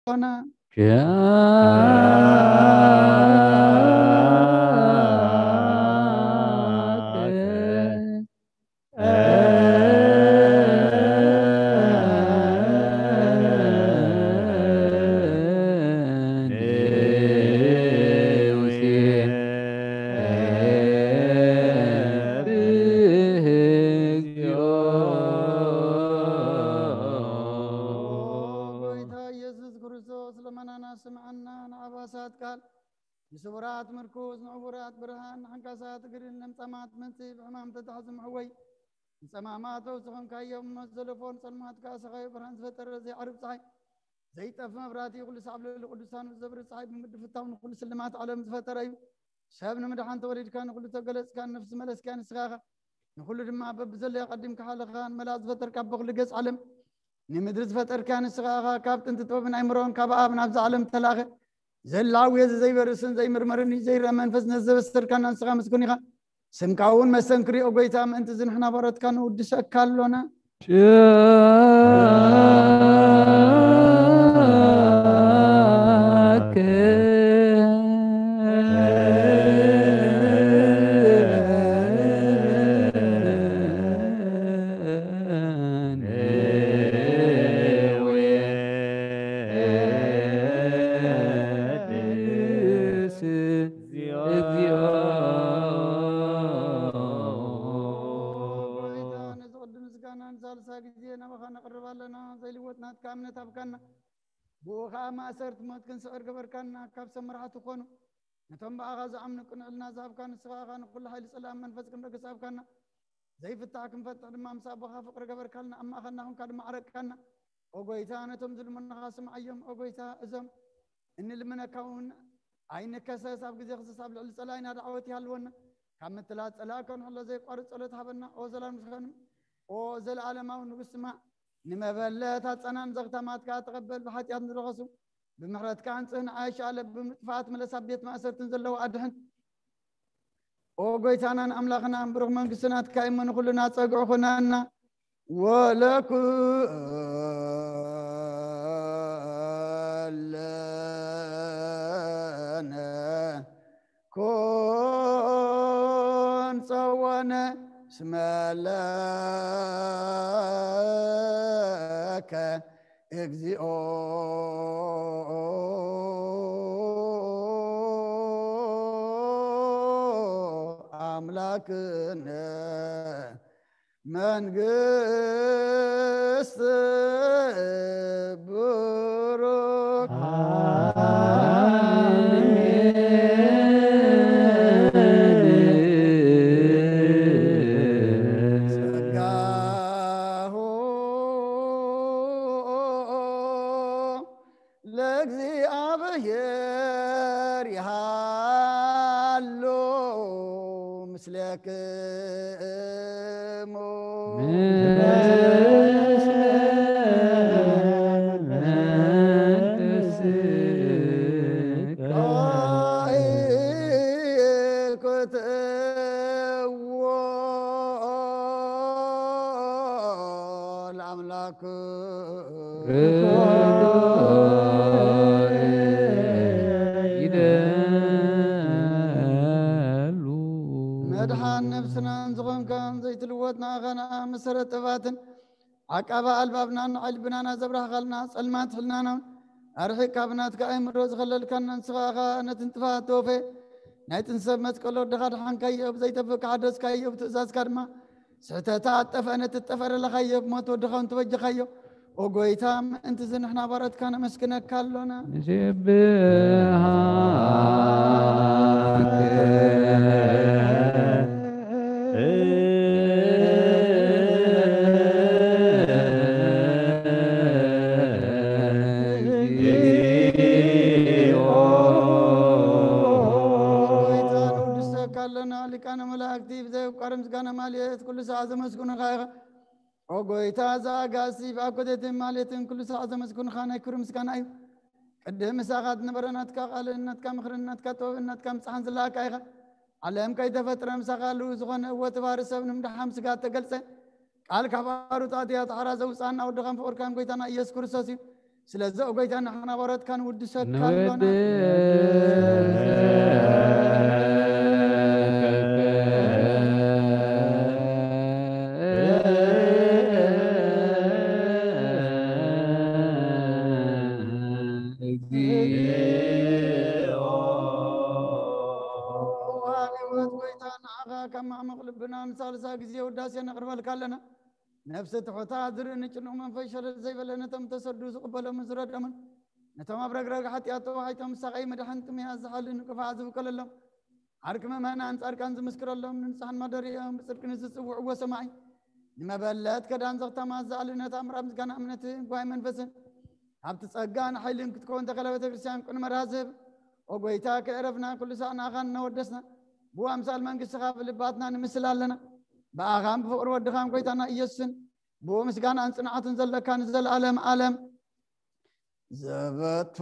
ሎና። ጎይታ ኢየሱስ ክርስቶስ ልመናና ስምዓና። ንዓባሳት ቃል፣ ንስቡራት ምርኩስ፣ ንዕቡራት ብርሃን፣ ንሓንካሳት እግርን ለምጻማት መንጽህ፣ ብሕማም ተታሕዙ ምሕወይ፣ ንጸማማት ተውስኾም ካዮም፣ ሞት ዘለፎ ንጸልማት ከኣ ሰኻዩ ብርሃን ዝፈጠረ ዘይዓርብ ጸሓይ፣ ዘይጠፍ መብራህቲ፣ ኩሉ ሳዕ ኣብ ልዕሊ ቅዱሳኑ ዘብሪ ጸሓይ ብምድፍታው ንኹሉ ስልማት ዓለም ዝፈጠረ እዩ። ሰብ ንምድሓን ተወሊድካ፣ ንኹሉ ተገለጽካ፣ ንነፍሲ መለስካ ንስኻ ኢኻ። ንኹሉ ድማ በብዘለዮ ቀዲምካ ሓለኻ፣ ንመላእ ዝፈጠርካ በኹሉ ገጽ ዓለም ንምድሪ ዝፈጠርካ ንስኻ ኢኻ። ካብ ጥንቲ ጥበብን ኣይምሮን ካብ ኣብ ናብዛ ዓለም ተላእኸ። ዘላዊ እዚ ዘይበርስን ዘይምርመርን እዩ፣ ዘይረአ መንፈስ ነዚ ዘበሰርካና ንስኻ ምስጉን ኢኻ። ስምካ እውን መሰንክሪ፣ ኦ ጎይታ፣ ምእንቲ እዚ ንሕና ባሮትካ ንውድሰካ ኣሎና። ነዚ ቅዱስ ምስጋና ንሳልሳይ ግዜ ናባኻ ነቕርብ ኣለና። ዘይልወጥ ናትካ እምነት ኣብካና፣ ብኡ ኸኣ ማእሰርቲ ሞት ክንስዕር ገበርካና። ካብ ሰብ መራሕቲ ኾኑ ነቶም ብኣኻ ዝኣምኑ ቅንዕልና ዝሃብካ ንስኻ ኢኻ። ንኹሉ ሓይሊ ጸላእን መንፈስ ክንበግስ ኣብካና። ዘይፍታሕ ክንፈትሕ ድማ ምስ ኣቦኻ ፍቕሪ ገበርካልና። ኣብ ማእኸልና ኹንካ ድማ ዓረቅካና። ኦ ጎይታ፣ ነቶም ዝልምኑኻ ስምዓዮም። ኦ ጎይታ፣ እዞም እንልምነካ እውን ኣይንከሰስ። ኣብ ግዜ ክሰስ ኣብ ልዕሊ ጸላኢና ዳዕወት ይሃልወና። ካብ ምትላል ጸላኢ ከንሕሎ ዘየቋርጽ ጸሎት ሃበና። ኦ ዘላለም ዝኾነ፣ ኦ ዘለኣለማዊ ንጉስ፣ ስማዕ። ንመበለት ኣጸናን ዘኽታማትካ ተቐበል። ብሓጢኣት ንረኸሱ ብምሕረትካ ኣንጽህ። ንዓይሽ ኣለ ብምጥፋኣት ምለስ፣ ኣብ ቤት ማእሰርትን ዘለዉ ኣድሕን። ኦ ጎይታናን ኣምላኽናን፣ ብሩኽ መንግስቲ ናትካ እሞ ንኹልና ጸግዑ ኹናና። ወለኩለነ ኩን ጸወነ እስመ ለከ እግዚኦ ኣምላክነ መንግስት ብሩክ ጸጋሁ ለእግዚኣብሔር ይሃሉ ምስሌክሙ። ለአምላክ ይደሉ። መድሓን ነብስናን ዝኾንካን ዘይትልወጥ ንኣኻና መሰረት ጥበባትን ዓቃባ ኣልባብናን ንዓይ ልብናና ዘብራህኻልና ጸልማት ሕልናናን ኣርሒቕካ ብናትካ ኣእምሮ ዝኸለልካና ንስኻ ኢኻ። ነቲ ንጥፋት ተወፈየ ናይ ጥንሰብ መስቀል ወድኻ ድሓንካዮ፣ ብዘይጠፍእ ክሓደስካዮ፣ ብትእዛዝካ ድማ ስሕተታ ኣጠፈ። ነቲ ጠፈረ ለኻዮ ብሞት ወድኻ እውን ተበጀኻዮ። ኦ ጎይታ፣ ምእንቲ እዚ ንሕና ባሮትካ ነመስግነካ ኣሎና። ንሴብሃከ ጎይታ፣ ንውድሰካ ኣሎና። ሊቃነ መላእክቲ ብዘየቋርጽ ምስጋና ማልየት ኩሉ ሰዓት ዘመስግኑኻ ኢኻ። ኦ ጎይታ፣ እዛ ኣጋእዝቲ ብኣኮቴትን ማልየትን ኩሉ ሰዓት ዘመስግኑኻ ናይ ክብሪ ምስጋና እዩ። ቅድም ምሳኻ ዝነበረ ናትካ ቃልን ናትካ ምኽርን ናትካ ጥበብን ናትካ ምጽሓን ዝለኣካ ኢኻ። ዓለም ከይተፈጥረ ምሳኻ ህልው ዝኾነ፣ እወ፣ እቲ ባህሪ ሰብ ንምድሓን ስጋ እተገልጸ ቃል ካብ ኣሩጣት እያ ተሓራ ዘውጽኣና ወድኻን ፍቑርካን ጎይታና ኢየሱስ ክርስቶስ እዩ። ስለዚ ኦ ጎይታ ንሕና ባሮትካ ንውድሰካ ኣሎና። ንዓኻ ካብ ማዕሙቕ ልብና ንሳልሳ ግዜ ውዳሴ ነቕርበልካ ኣለና። ነፍሲ ትሑታ ዝርኢ ንጭኑቕ መንፈስ ሸለል ዘይበለ ነቶም ተሰዱ ዝቕበሎምን ዝረድኦምን ነቶም ኣብ ረግረግ ሓጢኣት ተዋሒጦም ዝሳቐዩ መድሓን ጥምያ ዝሓሊ ንቅፋ ዝብከለሎም ዓርኪ ምእመናን ጻድቃን ዝምስክረሎም ንንጹሓን ማደሪኦም ብጽድቂ ንዝጽውዕዎ ሰማይ ንመበለት ከዳን ዘኽተማ ዝኣሊ ነታ ምራብ ምስጋና እምነትን ጓይ መንፈስን ኣብቲ ጸጋን ሓይልን ክትከውን ተኸለ ቤተ ክርስቲያን ቅን መራዝብ ኦ ጎይታ ከዕረፍና ኩሉ ሳዕ ንኣኻን እናወደስና ብኡ ኣምሳል መንግስትኻ ብልባትና ንምስል ኣለና። ብኣኻን ብፍቕሪ ወድኻን ጎይታና ኢየሱስን ብኡ ምስጋናን ጽንዓትን ዘለካ ንዘለኣለም ኣለም ዘበቶ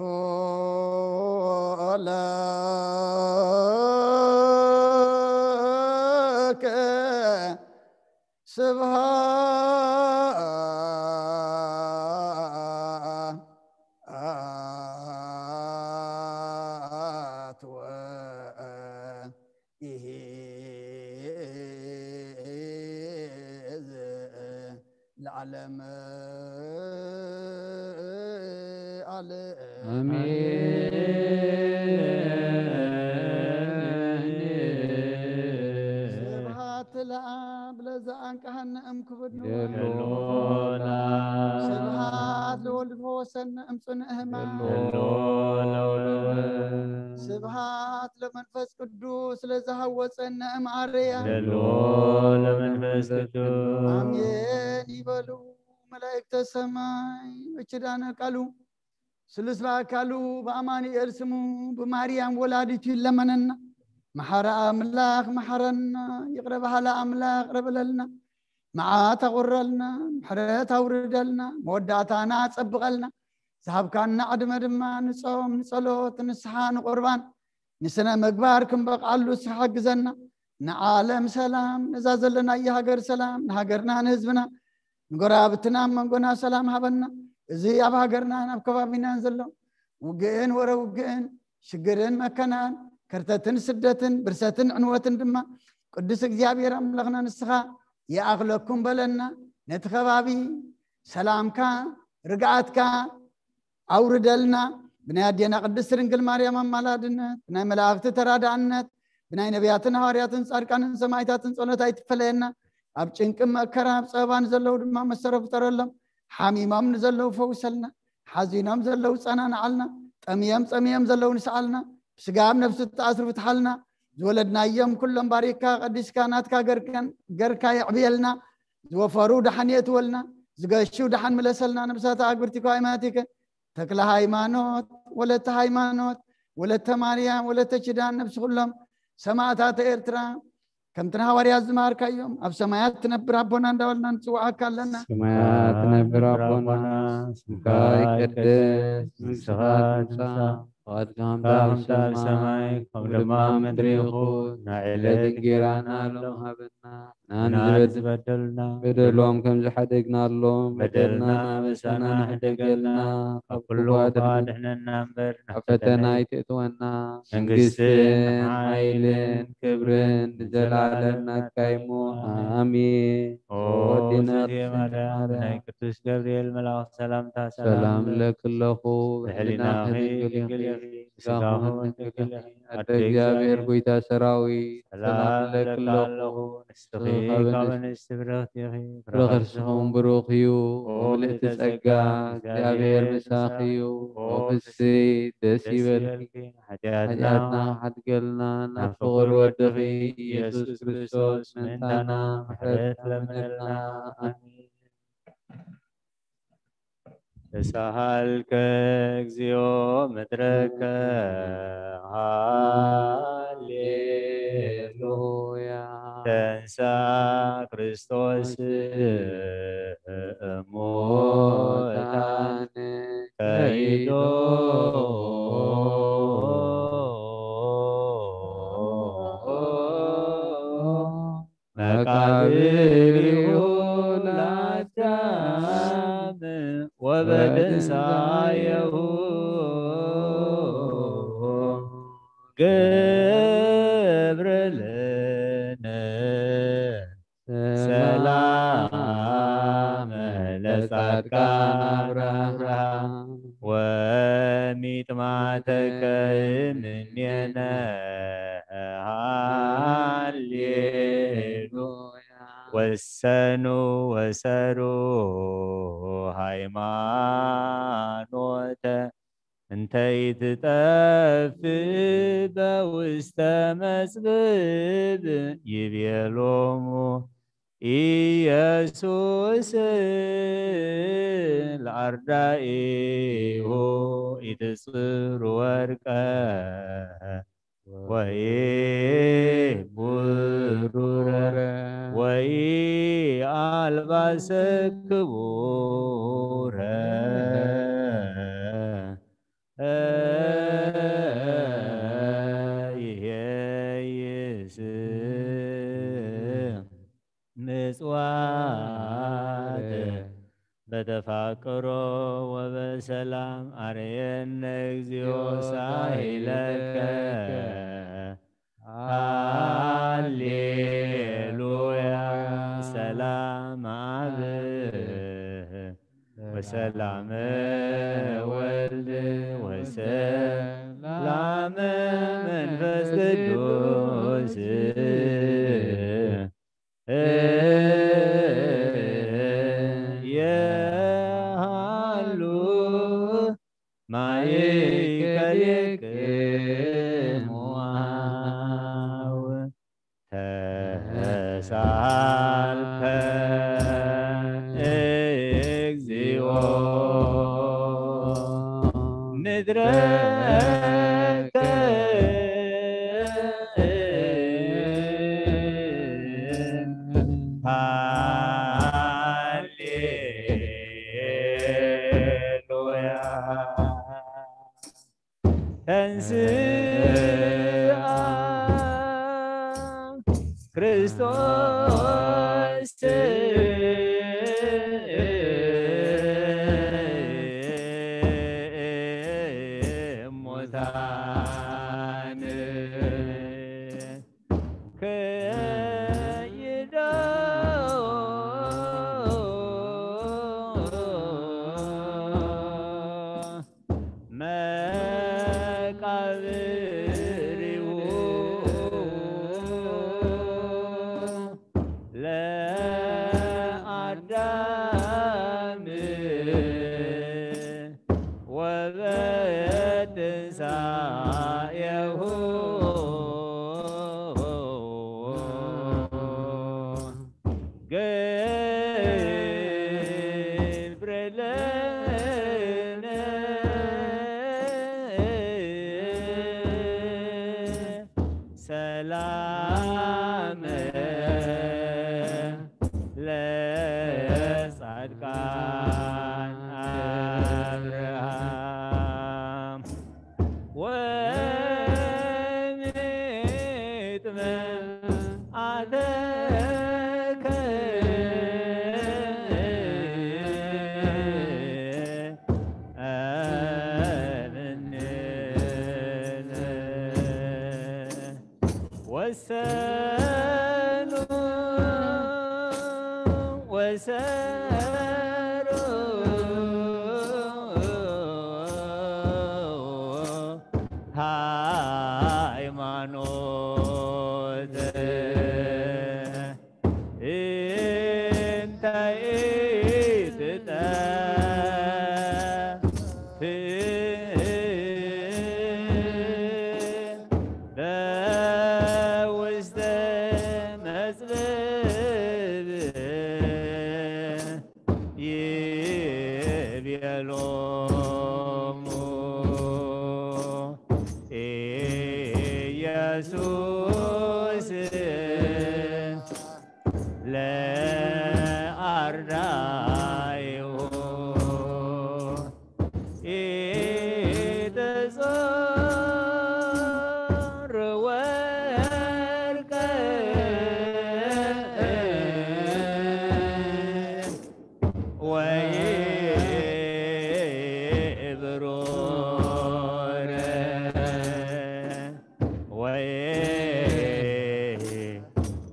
ለከ ስብሃት ወኢሂዝ ለዓለም ዓለም። ኣሜን። ስብሃት ለኣብ ለዘኣንቀሃነ እም ክቡድ ንዋይ። የሎና። ስብሃት ለወልድ ፈወሰነ እም ጽኑዕ ህማም። የሎና። ስብሃት ለመንፈስ ቅዱስ ለዘሃወፀነ እም ኣርያ። የሎ ለመንፈስ ቅዱስ። ኣሜን ይበሉ መላእክተ ሰማይ። በችዳነ ቃሉ ስሉስ በአካሉ በአማኑኤል ስሙ ብማርያም ወላዲቱ ይለመነና። መሐረ አምላክ መሐረና፣ ይቅረ በሃላ አምላክ ይቅረ በለልና። መዓት ኣቑረልና፣ ምሕረት ኣውርደልና፣ መወዳእታና ኣጸብቐልና። ዝሃብካና ዕድመ ድማ ንጾም፣ ንጸሎት፣ ንስሓ፣ ንቁርባን፣ ንስነ ምግባር ክንበቕዓሉ ንስኻ ሓግዘና። ንዓለም ሰላም፣ ነዛ ዘለናያ ሃገር ሰላም፣ ንሃገርና ንህዝብና፣ ንጎረባብትና ኣብ መንጎና ሰላም ሃበና። እዚ ኣብ ሃገርናን ኣብ ከባቢናን ዘሎ ውግእን ወረ ውግእን፣ ሽግርን መከናን፣ ከርተትን ስደትን፣ ብርሰትን ዕንወትን ድማ ቅዱስ እግዚኣብሔር ኣምላኽና ንስኻ ይኣኽለኩም በለና። ነቲ ከባቢ ሰላምካ ርግኣትካ ኣውርደልና። ብናይ ኣዴና ቅድስት ድንግል ማርያም ኣማላድነት፣ ብናይ መላእኽቲ ተራዳእነት፣ ብናይ ነቢያትን ሃዋርያትን ጻድቃንን ሰማዕታትን ጸሎት ኣይትፈለየና። ኣብ ጭንቂ መከራ ኣብ ጸበባ ንዘለዉ ድማ መሰረ ፍጠረሎም። ሓሚሞም ንዘለዉ ፈውሰልና። ሓዚኖም ዘለዉ ጸናንዓልና። ጠምዮም ጸምዮም ዘለዉ ንስዓልና። ብስጋ ኣብ ነፍሲ ተኣስሩ ፍትሓልና። ዝወለድናዮም ኩሎም ባሪካ ቀዲስካ ናትካ ገርከን ገርካ የዕብየልና። ዝወፈሩ ደሓን የእትወልና። ዝገሹ ደሓን ምለሰልና። ነብሳት ኣግብርቲ ከዋይማቲከ ተክለ ሃይማኖት፣ ወለተ ሃይማኖት፣ ወለተ ማርያም፣ ወለተ ኪዳን፣ ነብሲ ኩሎም ሰማዕታት ኤርትራ ከምቲ ንሃዋርያት ዝመሃርካዮም ኣብ ሰማያት ትነብር ኣቦና እንዳበልና ንጽውዓካ ኣለና። ሰማያት ትነብር ኣቦና፣ ስምካ ይቀደስ፣ መንግስትኻ ትምጻእ፣ ፍቓድካ ከምታ ኣብ ሰማይ ከም ድማ ኣብ ምድሪ ይኹን። ናይ ዕለት እንጌራና ሎም ሃበና፣ ንኣን ዝበደሉና በደሎም ከም ዝሓደግናሎም በደልና በደልና በሳና ሕደገልና፣ ካብ ኩሉ እኳ ድሕነና እምበር ናብ ፈተና ኣይትእትወና። መንግስትን ሓይልን ክብርን ንዘለዓለም ናትካ እሞ ኣሜን። ኦ ዲና እግዝእትየ ማርያም፣ ናይ ቅዱስ ገብርኤል መልኣኽ ሰላምታ ሰላም ለኪ ኣለኹ፣ ብሕሊናኺ ድንግል ኢኺ፣ ብስጋኺ እውን ድንግል ኢኺ። ኣደ እግዚኣብሔር ጎይታ ሰራዊት፣ ሰላም ለኪ ኣለኹ። ንስኺ ካብ ኣንስቲ ብርኽቲ ኢኺ፣ ፍረ ከርስኺ እውን ብሩኽ እዩ። ኦ ምልእቲ ጸጋ፣ እግዚኣብሔር ምሳኺ እዩ። ኦ ፍስሕቲ ደስ ይበልኪ፣ ሓጢኣትና ሓድገልና፣ ናብ ፍቕር ወድኺ ኢየሱስ ክርስቶስ ምእንታና ምሕረት ለምነልና። ኣሜን። ተሳሃልከ እግዚኦ ምድረከ። ሃሌሉያ። ተንሳ ክርስቶስ እሙታን ከይዶ። መቃብሪሁ ለአዳም ወበ ትንሳኤሁ ገብረ ለነ ሰላመ ለጻድቃን አብርሃም ወሚጥማተከ እምኔነ ሃሌሉያ። ወሰኑ ወሰሩ ሃይማኖተ እንተ ኢትጠፍእ በውስተ መጽብብ ይቤሎሙ ኢየሱስ ለአርዳኢሁ ኢትጽሩ ወርቀ ወይ ብሩረ ወይ አልባሰ ክቡረ ይሄይስ ምጽዋት በተፋቅሮ ወበሰላም አርየነ እግዚኦ ሳይለከ ሃሌሉያ። ሰላም አብ ወሰላም ወልድ ወሰላም መንፈስ ቅዱስ የሃሉ ማእከሌክሙ አብ ተሳልፈ እግዚኦ ምድረከ ሃሌሉያ። ተንሥአ ክርስቶስ እሙታን ከይዶ መቃብሪሁ ለአዳም ወበትንሳኤሁ ገብረ ለነ ሰላመ ለጻድቃን አብርሃም ወሚጥማተከ እምኔነ ወሰኑ ወሰሩ ሃይማኖተ እንተ ኢትጠፍእ በውስተ መጽብብ ይቤሎሙ ኢየሱስ ለአርዳኢሁ ኢትጹር ወርቀ ወይ ብሩር ወይ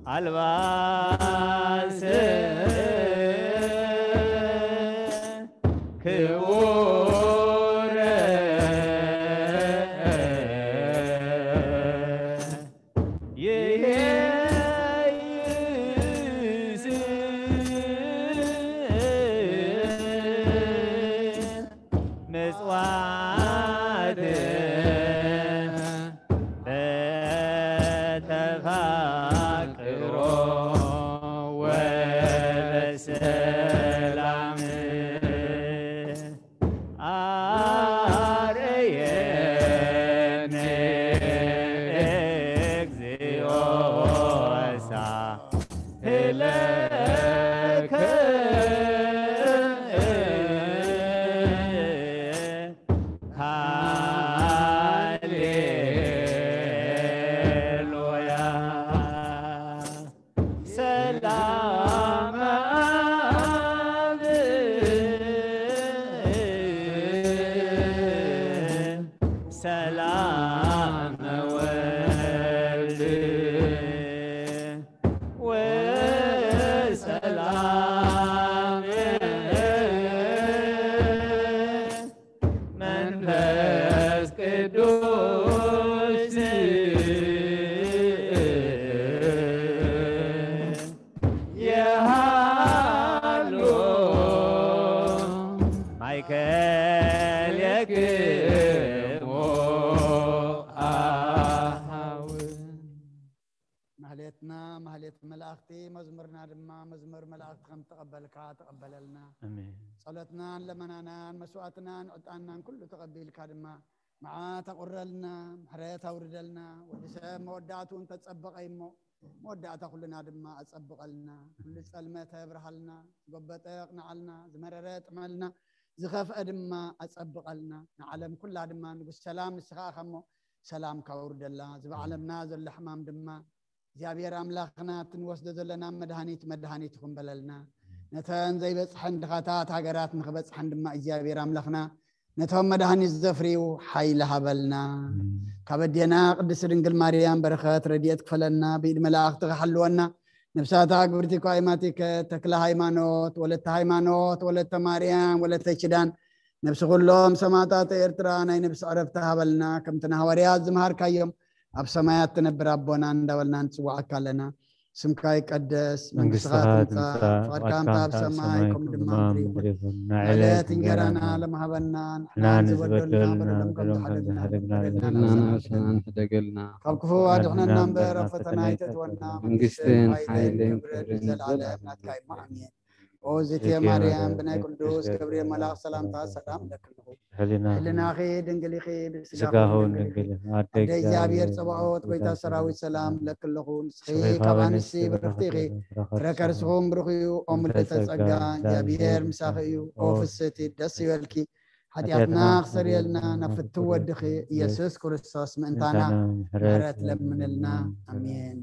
ኣልባስ ክቡር ይሄይስ ምጽዋት በተፋቅሮ ወበሰላም ኣረየኒ እግዚኦ ሳህለከ ሃሌሉያ። ሰላም አብ ሰላም ወልድ ወሰላም መንፈስ ቅዱስ የሃሉ ማእከሌክሙ ኣሃው። ማህሌትና ማህሌት መላእኽቲ፣ መዝሙርና ድማ መዝሙር መላእኽቲ ከም ተቐበልካ ተቐበለልና። ኣሜን። ጸሎትናን ለመናናን መስዋዕትናን ዕጣንናን ኩሉ ተቐቢልካ ድማ መዓት ኣቑረልና፣ ምሕረት ኣውርደልና። ወዲ ሰብ መወዳእትኡ እንተጸበቐ እሞ መወዳእታ ኩልና ድማ ኣጸብቐልና። ኩሉ ዝጸልመተ ኣብርሃልና፣ ዝጎበጠ ኣቕንዓልና፣ ዝመረረ ጥዕመልና፣ ዝኸፍአ ድማ ኣጸብቐልና። ንዓለም ኩላ ድማ ንጉስ ሰላም ንስኻ ኢኻ እሞ ሰላም ካውርደላ። እዚ ብዓለምና ዘሎ ሕማም ድማ እግዚኣብሔር ኣምላኽና እቲ ንወስዶ ዘለና መድሃኒት መድሃኒት ይኹን በለልና። ነተን ዘይበጽሐን ድኻታት ሃገራት ንኽበጽሐን ድማ እግዚኣብሔር ኣምላኽና ነቶም መድሃኒት ዘፍርዩ ሓይሊ ሃበልና። ካብ ኣዴና ቅድስቲ ድንግል ማርያም በረኸት ረድኤት ክፈለና፣ ብኢድ መላእኽቲ ክሓልወና፣ ነብሳታ ግብርቲ ኳይማቲከ ተክለ ሃይማኖት፣ ወለተ ሃይማኖት፣ ወለተ ማርያም፣ ወለተ ኪዳን፣ ነብሲ ኩሎም ሰማዕታት ኤርትራ ናይ ነብሲ ዕረፍቲ ሃበልና። ከምቲ ንሃዋርያት ዝመሃርካዮም ኣብ ሰማያት ትነብር ኣቦና እንዳበልና ንጽዋዓካ ኣለና። ስምካ ይቀደስ፣ መንግስትኻ መንግስትኻ ትምጻእ፣ ትምጻእ፣ ፍቓድካ ፍቓድካ ከምታ ኣብ ከምታ ኣብ ሰማይ ሰማይ ከምኡ ከምኡ ድማ ኣብ ድማ ምድሪ ምድሪ ይኹን። ይኹን። ናይ ናይ ዕለት ዕለት እንጀራና እንጀራና ሎም ሃበና፣ ንሕና ንሕና ንዝበደሉና ንዝበደሉና በደሎም ከም በደሎም ከም ዝሓደግና ዝሓደግና ንሕደግ ንሕደግ ንሕደግ ንሕደግ ንሕደግ ንሕደግ ካብ ክፉ ኣድሕነና እምበር ኣብ ፈተና ኣይተእትወና። መንግስትን መንግስትን ሓይልን ሓይልን ክብርን ክብርን ዘለዓለም ዘለዓለም ናትካ እዩ። ኣሜን። ኦ ዝቴ ማርያም፣ ብናይ ቅዱስ ገብርኤል መልኣኽ ሰላምታ ሰላም እለኪ ኣለኹ። ሕሊናኺ ሕሊናኺ ድንግል ኢኺ፣ ብስጋኺ ብስጋኺ እውን ድንግል ኢኺ። ድንግል ኢኺ። ኣደ ኣደ እግዚኣብሔር እግዚኣብሔር ጸባኦት፣ ጎይታ ጎይታ ሰራዊት ሰራዊት ሰላም ሰላም እለኪ ኣለኹ። ንስኺ ንስኺ ካብ ካብ ኣንስቲ ኣንስቲ ብርኽቲ ኢኺ። ብርኽቲ ኢኺ። ፍረ ከርስኹም ብሩኽ እዩ። ኦ ምልዕተ ጸጋ፣ እግዚኣብሔር ምሳኺ እዩ። ኦ ፍስህቲ፣ ደስ ይበልኪ። ሓጢኣትና ክሰርየልና ናብ ፍትው ወድኺ ኢየሱስ ክርስቶስ ምእንታና ምሕረት ለምንልና። ኣሜን።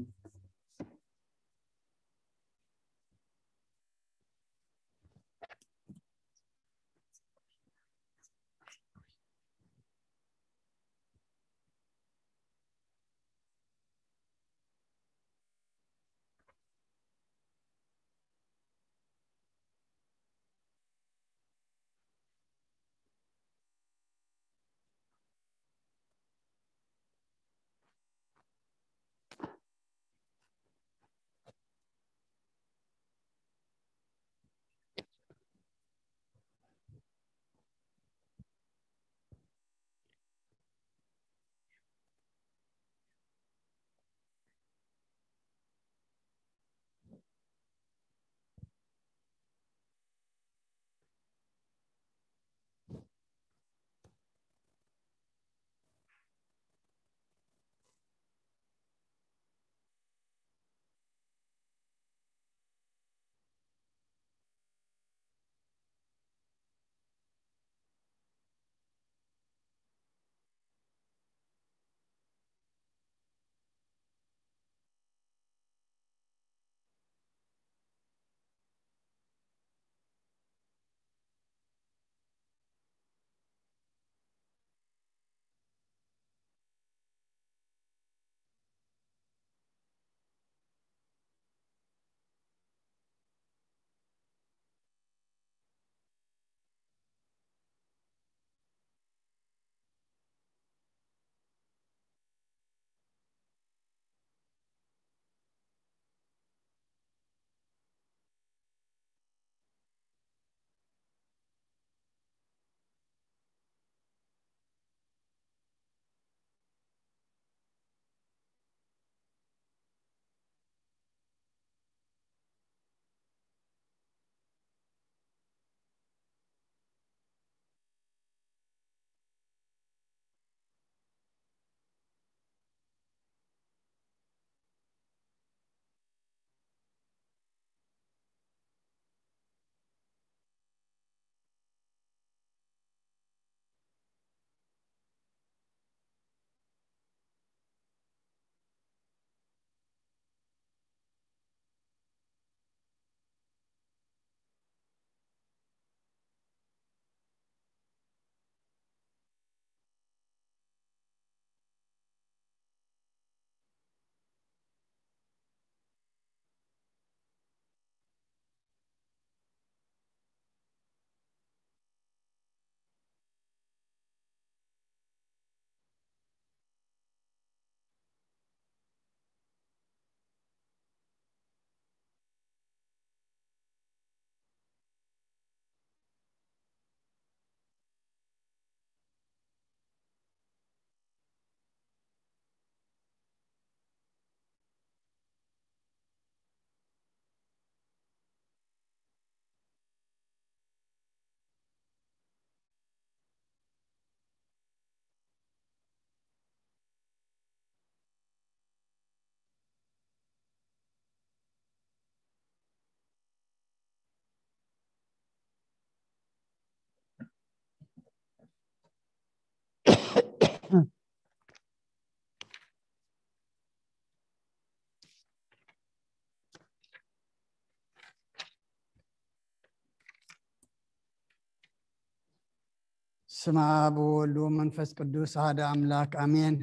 ስመ ኣብ ወወልድ ወመንፈስ ቅዱስ ኣሃደ ኣምላክ ኣሜን።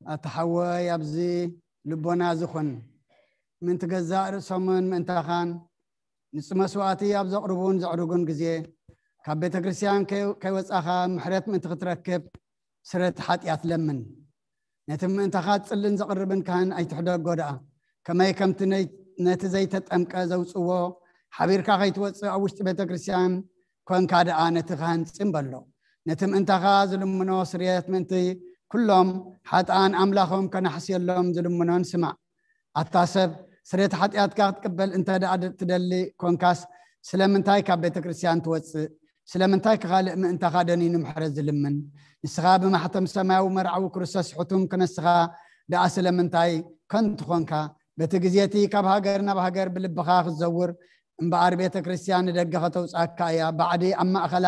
ኣታ ሓወይ ኣብዚ ልቦና ዝኹን ምእንቲ ገዛእ ርእሶምን ምእንታኻን ንጽ መስዋእቲ ኣብ ዘቕርቡን ዘዕርጉን ግዜ ካብ ቤተ ክርስቲያን ከይ- ከይወጻኻ ምሕረት ምእንቲ ክትረክብ ስረት ሓጢኣት ለምን። ነቲ ምእንታኻ ጽልን ዘቕርብን ካህን ኣይትሕደጎ ደኣ። ከመይ ከምቲ ነይ- ነቲ ዘይተጠምቀ ዘውጽዎ ሓቢርካ ከይትወጽእ ኣብ ውሽጢ ቤተ ክርስቲያን ኮንካ ደኣ ነቲ ካህን ጽን በሎ። ነቲ ምእንታኻ ዝልምኖ ስርየት ምእንቲ ኩሎም ሓጥኣን ኣምላኾም ከናሕስየሎም ዝልምኖን ስማዕ። ኣታ ሰብ ስርየት ሓጢኣትካ ክትቅበል እንተ ደኣ ድ- ትደሊ ኮንካስ ስለምንታይ ካብ ቤተ ክርስቲያን ትወጽእ? ስለምንታይ ክኻልእ ምእንታኻ ደኒኑ ምሕረት ዝልምን? ንስኻ ብማሕተም ሰማያዊ መርዓዊ ክርስቶስ ሕቱም ክነስኻ ደኣ ስለምንታይ ከንቱ ኾንካ? በቲ ግዜ እቲ ካብ ሃገር ናብ ሃገር ብልብኻ ክትዘውር እምበኣር ቤተ ክርስቲያን ንደገ ከተውጽኣካ እያ። ባዕዲ ኣብ ማእኸላ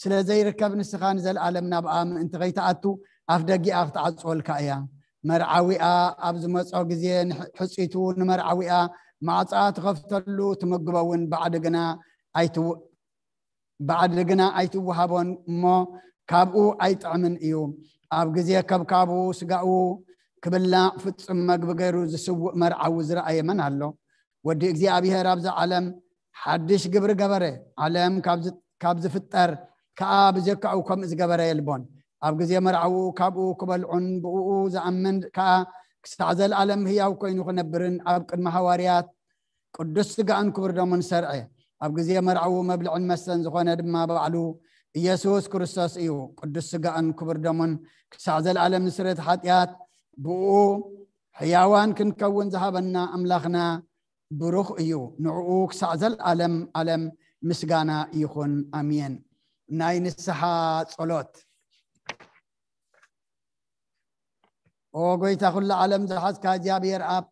ስለ ዘይርከብ ንስኻ ንዘለኣለም ናብኣ ምእንቲ ከይትኣቱ ኣፍ ደጊኣ ክትዓጽወልካ እያ። መርዓዊኣ ኣብ ዝመጾ ግዜ ንሕ- ሕጽይቱ ንመርዓዊኣ ማዕጻ ትኸፍተሉ ትምግቦ እውን ባዕዲ ግና ኣይትው- ባዕዲ ግና ኣይትወሃቦን እሞ ካብኡ ኣይጥዕምን እዩ። ኣብ ግዜ ከብካቡ ስጋኡ ክብላዕ ፍጹም መግቢ ገይሩ ዝስውእ መርዓዊ ዝረኣየ መን ኣሎ? ወዲ እግዚኣብሔር ኣብዚ ዓለም ሓድሽ ግብሪ ገበረ። ዓለም ካብ ዝ- ካብ ዝፍጠር ከኣ ብዘካኡ ከምኡ ዝገበረ የልቦን። ኣብ ግዜ መርዓኡ ካብኡ ክበልዑን ብእኡ ዝኣምን ከኣ ክሳዕ ዘለኣለም ህያው ኮይኑ ክነብርን ኣብ ቅድሚ ሃዋርያት ቅዱስ ስጋኡን ክቡር ደሙን ሰርዐ። ኣብ ግዜ መርዓኡ መብልዕን መስተን ዝኾነ ድማ ባዕሉ ኢየሱስ ክርስቶስ እዩ። ቅዱስ ስጋኡን ክቡር ደሙን ክሳዕ ዘለኣለም ንስርየት ሓጢኣት ብኡ ሕያዋን ክንከውን ዝሃበና ኣምላኽና ብሩኽ እዩ። ንዕኡ ክሳዕ ዘለኣለም ኣለም ምስጋና ይኹን። ኣሜን። ናይ ንስሓ ጸሎት። ኦ ጎይታ ኩሉ ዓለም ዝሓዝካ እግዚኣብሔር ኣብ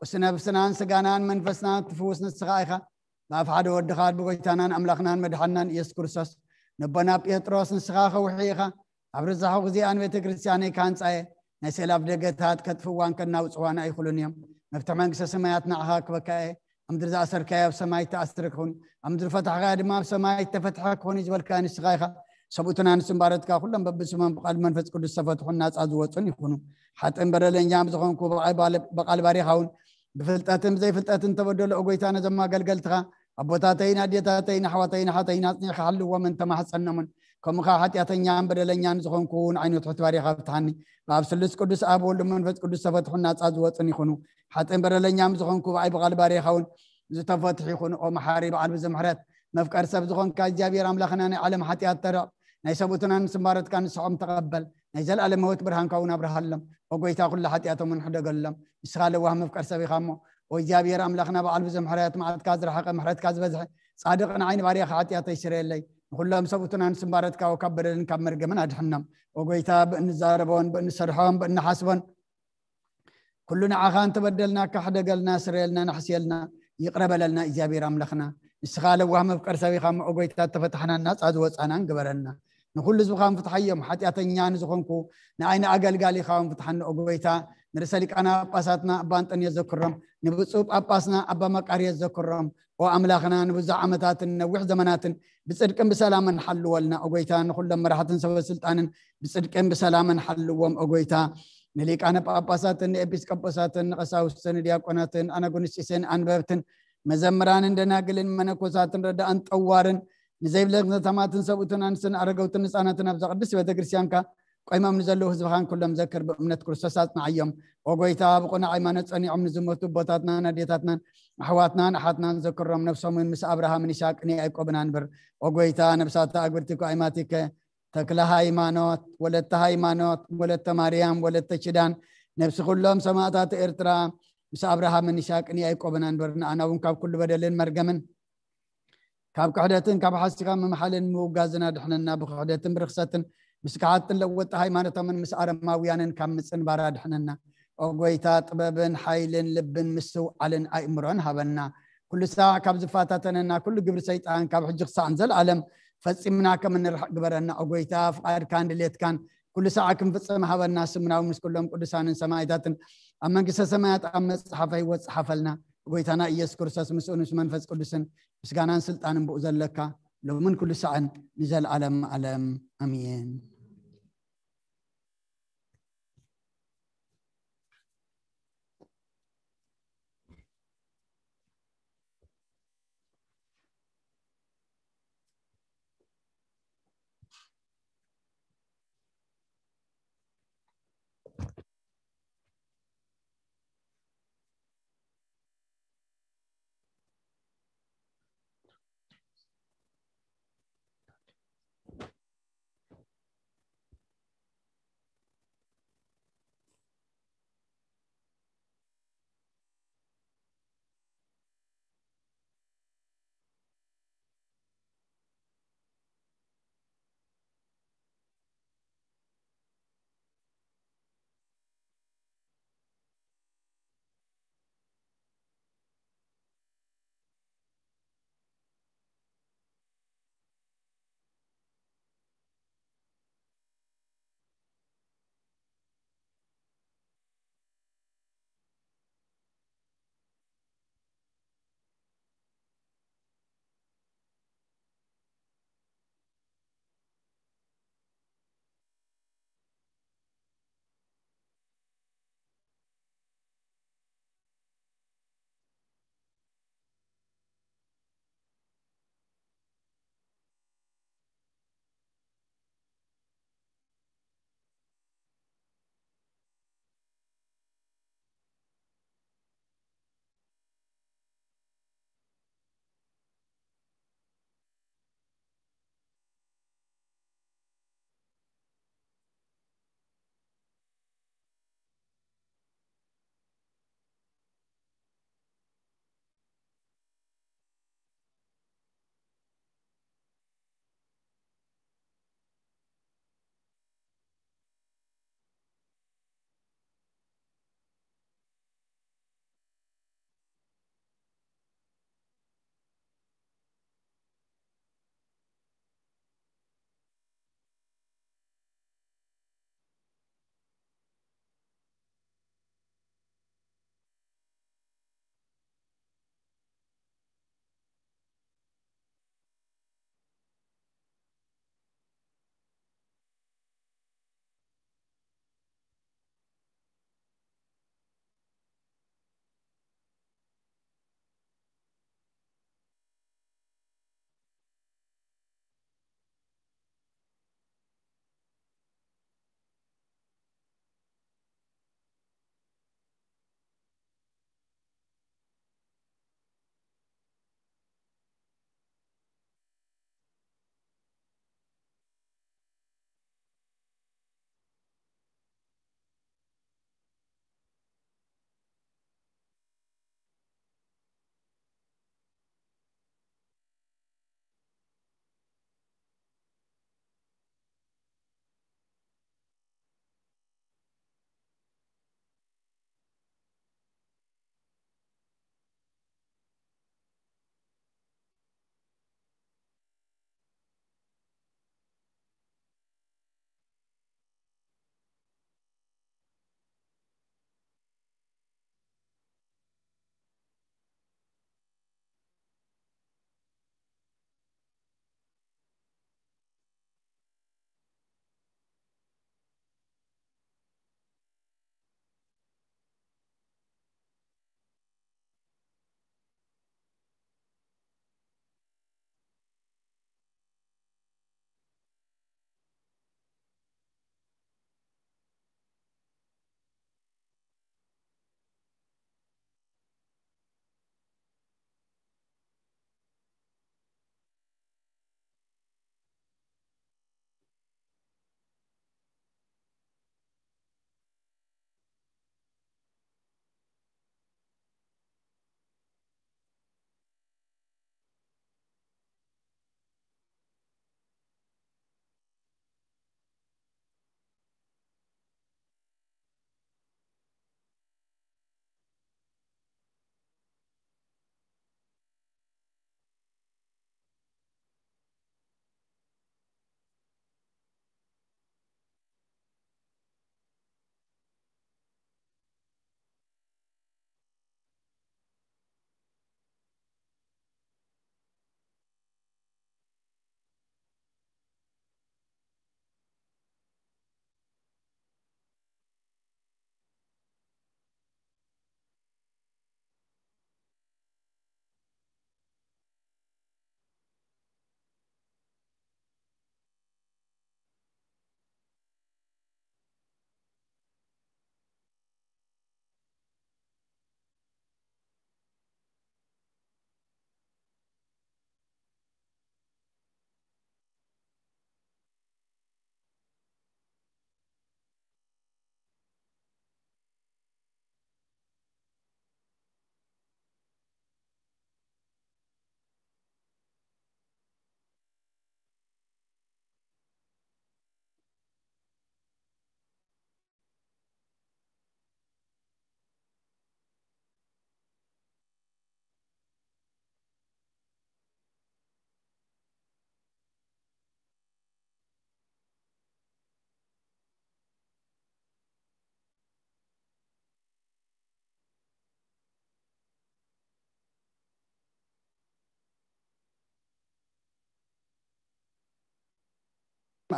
ቁስ ነብስናን ስጋናን መንፈስናን ትፍውስ ንስኻ ኢኻ። ብኣፍ ሓደ ወድኻ ብጎይታናን ኣምላኽናን መድሓናን ኢየሱስ ክርስቶስ ነቦና ጴጥሮስ ንስኻ ከውሒ ኢኻ። ኣብ ርዛሑ ግዜኣ ንቤተ ክርስቲያነይ ካንጻየ ናይ ሰላፍ ደገታት ከጥፍዋን ከናውጽዋን ኣይኽሉን እዮም። መፍትሒ መንግስተ ሰማያት ንዓኻ ክበካ እየ። ኣብ ምድሪ ዝኣሰርካዮ ኣብ ሰማይ ተኣስረ ክኹን፣ ኣብ ምድሪ ፈታሕካዮ ድማ ኣብ ሰማይ ተፈትሐ ክኹን እዩ ዝበልካ ንስኻ ኢኻ። ሰብኡትና ንስምባረትካ ኩሎም በብስሞም ብቃል መንፈስ ቅዱስ ተፈትሑን ናጻ ዝወጹን ይኹኑ። ሓጥን በደለኛ ብዝኾንኩ ብቃል ባለ- ብቃል ባሪኻ እውን ብፍልጠትን ብዘይፍልጠትን ተበደሎ። ኦ ጎይታ ነዞም ኣገልገልትኻ ኣቦታተይን ኣዴታተይን ኣሕዋተይን ኣሓተይን ኣጽኒዕካ ሓልዎምን ተማሕጸኖምን። ከምኡ ኸዓ ሓጢኣተኛን በደለኛን ዝኾንኩ እውን ዓይኑ ትሕት ባሪኻ ፍትሓኒ። ብኣብ ስሉስ ቅዱስ ኣብ ወልድ መንፈስ ቅዱስ ተፈትሑን ናጻ ዝወጹን ይኹኑ። ሓጥን በደለኛን ዝኾንኩ ብኣይ ብቃል ባሪኻ እውን ዝተፈትሑ ይኹኑ። ኦ መሓሪ በዓል ብዙሕ ምሕረት መፍቀር ሰብ ዝኾንካ እግዚኣብሔር ኣምላኽና ናይ ዓለም ሓጢኣት ተርቕ ናይ ሰብኡትናን ስምባረትካ ንስሖም ተቐበል። ናይ ዘለኣለም ህይወት ብርሃንካ እውን ኣብርሃሎም። ኦ ጎይታ ኩሉ ሓጢኣቶም እውን ሕደገሎም። ንስኻ ለዋህ መፍቀር ሰብ ኢኻ እሞ ኦ እግዚኣብሔር ኣምላኽና በዓል ብዙሕ ምሕረት መዓልትካ ዝረሓቐ ምሕረትካ ዝበዝሐ ጻድቕ ንዓይ ንባርያኻ ሓጢኣተይ ስረየለይ። ንኹሎም ሰብኡትናን ስምባረትካ ካብ በደልን ካብ መርገምን ኣድሕኖም። ኦ ጎይታ ብእንዛረቦን ብእንሰርሖን ብእንሓስቦን ኩሉ ንዓኻ እንተበደልናካ ሕደገልና፣ ስረየልና፣ ናሕስየልና፣ ይቕረ በለልና እግዚኣብሔር ኣምላኽና። ንስኻ ለዋህ መፍቀር ሰብ ኢኻ እሞ፣ ኦ ጎይታ፣ እተፈታሕናን ናጻ ዝወጻናን ግበረልና። ንኹሉ ህዝብኻ እውን ፍትሓዮም። ሓጢኣተኛ ንዝኾንኩ ንኣይ ንኣገልጋሊኻ እውን ፍትሓኒ ኦ ጎይታ። ንርእሰ ሊቃነ ጳጳሳትና ኣባ እንጠንዮስ ዘክሮም፣ ንብፁዕ ጳጳስና ኣባ መቃርዮስ ዘክሮም። ኦ ኣምላኽና ንብዙሕ ዓመታትን ነዊሕ ዘመናትን ብጽድቅን ብሰላምን ሓልወልና ኦ ጎይታ። ንኹሎም መራሕትን ሰበ ስልጣንን ብጽድቅን ብሰላምን ሓልዎም ኦ ጎይታ። ንሊቃነ ጳጳሳትን ንኤጲስቆጶሳትን ንቐሳውስትን ንዲያቆናትን ኣናጉንስጢስን ኣንበብትን መዘምራንን ደናግልን መነኮሳትን ረዳእን ጠዋርን ንዘይብለን ከተማትን ሰብኡትን ኣንስትን ኣረገውትን ህፃናትን ኣብዛ ቅድስት ቤተ ክርስቲያንካ ቆይሞም ንዘለዉ ህዝብኻን ኩሎም ዘክር። ብእምነት ክርስቶስ ኣጽንዓዮም ኦ ጎይታ። ብቑኑዕ ሃይማኖት ጸኒዖም ንዝሞቱ ኣቦታትናን ኣዴታትናን ኣሕዋትናን ኣሓትናን ዘክሮም። ነብሶምን ምስ ኣብርሃምን ይስሐቅን ያዕቆብን ኣንብር ኦ ጎይታ። ነብሳት ኣግብርቲኮ ኣይማቲከ ተክለ ሃይማኖት፣ ወለተ ሃይማኖት፣ ወለተ ማርያም፣ ወለተ ኪዳን፣ ነብሲ ኩሎም ሰማእታት ኤርትራ ምስ ኣብርሃምን ይስሐቅን ያዕቆብን ኣንብር። ንኣና እውን ካብ ኩሉ በደልን መርገምን ካብ ክሕደትን ካብ ሓሲኻ ምምሓልን ምውጋዝን ኣድሕነና። ብክሕደትን ብርኽሰትን ምስ ከሓድትን ለወጥቲ ሃይማኖቶምን ምስ ኣረማውያንን ካብ ምጽንባር ኣድሕነና። ኦ ጎይታ፣ ጥበብን ሓይልን ልብን ምስትውዓልን ኣእምሮን ሃበና። ኩሉ ሳዕ ካብ ዝፈታተነና ኩሉ ግብሪ ሰይጣን ካብ ሕጂ ክሳዕ ንዘለኣለም ፈጺምና ከም እንርሕቕ ግበረና። ኦ ጎይታ፣ ፍቓድካን ድሌትካን ኩሉ ሳዕ ክንፍጽም ሃበና። ስምና እውን ምስ ኩሎም ቅዱሳንን ሰማዕታትን ኣብ መንግስተ ሰማያት ኣብ መጽሓፈ ህይወት ጽሓፈልና። ጎይታና ኢየሱስ ክርስቶስ ምስኡን ምስ መንፈስ ቅዱስን ምስጋናን ስልጣንን ብኡ ዘለካ ሎምን ኩሉ ሳዕን ንዘለዓለም ዓለም። ኣሜን።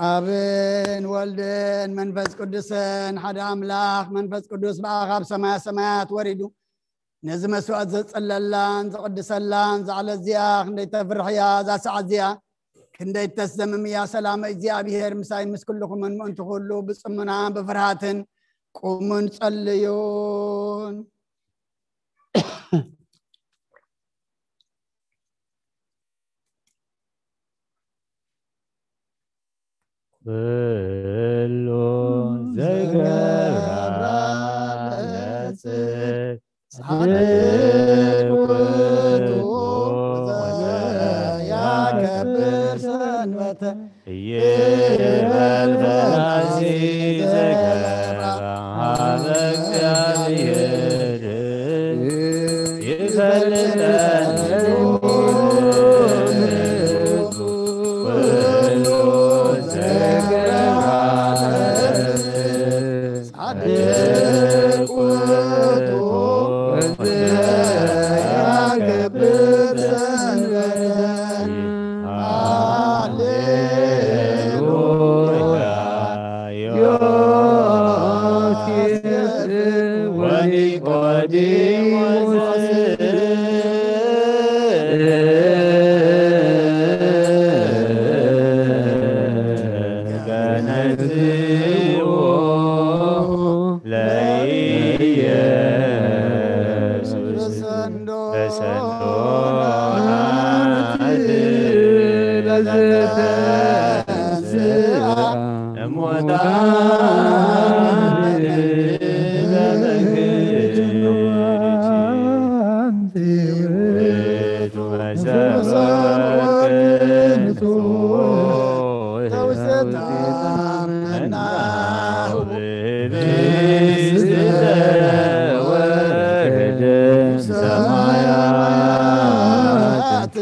ኣብን ወልድን መንፈስ ቅዱስን ሓደ ኣምላኽ። መንፈስ ቅዱስ ብኣኻ ኣብ ሰማያ ሰማያት ወሪዱ ነዚ መስዋዕት ዘጽለላን ዘቕድሰላን ዛዕለ እዚኣ ክንደይ ተፍርሕያ፣ እዛ ሰዓት እዚኣ ክንደይ ተስደምምያ። ሰላም እግዚኣብሔር ምሳይ ምስ ኩልኹምን ምእንቲ ኩሉ ብጽሙና ብፍርሃትን ቁሙን ጸልዩን። ኩሉ ዘገብራ ለጽድቅ ጻድቅ ውእቱ ዘያከብር ሰንበተ ይበል ፈላሲ ዘገብራ ሀበ እግዚአብሔር ይፈልጠን ኒቆዲሞስ ከነትዎ ለኢየሱስ በሰንዶ ለዘተንስአ እሞታ ሰማያት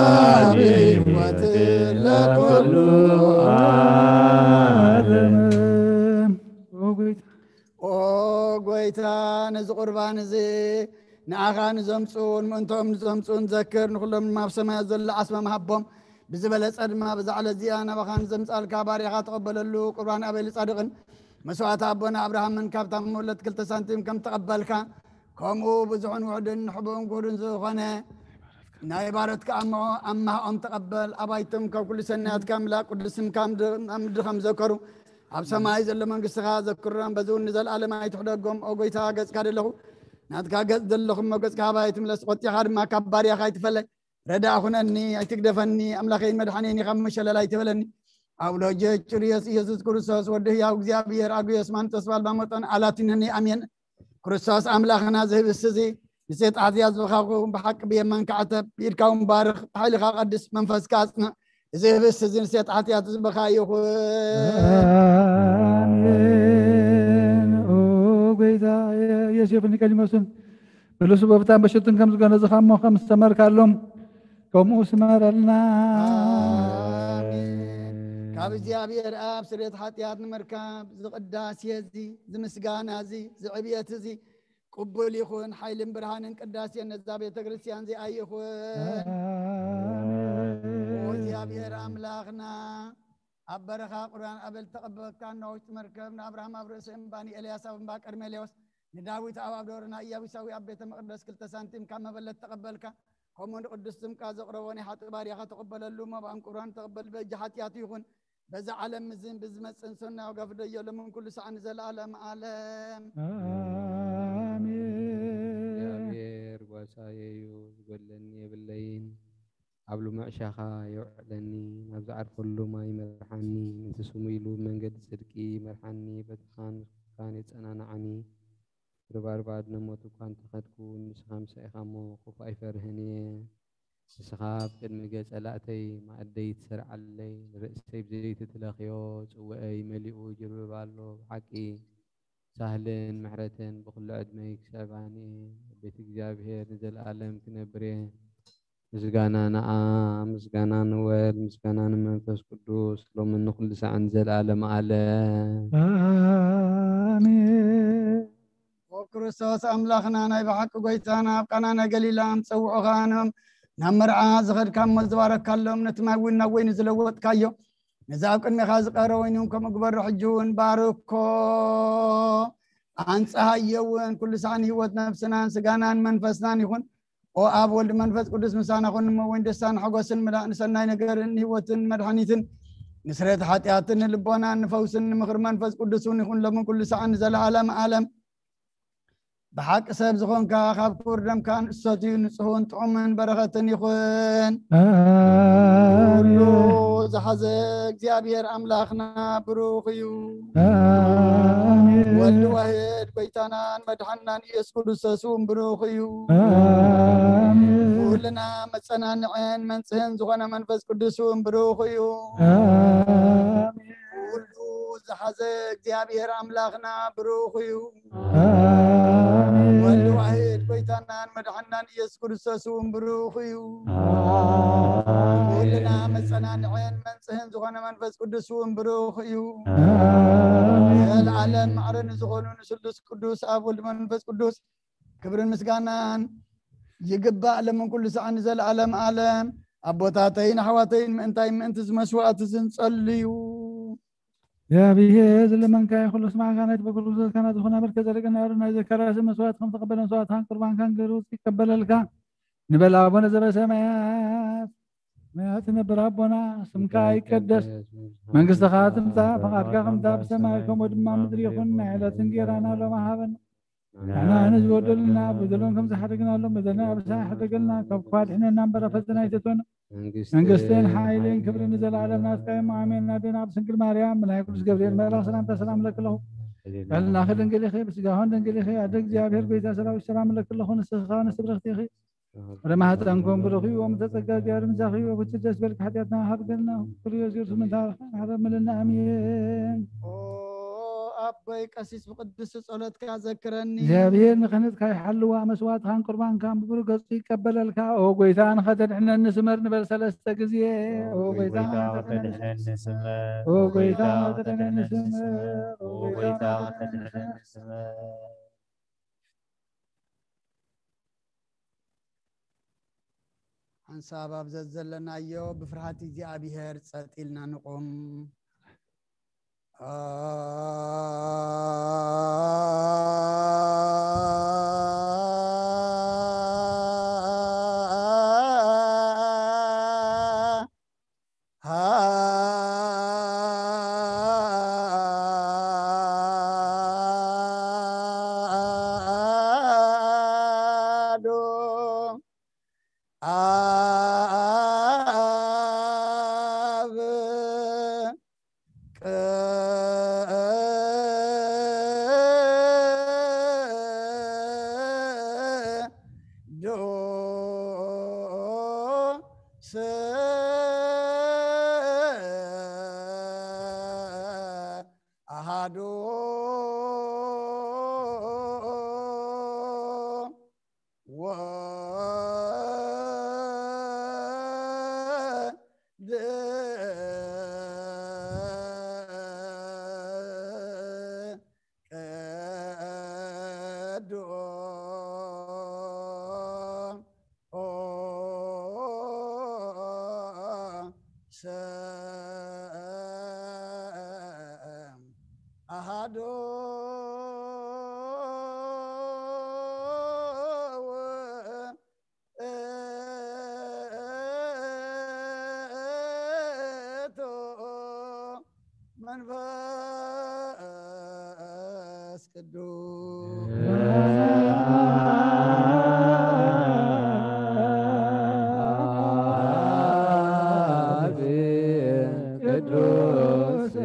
ወህይወት ለኩሉ ዓለም። ኦ ጎይታ፣ ነዚ ቁርባን እዚ ንኣኻ ንዘምጽኡን ምእንትኦም ንዘምጽኡን ዘክር። ንኹሎም ድማ ኣብ ሰማያት ዘሎ ዓስቦም ሃቦም። ብዝበለጸ ድማ ብዛ ዕለት እዚኣ ናባኻ ንዘምጻልካ ባርያኻ ተቐበለሉ። ቁርባን ኣቤል ጻድቕን መስዋዕቲ ኣቦና ኣብርሃምን ካብታ መወለት ክልተ ሳንቲም ከም ተቐበልካ፣ ከምኡ ብዙሕን ውሑድን ንሕቡእን ግሁድን ዝኾነ ናይ ባሮትካ ኣምሆ ኣማህኦም ተቐበል። ኣባይቶም ካብ ኩሉ ሰናያትካ ምላእ ቅዱስ ስምካ ኣብ ምድሪ ከም ዘከሩ ኣብ ሰማይ ዘሎ መንግስትኻ ዘክሮም። በዚ እውን ንዘለኣለም ኣይትሕደጎም። ኦ ጎይታ፣ ገጽካ ደለኹ፣ ናትካ ገጽ ዘለኹ እሞ፣ ገጽካ ኣባይ ትምለስ፣ ቆጢኻ ድማ ካብ ባርያኻ ኣይትፈለይ። ረዳእ ኩነኒ፣ ኣይትግደፈኒ። ኣምላኸይን መድሓኒን ኢኻ፣ መሸለል ኣይትበለኒ። ኣብ ሎጀ ጭርዮስ ኢየሱስ ክርስቶስ ወዲ ህያው እግዚኣብሔር ኣጉዮስ ማንጦስ ባልባ መጠን ኣላቲነኒ። ኣሜን። ክርስቶስ ኣምላኽና፣ ዝህብስ እዚ ንሴጣት እያ ዝበኻኹ ብሓቂ ብየማንካ ዕተብ፣ ብኢድካ እውን ባርኽ፣ ብሓይልኻ ቀድስ፣ መንፈስካ ኣጽንዕ። እዚ ህብስቲ እዚ ንሴጣ ሓጢኣት ዝበኻ ይኹን። ኣሜን። ኦ ጎይታ፣ ዮሴፍን ኒቆዲሞስን ብልሱ በፍታን በሽትን ከም ዝገነዝኻ እሞ ከም ዝተመርካሎም ከምኡ ስመረልና። ኣሜን። ካብ እግዚኣብሔር ኣብ ስርየት ሓጢኣት ንምርካብ ዝቕዳሴ እዚ፣ ዝምስጋና እዚ፣ ዝዕብየት እዚ ቅቡል ይኹን። ሓይልን ብርሃንን ቅዳሴን ነዛ ቤተ ክርስቲያን እዚኣ ይኹን። ኣሜን። ኦ እግዚኣብሔር ኣምላኽና፣ ኣብ በረኻ ቁርባን ኣበል ተቐበልካ፣ ናውቲ መርከብ ንኣብርሃም ኣብ ርእሲ እምባ፣ ንኤልያስ ኣብ እምባ ቀርሜሌዎስ፣ ንዳዊት ኣብ ኣብ ደብረ ኢያቡሳዊ ኣብ ቤተ መቕደስ ክልተ ሳንቲም ካብ መበለት ተቐበልካ። ከምኡ ንቅዱስ ስምካ ዘቕረቦ ናይ ሓጢ ባርያኻ ተቐበለሉ። መባእን ቁርባን ተቐበል፣ በጃ ሓጢኣት ይኹን። በዛ ዓለም ምዝን ብዝመጽእን ሰናይ ዋጋ ፍደዮ፣ ሎምን ኩሉ ሰዓን ንዘለኣለም ዓለም። ኣሜን። እግዚኣብሔር ጓሳየ እዩ፣ ዝጎድለኒ የብለይን። ኣብ ልሙዕ ሻኻ የውዕለኒ፣ ናብ ዝዓርፈሉ ማይ ይመርሓኒ፣ ነቲ ስሙ ኢሉ ብመንገዲ ጽድቂ ይመርሓኒ፣ በትርኻን ምኽርኻን የጸናንዓኒ። ብርባርባ ኣድነ ሞት እኳ እንተኸድኩ፣ ንስኻ ምሳይ ኢኻ እሞ ክፉእ ኣይፈርህን እየ። ንስኻ ኣብ ቅድሚ ገጸ ላእተይ መኣደይ ትሰርዓለይ፣ ንርእሰይ ብዘይቲ ትለኽዮ፣ ጽውአይ መሊኡ ይጅርብብ ኣሎ። ብሓቂ ሳህልን ምሕረትን ብኹሉ ዕድመይ ክስዕባኒ እየ። ቤት እግዚኣብሔር ንዘለኣለም ክነብር እየ። ምስጋና ንኣብ፣ ምስጋና ንወልድ፣ ምስጋና ንመንፈስ ቅዱስ፣ ሎምን ንኹሉ ሰዓን ንዘለኣለም ዓለም። ኣሜን። ኦ ክርስቶስ ኣምላኽና፣ ናይ ብሓቂ ጎይታና፣ ኣብ ቃና ናይ ገሊላ ምስ ጸውዑኻ፣ ናብ መርዓ ዝኸድካ እሞ ዝባረካሎም፣ ነቲ ማይ እውን ናብ ወይኒ ዝለወጥካዮ፣ ነዚ ኣብ ቅድሜኻ ዝቐረበ ወይኒ እውን ከምኡ ግበሮ። ሕጂ እውን ባርኮ፣ ኣንጽሃዮ እውን፣ ኩሉ ሳዕ ንህይወት ነፍስናን ስጋናን መንፈስናን ይኹን። ኦ ኣብ ወልድ መንፈስ ቅዱስ ምሳና ኩን። እሞ ወይን ደስታን ሓጎስን ምላእ ንሰናይ ነገርን ንህይወትን መድሓኒትን ንስሬት ሓጢኣትን ንልቦናን ንፈውስን ንምኽሪ መንፈስ ቅዱስ እውን ይኹን፣ ሎምን ኩሉ ሳዕን ንዘለዓለም ዓለም። ብሓቂ ሰብ ዝኾንካ ካብ ክቡር ደምካ ንእሰትዩ ንጽሁን ጥዑምን በረኸትን ይኹን። ኩሉ ዝሓዘ እግዚኣብሔር ኣምላኽና ብሩኽ እዩ። ወልድ ዋህድ ጎይታናን መድሓንናን ኢየሱስ ክርስቶስ እውን ብሩኽ እዩ። ኩልና መጸናንዕን መንጽህን ዝኾነ መንፈስ ቅዱስ እውን ብሩኽ እዩ። ኩሉ ዝሓዘ እግዚኣብሔር ኣምላኽና ብሩኽ እዩ። ወልድ ዋህድ ጎይታናን መድሓንናን ኢየሱስ ክርስቶስ እውን ብሩኽ እዩ። ኩልና መጸናንዕን መንጽህን ዝኾነ መንፈስ ቅዱስ እውን ብሩኽ እዩ። ዘለዓለም ማዕረ ንዝኾኑ ንስሉስ ቅዱስ ኣብ ወልድ መንፈስ ቅዱስ ክብርን ምስጋናን ይግባእ፣ ለምን ኩሉ ሰዓት ንዘለዓለም ዓለም። ኣቦታተይን ኣሕዋተይን ምእንታይ ምእንቲ ዝመስዋእቲ ዝንጸልዩ። እግዚኣብሔር ዝለመንካዮ ኩሉ ስማዕካ፣ ናይ ተበግሩ ዘዝካና ዝኾነ መልከ ጸደቅና፣ ናይ ዘካርያስ መስዋእቲ ከም ተቐበለ መስዋእትካን ቁርባንካን ገይሩ ይቀበለልካ። ንበል ኣቦነ ዘበሰማያት፣ ሰማያት ትነብር ኣቦና፣ ስምካ ይቀደስ፣ መንግስትኻ ትምጻእ፣ ፈቓድካ ከምታ ብሰማይ ከምኡ ድማ ምድሪ ይኹን። ናይ ዕለት እንጌራና ሎሚ ሃበና። ንሕና ንዝበደሉና በደሎም ከም ዝሓደግናሎም በደልና ኣበሳ ሓደገልና፣ ካብ ክፉ ኣድሕነና እምበር፣ ኣብ ፈተና ኣይተእትወና። መንግስትን ሓይልን ክብርን ንዘለዓለም ናትካ እዮም። ኣሜን። ኣዴና ቅድስት ድንግል ማርያም፣ ብናይ ቅዱስ ገብርኤል መልኣኽ ሰላምታ ሰላም እለኪ ኣለኹ። ልዕልናኺ ድንግል ኢኺ፣ ብስጋኹን ድንግል ኢኺ። ኣደ እግዚኣብሔር፣ ጎይታ ሰራዊት፣ ሰላም እለኪ ኣለኹ። ንስኺ ከኣ ንስብርኽቲ ኢኺ። ፍረ ማህፀንኩም ብሩኽ እዩ። ወምተጸጋ እግዚኣብሔር ምሳኺ እዩ። ወብቲ ደስ በልኪ፣ ሓጢኣትና ሃብገልና። ኩሉ የዝግር ስምንታ ሓረብ ምልና። ኣሜን። ኦ ኣቦይ ቀሲስ፣ ብቅዱስ ጸሎትካ ዘክረኒ። እግዚኣብሔር ንክህነትካ ይሓልዋ፣ መስዋዕትኻን ቁርባንካን ብብሩህ ገጹ ይቀበለልካ። ኦ ጎይታ ንኸተድሕነኒ ስመር ንበል ሰለስተ ግዜ። ኦ ጎይታ ንኸተድሕነኒ ስመር። ኦ ጎይታ ንኸተድሕነኒ ስመር። ኦ ጎይታ ንኸተድሕነኒ ስመር። ሓንሳብ ኣብ ዘዘለናዮ ብፍርሃት እግዚኣብሔር ጸጥ ኢልና ንቑም። ኣዶ ኣብ ቅዱስ ኣሃዱ ወልድ ቅዱስ ኣሃዱ ውእቱ መንፈስ ቅዱስ። ቅዱስ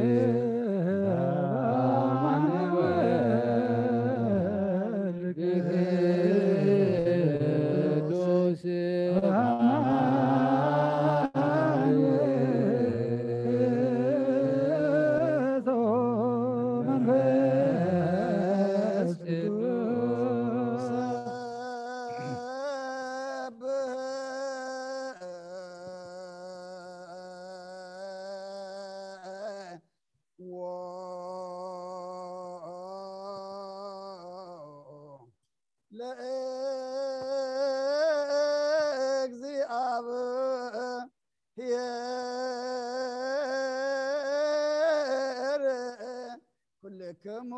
ክሙ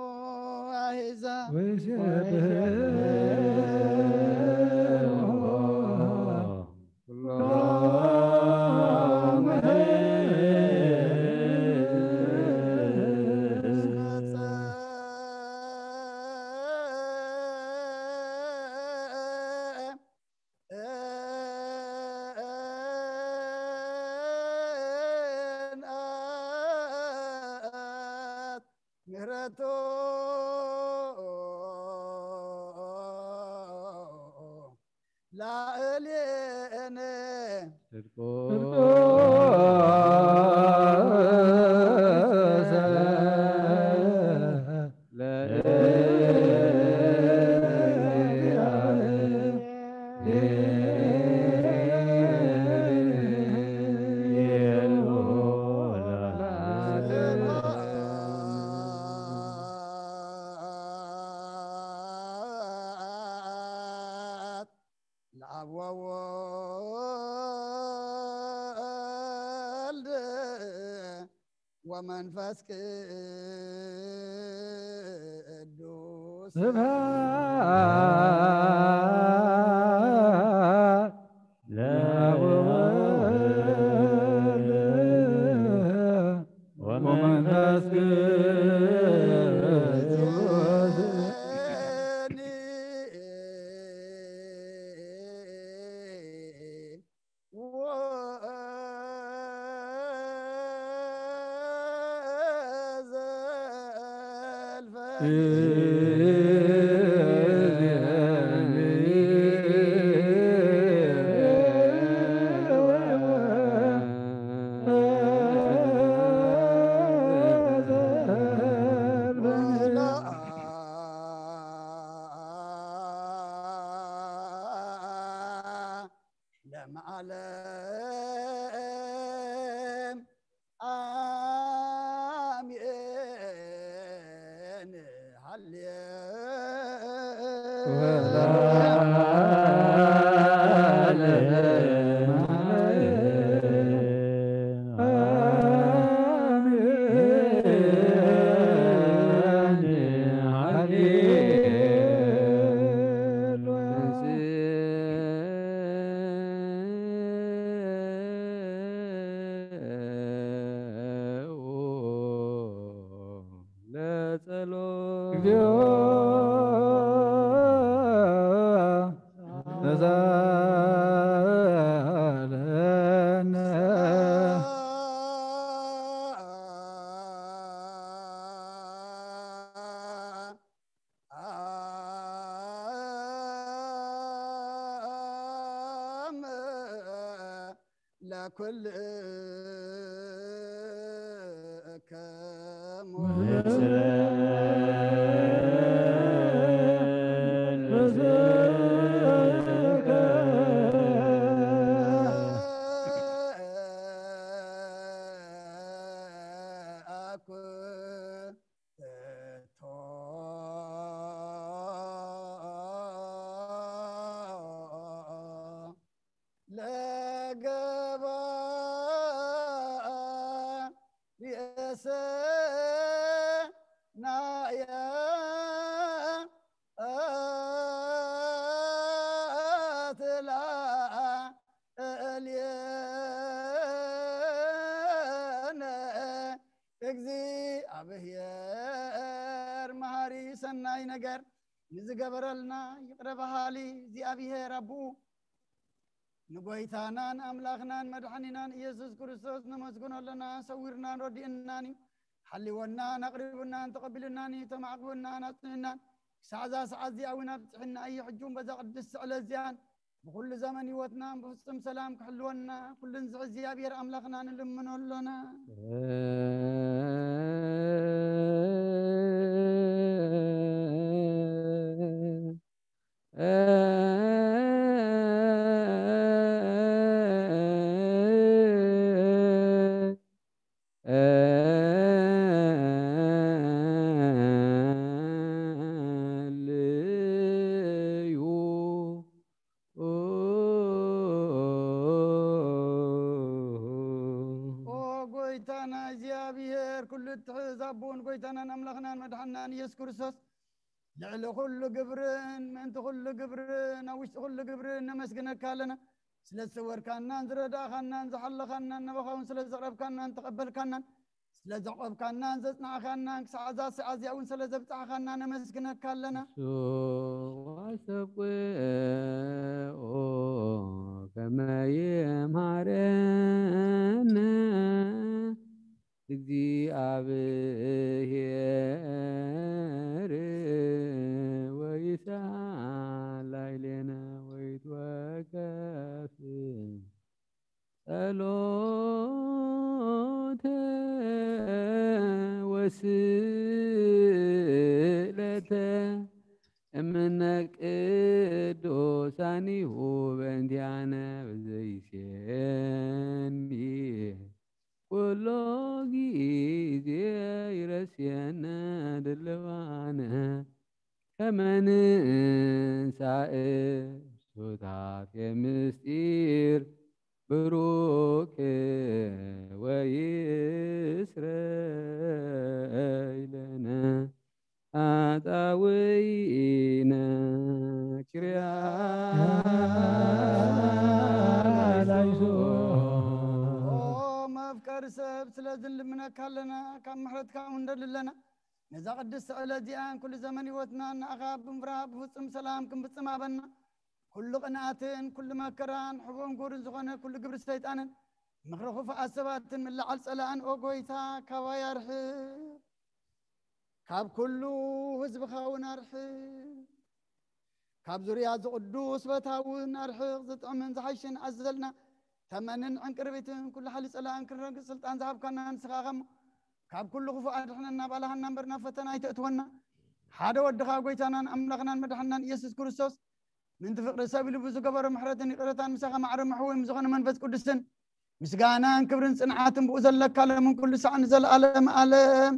ኣሂዛ ወይሴ ምህረቱ ላዕሌነ ለአብ ወወልድ ወመንፈስ ቅዱስ ስብሐት ለወልድ ወመንፈስ ቅዱስ። ለመዓለም አሜን። ሃሌ ለጸሎት። እግዚኦ ተሳለነ። አም ለኩልክሙ ለገባ ርእሰናያ አትላ እልየነ እግዚኣብሔር መሃሪ ሰናይ ነገር ንዝገበረልና ይቕረ በሃሊ እግዚኣብሔር ኣቦኡ ንጎይታናን ኣምላኽናን መድሓኒናን ኢየሱስ ክርስቶስ ነመስግኖ ኣለና። ሰዊርናን ረዲእናን እዩ። ሓሊወናን ኣቕሪቡናን ተቐቢሉናን እዩ። ተማዕቂቡናን ኣጽኒዕናን ክሳዕ እዛ ሰዓት እዚኣ እውን ኣብጽሕና እዩ። ሕጂ እውን በዛ ቅድስቲ ዕለት እዚኣን ብኹሉ ዘመን ህይወትና ብፍጹም ሰላም ክሕልወና ኩሉን ዝሕዝ እግዚኣብሔር ኣምላኽና ንልምኖ ኣሎና። ኦ ጎይታና እግዚኣብሔር፣ ኩሉ ኣቦን ጎይታናን ኣምላኽናን መድሓናን ኢየሱስ ክርስቶስ፣ ልዕሊ ኩሉ ግብርን ምእንቲ ኩሉ ግብርን ኣብ ውሽጢ ኩሉ ግብርን ነመስግነካ ኣለና። ስለ ዝሰወርካናን ዝረዳእኻናን ዝሓለኻናን፣ ናባኻ እውን ስለ ዘቕረብካናን ተቐበልካናን፣ ስለ ዘዕቆብካናን ዘጽናዕካናን፣ ክሳዕ እዛ ሰዓት እዚኣ እውን ስለ ዘብጻሕኻና ነመስግነካ ኣለና። ዋሰብቆ ከመ ይምሃረነ እግዚኣብሔር ወይስሐል ላዕሌነ ወይትወከፍ ጸሎተ ወስእለተ እምነ ቅዱሳኒሁ በእንቲአነ በዘይሴኒ ኩሎ ጊዜ ይረስየነ ድልዋነ ከመ ንንሳእ ሱታፌ ምስጢር ብሩክ ወይስረይ ለነ ኃጣውኢነ። ኪርያ ላይሶ። ኦ መፍቀሪ ሰብ፣ ስለዚ ንልምነካ ኣለና፣ ካብ ምሕረትካ እውን ንደሊ ኣለና። ነዛ ቅድስቲ ዕለት እዚኣን ኩሉ ዘመን ህይወትና ንኣኻ ብምፍራህ ብፍጹም ሰላም ክንፍጽም ሃበና። ኩሉ ቅንኣትን ኩሉ መከራን ሕቦን ጎርን ዝኾነ ኩሉ ግብሪ ሰይጣንን ምኽሪ ክፉኣት ሰባትን ምልዓል ጸላእን ኦ ጎይታ ካባይ ኣርሕቕ። ካብ ኩሉ ህዝብኻ እውን ኣርሕቕ። ካብ ዙርያ እዚ ቅዱስ ቦታ እውን ኣርሕቕ። ዝጥዕምን ዝሓይሽን ኣዘልና ተመንን ዕንቅርቢትን ኩሉ ሓይሊ ጸላእን ክንረግጽ ስልጣን ዝሃብካና ንስኻ ኢኻ እሞ፣ ካብ ኩሉ ክፉእ ኣድሕነና፣ ባልሃና እምበር ናብ ፈተና ኣይተእትወና። ሓደ ወድኻ ጎይታናን ኣምላኽናን መድሓናን ኢየሱስ ክርስቶስ ምንቲ ፍቕሪ ሰብ ኢሉ ብዝገበሮ ምሕረትን ይቕረታን ምሳኻ ማዕረ መሕወይ ምስ ዝኾነ መንፈስ ቅዱስን ምስጋናን ክብርን ጽንዓትን ብኡ ዘለካ ለምን ኩሉ ሳዕ ንዘለኣለም ኣለም።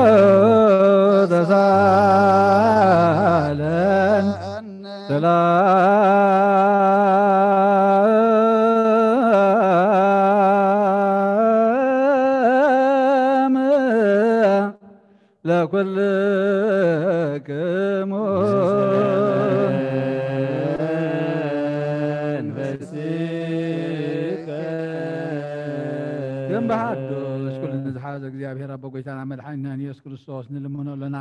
ለጸሎት። ሰላም ለኩልክሙ። መንፈስከ። ደም ብሓዱሽ ኩሉ ንዝሓዘ እግዚኣብሔር ኣቦ ጎይታና መድሓኒናን ኢየሱስ ክርስቶስ ንልምኖ ኣለና።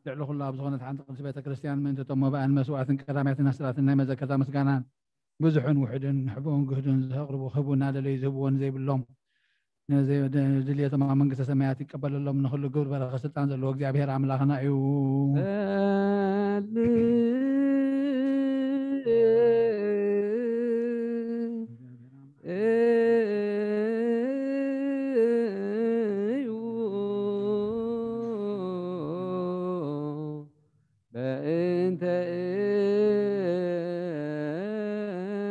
ልዕሊ ኩሉ ኣብ ዝኾነት ሓንቲ ቅድስቲ ቤተ ክርስቲያን ምእንቲ እቶም መባእን መስዋዕትን ቀዳማያትን ኣስራትን ናይ መዘከርታ ምስጋናን ብዙሕን ውሑድን ንሕቦን ግህዱን ዘቕርቡ ክህቡ እናደለዩ ዝህብዎ ንዘይብሎም ነዚ ድልየቶም ኣብ መንግስተ ሰማያት ይቀበለሎም። ንኹሉ ግብር በረኸት ስልጣን ዘለዎ እግዚኣብሔር ኣምላኽና እዩ። በእንተ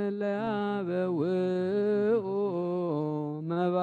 እለ አበውኡ መባ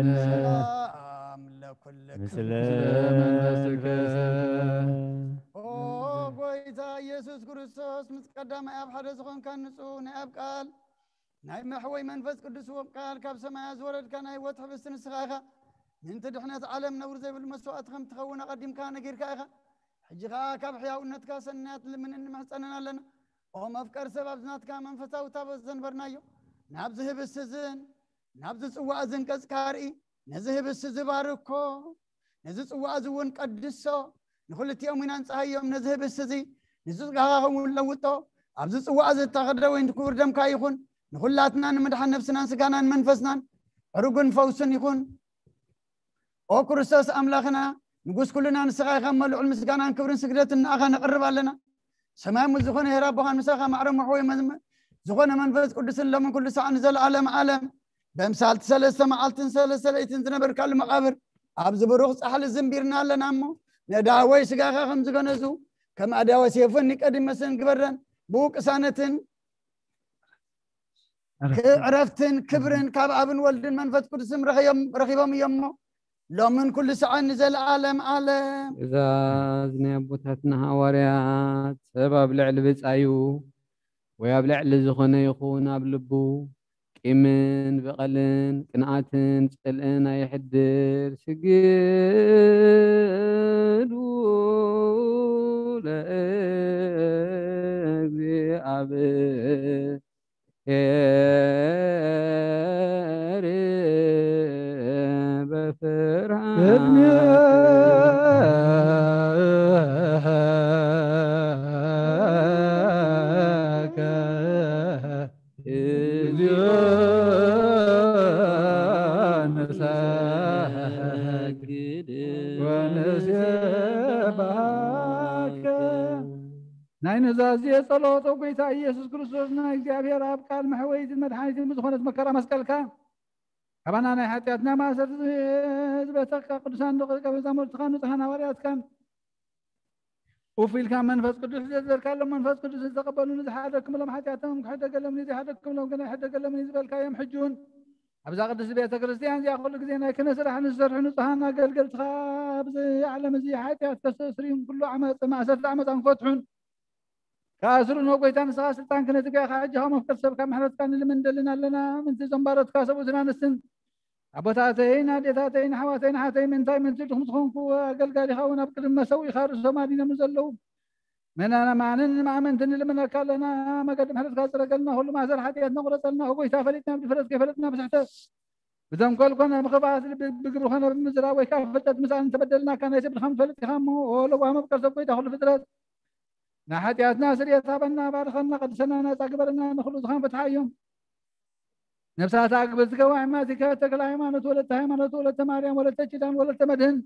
ሰላም ለኩልክም። ምስለ መንፈስከ። ኦ ጎይታ ኢየሱስ ክርስቶስ፣ ምስ ቀዳማይ ኣብ ሓደ ዝኾንካ ንጹህ ናይ ኣብ ቃል ናይ መሕወይ መንፈስ ቅዱስ ወም ቃል ካብ ሰማያ ዝወረድካ ናይ ህይወት ሕብስቲ ንስኻ ኢኻ። ምእንቲ ድሕነት ዓለም ነውር ዘይብሉ መስዋዕቲ ከም ትኸውን ኣቐዲምካ ነጊርካ ኢኻ። ሕጂ ኸኣ ካብ ሕያውነትካ ሰናያት ንልምንን ንምሕጸንን ኣለና። ኦ መፍቀር ሰብ፣ ኣብዚ ናትካ መንፈሳዊ ታቦት ዘንበርናዮ፣ ናብዚ ህብስቲ እዝን ናብዚ ጽዋእ እዝን ቀጽካ ርኢ። ነዚ ህብስቲ እዚ ባርኮ፣ ነዚ ጽዋእ እዚ እውን ቀድሶ፣ ንኽልቲኦም ኢና ንጽሃዮም። ነዚ ህብስቲ እዚ ንስጋኻ ኸውን ለውጦ። ኣብዚ ጽዋእ ዝተኸደ ወይን ክቡር ደምካ ይኹን። ንኹላትና ንምድሓን ነፍስናን ስጋናን መንፈስናን ዕሩግን ፈውስን ይኹን። ኦ ክርስቶስ ኣምላኽና፣ ንጉስ ኩልና ንስኻ ኢኻ እሞ፣ ልዑል ምስጋናን ክብርን ስግደትን ንኣኻ ነቕርብ ኣለና። ሰማይ ምስ ዝኾነ ሄር ኣቦኻን ምሳኻ ማዕረ መሕወይ መዝመ-፣ ዝኾነ መንፈስ ቅዱስን ሎምን ኩሉ ሰዓን ንዘለዓለም ዓለም፣ በምሳልቲ ሰለስተ መዓልትን ሰለስተ ለይትን ዝነበርካሉ መቓብር፣ ኣብዚ ብሩኽ ጻሕሊ ዝንቢርና ኣለና እሞ፣ ነዳወይ ስጋኻ ከም ዝገነዙ፣ ከም ኣዳወ ሴፎን ኒቀዲሞስን ግበረን። ብኡ ቅሳነትን ክ-፣ ዕረፍትን ክብርን ካብ ኣብን ወልድን መንፈስ ቅዱስን ረኺቦም፣ ረኺቦም እዮም እሞ፣ ሎምን ኩሉ ሰዓን ንዘለዓለም ዓለም። ትእዛዝ ናይ ኣቦታትና ሃዋርያት፣ ሰብ ኣብ ልዕሊ ብጻዩ ወይ ኣብ ልዕሊ ዝኾነ ይኹን ኣብ ልቡ ቂምን በቐልን ቅንኣትን ጽልእን ኣየሕድር። ስግዱ ለእግዚኣብሔር ሄር በፍርሃት። ቅድሜከ እግዚኦ ንሰግድ ወንሴብሐከ። ናይ ኑዛዜ ጸሎት፣ ኦ ጎይታ ኢየሱስ ክርስቶስ፣ ናይ እግዚኣብሔር ኣብ ቃል መሕወይትን መድሓኒትን ብዝኾነት መከራ መስቀልካ፣ ካባና ናይ ሓጢኣትና ማእሰርቲ ዝበተካ ቅዱሳን ደቂ መዛሙርትኻን ንጹሓን ሃዋርያትካን፣ ኡፍ ኢልካ መንፈስ ቅዱስ ዘዘርካሎም፣ መንፈስ ቅዱስ ዝተቐበሉ ንዝሓደግክምሎም ሓጢኣቶም ክሕደገሎም፣ ንዘይሓደግክምሎም ግን ኣይሕደገሎምን እዩ ዝበልካዮም፣ ሕጂ እውን ኣብዛ ቅድስቲ ቤተ ክርስቲያን እዚኣ ኩሉ ግዜ ናይ ክህነት ስራሕ ንዝሰርሑ ንጹሓን ኣገልገልትኻ ኣብዚ ዓለም እዚ ሓጢኣት ከስተስርዩን ኩሉ ዓመፅ፣ ማእሰርቲ ዓመፃን ክፈትሑን ከኣስሩን፣ ኦ ጎይታ፣ ንስኻ ስልጣን ክህነት እዚኣ ሕጂ ካብ መፍቀር ሰብ ካብ ምሕረትካ ንልምን እንደልን ኣለና። ምንቲ እዞም ባሮትካ ሰብኡትን ኣንስትን፣ ኣቦታተይን ኣዴታተይን ኣሕዋተይን ኣሓተይን፣ ምእንታይ ምንቲ ድኹም ዝኾንኩ ኣገልጋሊኻ እውን ኣብ ቅድሚ መሰውኢኻ ርእሶም ኣዲኖም ዘለዉ መናማንን ማእመንትን ንልምነካ ኣለና። መገዲ ምሕረትካ ጽረገልና፣ ኩሉ ማእሰር ሓጢኣት ነቑረጸልና። ኦ ጎይታ፣ ፈሊጥና ብድፍረት ከይፈለጥና ብስሕተት፣ ብተንኮል ኮነ ብኽፍኣት ልቢ፣ ብግብሪ ኮነ ብምዝራብ ወይ ከዓ ፍልጠት ምስኣን እንተበደልናካ፣ ናይ ሰብ ድኻም ትፈልጥ ኢኻ እሞ፣ ኦ ለዋህ መፍቀር ሰብ፣ ጎይታ ኩሉ ፍጥረት፣ ንሓጢኣትና ስርየት ሃበና፣ ባርኸና፣ ቀድሰና፣ ናጻ ግበረና፣ ንኹሉ ዝኻን ፍትሓ እዮም። ነፍሳት ኣግብር ዝገባ ሕማቲከ ተክለ ሃይማኖት፣ ወለተ ሃይማኖት፣ ወለተ ማርያም፣ ወለተ ኪዳን፣ ወለተ መድህን፣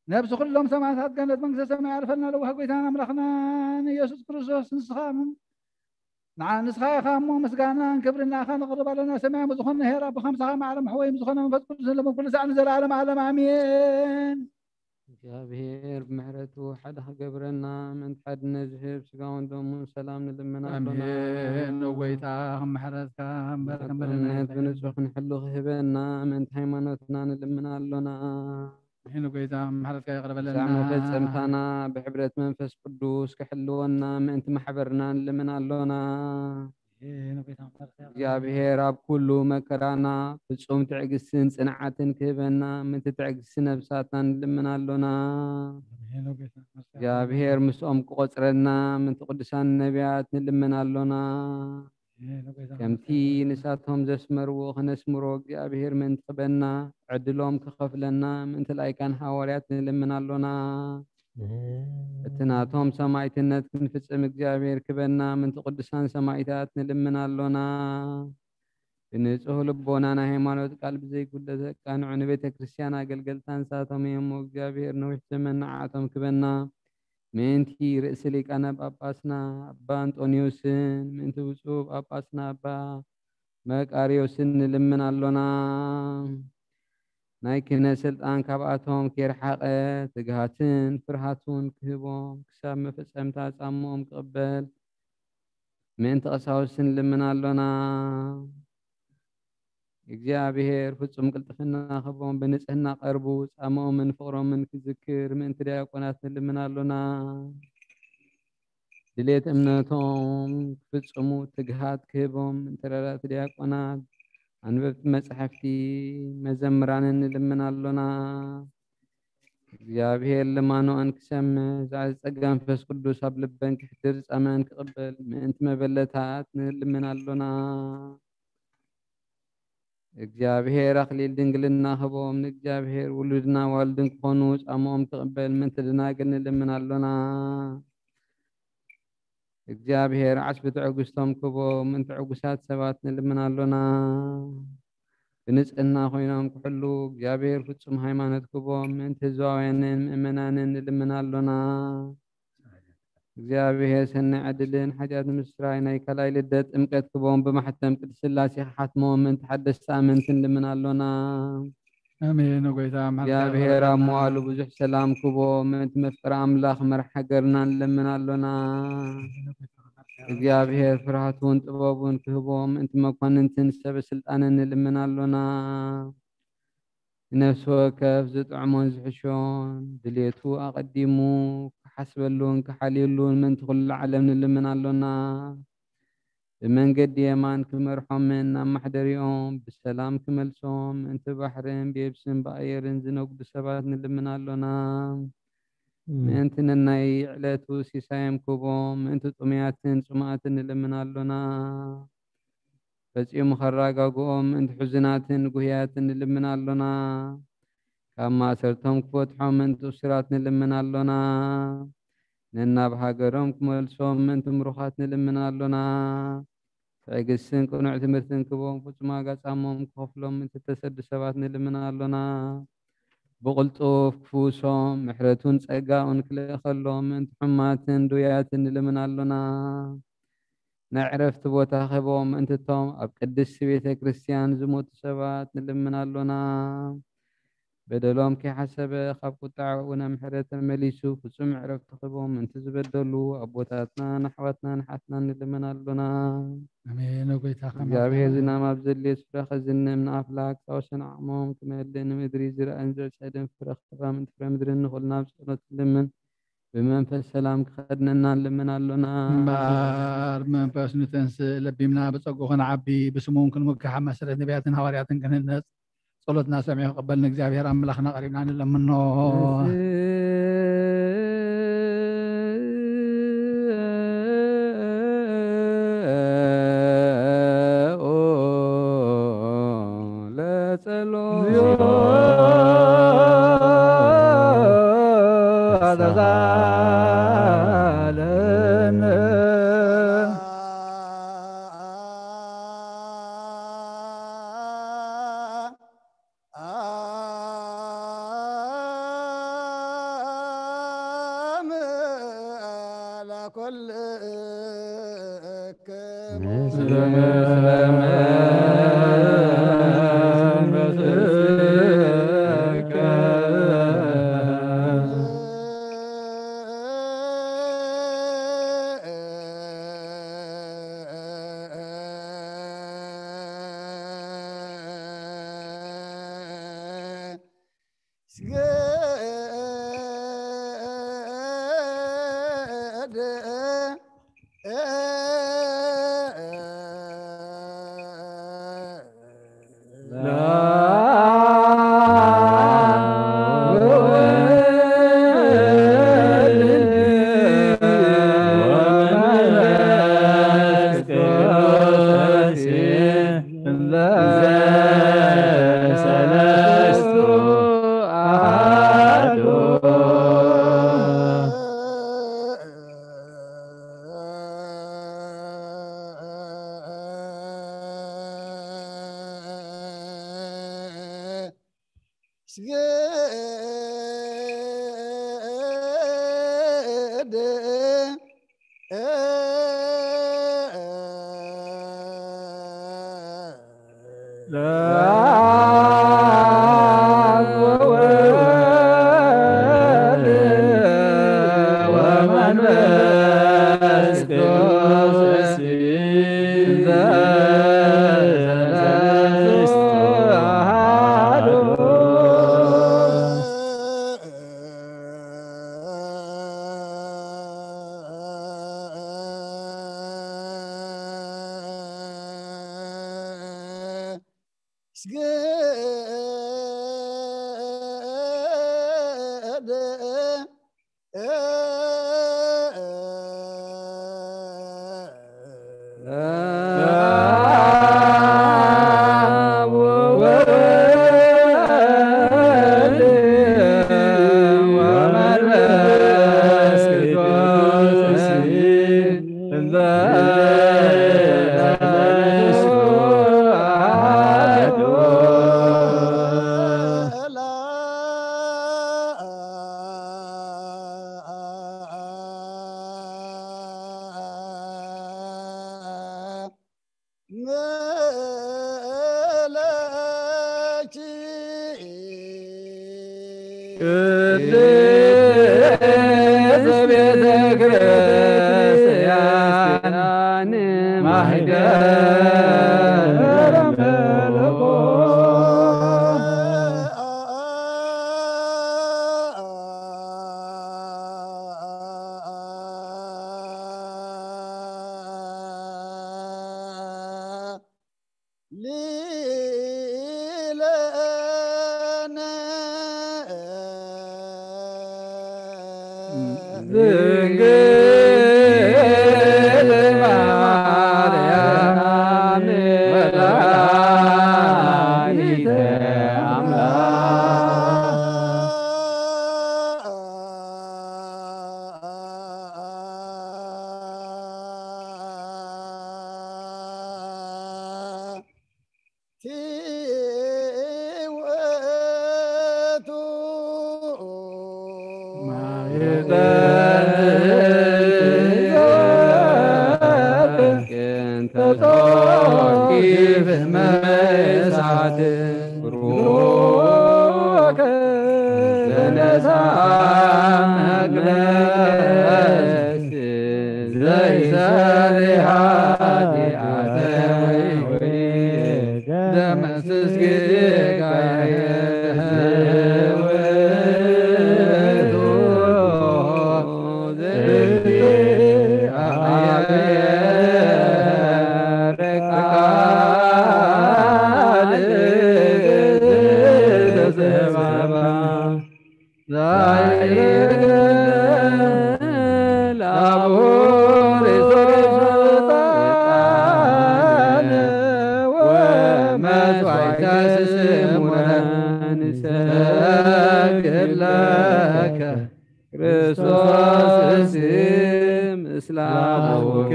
ነብሲ ኩሎም ሰማዕታት ገነት መንግስተ ሰማይ ኣርፈልና። ለዋህ ጎይታን ኣምላኽናን ኢየሱስ ክርስቶስ፣ ንስኻ ንዓ-፣ ንስኻ ኢኻ እሞ፣ ምስጋናን ክብርን ንኣኻ ነቕርብ ኣለና። ሰማያዊ ዝኾነ ኄር ኣቦኻ ምሳኻ፣ ማዕረ መሕወይ ዝኾነ መንፈስ ቅዱስ፣ ለመን ኩሉ ሳዕ ንዘለዓለም ዓለም ኣሜን። እግዚኣብሔር ብምሕረቱ ሓደ ክገብረና፣ ምእንቲ ሓድነት ዝህብ ስጋውን ደሙን ሰላም ንልምን ኣሎና። ኣሜን። ኦ ጎይታ፣ ከም ምሕረትካ እምበር ከም በደልና ጦርነት ኣይኮነን። ብንጹህ ክንሕሉ ክህበና፣ ምእንቲ ሃይማኖትና ንልምን ኣሎና። ኣሜን። ኦ ጎይታ፣ ምሕረትካ ይቕረ በለና። እዛ መፈጸምታና ብሕብረት መንፈስ ቅዱስ ክሕልወና፣ ምእንቲ ማሕበርና ንልምን ኣሎና። ኣሜን። ኦ ጎይታ፣ ምሕረትካ ይቕረ በለና። እግዚኣብሔር ኣብ ኩሉ መከራና ፍጹም ትዕግስትን ጽንዓትን ክህበና፣ ምእንቲ ትዕግስቲ ነብሳትና ንልምን ኣሎና። ኣሜን። ኦ ጎይታ፣ ምሕረትካ ይቕረ በለና። እግዚኣብሔር ምስኦም ክቖጽረና፣ ምእንቲ ቅዱሳን ነቢያት ንልምን ኣሎና። ኣሜን። ኦ ጎይታ፣ ከምቲ ምሕረትካ ይቕረ በለና። ንሳቶም ዘስመርዎ ክነስምሮ እግዚኣብሔር ምእንቲ ክበና፣ ዕድሎም ክኸፍለና፣ ምእንቲ ላይካን ሃዋርያት ንልምን ኣሎና። እቲ ናቶም ሰማዕትነት ክንፍጽም እግዚኣብሔር ክበና፣ ምእንቲ ቅዱሳን ሰማዕታት ንልምን ኣሎና። ብንጹህ ልቦና ናይ ሃይማኖት ቃል ብዘይጉድለት ዘቃንዑ ንቤተ ክርስቲያን ኣገልገልታ ንሳቶም እዮም። እግዚኣብሔር ነዊሕ ዘመን ንዓቶም ክበና፣ ምእንቲ ርእሲ ሊቃነ ጳጳስና ኣባ ኣንጦንዮስን፣ ምእንቲ ብፁዕ ጳጳስና ኣባ መቃርዮስን ንልምን ኣሎና። ናይ ክህነት ስልጣን ካብኣቶም ከይረሓቐ፣ ትግሃትን ፍርሃትን ክህቦም፣ ክሳብ መፈጸምታ ጻምኦም ክቕበል፣ ምእንቲ ቀሳውስቲ ንልምን ኣሎና። እግዚኣብሔር ፍጹም ቅልጥፍና ክህቦም፣ ብንጽህና ቀርቡ፣ ጻምኦምን ፍቕሮምን ክዝክር፣ ምእንቲ ዲያቆናት ንልምን ኣሎና። ድሌት እምነቶም ክፍጽሙ ትግሃት ክህቦም፣ ምእንቲ ረዳእቲ ዲያቆናት፣ ኣንበብቲ መጻሕፍቲ፣ መዘምራንን ንልምን ኣሎና። እግዚኣብሔር ልማኖኣን ክሰምዕ፣ ዛዕዚ ጸጋ መንፈስ ቅዱስ ኣብ ልበን ክሕድር፣ ጻመኣን ክቕበል፣ ምእንቲ መበለታት ንልምን ኣሎና። እግዚኣብሔር ኣኽሊል ድንግልና ህቦም፣ ንእግዚኣብሔር ውሉድና ዋልድን ክኾኑ ጻምኦም ክቕበል ምእንቲ ደናግል ንልምን ኣሎና። እግዚኣብሔር ዓስቢ ትዕግስቶም ክቦም ምእንቲ ዕጉሳት ሰባት ንልምን ኣሎና። ብንጽህና ኮይኖም ክሕሉ እግዚኣብሔር ፍጹም ሃይማኖት ክቦም ምእንቲ ህዝባውያንን ምእመናንን ንልምን ኣሎና። እግዚኣብሔር ሰናይ ዕድልን ሓጢኣት ምስራይ ናይ ካልኣይ ልደት ጥምቀት ክቦም ብማሕተም ቅድስት ስላሴ ክሓትሞም ምእንቲ ሓደስቲ ኣመንቲ ንልምን ኣሎና። ኣሜን። ጎይታ ኣምላኽ እግዚኣብሔር ኣብ መዋሉ ብዙሕ ሰላም ክቦም ምእንቲ መፍቀሪ ኣምላኽ መራሕ ሃገርና ንልምን ኣሎና። እግዚኣብሔር ፍርሃቱን ጥበቡን ክህቦም ምእንቲ መኳንንትን ሰበ ስልጣንን ንልምን ኣሎና። ንነፍሲ ወከፍ ዝጥዕሞን ዝሕሾን ድሌቱ ኣቐዲሙ ክሓስበሉን ክሓልየሉን ምእንቲ ኩሉ ዓለም ንልምን ኣሎና። ብመንገዲ የማን ክመርሖምን ናብ ማሕደሪኦም ብሰላም ክመልሶም ምእንቲ ባሕርን ብየብስን ብኣየርን ዝነግዱ ሰባት ንልምን ኣሎና። ምእንቲ ነናይ ዕለቱ ሲሳዮም ክቦም ምእንቲ ጥሙያትን ጽሙኣትን ንልምን ኣሎና። ፈጺሙ ከረጋግኦም ምእንቲ ሕዙናትን ጉህያትን ንልምን ኣሎና። ካብ ማእሰርቶም ክፈትሖም ምእንቲ እሱራት ንልምን ኣሎና። ነናብ ሃገሮም ክመልሶም ምእንቲ ምሩኻት ንልምን ኣሎና። ትዕግስትን ቅኑዕ ትምህርትን ክቦም ፍጹም ዋጋ ጻሞም ክኸፍሎም ምእንቲ ተሰዱ ሰባት ንልምን ኣሎና። ብቕልጡፍ ክፍውሶም ምሕረቱን ጸጋኡን ክልእኸሎም ምእንቲ ሕማትን ድውያትን ንልምን ኣሎና። ናይ ዕረፍቲ ቦታ ክህቦም ምእንቲ እቶም ኣብ ቅድስቲ ቤተ ክርስቲያን ዝሞቱ ሰባት ንልምን ኣሎና። በደሎም ከይሓሰበ ካብ ቁጣ ዕኡ ናብ ምሕረት ተመሊሱ ፍጹም ዕረፍቲ ክህቦም ምእንቲ ዝበደሉ ኣቦታትናን ኣሕዋትናን ኣሓትናን ንልምን ኣሎና። ኣሜን። ጎይታ ከማልካ እግዚኣብሔር ዝናም ኣብ ዘድልዮ ስፍራ ከዝንም ንኣፍላክ ሳወሰን ዓቕሞም ክመልእ ንምድሪ ዝረኣን ዝዕጸድን ፍረ ክህባ ምእንቲ ፍረ ምድርን ንኹልና ብጸሎት ንልምን። ብመንፈስ ሰላም ክኸድነና ንልምን ኣሎና። እምበኣር መንፈስ ንተንስእ ለቢምና ብጸጉ ክንዓቢ ብስሙን ክንውግሕ ኣብ መሰረት ነቢያትን ሃዋርያትን ክንህነጽ ጸሎትና ሰሚዑ ክቕበል ንእግዚኣብሔር ኣምላኽና ቀሪብና ንለምኖ። ቅድስት ቤተ ክርስቲያን ማህደረ መለኮት። ድንግል ማርያም ወላዲተ አምላክ። ዘይሰሪ ኃጢአተ ወይ ደመስስ ጌጋየ ውእቱ ዘእግዚአብሔር ቃል ዘተሰብአ። ክርስቶስ እስም ምስለ አቡኪ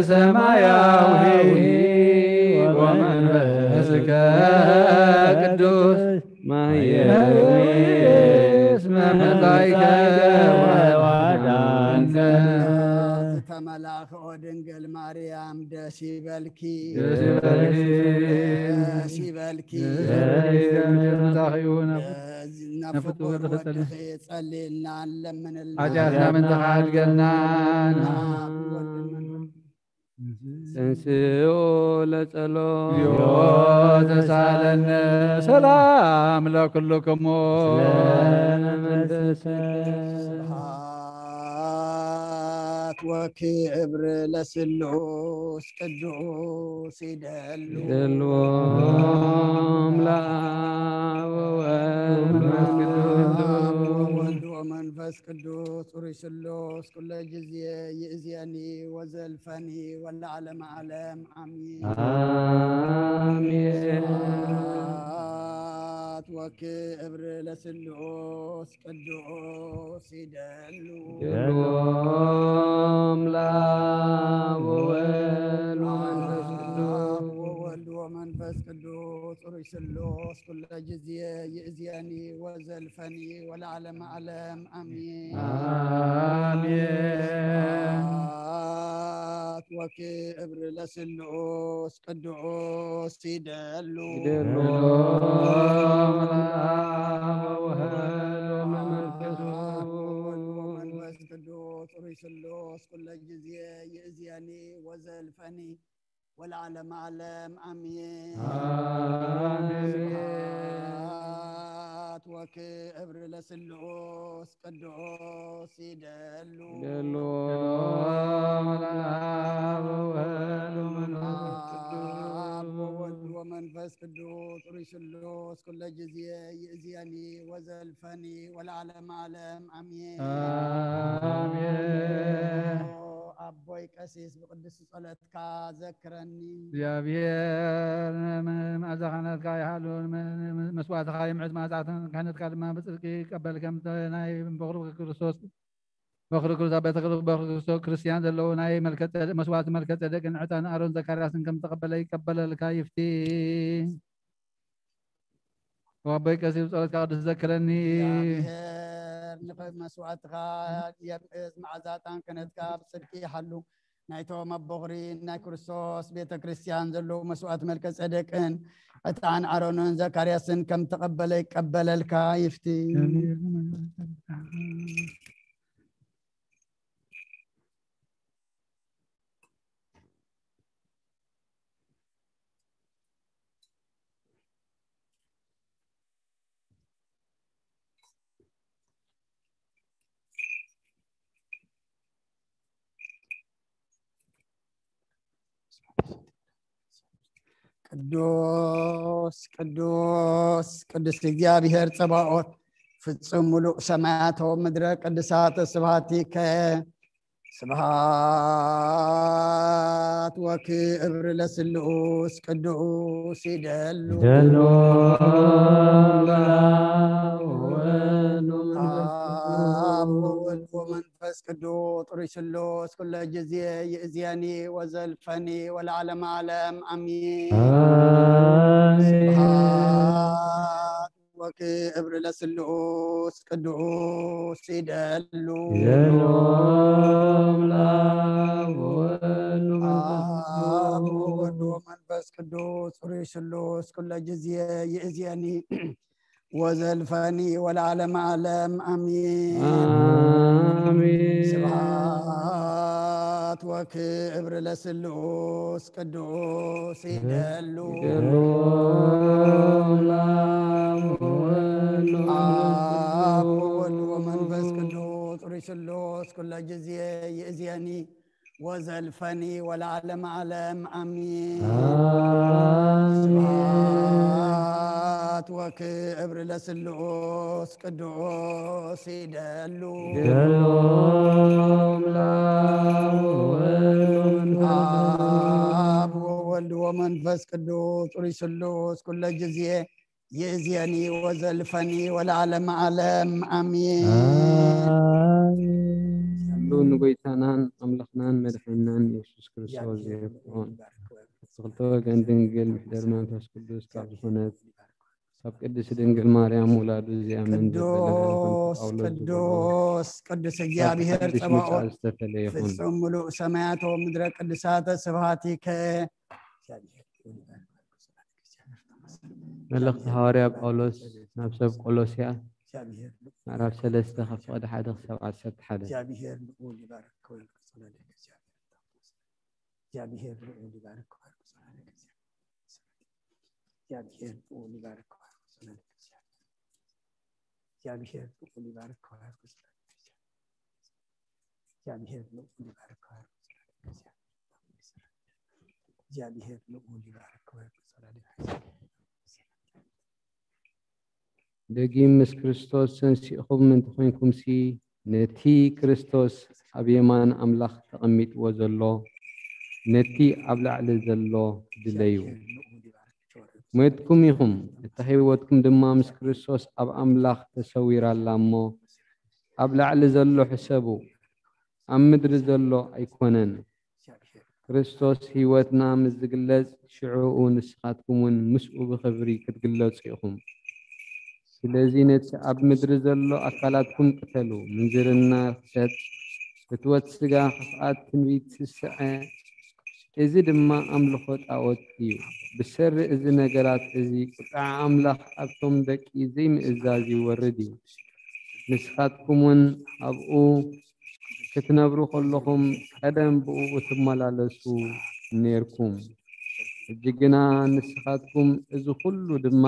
ሰማያዊ ወመንፈስከ ቅዱስ። ማየዊ እስመ መጻእከ ወአድኃንከ። ተመላኽኦ ድንግል ማርያም ደስ ይበልኪ። ደስ ይበልኪ። ደስ ይበልኪ። ደስ ይበልኪ። ምሳኺ ይሁን። ነፍቁር ወድኺ ጸልይልና፣ ለምንልና። ሓጢኣትና ምንታ ሓድገልና። ተንስኡ ለጸሎት። እግዚኦ ተሳለነ። ሰላም ለኩልክሙ። ስብሐት ወክብር ለስሉስ ቅዱስ ይደሉ። ይደሉ። ለአብ ወወልድ ወመንፈስ ቅዱስ። ወወልድ ወመንፈስ ቅዱስ ጽሩይ ስሉስ ኩለ ጊዜ ይእዜኒ ወዘልፈኒ ወለዓለመ ዓለም አሜን። አሜን። ስብሐት ወክብር ለስሉስ ቅዱስ ይደሉ። ይደሉ። ለአብ ወወልድ ወመንፈስ ቅዱስ። ወወልድ ወመንፈስ ቅዱስ ጽሩይ ስሉስ ኩለ ጊዜ ይእዜኒ ወዘልፈኒ ወለዓለመ ዓለም አሜን። አሜን። ስብሐት ወክብር ለስሉስ ቅዱስ ይደሉ። ይደሉ። ለአብ ወወልድ ወመንፈስ ቅዱስ። ወወልድ ወመንፈስ ቅዱስ ጽሩይ ስሉስ ኩለ ጊዜ ይእዜኒ ወዘልፈኒ ወለዓለመ ዓለም አሜን። አሜን። ስብሐት ወክብር ለስሉስ ቅዱስ ይደሉ። ይደሉ። ለአብ ወወልድ ወመንፈስ ቅዱስ። አብ ወወልድ ወመንፈስ ቅዱስ ጽሩይ ስሉስ ኩለ ጊዜ ይእዜኒ ወዘልፈኒ ወለዓለመ ዓለም አሜን። አሜን። አቦይ ቀሲስ ብቅዱስ ጸሎትካ ዘክረኒ። እግዚኣብሔር መዓዛ ክህነትካ ይሓሉ፣ መስዋዕትኻ ይምዕድ፣ መዓዛ ክህነትካ ድማ ብጽድቂ ይቀበል፣ ከምቲ ናይ በኹሩ ክርስቶስ በኽሪ ክርስቶስ ቤተ ክርስ-፣ በኽሪ ክርስቶስ ክርስቲያን ዘለዉ ናይ መልከ ጸደቅ፣ መስዋዕቲ መልከ ጸደቅን ዕጣን ኣሮን ዘካርያስን ከም ተቐበለ ይቀበለልካ ይፍቲ። ወኣቦይ ቀሲስ ጸሎትካ ቅዱስ ዘክረኒ። እግዚኣብሔር ንመስዋዕትኻ የምእዝ፣ መዓዛ ዕጣን ክህነትካ ብጽድቂ ይሓሉ። ናይቶም ኣብ በኽሪ ናይ ክርስቶስ ቤተ ክርስቲያን ዘለዉ መስዋዕት መልከ ጸደቅን ዕጣን ኣሮንን ዘካርያስን ከም ተቐበለ ይቀበለልካ ይፍቲ። ቅዱስ ቅዱስ ቅዱስ እግዚኣብሔር ጸባኦት፣ ፍጹም ምሉእ ሰማያት ወምድረ ቅዱሳት ስብሐቲከ። ስብሐት ወክብር ለስሉስ ቅዱስ ይደሉ። ደሎ ወወልድ ወመንፈስ ቅዱስ። አብ ወወልድ ወመንፈስ ቅዱስ ጥሩይ ስሉስ ኩለ ጊዜ ይእዜኒ ወዘልፈኒ ወለዓለመ ዓለም አሚን። አሜን። ስብሐት ወክብር ለስሉስ ቅዱስ ይደሉ። ይደሉ። አብ ወወልድ ወመንፈስ አብ ወወልድ ወመንፈስ ቅዱስ ጥሩይ ስሉስ ኩለ ጊዜ ይእዜኒ ወዘልፈኒ ወለዓለመ ዓለም አሚን። አሜን። ስብሐት ወክብር ለስሉስ ቅዱስ ይደሉ። ይደሉ። አብ ወወልድ ወመንፈስ ቅዱስ ጥሩይ ስሉስ ኩለ ጊዜ ይእዜኒ ወዘልፈኒ ወለዓለመ ዓለም አሚን። አሜን። ስብሐት ወክብር ለስሉስ ቅዱስ ይደሉ። ይደሉ። አብ ወወልድ ወመንፈስ ቅዱስ ጥሩይ ስሉስ ኩለ ጊዜ ይእዜኒ ወዘልፈኒ ወለዓለመ ዓለም አሚን። ኣሜን። ኩሉ ንጎይታናን ኣምላኽናን መድሓኒናን የሱስ ክርስቶስ ዘይርትዖን፣ ክልተ ወገን ድንግል ምሕደር መንፈስ ቅዱስ ካብ ዝኾነት ካብ ቅድስት ድንግል ማርያም ውላዱ እዚኣ መንደር በለሃ ቅዱስ ጳውሎስ ዝበሎ ቅዱስ ቅዱስ ካብ እግዚኣብሔር ቅዱስ ጸባኦት፣ ሚካል ዝተፈለየ ይኹን። ፍጹም ምሉእ ሰማያት ወምድረ ቅዱሳተ ስብሐቲከ። መልእኽቲ ሃዋርያ ጳውሎስ ናብ ሰብ ቆሎስያ፣ ምዕራፍ ሰለስተ፣ ካብ ፍቕዲ ሓደ ክሳብ ዓሰርተ ሓደ። ደጊም ምስ ክርስቶስ ተንሲእኹም እንተኾይንኩምሲ፣ ነቲ ክርስቶስ ኣብ የማን ኣምላኽ ተቐሚጥዎ ዘሎ፣ ነቲ ኣብ ላዕሊ ዘሎ ድለዩ። ሞይትኩም ኢኹም፣ እታ ህይወትኩም ድማ ምስ ክርስቶስ ኣብ ኣምላኽ ተሰዊራ ኣላ እሞ፣ ኣብ ላዕሊ ዘሎ ሕሰቡ፣ ኣብ ምድሪ ዘሎ ኣይኮነን። ክርስቶስ ህይወትና ምስ ዝግለጽ፣ ሽዑኡ ንስኻትኩም እውን ምስኡ ብኽብሪ ክትግለጹ ኢኹም። ስለዚ ነቲ ኣብ ምድሪ ዘሎ ኣካላትኩም ቅተሉ፣ ምንዝርና፣ ርኽሰት፣ ፍትወት ስጋ፣ ክፍኣት፣ ትንቢት፣ ስስዐ፣ እዚ ድማ ኣምልኾ ጣኦት እዩ። ብሰሪ እዚ ነገራት እዚ ቁጥዓ ኣምላኽ ኣብቶም ደቂ ዘይምእዛዝ ይወርድ እዩ። ንስኻትኩም እውን ኣብኡ ክትነብሩ ከለኹም ቀደም ብእኡ ትመላለሱ ነርኩም። ሕጂ ግና ንስኻትኩም እዚ ኹሉ ድማ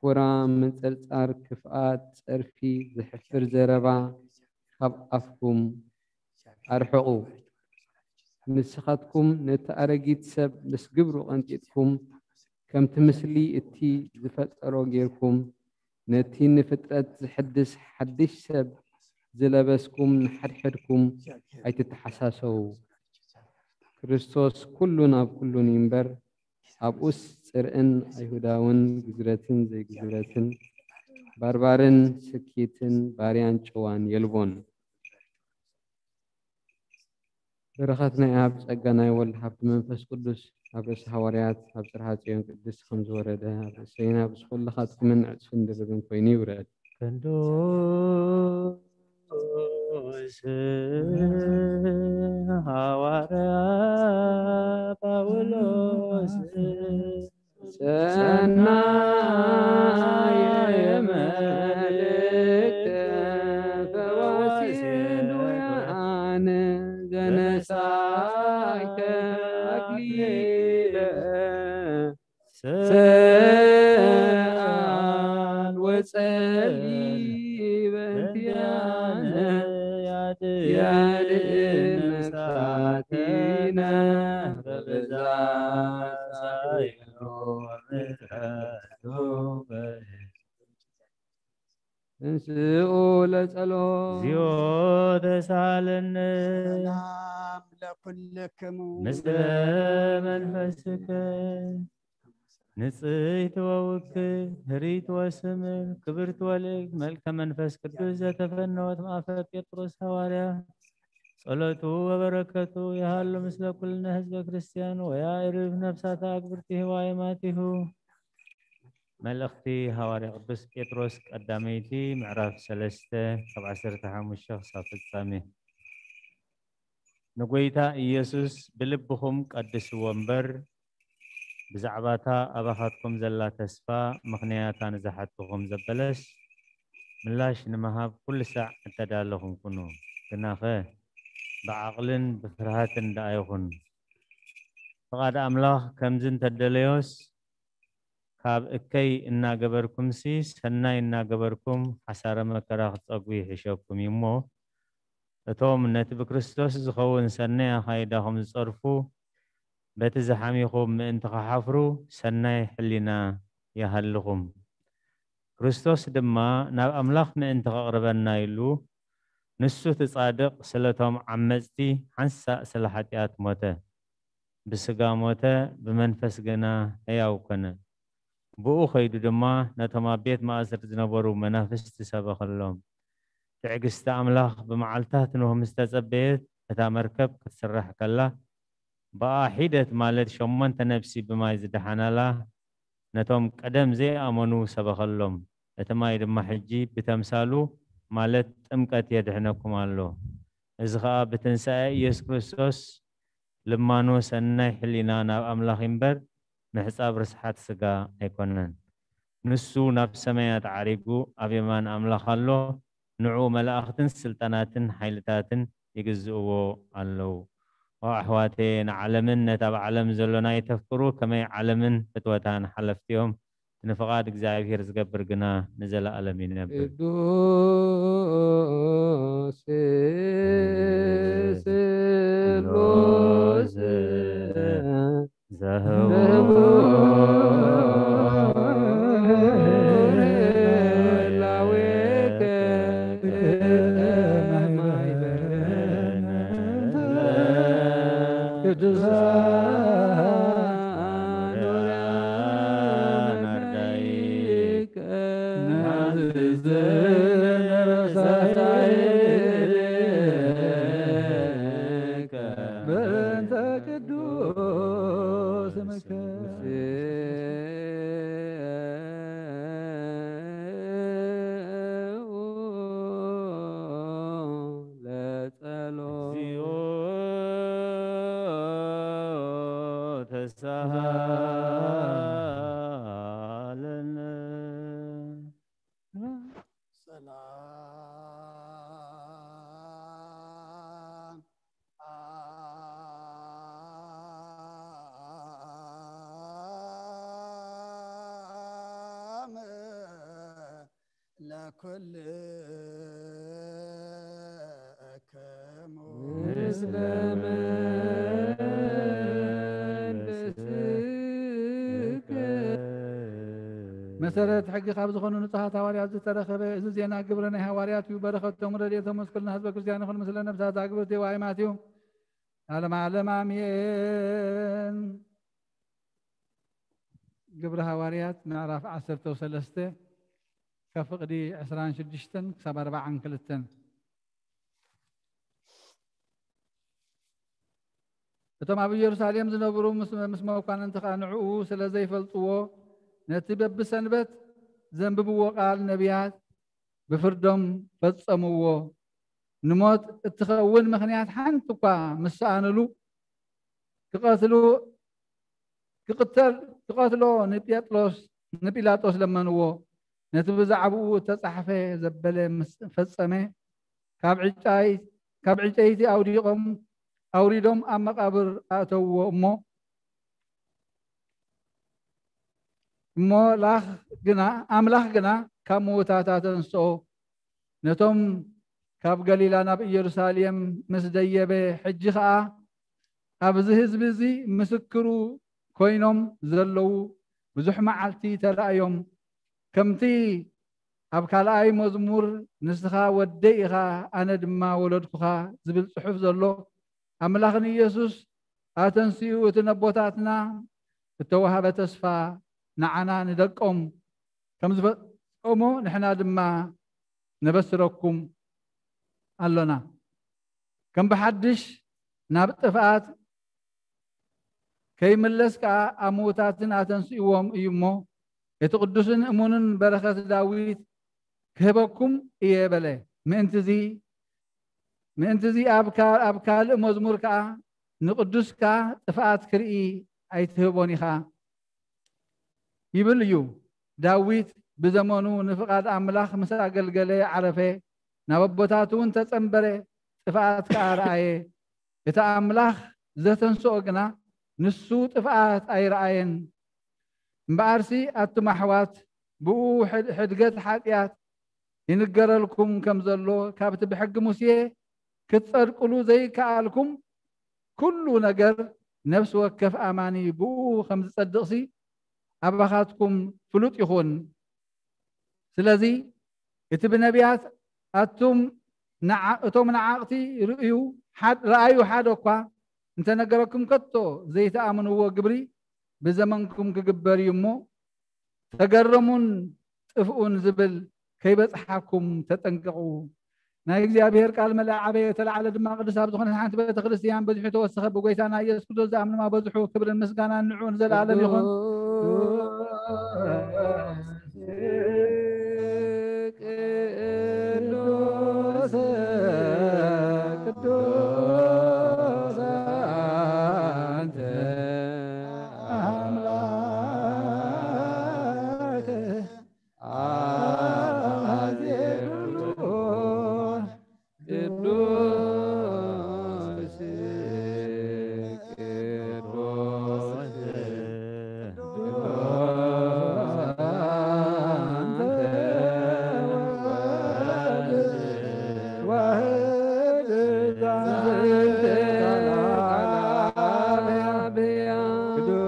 ኩራ፣ ምንጽርጻር፣ ክፍኣት፣ ጸርፊ፣ ዘሕፍር ዘረባ ካብ ኣፍኩም ኣርሕቑ። ንስኻትኩም ነቲ ኣረጊት ሰብ ምስ ግብሩ ቀንጢጥኩም፣ ከምቲ ምስሊ እቲ ዝፈጠሮ ጌርኩም፣ ነቲ ንፍጥረት ዝሕድስ ሓድሽ ሰብ ዝለበስኩም ንሓድሕድኩም ኣይትተሓሳሰዉ። ክርስቶስ ኩሉን ኣብ ኩሉን እዩ እምበር፣ ኣብኡስ ጽርዕን ኣይሁዳውን፣ ግዝረትን ዘይግዝረትን፣ ባርባርን ስኪትን፣ ባርያን ጨዋን የልቦን። በረኸት ናይ ኣብ ጸጋ ናይ ወልድ ሃብቲ መንፈስ ቅዱስ ኣብ ርእሲ ሃዋርያት ኣብ ጽርሃ ጽዮን ቅድስት ከም ዝወረደ ኣብ ርእሰይን ኣብ ርእሲ ኩልኻትኩምን ዕጽፍን ድርብን ኮይኑ ይውረድ። ቅዱስ ሃዋርያ ጳውሎስ ሰናየ መልእክተ ፈዋሲ ዱያን ዘነሳከ አክሊለ ሰኣል ወጸሊ በእንቲኣነ ያድህን ነፍሳቲነ በብዛ ሳይሎ ምሕረቱ በ- ተንስኡ ለጸሎት። እግዚኦ ተሳለነ። ሰላም ለኩልክሙ። ምስለ መንፈስከ ንጽሕት ወውክል ህሪት ወስምር ክብርት ወልእክ መልከ መንፈስ ቅዱስ ዘተፈነወት ማእፈ ጴጥሮስ ሃዋርያ ጸሎቱ ወበረከቱ ይሃሉ ምስለ ኩልነ ህዝበ ክርስቲያን ወያዕርፍ ነፍሳተ አግብርቲሁ ወአይማቲሁ። መልእኽቲ ሃዋርያ ቅዱስ ጴጥሮስ ቀዳመይቲ ምዕራፍ ሰለስተ ካብ ዓሰርተ ሓሙሽተ ክሳብ ፍጻሜ። ንጎይታ ኢየሱስ ብልብኹም ቀድስዎ እምበር፣ ብዛዕባታ ኣባኻትኩም ዘላ ተስፋ ምኽንያታ ንዝሓትኹም ዘበለስ፣ ምላሽ ንምሃብ ኩሉ ሳዕ እተዳለኹም ኩኑ። ግናኸ፣ ብዓቕልን ብፍርሃትን ደኣ ይኹን። ፍቓድ ኣምላኽ ከምዚ እንተደለዮስ፣ ካብ እከይ እናገበርኩምሲ፣ ሰናይ እናገበርኩም ሓሳረ መከራ ክትጸግቡ ይሕሸኩም እዩ እሞ፣ እቶም ነቲ ብክርስቶስ ዝኸውን ሰናይ ኣኻይዳኹም ዝጸርፉ፣ በቲ ዝሓሚኹም ምእንቲ ኽሓፍሩ፣ ሰናይ ሕሊና ይሃልኹም። ክርስቶስ ድማ ናብ ኣምላኽ ምእንቲ ኸቕርበና ኢሉ፣ ንሱ እቲ ጻድቕ ስለቶም ዓመጽቲ ሓንሳእ ስለ ሓጢኣት ሞተ። ብስጋ ሞተ፣ ብመንፈስ ግና ሕያው ኮነ። ብኡ ኸይዱ ድማ ነቶም ኣብ ቤት ማእሰርቲ ዝነበሩ መናፍስቲ ሰበኸሎም። ትዕግስቲ ኣምላኽ ብመዓልታት ኖህ ምስ ተጸበየት፣ እታ መርከብ ክትስራሕ ከላ፣ ብኣ ሒደት ማለት ሸሞንተ ነፍሲ ብማይ ዝደሓናላ፣ ነቶም ቀደም ዘይኣመኑ ሰበኸሎም። እቲ ማይ ድማ ሕጂ ብተምሳሉ ማለት ጥምቀት የድሕነኩም ኣሎ። እዚ ኸኣ ብትንሳኤ ኢየሱስ ክርስቶስ ልማኖ ሰናይ ሕሊና ናብ ኣምላኽ እምበር፣ ምሕጻብ ርስሓት ስጋ ኣይኮነን። ንሱ ናብ ሰማያት ዓሪጉ ኣብ የማን ኣምላኽ ኣሎ፣ ንዕኡ መላእኽትን ስልጣናትን ሓይልታትን ይግዝእዎ ኣለዉ። ኦ ኣሕዋተየ፣ ንዓለምን ነቲ ኣብ ዓለም ዘሎ ናይ ተፍቅሩ ከመይ ዓለምን ፍትወታን ሓለፍቲ እዮም። ንፍቓድ እግዚኣብሔር ዝገብር ግና ንዘለኣለም ይነብር። ቅዱስ ስሉስ ዘህቡ ላዌከ ቅዱሳን በእንተ ቅዱስ ስምከ ለጸሎት። እግዚኦ ተሳሃለነ። ሰላም ለኩልክሙ። ምስለ መንፈስከ። መሰረት ሕጊ ካብ ዝኾኑ ንጹሃት ሃዋርያት ዝተረኸበ እዚ ዜና ግብረ ናይ ሃዋርያት እዩ። በረኸቶም ረድኤቶም ምስ ኩልና ህዝበ ክርስቲያን ይኹን። ምስለ ነፍሳት ኣግብርቲ ወኣይማት እዩ። ዓለም ዓለም ኣሜን። ግብረ ሃዋርያት ምዕራፍ ዓሰርተ ሰለስተ ካብ ፍቕዲ ዕስራን ሽዱሽተን ክሳብ ኣርባዓን ክልተን። እቶም ኣብ ኢየሩሳሌም ዝነብሩ ምስ መኳንንቲ ኸኣ ንዕኡ ስለ ዘይፈልጥዎ፣ ነቲ በብሰንበት ዘንብብዎ ቃል ነቢያት ብፍርዶም ፈጸምዎ። ንሞት እትኸውን ምኽንያት ሓንቲ እኳ ምስ ሰኣንሉ፣ ክቐትሉ ክቕተል ክቐትሎ ንጴጥሎስ ንጲላጦስ ለመንዎ። ነቲ ብዛዕባኡ እተጻሕፈ ዘበለ ምስ ፈጸመ፣ ካብ ዕጫይ ካብ ዕጨይቲ ኣውዲቖም ኣውሪዶም ኣብ መቓብር ኣእተውዎ እሞ እሞ ላኽ ግና ኣምላኽ ግና ካብ ምውታት ኣተንስኦ። ነቶም ካብ ገሊላ ናብ ኢየሩሳሌም ምስ ደየበ ሕጂ ኸኣ ኣብዚ ህዝቢ እዚ ምስክሩ ኮይኖም ዘለዉ ብዙሕ መዓልቲ ተራእዮም። ከምቲ ኣብ ካልኣይ መዝሙር ንስኻ ወደይ ኢኻ ኣነ ድማ ወለድኩኻ ዝብል ጽሑፍ ዘሎ ኣምላኽ ንኢየሱስ ኣተንሲኡ እቲ ነቦታትና እተዋህበ ተስፋ ንዓና ንደቆም ከም ዝፈጸሞ ንሕና ድማ ነበስረኩም ኣሎና። ከም ብሓድሽ ናብ ጥፍኣት ከይምለስ ከኣ ኣምውታትን ኣተንስእዎም እዩ እሞ እቲ ቅዱስን እሙንን በረኸት ዳዊት ክህበኩም እየ በለ። ምእንትዚ ምእንትዚ ኣብ ካ- ኣብ ካልእ መዝሙር ከኣ ንቅዱስካ ጥፍኣት ክርኢ ኣይትህቦን ኢኻ ይብል እዩ። ዳዊት ብዘመኑ ንፍቓድ ኣምላኽ ምስ ኣገልገለ ዓረፈ፣ ናብ ኣቦታቱ እውን ተጸንበረ፣ ጥፍኣት ከኣ ረኣየ። እቲ ኣምላኽ ዘተንስኦ ግና ንሱ ጥፍኣት ኣይረኣየን። እምበኣርሲ ኣቱም ኣሕዋት ብኡ ሕድ- ሕድገት ሓጢኣት ይንገረልኩም ከም ዘሎ ካብቲ ብሕጊ ሙሴ ክትጸድቅሉ ዘይከኣልኩም ኩሉ ነገር ነፍሲ ወከፍ ኣማኒ ብኡ ከም ዝጸድቕሲ ኣባኻትኩም ፍሉጥ ይኹን። ስለዚ እቲ ብነቢያት ኣቱም ንዓ- እቶም ንዓቕቲ ርእዩ ሓድ- ረኣዩ ሓደ እኳ እንተነገረኩም ከቶ ዘይተኣምንዎ ግብሪ ብዘመንኩም ክግበር እዩ እሞ ተገረሙን ጥፍኡን ዝብል ከይበጽሓኩም ተጠንቀቑ። ናይ እግዚኣብሔር ቃል መለ ዓበየ ተላዕለ ድማ ቅዱስ ኣብ ዝኾነት ሓንቲ ቤተ ክርስቲያን በዚሑ ተወሰኸ ብጎይታና ኢየሱስ ክርስቶስ ዝኣምንማ በዝሑ ክብርን ምስጋናን ንዑ ንዘለዓለም ይኹን። ቅዱስ ቅዱስ አንተ አምላክ አዜ ኩሉ ቅዱስ ቅዱስ ቅዱስ አንተ ወወልድ ዋህድ ዛንተ ቅዱስ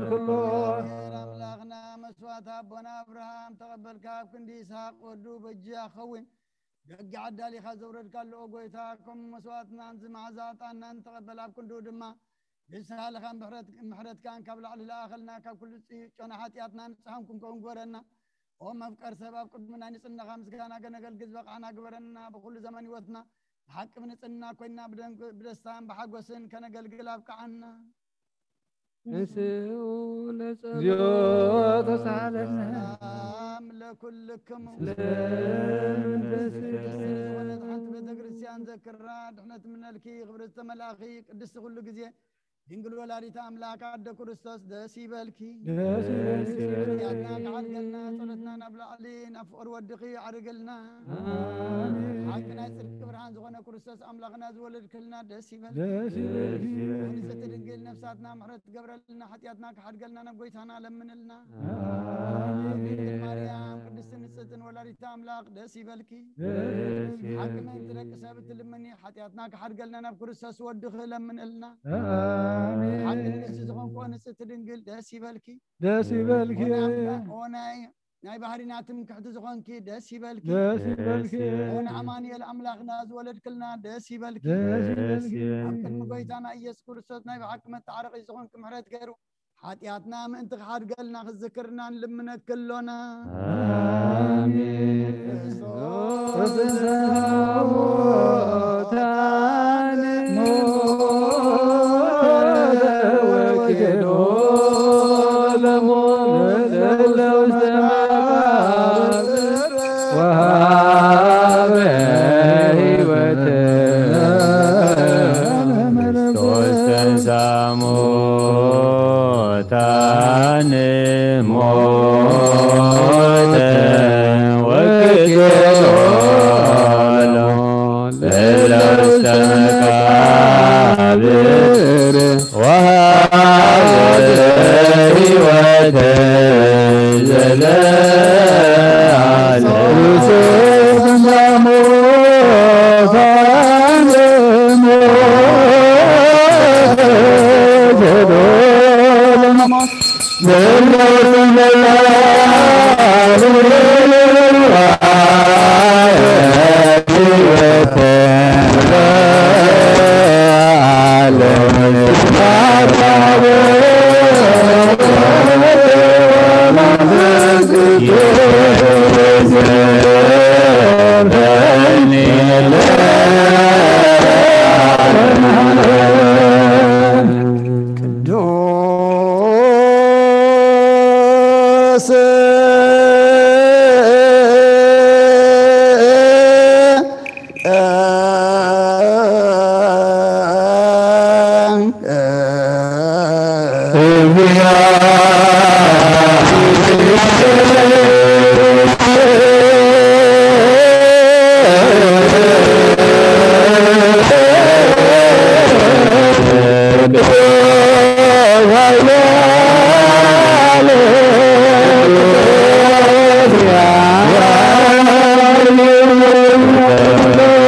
ቅዱስ ኣምላኽና መስዋዕት ኣቦና ኣብርሃም ተቐበልካ ኣብ ክንዲ ይስሓቅ ወዱ በጃ ኸውን ደጊ ዓዳሊኻ ዘውረድካሉ ኦ ጎይታ፣ ከም መስዋዕትና እዚ መዓዛ ዕጣንና ንተቐበል፣ ኣብ ክንድኡ ድማ ንስሃልኻን ምሕረትካን ካብ ላዕሊ ለኣኸልና፣ ካብ ኩሉ ጭ- ጨና ሓጢኣትና ንጽሃን ክንከውን ግበረና። ኦ መፍቀር ሰብ፣ ኣብ ቅድሚ ናይ ንጽህናኻ ምስጋና ከነገልግል ዝበቃዕና ግበረና። ብኩሉ ዘመን ህይወትና ብሓቂ ብንጽህና ኮይና ብደን- ብደስታን ብሓጎስን ከነገልግል ኣብቅዓና። እንስኡ ለጸሎ ተሳለነ ሰላም ለኩልክሙ። ለመንፈስ ቅዱስ ዝኾነት ሓንቲ ቤተ ክርስቲያን ዘክራ ድሕነት ምነልኪ ክብርቲ ተመላእኺ ቅድስቲ ኩሉ ግዜ ድንግል ወላዲተ ኣምላክ ኣደ ክርስቶስ ደስ ይበልኪ። ደስ ይበልኪ። ኃጢኣትና ክዓርገልና ጸሎትና ናብ ላዕሊ ናብ ፍቕሪ ወድኺ ዓርግልና። ኣሜን። ሓቂ ናይ ጽድቂ ብርሃን ዝኾነ ክርስቶስ ኣምላኽና ዝወለድክልና ደስ ይበልኪ። ደስ ይበልኪ። ንጽሕቲ ድንግል ነፍሳትና ምሕረት ትገብረልና፣ ኃጢኣትና ክሓድገልና ናብ ጎይታና ለምንልና። ኣሜን። ድንግል ማርያም ቅድስቲ ንጽሕትን ወላዲተ ኣምላኽ ደስ ይበልኪ። ደስ ይበልኪ። ሓቂ ምእንቲ ደቂ ሰብ እትልምኒ፣ ኃጢኣትና ክሓድገልና ናብ ክርስቶስ ወድኺ ለምንልና። ኣሜን። ሓቂ ንግስቲ ዝኾንኮ ንጽሕቲ ድንግል ደስ ይበልኪ። ደስ ይበልኪ። ኦናይ ናይ ባህሪና ትምክሕቲ ዝኾንኪ ደስ ይበልኪ። ደስ ይበልኪ። ኦን ኣማኑኤል ኣምላኽና ዝወለድክልና ደስ ይበልኪ። ደስ ይበልኪ። ኣብ ቅድሚ ጎይታና ኢየሱስ ክርስቶስ ናይ ብሓቂ መታረቂ ዝኾንኪ ምሕረት ገይሩ ሓጢኣትና ምእንቲ ክሓድገልና ክዝክርና ንልምነኪ ኣሎና። ኣሜን። ክርስቶስ ተንሥአ እሙታን ሞተ ወኪዶ ለሞት ለውስተ መቃብር ወሃበ ሕይወተ። ክርስቶስ ተንሥአ እሙታን ሞተ ወኪዶ ለውስተ መቃብር ወሃበ ሕይወተ ዘለዓለም።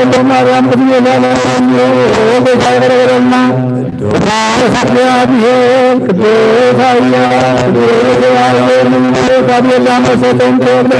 ቅዱስ ማርያም ቅድሜ ላለ ቅዱስ ኃያል ቅዱስ ኃያል ቅዱስ ኃያል ቅዱስ ኃያል ቅዱስ ኃያል ቅዱስ ኃያል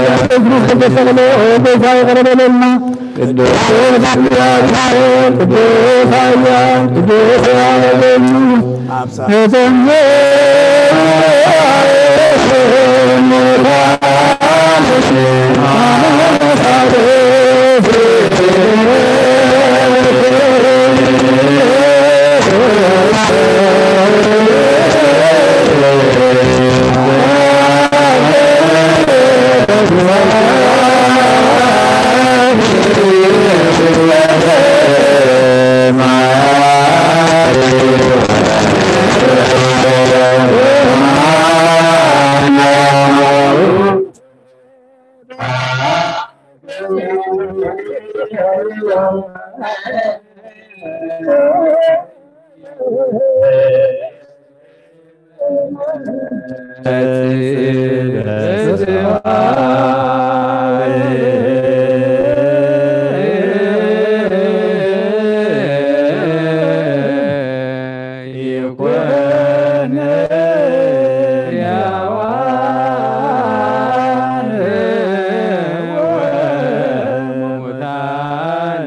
ቅዱስ ኃያል ቅዱስ ኃያል ቅዱስ ኃያል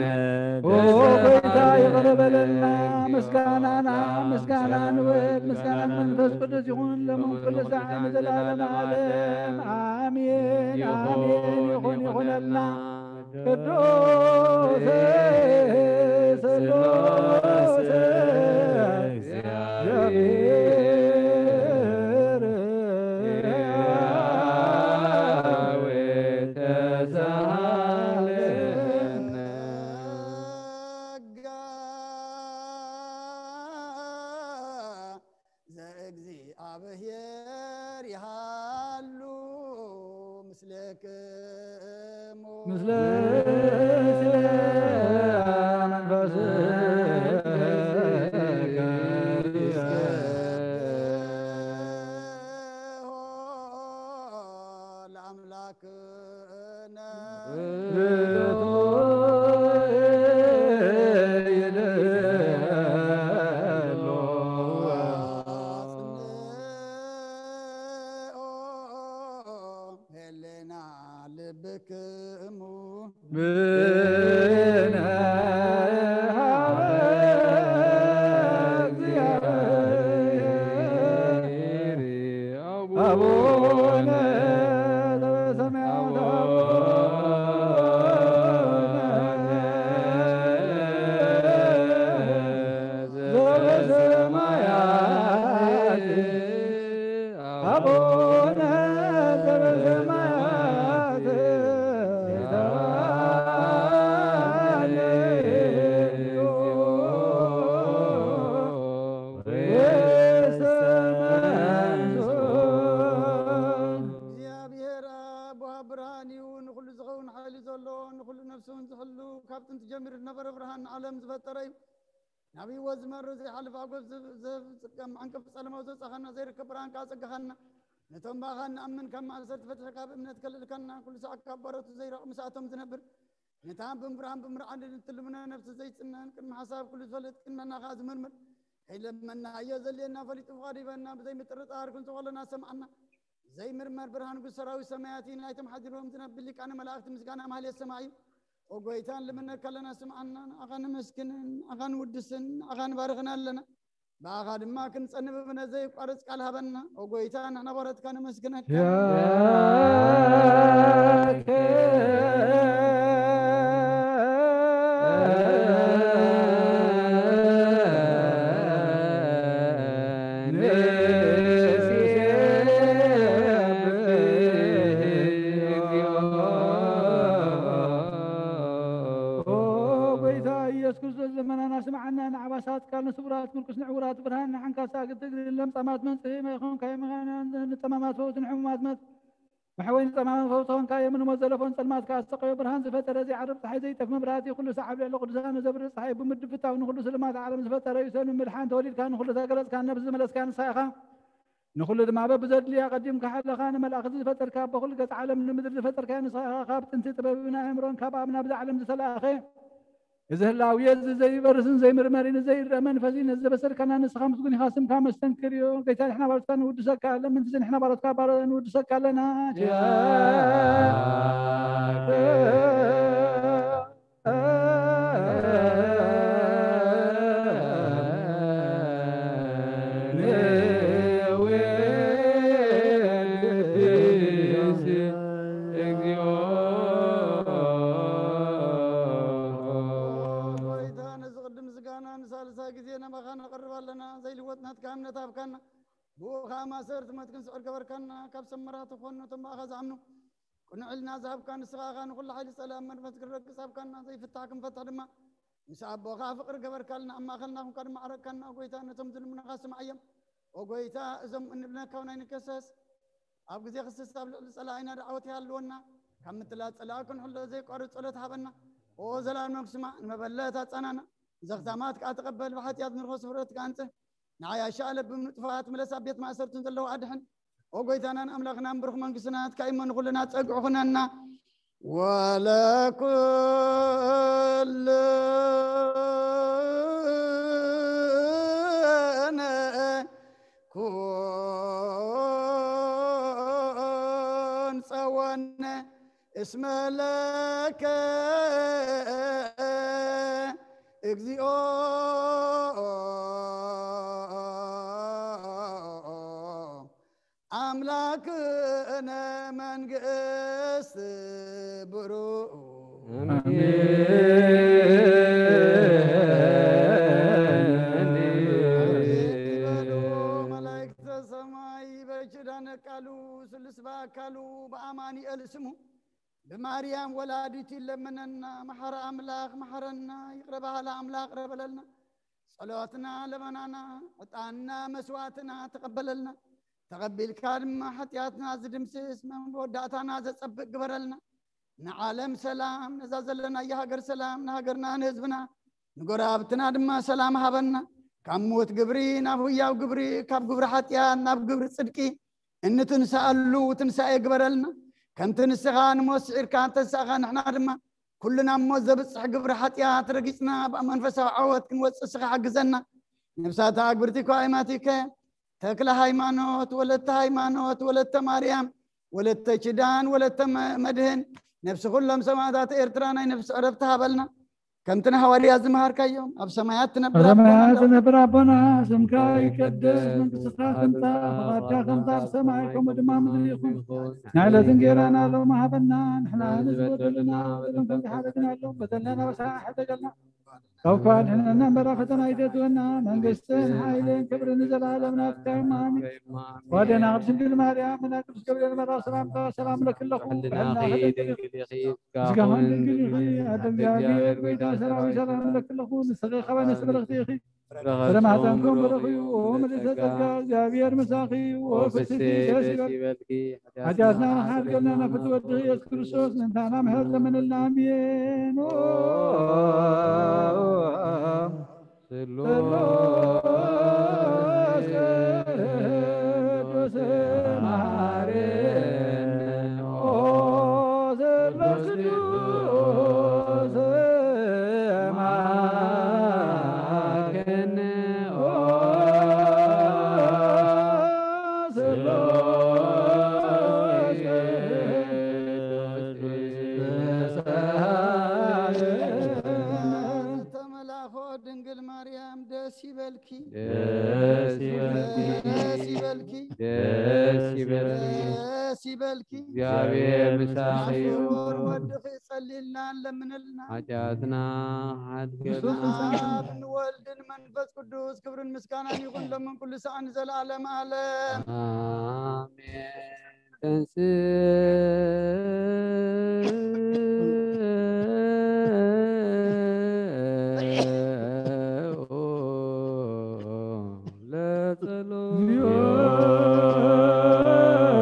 ጌታ ይቕረ በለልና። ምስጋናና ምስጋና ንወድ ምስጋና መንፈስ ቅዱስ ይኹን ለመንኩሉ ሳዕ ንዘለዓለም ዓለም ኣሜን። ኣሜን ይኹን ይኹነልና። ቅዱስ ስሉስ እግዚአብሔር ተሳለነ። ጸጋ ዘእግዚኣብሔር ይሃሉ ምስሌክሙ። ምስለ መንፈስከ። ለአምላክ አቡነ ዘበሰማያት አቡነ ዘበሰማያት እግዚኣብሔር ኣቦ ብርሃን እዩ። ንኹሉ ዝኸውን ሓይሊ ዘሎ፣ ንኹሉ ነፍሱን ዝሕሉ፣ ካብ ጥንቲ ጀሚሩ ዝነበረ ብርሃን ንዓለም ዝፈጠረ እዩ። ናብ ህይወት ዝመርር ዘይሓልፍ ኣጎብ ዝህብ ዝህብ ጽገም ዕንቅፍ ጸለማዊ ዘውጻኻና ዘይርከብ ብርሃን ከኣ ጸጋኻና ነቶም ብኣኻ ንኣምን ካብ ማእሰርቲ ፈትሒ ካብ እምነት ከልእልካና ኩሉ ሳዕ ካብ በረቱ ዘይረቕ ምስኣቶም ዝነብር ነታ ብብርሃን ብምርዓድ ንትልምና ነፍሲ ዘይጽነን ቅድሚ ሓሳብ ኩሉ ዝፈልጥ ቅድመና ከኣ ዝምርምር ከይለመና እዮ ዘልየና ፈሊጡ ፍቓድ ይበና ብዘይ ምጥርጣር ክንጽወለና ሰምዓና ዘይምርመር ብርሃን ንጉስ ሰራዊት ሰማያት እዩ። ናይቶም ሓዲሮም ዝነብር ሊቃነ መላእክቲ ምስጋና ማህሌት ሰማይ እዩ። ኦ ጎይታ ንልምነካ ኣለና፣ ስምዓና። ንዓኻ ነመስግንን ንዓኻ ንውድስን ንዓኻ ንባርኽን ኣለና። ብኣኻ ድማ ክንጸንብ ብነ ዘይቋርጽ ቃል ሃበና። ኦ ጎይታ ንሕና ባሮትካ ነመስግነካ። ኦ ጎይታ ኢየሱስ ክርስቶስ ልመናና ስምዓና፣ ንዓባሳት ቃል ንስውራት ምርኩስ ንዕውራት ብርሃን ንዓንካሳ ግትግል ለምጻማት መንጽሂ መይኾንካ የመኻና ንጠማማት ፈውሲ ንሕሙማት መት መሕወይ ንጸማማት ፈውሲ ኾንካ የምን ሞት ዘለፎን ጸልማት ከኣሰቀዮ ብርሃን ዝፈጠረ ዘይዓርብ ጸሓይ ዘይጠፍ መብራህቲ ኩሉ ሰዓብ ልዕሊ ቅዱሳን ዘብርህ ጸሓይ ብምድፍታው ንኹሉ ስልማት ዓለም ዝፈጠረ እዩ ሰብ ንምድሓን ተወሊድካ ንኹሉ ተገለጽካ ነብሲ ዝመለስካ ንስኻ ኢኻ። ንኹሉ ድማ በብዘድልያ ቀዲምካ ሓለኻ ንመላእኽቲ ዝፈጠርካ በኹሉ ገጽ ዓለም ንምድሪ ዝፈጠርካ ንስኻ ኢኻ። ካብ ጥንቲ ጥበብን ኣእምሮን ካብ ኣብ ናብዚ ዓለም ዝተላእኸ እዚ ህላውየ እዚ ዘይበርስን ዘይምርመርን ዘይረአ መንፈስ እዩ። ነዚ ዘበሰርከና ንስኻ ምስጉን ኢኻ። ስምካ መስተንክር እዩ። ጌታ ንሕና ባሮትካ ንውድሰካ ኣለና። ምንትዚ ንሕና ባሮትካ ባሮ ንውድሰካ ኣለና። ጎይታ፣ ነዚ ቅድም ዝጋና ንሳልሳይ ግዜ ናባኻ ነቐርብ ኣለና። ዘይልወጥ ናትካ እምነት ሃብካና። ብኡ ኸኣ ማእሰርቲ ሞት ክንስዕር ገበርካና። ካብ ሰመራ ትኾን ነቶም ብኣኻ ዝኣምኑ ቅኑዕ ኢልና ዝሃብካ ንስኻ ኢኻ። ንኹሉ ሓይሊ ጸላም መንፈስ ክንረግጽ ሃብካና። ዘይፍታሕ ክንፈትሕ ድማ ምስ ኣቦኻ ፍቕሪ ገበርካልና። ኣብ ማእኸልና ኹንካ ድማ ዓረቅካና። ጎይታ፣ ነቶም ዝልምኑኻ ስምዓዮም። ኦ ጎይታ፣ እዞም እንብለካ እውን ኣይንከሰስ። ኣብ ግዜ ክስስ ኣብ ልዕሊ ጸላኢና ደዓወት ይሃልወና። ካብ ምትላል ጸላኢ ክንሕሎ ዘይቋርጽ ጸሎት ሃበና። ኦ ዘላለም ስማዕ፣ ንመበለት ኣጻናና። ዘኽታማት ከኣ ተቐበል። ብሓጢኣት ንርኾ ስፍረት ከኣ ኣንጽህ። ንዓይ ኣሻ ለብም ንጥፋት ምለስ ኣብ ቤት ማእሰርትን ዘለዉ ኣድሕን። ኦ ጎይታናን ኣምላኽናን ብሩኽ መንግስቲ ናትካ እሞ ንኹልና ጸግዑ ኩነና። ወለኩልነ ኩን ጸወነ እስመ ለከ እግዚኦ ኣምላክነ መንግስት ብሩ። አሜን። አቤት ይበሉ መላእክተ ሰማይ በኪዳነ ቃሉ ስሉስ በአካሉ በአማኑኤል ስሙ ብማርያም ወላዲቱ ይለምነና። መሐረ ኣምላኽ መሐረና፣ ይቕረ በሃሊ ኣምላኽ ይቕረ በለልና። ጸሎትና ለመናና፣ ዕጣንና መስዋዕትና ተቐበለልና። ተቐቢልካ ድማ ሓጢኣትና ዝድምስስ መወዳእታና ዘጸብቕ ግበረልና። ንዓለም ሰላም፣ ነዛ ዘለናያ ሃገር ሰላም፣ ንሃገርና ንህዝብና ንጎረባብትና ድማ ሰላም ሃበና። ካብ ሞት ግብሪ ናብ ህያው ግብሪ፣ ካብ ግብሪ ሓጢኣት ናብ ግብሪ ጽድቂ እንትንስኣሉ ትንሳኤ ግበረልና። ከምቲ ንስኻ ንሞት ስዒርካ እተንሳእኻ ንሕና ድማ ኩሉ ናብ ሞት ዘብጽሕ ግብሪ ሓጢኣት ረጊጽና ብመንፈሳዊ ዓወት ክንወጽእ ንስኻ ሓግዘና። ነብሳት ኣግብርቲ እኳ ኣይማቲከ ተክለ ሃይማኖት፣ ወለተ ሃይማኖት፣ ወለተ ማርያም፣ ወለተ ኪዳን፣ ወለተ መ-፣ መድህን፣ ነፍሲ ኩሎም ሰማዕታት ኤርትራ ናይ ነፍሲ ዕረፍቲ ሃበልና። ከምቲ ንሃዋርያት ዝመሃርካዮም፣ ኣብ ሰማያት ትነብር ኣብ ሰማያት ኣቦና፣ ትነብር ኣቦና፣ ስምካ ይቀደስ፣ መንግስትኻ ትምጻእ፣ ፍቓድካ ከምታ ኣብ ሰማይ ከምኡ ድማ ምድሪ ይኹን። ናይ ዕለት እንጌራና ሎሚ ሃበና፣ ንሕና ንዝበደሉና በደሎም ከም ዝሓለፍናሎም በደልና ናበሳና ኣይሕደገልና፣ ካብ ክፋል ሕነና እምበራ ፈተና ኣይተእትወና፣ መንግስትን ሓይልን ክብርን ንዘለኣለም ናትካ እዩ። ኣሜን። ዋደና ቅድስት ድንግል ማርያም፣ ምና ቅዱስ ገብርኤል መልኣክ ሰላምታ ሰላም ለኪ ኣለኹ፣ ብሕልናኺ ድንግል ኢኺ፣ ስጋኺ ድንግል ኢኺ፣ ኣደ እግዚኣብሔር ጎይታ ሰራዊት ሰላም ለኪ ኣለኹ፣ ንስኺ ካብ ኣንስቲ ብርኽቲ ኢኺ፣ ፍረ ማህፀንኩም ብሩኽ እዩ። ኦ ምልዕተ ጸጋ፣ እግዚኣብሔር ምሳኺ እዩ። ኦ ፍስሕቲ ደስ ይበልኪ፣ ሓጢኣትና ንሓድገልና ናብ ፍትወት ኢየሱስ ክርስቶስ ምእንታና ምሕረት ለምንልና። ኣሜን። ኦ ስሉስ ቅዱስ መሐረነ። ኦ ስሉስ ቅዱስ መሐረነ። ኦ ስሉስ ቅዱስ መሐረነ። ተመላእኮ ድንግል ማርያም ደስ ይበልኪ፣ ደስ ይበልኪ፣ ደስ ይበልኪ፣ ደስ ይበልኪ፣ ደስ ይበልኪ። እግዚኣብሔር ምሳኺ እዩ። ፍቁር ወድኺ ጸልይልና፣ ለምንልና። ሓጢኣትና ሓድገልና። ብስም ኣብ ንወልድን መንፈስ ቅዱስ ክብርን ምስጋናን ይኹን፣ ሎምን ኩሉ ሰዓን ንዘለዓለም ዓለም። ኣሜን። ተንሥእ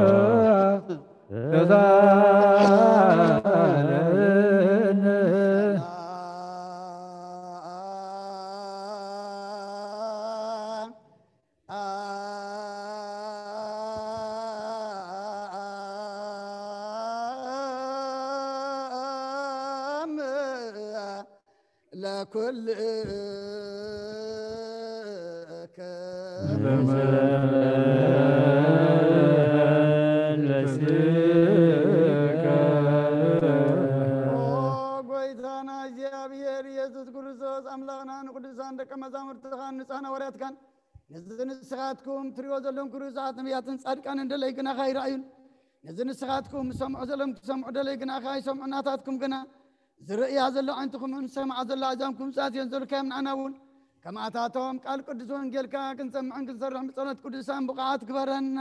ለጸሎት። ለኩልከ ኦ ጎይታና እግዚኣብሔር ኢየሱስ ክርስቶስ ኣምላኽና ንቅዱሳን ደቀ መዛሙርትኻን ንጻና ወርያትካን ነዚ ንስኻትኩም ትሪኦ ዘለኹም ክሩሳት ነቢያትን ጻድቃንን ደለይ ግናኻ ይረኣዩን። ነዚ ንስኻትኩም ዝሰምዑ ዘለኹም ክሰምዑ ደለይ ግናኻ ይሰምዑ ናታትኩም ግና ዝርእያ ዘሎ ዓይንትኹምን ዝሰምዓ ዘሎ ኣእዛንኩም ዝኣዝዮን ዘልካዮም ንዓና እውን ከማታቶም ቃል ቅዱስ ወንጌልካ ክንሰምዕን ክንሰርሕ ብጸሎት ቅዱሳን ብቑዓት ግበረና።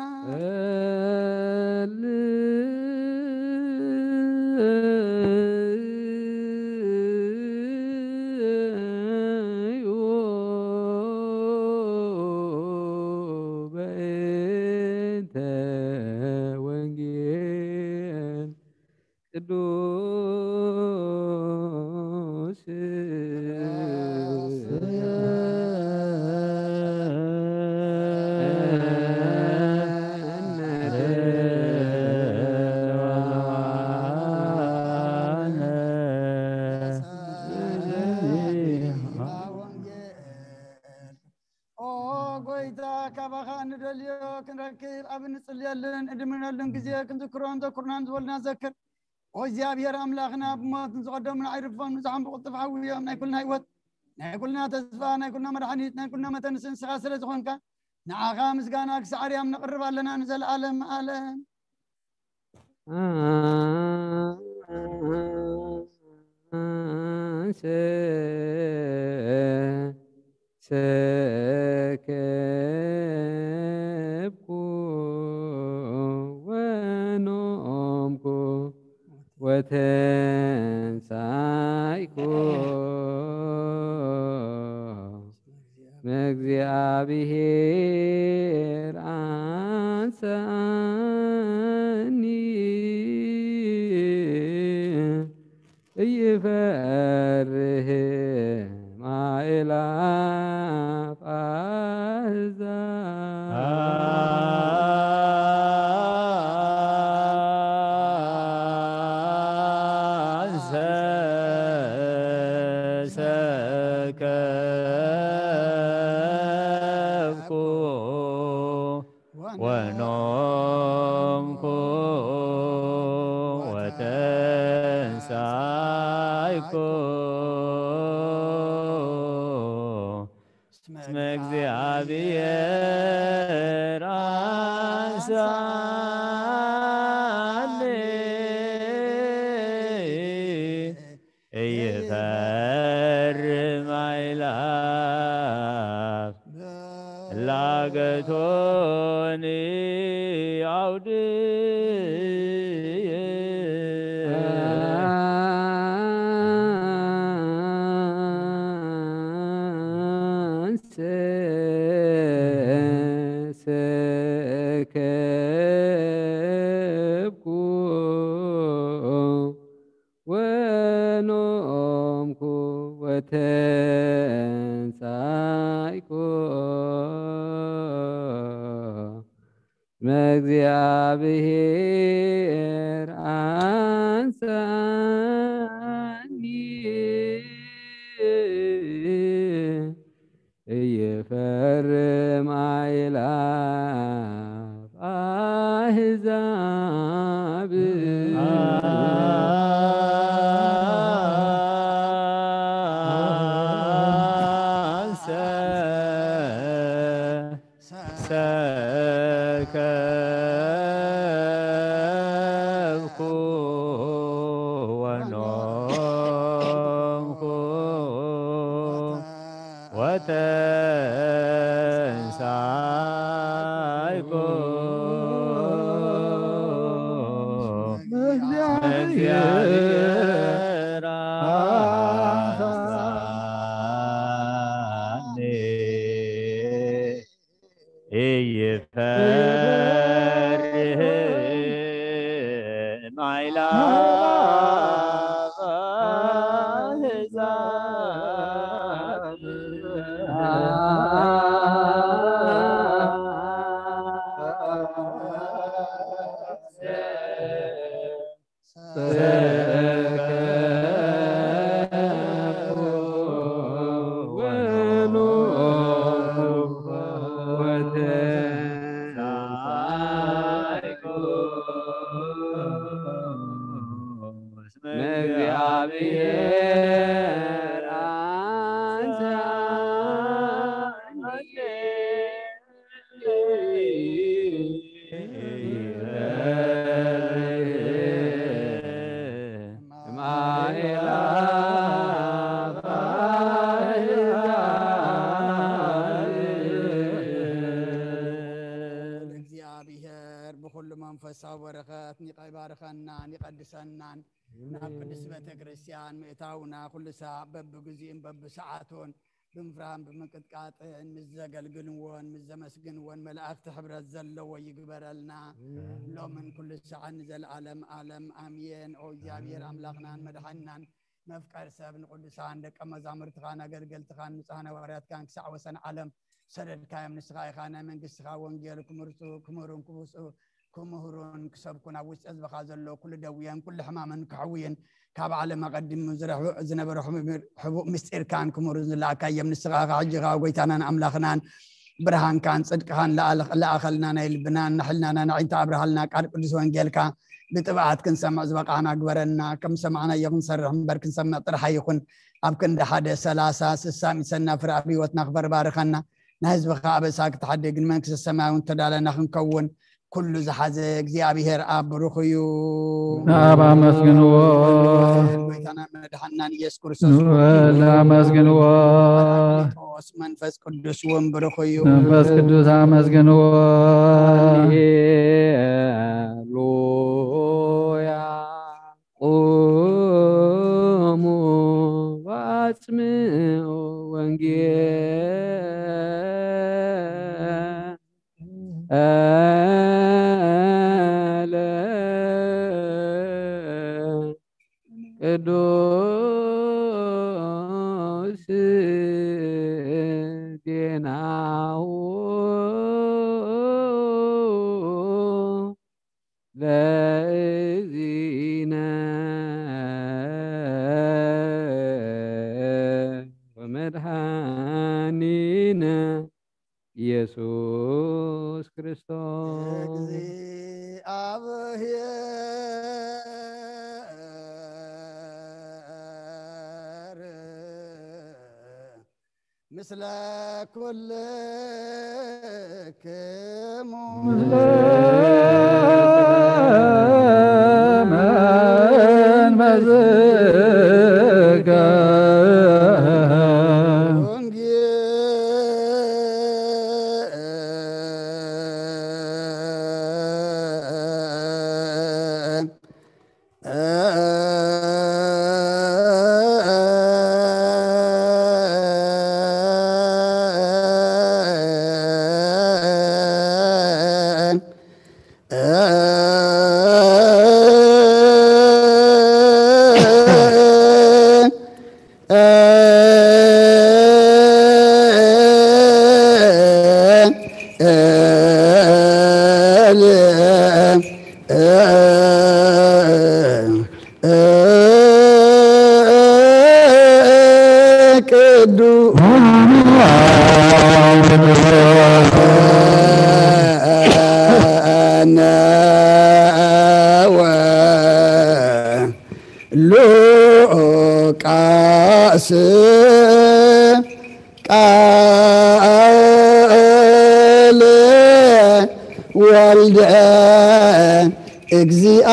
በእንተ ወንጌል ቅዱስ ኦ ጎይታ፣ ካባኻ እንደልዮ ክንረክብ ኣብ እንጽልየሉን እንድምነሉን ግዜ ክንዝክሮን ዘኩርናን ዝበሉና ዘክር። ኦ እግዚኣብሔር ኣምላኽና፣ ብሞት ንዝቐደሙና ኣይርፎም፣ ንዝሓሙ ብቕልጡፍ ሓውዮም። ናይ ኩልና ህይወት፣ ናይ ኩልና ተስፋ፣ ናይ ኩልና መድሓኒት፣ ናይ ኩልና መተንስን ንስኻ ስለ ዝኾንካ፣ ንዓኻ ምስጋና ክሳዕ ኣርያም ነቕርብ ኣለና ንዘለኣለም ዓለም። አንሰ ሰከብኩ ወኖምኩ ወተንሳይኩ መእግዚኣብሔር አንሳኒ እይፈርህ ማእላፍ ኣሕዛብ። አንሰ ሰከብኩ ወኖምኩ ወተ እስመ እግዚኣብሔር አንሳኒ ኢይፈርም አእላፍ ላገቶኒ አውድየ። ሰከብኩ ወኖምኩ ወተንሳይኩ መእግዚኣብሔር አንሳኒ ኢይፈርም አእላፍ አሕዛብ። አንሰ ሰከብኩ ወኖምኩ ወተንሳይኩ እግዚአብሔር አስራኒ ኢይፈርህ ማይላ እግዚኣብሔር ብኹሉ መንፈሳዊ በረኸት ይባርከናን ይቐድሰናን። ናብ ቅድስት ቤተ ክርስቲያን ምእታውና ኩሉ ሳዕ በብግዚኡን በብሰዓቱን ብምፍራህን ብምንቅጥቃጥን ምስ ዘገልግልዎን ምስ ዘመስግንዎን መላእኽቲ ሕብረት ዘለዎ ይግበረልና። ሎምን ኩሉ ሳዕን ንዘለዓለም ዓለም ኣሜን። ኦ እግዚኣብሔር ኣምላኽናን መድሓንናን መፍቀር ሰብ ንቅዱሳን ደቀ መዛሙርትኻን ኣገልገልትኻን ንጹሓን ሃዋርያትካን ክሳዕ ወሰን ዓለም ሰደድካዮም። ንስኻ ኢኻ ናይ መንግስትኻ ወንጌል ክምርጹ ክምህሩን ክውስኡ ክምህሩን ክሰብኩን ኣብ ውሽጢ ህዝብኻ ዘሎ ኩሉ ደውየን ኩሉ ሕማምን ክሕውይን ካብ ዓለም ኣቐዲሙ ዝረሑ- ዝነበረ ሕቡ- ሕቡእ ምስጢርካን ክምህሩን ዝለኣካዮም ንስኻ ኢኻ። ሕጂ ኸዓ ጎይታናን ኣምላኽናን ብርሃንካን ጽድቅኻን ለኣል- ለኣኸልና ናይ ልብናን ንሕልናና ንዒንታ ኣብርሃልና ቃል ቅዱስ ወንጌልካ ብጥብዓት ክንሰምዕ ዝበቃዕና ግበረና። ከም ሰማዕናዮ ክንሰርሕ እምበር ክንሰምዕ ጥራሕ ኣይኹን። ኣብ ክንዲ ሓደ ሰላሳ ስሳ ሚእቲ ሰናፍር ኣብ ህይወትና ክበር ባርኸና። ንህዝብኻ ኣበሳ ክትሓድግ ንመንግስተ ሰማይ እውን ተዳለና ክንከውን ኩሉ ዝሓዘ እግዚኣብሔር ኣብ ብሩኽ እዩ። ናብ ኣመስግንዎ። ጎይታና መድሓናን ኢየሱስ ክርስቶስ ንበል ኣመስግንዎ። ጳራቅሊጦስ መንፈስ ቅዱስ እውን ብሩኽ እዩ። መንፈስ ቅዱስ ኣመስግንዎ። ሃሌሉያ። ቁሙ ወአጽምዑ ወንጌለ ቅዱስ ዜናሁ ለእግዚእነ ወመድኃኒነ ኢየሱስ ክርስቶስ። እግዚአብሔር ምስለ ኩልክሙ ሉቃስ ቃል ወልደ እግዚኣብሔር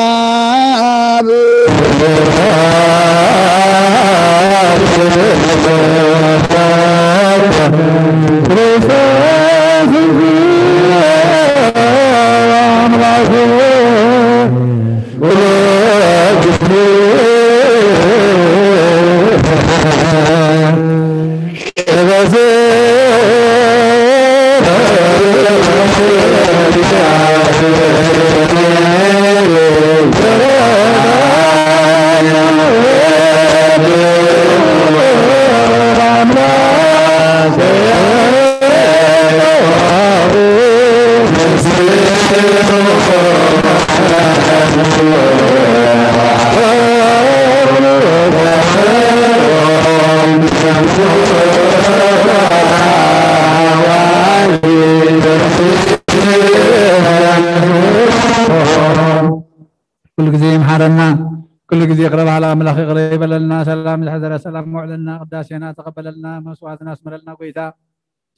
ኩሉ ግዜ ይምሓረና። ኩሉ ግዜ ይቕረ በሃሊ ኣምላኽ ይቕረ ይበለልና። ሰላም ዝሕደረ ሰላም መውዕለልና፣ ቅዳሴና ተቐበለልና፣ መስዋዕትና ኣስመረልና ጎይታ።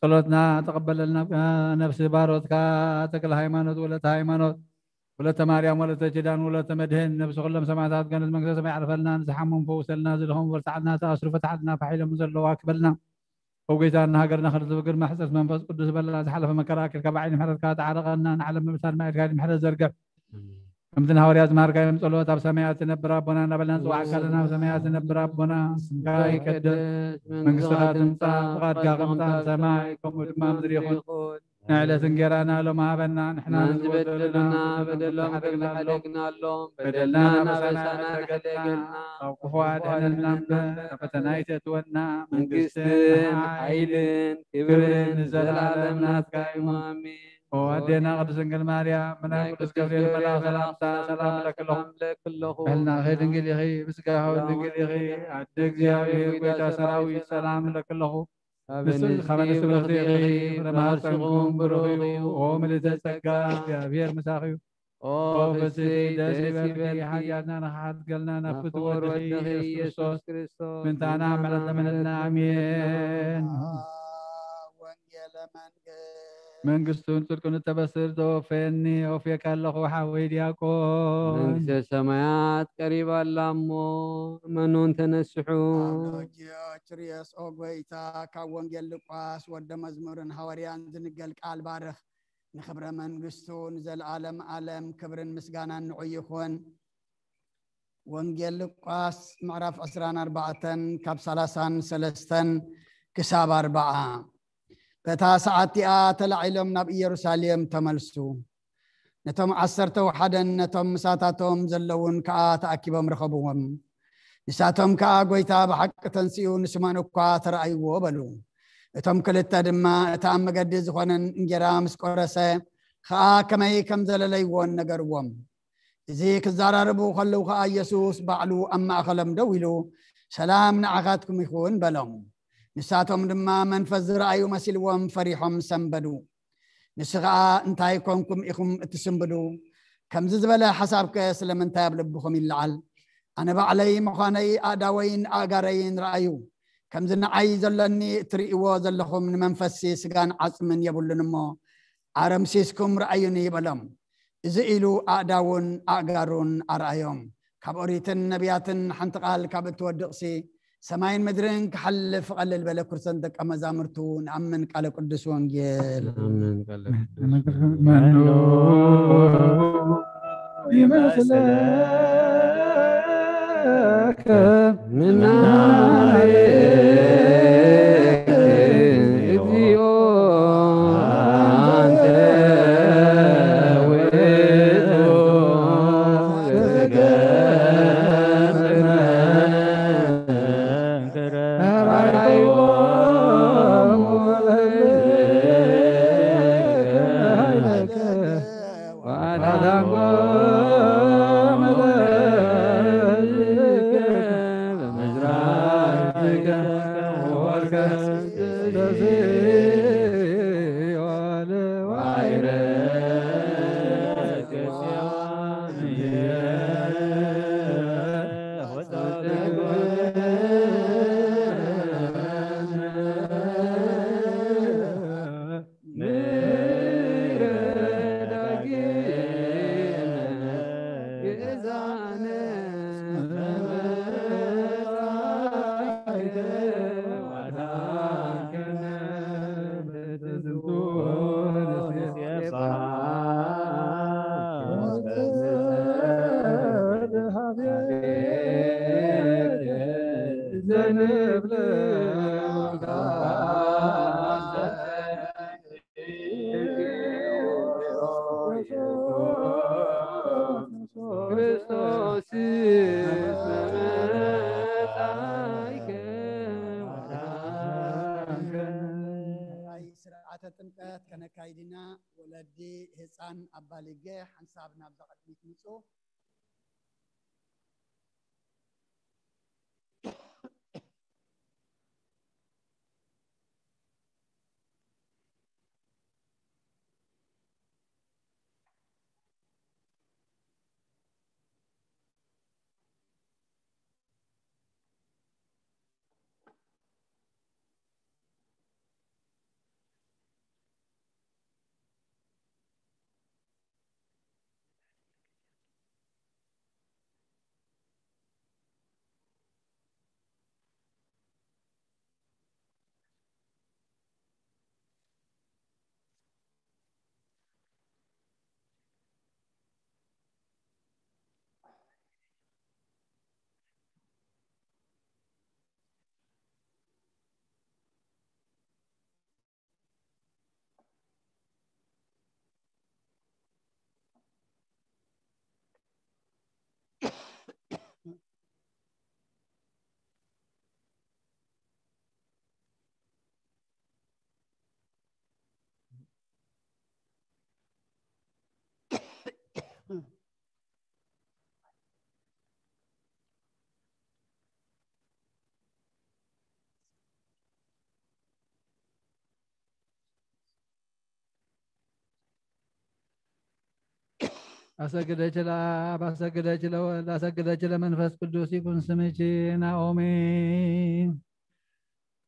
ጸሎትና ተቐበለልና። ነፍሲ ባሮትካ ተክለ ሃይማኖት ወለተ ሃይማኖት፣ ወለተ ማርያም፣ ወለተ ኪዳን፣ ወለተ መድህን፣ ነፍሲ ኩሎም ሰማዕታት ገነት መንግስተ ሰማይ ያዕርፈልና። ንዝሓመሙ ፈውሰልና፣ ዝደኸሙ በርትዓልና፣ ተኣስሩ ፈትሓልና፣ ፋሕ ኢሎም ዘለዉ ኣክበልና። ኣብ ጎይታና ሃገርና ክልተ ብግርማ ሕጽረት መንፈስ ቅዱስ በላ። ዝሓለፈ መከራ ኣኪልካ ብዓይኒ ምሕረትካ ተዓረቐና። ንዓለም ምብሳል ማየትካ ምሕረት ዘርግሕ። ከምቲ ንሃዋርያት ዝመሃርካዮም ጸሎት፣ ኣብ ሰማያት ትነብር ኣቦና እናበልና ንጽዋዕካ ኣለና። ኣብ ሰማያት ትነብር ኣቦና፣ ስምካ ይቀደስ፣ መንግስትኻ ትምጻእ፣ ፍቓድካ ከምታ ኣብ ሰማይ ከምኡ ድማ ምድሪ ይኹን። ንዕለት እንጌራና ሎም ሃበና፣ ንሕና ንዝበደሉና በደሎም ክንሓደግናሎም፣ በደልና ናበሳና ንሕደገልና፣ ካብ ክፉ ኣድሕነና እምበር፣ ናብ ፈተና ኣይተእትወና። መንግስትን ሓይልን ክብርን ንዘለኣለም ናትካ እዩ። ኣሜን። ኦ ኣዴና ቅድስት ድንግል ማርያም፣ ብናይ ናይ ቅዱስ ቅዱስ ገብርኤል ገብርኤል መልኣኽ መልኣኽ ሰላምታ ሰላምታ ሰላም እብለኪ ኣለኹ። ሰላም እብለኪ ኣለኹ። ብሕልና ኸይ ድንግል ኢኺ፣ ብስጋ ኸው ድንግል ኢኺ። ኣደ እግዚኣብሔር፣ ጐይታ ሰራዊት፣ ሰላም እብለኪ ኣለኹ። ኣብ ንስኺ ንስኺ ብርኽቲ ኢኺ፣ ፍረ ማህፀንኩም ብሩኽ እዩ። ኦ ምልዕተ ጸጋ፣ እግዚኣብሔር ምሳኺ እዩ። ኦ ኦ ፍስሕቲ ፍስሕቲ ደስ ደስ ይበልኪ፣ ይበልኪ። ሓጢኣትና ንኽሓድገልና ናብ ናብ ፍትወ ፍትወ ወድኺ ወድኺ ኢየሱስ ኢየሱስ ክርስቶስ ክርስቶስ ምንታና ምሕረትና ምሕረትና ምሕረትና። ኣሜን። ወንጌለ መንግስት። መንግስቱን ጽድቁን እተበስር ተወፌኒ፣ ኦፌካ ኣለኹ ሓወይ ዲያቆን። መንግስተ ሰማያት ቀሪባ ኣላ እሞ እመኑን ተነስሑ። ኣብ ሎጊዮ ችርዮስ ኦ ጎይታ፣ ካብ ወንጌል ሉቃስ ወደ መዝሙርን ሃዋርያን ዝንገል ቃል ባርኽ። ንኽብረ መንግስቱ ንዘለዓለም ዓለም ክብርን ምስጋናን ንዑ ይኹን። ወንጌል ሉቃስ ምዕራፍ ዕስራን ኣርባዕተን ካብ ሰላሳን ሰለስተን ክሳብ ኣርባዓ። በታ ሰዓት እቲኣ ተላዒሎም ናብ ኢየሩሳሌም ተመልሱ። ነቶም ዓሰርተ ወሓደን ነቶም ምሳታቶም ዘለዉን ከኣ ተኣኪቦም ረኸብዎም። ንሳቶም ከኣ፣ "ጐይታ ብሓቂ ተንሲኡ ንስምኦን እኳ ተራእይዎ" በሉ። እቶም ክልተ ድማ እቲ ኣብ መገዲ ዝኾነን እንጌራ ምስ ቆረሰ ኸኣ ከመይ ከም ዘለለይዎን ነገርዎም። እዚ ክዘራረቡ ከለዉ ኸኣ ኢየሱስ ባዕሉ ኣብ ማእከሎም ደው ኢሉ፣ "ሰላም ንዓኻትኩም ይኹን" በሎም። ንሳቶም ድማ መንፈስ ዝረኣዩ መሲልዎም ፈሪሖም ሰንበዱ። ንሱ ኸኣ፣ "እንታይ ኮንኩም ኢኹም እትስንብዱ? ከምዚ ዝበለ ሓሳብከ ስለምንታይ ኣብ ልብኹም ይለዓል? ኣነ ባዕለይ ምዃነይ ኣእዳወይን ኣእጋረይን ረኣዩ። ከምዚ ንዓይ ዘሎኒ እትርእይዎ ዘለኹም ንመንፈስሲ ስጋን ዓጽምን የብሉን እሞ፣ ኣረምሲስኩም ረኣዩኒ በሎም። እዚ ኢሉ ኣእዳዉን ኣእጋሩን ኣርኣዮም። ካብ ኦሪትን ነቢያትን ሓንቲ ቃል ካብ እትወድቕሲ፣ ሰማይን ምድርን ክሓልፍ ቀልል በለ። ክርስቶስ ደቀ መዛሙርቱ ንኣምን ቃለ ቅዱስ ወንጌል። ኣሜን። ቃለ ቅዱስ መኑ ይመስለከ ምናሬ እግዚኦ አንተ ውእቱ ስርዓተ ጥምቀት ከነካይድ ኢና። ወለዲ ህፃን ኣባሊገ ሓንሳብ ናብዛ ቅድሚት ምፁ። አሰግደች ለአብ አሰግደች ለወልድ አሰግደች ለመንፈስ ቅዱስ ይኩን ስምች ናኦሚ።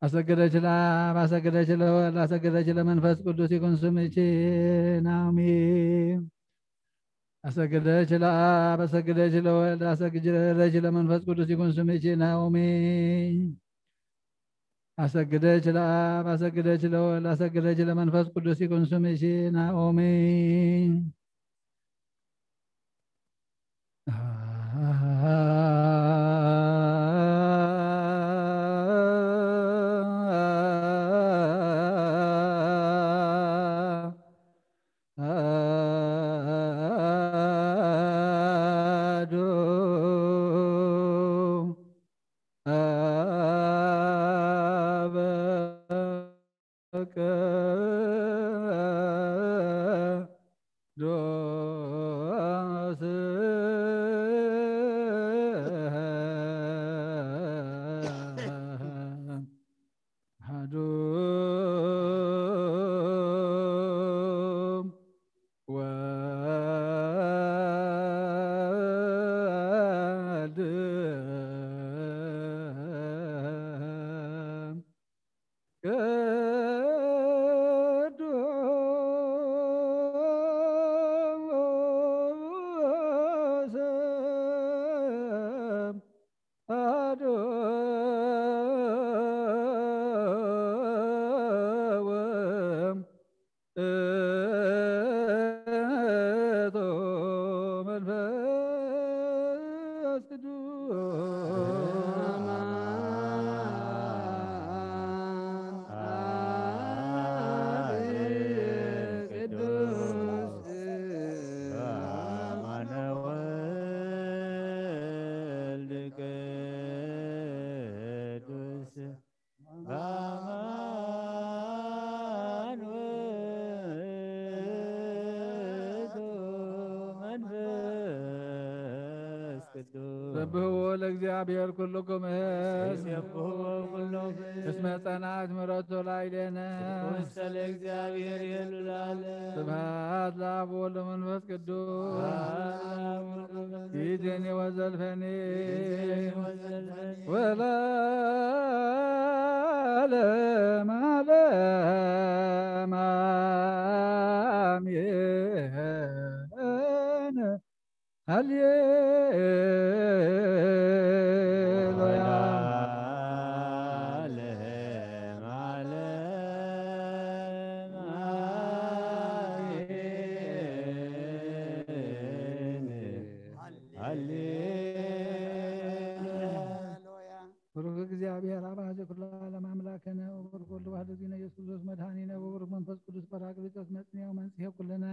አሰግደች ለአብ አሰግደች ለወልድ አሰግደች ለመንፈስ ቅዱስ ይኩን ስምች ናኦሚ። አሰግደች ለአብ አሰግደች ለወልድ አሰግደች ለመንፈስ ቅዱስ ይኩን ስምች ናኦሚ። አሰግደች ለአብ አሰግደች ለወልድ አሰግደች ለመንፈስ ቅዱስ ይኩን ስምሽ ናኦሚ። አበቀ ለእግዚኣብሔር ኩሉ ኩምህ ይሴብሖ ኩሉ እስመ ጸንዓት ምሕረቱ ላዕሌነ። ውስተ ለእግዚኣብሔር ይሉ ለዓለም። ስብሐት ለአብ ወወልድ ወመንፈስ ቅዱስ። ይእዜኒ ወዘልፈኒ ወለዓለመ ዓለም አሜን። ሃሌሉያ። ብሩክ እግዚአብሔር አብ አሐዜ ኩሉ ዓለም አምላክነ ወብሩክ ወልድ ዋሕድ እግዚእነ ኢየሱስ ክርስቶስ መድኃኒነ ወብሩክ መንፈስ ቅዱስ ጳራቅሊጦስ መጽንኤ ወመንጽሔ ኩልነ።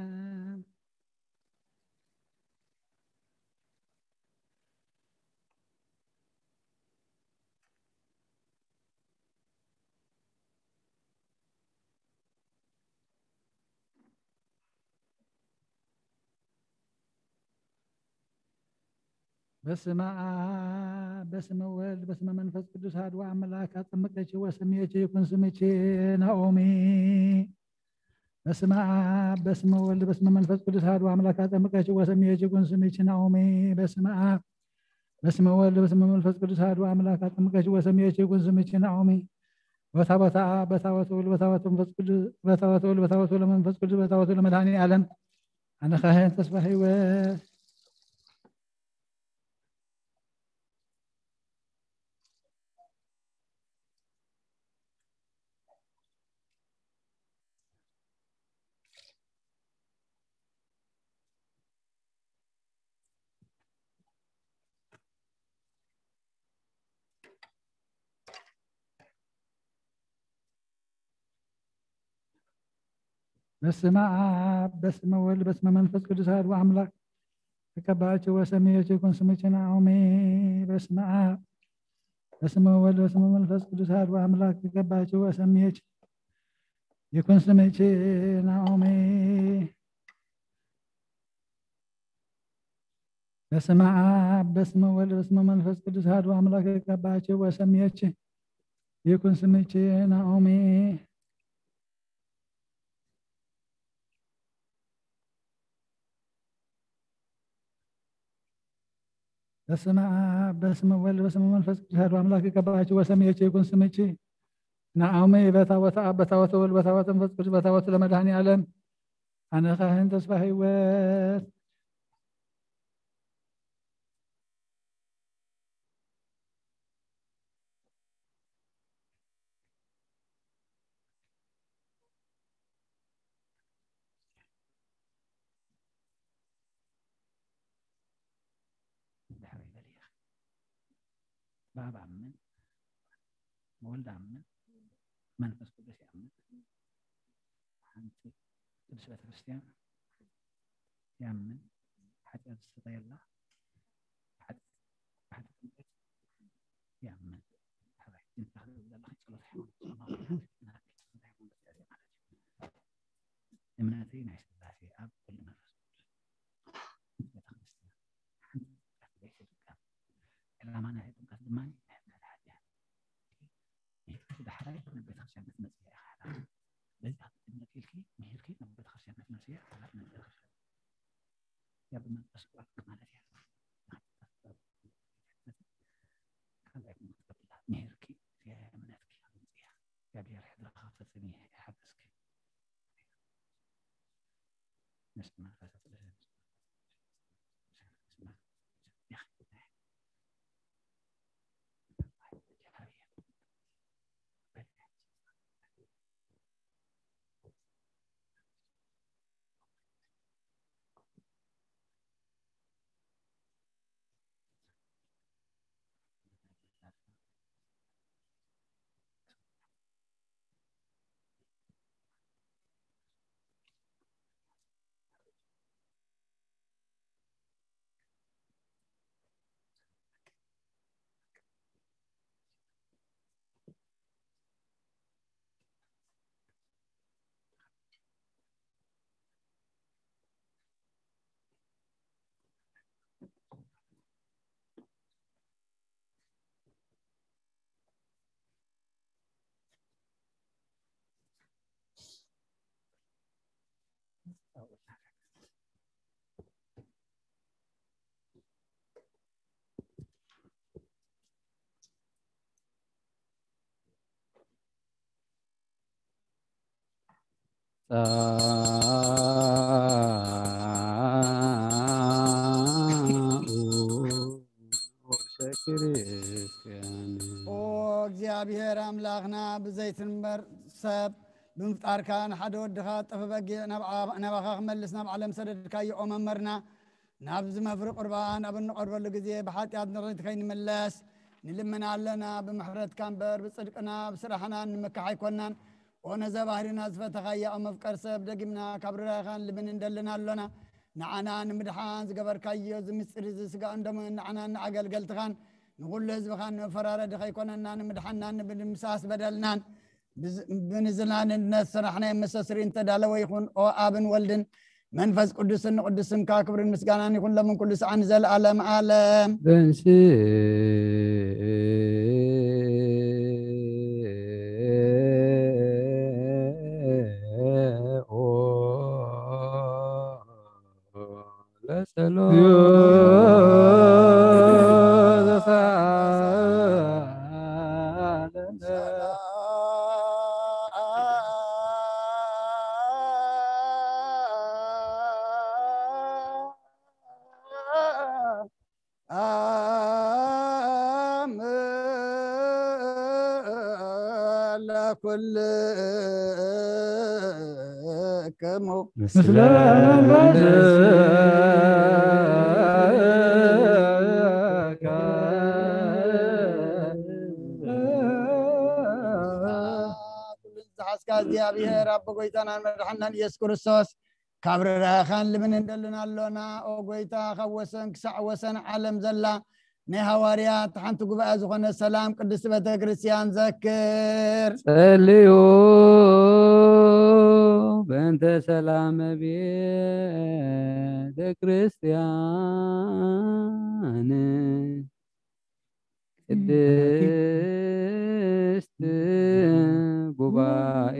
በስመ አብ በስመ ወልድ በስመ መንፈስ ቅዱስ አሐዱ አምላክ አጠምቀኪ ወሰምየኪ ይኩን ስምኪ ናኦሚ። በስመ አብ በስመ ወልድ በስመ መንፈስ ቅዱስ አሐዱ አምላክ አጠምቀኪ ወሰምየኪ ይኩን ስምኪ ናኦሚ። በስመ አብ በስመ ወልድ በስመ መንፈስ ቅዱስ አሐዱ አምላክ አጠምቀኪ ወሰምየኪ ይኩን ስምኪ ናኦሚ። በታ ቦታ አብ በታ ቦታ ወልድ በታ ቦታ መንፈስ ቅዱስ በታ ቦታ ወልድ በታ ቦታ ለመንፈስ ቅዱስ በታ ቦታ ለመድኃኔ ዓለም አነ ካህን ተስፋ ሕይወት በስመ አብ በስመ ወልድ በስመ መንፈስ ቅዱስ አሐዱ አምላክ ተቀባእኪ ወሰምየኪ ይኩን ስምኪ ናኦሚ። በስመ አብ በስመ ወልድ በስመ መንፈስ ቅዱስ አሐዱ አምላክ ተቀባእኪ ወሰምየኪ ይኩን ስምኪ ናኦሚ። በስመ አብ በስመ ወልድ በስመ መንፈስ ቅዱስ አሐዱ አምላክ ተቀባእኪ ወሰምየኪ ይኩን ስምኪ ናኦሚ። በስመ አብ በስመ ወልድ በስመ መንፈስ ቅዱስ አሐዱ አምላክ ይቀባችሁ ወሰምየች ይኩን ስምች ናኦሚ በታቦተ አብ በታቦተ ወልድ በታቦተ መንፈስ ቅዱስ በታቦተ ለመድኃኔ ዓለም አነ ካህን ተስፋ ሕይወት ድሕረይ በል ኢኻ። ብኣብ ኣምን፣ ብወልድ ኣምን፣ መንፈስ ቅዱስ ይኣምን። ሓንቲ ቅዱስ ቤተክርስትያን ይኣምን። ሓጢኣት ዝስተየላ፣ ሓጢኣት፣ ሓጢኣት ጥምቀት ይኣምን። ሕራይ፣ እንተ ክትብል ዘለኺ ጸሎት ሃይማኖት፣ ጸሎት ሃይማኖት ማለት እዩ። እምነተይ ናይ ስላሴ ኣብ ወልድ መንፈስ ቅዱስ። ቤተክርስትያን ሓንቲ ጥምቀት ዘይትጥቀም። ዕላማ ናይታ ጥምቀት ድማ ናይ ሕድገት ሓጢኣት። ምሂርኪ ዳሕራይ ናብ ቤተክርስትያን ክትመጽኢ ኢኻ ሓላፍነት። በዚ ኣብ ጥምቀት ኢልኪ ምሂርኪ ናብ ቤተክርስትያን ክትመጽኢ ሓላፍነት ኢኻ። ያ ብመንፈስ ቅዱስ ማለት እያ። ካልኣይ ምሂርኪ እምነትኪ ኣምጽእያ። እግዚኣብሔር ሕድርኻ ፈጽሚ ይሓግዝኪ። ጻኡ ንጉሰ ክርስቲያን። ኦ እግዚኣብሔር ኣምላኽና፣ ብዘይትንበር ሰብ ብምፍጣርካ፣ ንሓደ ወድኻ ጥፍ በጊዕ ናብ ዓ-፣ ናባኻ ክመልስ ናብ ዓለም ሰደድካዮ፣ ኦ መመርና፣ ናብዚ መፍሪ ቁርባን ኣብ እንቐርበሉ ግዜ ብሓጢኣት ንቕድሚት ከይንምለስ ንልምን ኣለና። ብምሕረትካ እምበር ብጽድቅና ብስራሕና እንመካሕ ኣይኮናን። ኦ ነዛ ባህሪና ዝፈተኻያ፣ ኦ መፍቀር ሰብ፣ ደጊምና ካብ ርራይኻን ልምን እንደልን ኣሎና። ንዓና ንምድሓን ዝገበርካዮ እዚ ምስጢር እዚ ስጋኡን ደሙን ንዓናን ንኣገልገልትኻን ንኹሉ ህዝብኻን ንመፈራረዲ ከይኮነና ንምድሓንናን ንምድምሳስ በደልናን ብዝ-፣ ብንዝላን እንድነት ስራሕና የመሰስሪ እንተዳለወ ይኹን። ኦ ኣብን ወልድን መንፈስ ቅዱስን ንቅዱስ ስምካ ክብርን ምስጋናን ይኹን ሎምን ኩሉ ሰዓን ዘለዓለም ዓለም። ተንሥኦ ለጸሎት ለኩልክሙ ምስለ መንፈስከ። ኩሉ ዝሓዝካ እግዚኣብሔር ኣቦ ጎይታናን መድሓናን ኢየሱስ ክርስቶስ፣ ካብ ርራኻን ልምን እንደልን ኣሎና። ኦ ጎይታ፣ ካብ ወሰን ክሳዕ ወሰን ዓለም ዘላ ናይ ሃዋርያት ሓንቲ ጉባኤ ዝኾነ ሰላም ቅድስቲ ቤተ ክርስቲያን ዘክር። ጸልዩ በእንተ ሰላም ቤተ ክርስቲያን ቅድስት ጉባኤ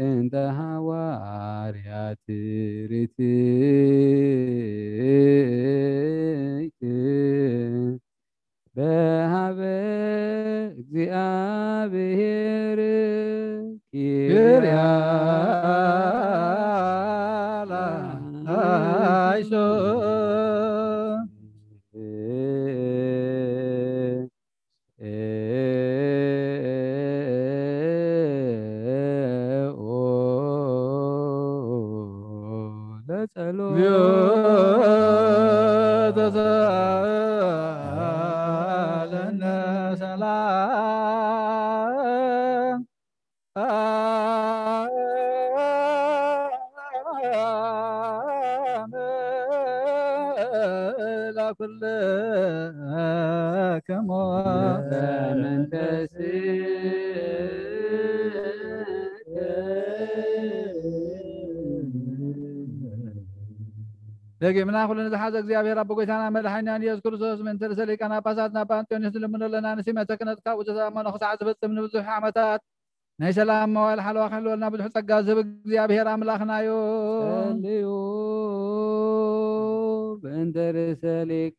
እንተ ሃዋርያት ርትዕት በሃበ እግዚኣብሔር ኪርያ ላይሶ። ለጸሎት ተሳለነ ሰላም ለኩልክሙ በመንፈስከ። ደጊምና ኩሉ ንዝሓዘ እግዚኣብሔር ኣቦ ጎይታና መድሓኒናን ኢየሱስ ክርስቶስ፣ ምእንቲ ርእሰ ሊቃነ ጳጳሳትና ኣባ ኣንጦንዮስ ንልምኖ ኣለና። ንሲመተ ክነጥካ ውጀታ እሞ ንኽሳዕ ዝፍጽም ንብዙሕ ዓመታት ናይ ሰላም መዋል ሓለዋ ክሕልወልና ብዙሕ ጸጋ ዝህብ እግዚኣብሔር ኣምላኽና እዩ። ጸልዩ በእንተ ርእሰ ሊቃነ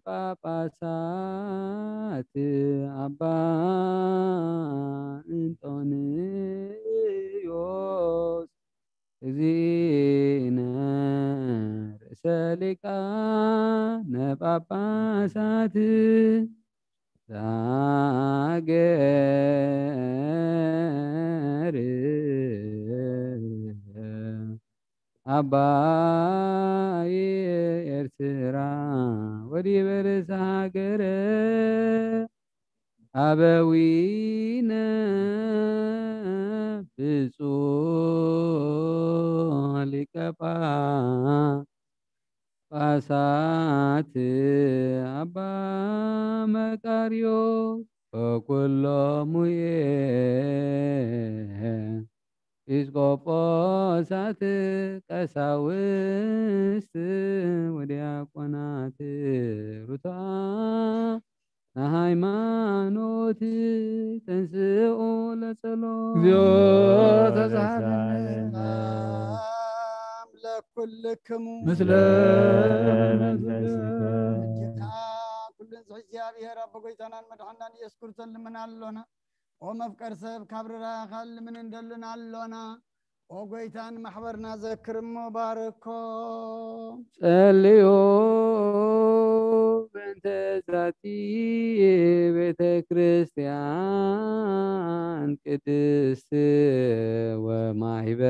ጳጳሳት ኣባ እንጦንዮስ። እግዚእነ ርእሰ ሊቃነ ጳጳሳት ዘሀገር ኣባይ ኤርትራ ወዲበ ርእሰ ሃገረ ኣበዊነ ብፁዕ ሊቀ ጳጳሳት ኣባ መቃርዮስ ወኩሎሙየ ኤጲስቆጶሳት ቀሳውስት ወዲያቆናት ርቱዓን ንሃይማኖት ተንስኡ ለጸሎት። እግዚኦ ተሳሃለነ። ሰላም ለኩልክሙ ምስለ መንፈስከ። እጅና ኩሉን ዝሕዚ እግዚኣብሔር ኣቦ ጎይታናን መድሓናን ኢየሱስ ክርስቶስ ልምና ኣሎና። ኦ መፍቀር ሰብ ካብ ርራኻል ምን እንደልን ኣሎና። ኦ ጎይታን ማሕበርና ዘክር እሞ ባርኮ። ጸልዩ በእንተ ዛቲ ቤተ ክርስቲያን ቅድስት ወማይበርነ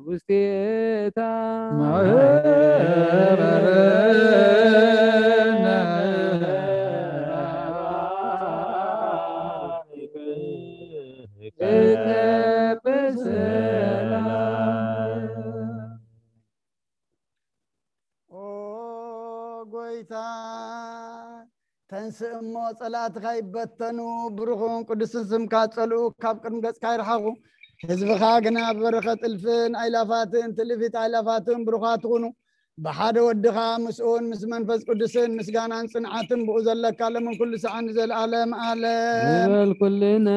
ውስቴታ ኦ ጎይታ፣ ተንስእ እሞ ጸላእትኻ ይበተኑ፣ ብሩኽን ቅዱስን ስምካ ጸልኡ፣ ካብ ቅድሚ ገጽካ ይርሓቑ። ህዝብኻ ግና ብበረኸት እልፍን ኣይላፋትን ትልፊት ኣይላፋትን ብሩኻት ትኹኑ። ብሓደ ወድኻ ምስኡን ምስ መንፈስ ቅዱስን ምስጋናን ጽንዓትን ብኡ ዘለካ ለምን ኩሉ ሰዓን ንዘለኣለም ኣለም። ንበል ኩልነ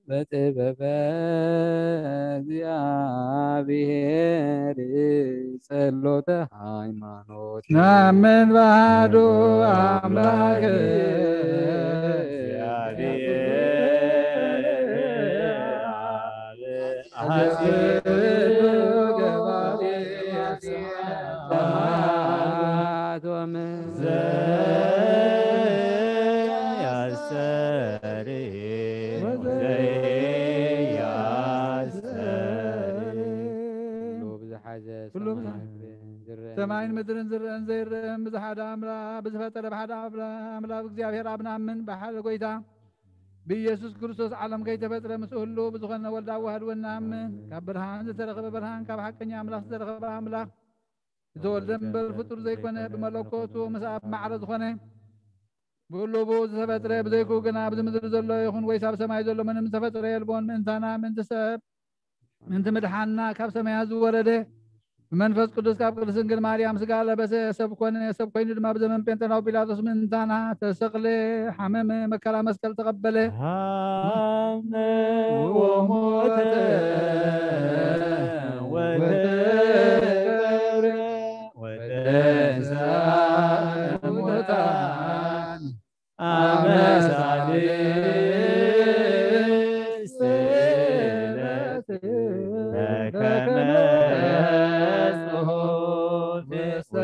በጥበበ እግዚኣብሔር ጸሎተ ሃይማኖት ናምን ባዶ ኣምላክ ብዝሓዘ ኩሉ ሰማይን ምድርን ዝረአን ዘይረአን ብዝሓደ ኣምላኽ ብዝፈጠረ ብሓደ ኣምላኽ እግዚኣብሔር ኣብ ናምን ብሓደ ጎይታ ብኢየሱስ ክርስቶስ ዓለም ከይተፈጥረ ምስ ህሉ ብዝኾነ ወልዳ ዋህድ ወናምን ካብ ብርሃን ዝተረኸበ ብርሃን ካብ ሓቀኛ ኣምላኽ ዝተረኸበ ኣምላኽ ዝተወልደ እምበር ፍጡር ዘይኮነ ብመለኮቱ ምስ ኣብ ማዕረ ዝኾነ ብህሉ ብኡ ዝተፈጥረ ብዘይኩ ግና ኣብዚ ምድሪ ዘሎ ይኹን ወይስ ኣብ ሰማይ ዘሎ ምንም ዝተፈጥረ የልቦን። ምእንታና ምእንቲ ሰብ ምእንቲ ምድሓና ካብ ሰማያት ዝወረደ ብመንፈስ ቅዱስ ካብ ቅድስት ድንግል ማርያም ስጋ ለበሰ፣ ሰብ ኮነ። ሰብ ኮይኑ ድማ ብዘመን ጴንጠናዊ ጲላጦስ ምእንታና ተሰቕለ፣ ሓመመ፣ መከራ መስቀል ተቐበለ። ሃመ ወሞተ ወተቀብረ ወተንሳ ሙታን አመሳሌ ስለት ተከመ ጽሑፍ ውስተ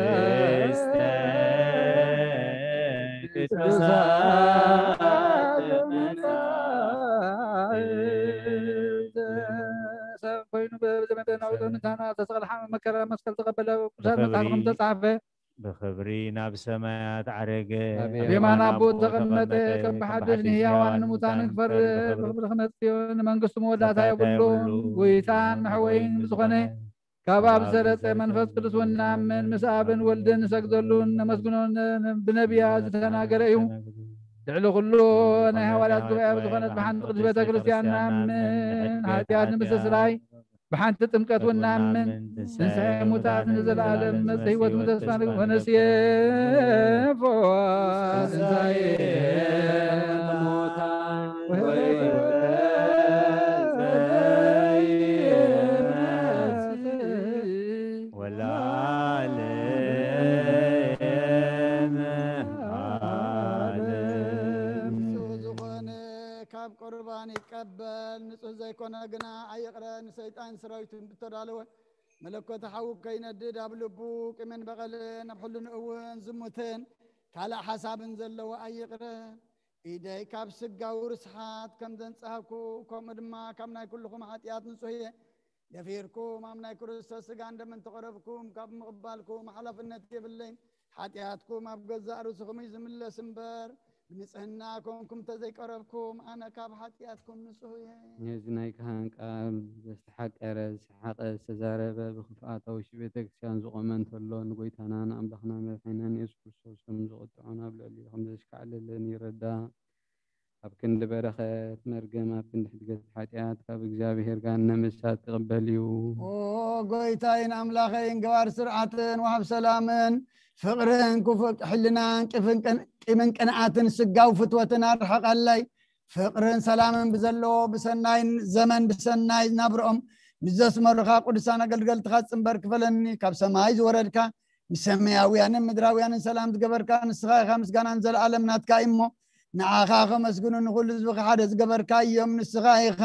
ቅዱሳት መጻሕፍት። ሰብ ኮይኑ ብዘመናዊ ምእንታና ተሰቕለ፣ ሓመ፣ መከራ መስቀል ተቐበለ። ቅዱሳት መጽሓፍ ከም ተጻሕፈ ብኽብሪ ናብ ሰማያት ዓረገ። ኣሜን። ኣብ የማን ኣቦ ተቐመጠ። ከም ብሓድሽ ንህያዋን ንሙታን ክፈርድ ብኽብሪ ክመጽእ እዩ። ንመንግስቱ መወዳእታ የብሉን። ጎይታን መሕወይን ብዝኾነ ካብ ኣብ ዝሰረጸ መንፈስ ቅዱስ እውን ንኣምን። ምስ ኣብን ወልድን ንሰግደሉን ነመስግኖን ብነቢያት ዝተናገረ እዩ። ልዕሊ ኩሉ ናይ ሃዋርያት ጉባኤ ብዝኾነት ብሓንቲ ቅድስት ቤተ ክርስቲያን ንኣምን። ሓጢኣት ንምስስራይ ብሓንቲ ጥምቀት እውን ንኣምን። ትንሳኤ ሙታት ንዘለኣለም መጽ ህይወት እውን ተስፋ ንግብ ወነስየፎ። ትንሳኤ ሙታን ወሕይወት ወለዓለመ ዓለም። ንጹህ ዝኾነ ካብ ቁርባን ይቀበል፣ ንጹህ ዘይኮነ ግና ኣይቕረ። ንሰይጣን ሰራዊቱን ብተዳለወ መለኮት ሓዊ ከይነድድ ኣብ ልቡ ቂምን በቐልን ኣብ ሕልንኡ እውን ዝሙትን ካልእ ሓሳብን ዘለዎ ኣይቕረ። ኢደይ ካብ ስጋዊ ርስሓት ከም ዘንጻህኩ፣ ከምኡ ድማ ካብ ናይ ኩልኹም ሓጢኣት ንጹህ እየ። ደፊርኩም ኣብ ናይ ክርስቶስ ስጋ እንደምን ተቐረብኩም፣ ካብ ምቕባልኩም ሓላፍነት የብለይን። ሓጢኣትኩም ኣብ ገዛእ ርእስኹም እዩ ዝምለስ እምበር፣ ብንጽህና ኮንኩም እንተዘይቀረብኩም፣ ኣነ ካብ ሓጢኣትኩም ንጹህ እየ። ነዚ ናይ ካህን ቃል ዘስተሓቀረ፣ ዝሰሓቐ፣ ዝተዛረበ፣ ብኽፍኣት ኣብ ውሽጢ ቤተ ክርስቲያን ዝቖመ እንተሎ፣ ንጎይታና ንኣምላኽና መድሓኒናን የሱስ ክርስቶስ ከም ዝቕጥዖን ኣብ ልዕሊኡ ከም ዘሽካዕለለን ይረዳእ። ኣብ ክንዲ በረኸት መርገም፣ ኣብ ክንዲ ሕድገት ሓጢኣት፣ ካብ እግዚኣብሔር ጋር ነመሳት ክቕበል እዩ። ኦ ጎይታይን ኣምላኸይን፣ ገባር ስርዓትን ወሃብ ሰላምን ፍቕርን ክፉእ ሕልናን ቂፍን ቅን-፣ ቂምን ቅንኣትን ስጋው ፍትወትን ኣርሕቐለይ። ፍቕርን ሰላምን ብዘለዎ ብሰናይ ዘመን ብሰናይ ናብርኦም ምስ ዘስመሩኻ ቅዱሳን ኣገልገልትኻ ጽንበር ክፈለኒ። ካብ ሰማይ ዝወረድካ ንሰማያውያንን ምድራውያንን ሰላም ዝገበርካ ንስኻ ኢኻ። ምስጋናን ዘለኣለም ናትካ እዩ እሞ፣ ንዓኻ ከመስግኑ ንኹሉ ህዝብኻ ሓደ ዝገበርካ እዮም ንስኻ ኢኻ።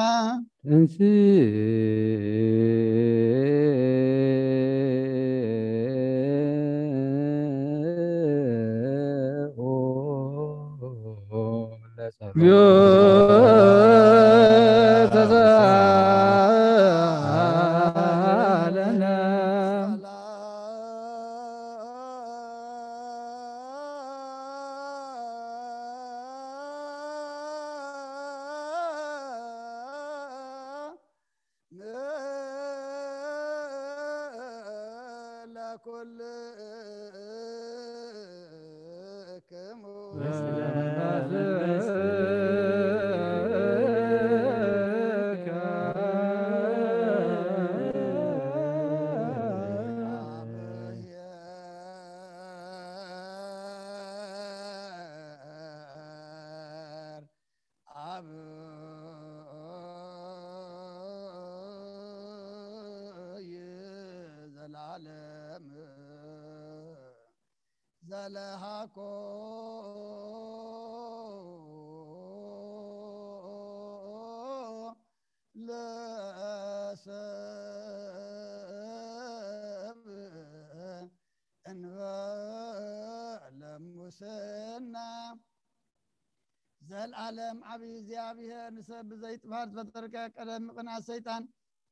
ዘልኣለም ዓብዪ እግዚኣብሔር፣ ንሰብ ብዘይጥፋር ዝፈጠርከ፣ ቀደም ቅንኣት ሰይጣን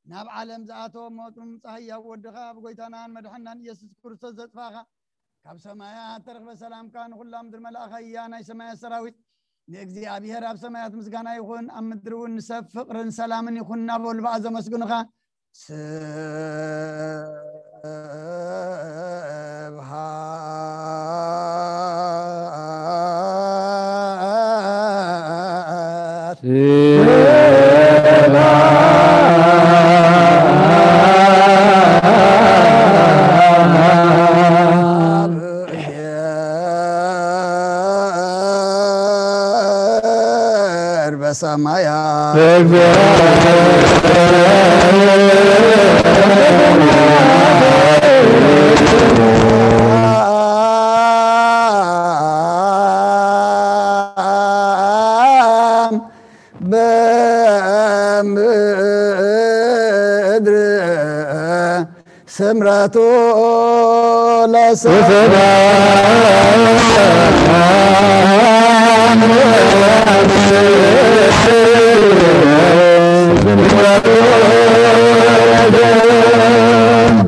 ናብ ዓለም ዝኣተወ፣ ሞት ብምምጻእ ህያው ወድኻ፣ ብጎይታናን መድሓናን ኢየሱስ ክርስቶስ ዘጥፋኻ፣ ካብ ሰማያት ተረኽበ ሰላምካ ንኹላ ምድሪ መላእኻ እያ። ናይ ሰማያት ሰራዊት ንእግዚኣብሔር ኣብ ሰማያት ምስጋና ይኹን፣ ኣብ ምድሪ እውን ንሰብ ፍቕርን ሰላምን ይኹን እናበሉ ብኣ ዘመስግኑኻ። ስብሐት ለእግዚአብሔር በሰማያት። በምድር ስምረቱ ለሰብ።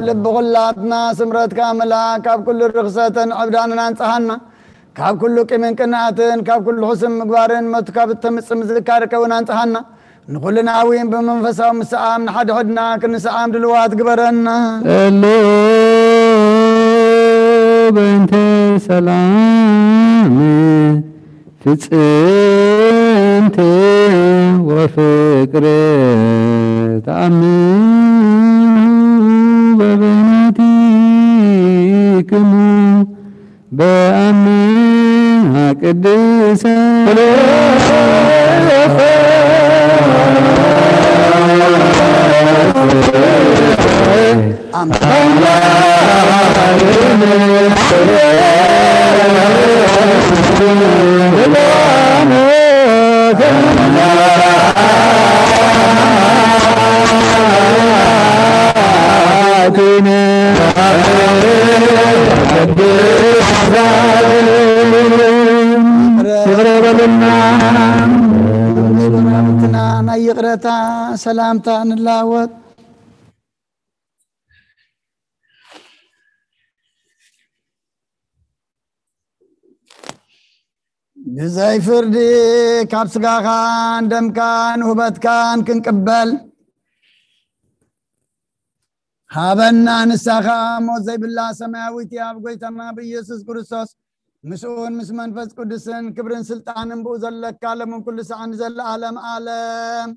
ልቢ ኩላትና ስምረትካ ምልኣ፣ ካብ ኩሉ ርኽሰትን ዕብዳንን ኣንጽሃና፣ ካብ ኩሉ ቂምን ቅንኣትን፣ ካብ ኩሉ ሕሱም ምግባርን መቱ ካብ እተምጽእ ምዝካርከ እውን ኣንጽሃና። ንኹልና እውን ብመንፈሳዊ ምስኣም ንሓድሕድና ክንስኣም ድልዋት ግበረና። ጸሉ በእንተ ሰላም ፍጽምት ወፍቅር ተኣምኑ በበይናቲክሙ በአምሃ ቅድሰ ይቕረ በሉና። ሰላምታ ናይ ይቕረታ ሰላምታ ንላወጥ። ብዘይ ፍርዲ ካብ ስጋኻን ደምካን ውህበትካን ክንቅበል ሃበና። ንሳ ኸኣ ሞት ዘይብላ ሰማያዊት እያ። ብጎይታና ብኢየሱስ ክርስቶስ ምስኡን ምስ መንፈስ ቅዱስን ክብርን ስልጣንን ብኡ ዘለካ ለምን ኩሉ ሰዓን ዘለዓለም ዓለም።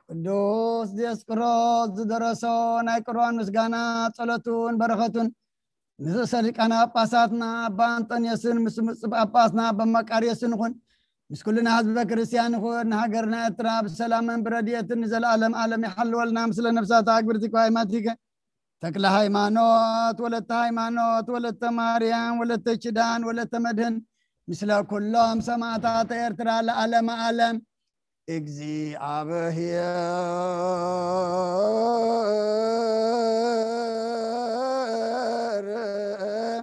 ቅዱስ ዲዮስቆሮስ ዝደረሶ ናይ ቅርባን ምስጋና ጸሎቱን በረኸቱን ምስ ርእሰ ሊቃነ ጳጳሳትና ኣባ እንጦንዮስን ምስ ብፁዕ ጳጳስና ኣባ መቃርዮስን ይኹን። ምስ ኩልና ህዝበ ክርስቲያን ይኹን። ንሃገርና ኤርትራ ብሰላምን ብረድኤትን ንዘለኣለም ዓለም ይሓልወልና። ምስለ ነፍሳት ኣግብርቲ ኳይማቲከ ተክለ ሃይማኖት፣ ወለተ ሃይማኖት፣ ወለተ ማርያም፣ ወለተ ኪዳን፣ ወለተ መድህን፣ ምስለ ኩሎም ሰማዕታት ኤርትራ ለዓለመ ዓለም። እግዚኣብሔር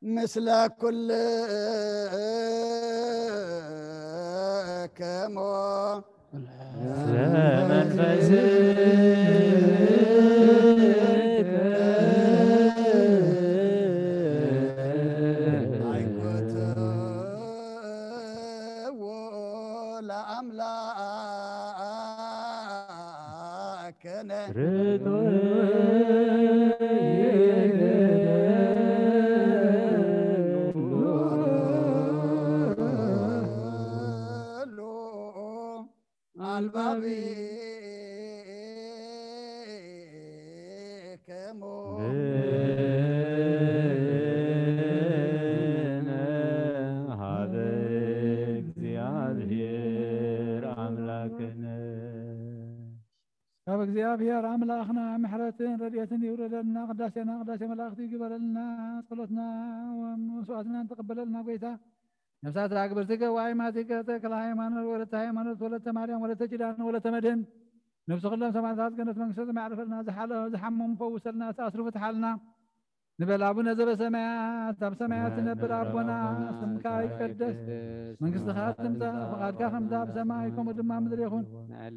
ምስለ ኩልክሙ። ካብ እግዚኣብሔር ኣምላኽና ምሕረትን ረድኤትን ይውረደልና። ቅዳሴና ቅዳሴ መላእኽቲ ይግበረልና። ጸሎትና ወመስዋዕትና እንተቐበለልና ጎይታ፣ ነፍሳት ኣግብርቲከ ወኣይማቲከ ተክለ ሃይማኖት፣ ወለተ ሃይማኖት፣ ወለተ ማርያም፣ ወለተ ኪዳን፣ ወለተ መድህን፣ ነፍሲ ኩሎም ሰማዕታት ገነት መንግስተ ሰማይ ያዕርፈልና። ዝሓለ ዝሓመሙ ፈውሰልና፣ ዝተኣስሩ ፍትሓልና። ንበል ኣቡነ ዘበሰማያት፣ ኣብ ሰማያት ትነብር ኣቦና፣ ስምካ ይቀደስ፣ መንግስትኻ ትምጻእ፣ ፍቓድካ ከምታ ኣብ ሰማይ ከምኡ ድማ ምድሪ ይኹን።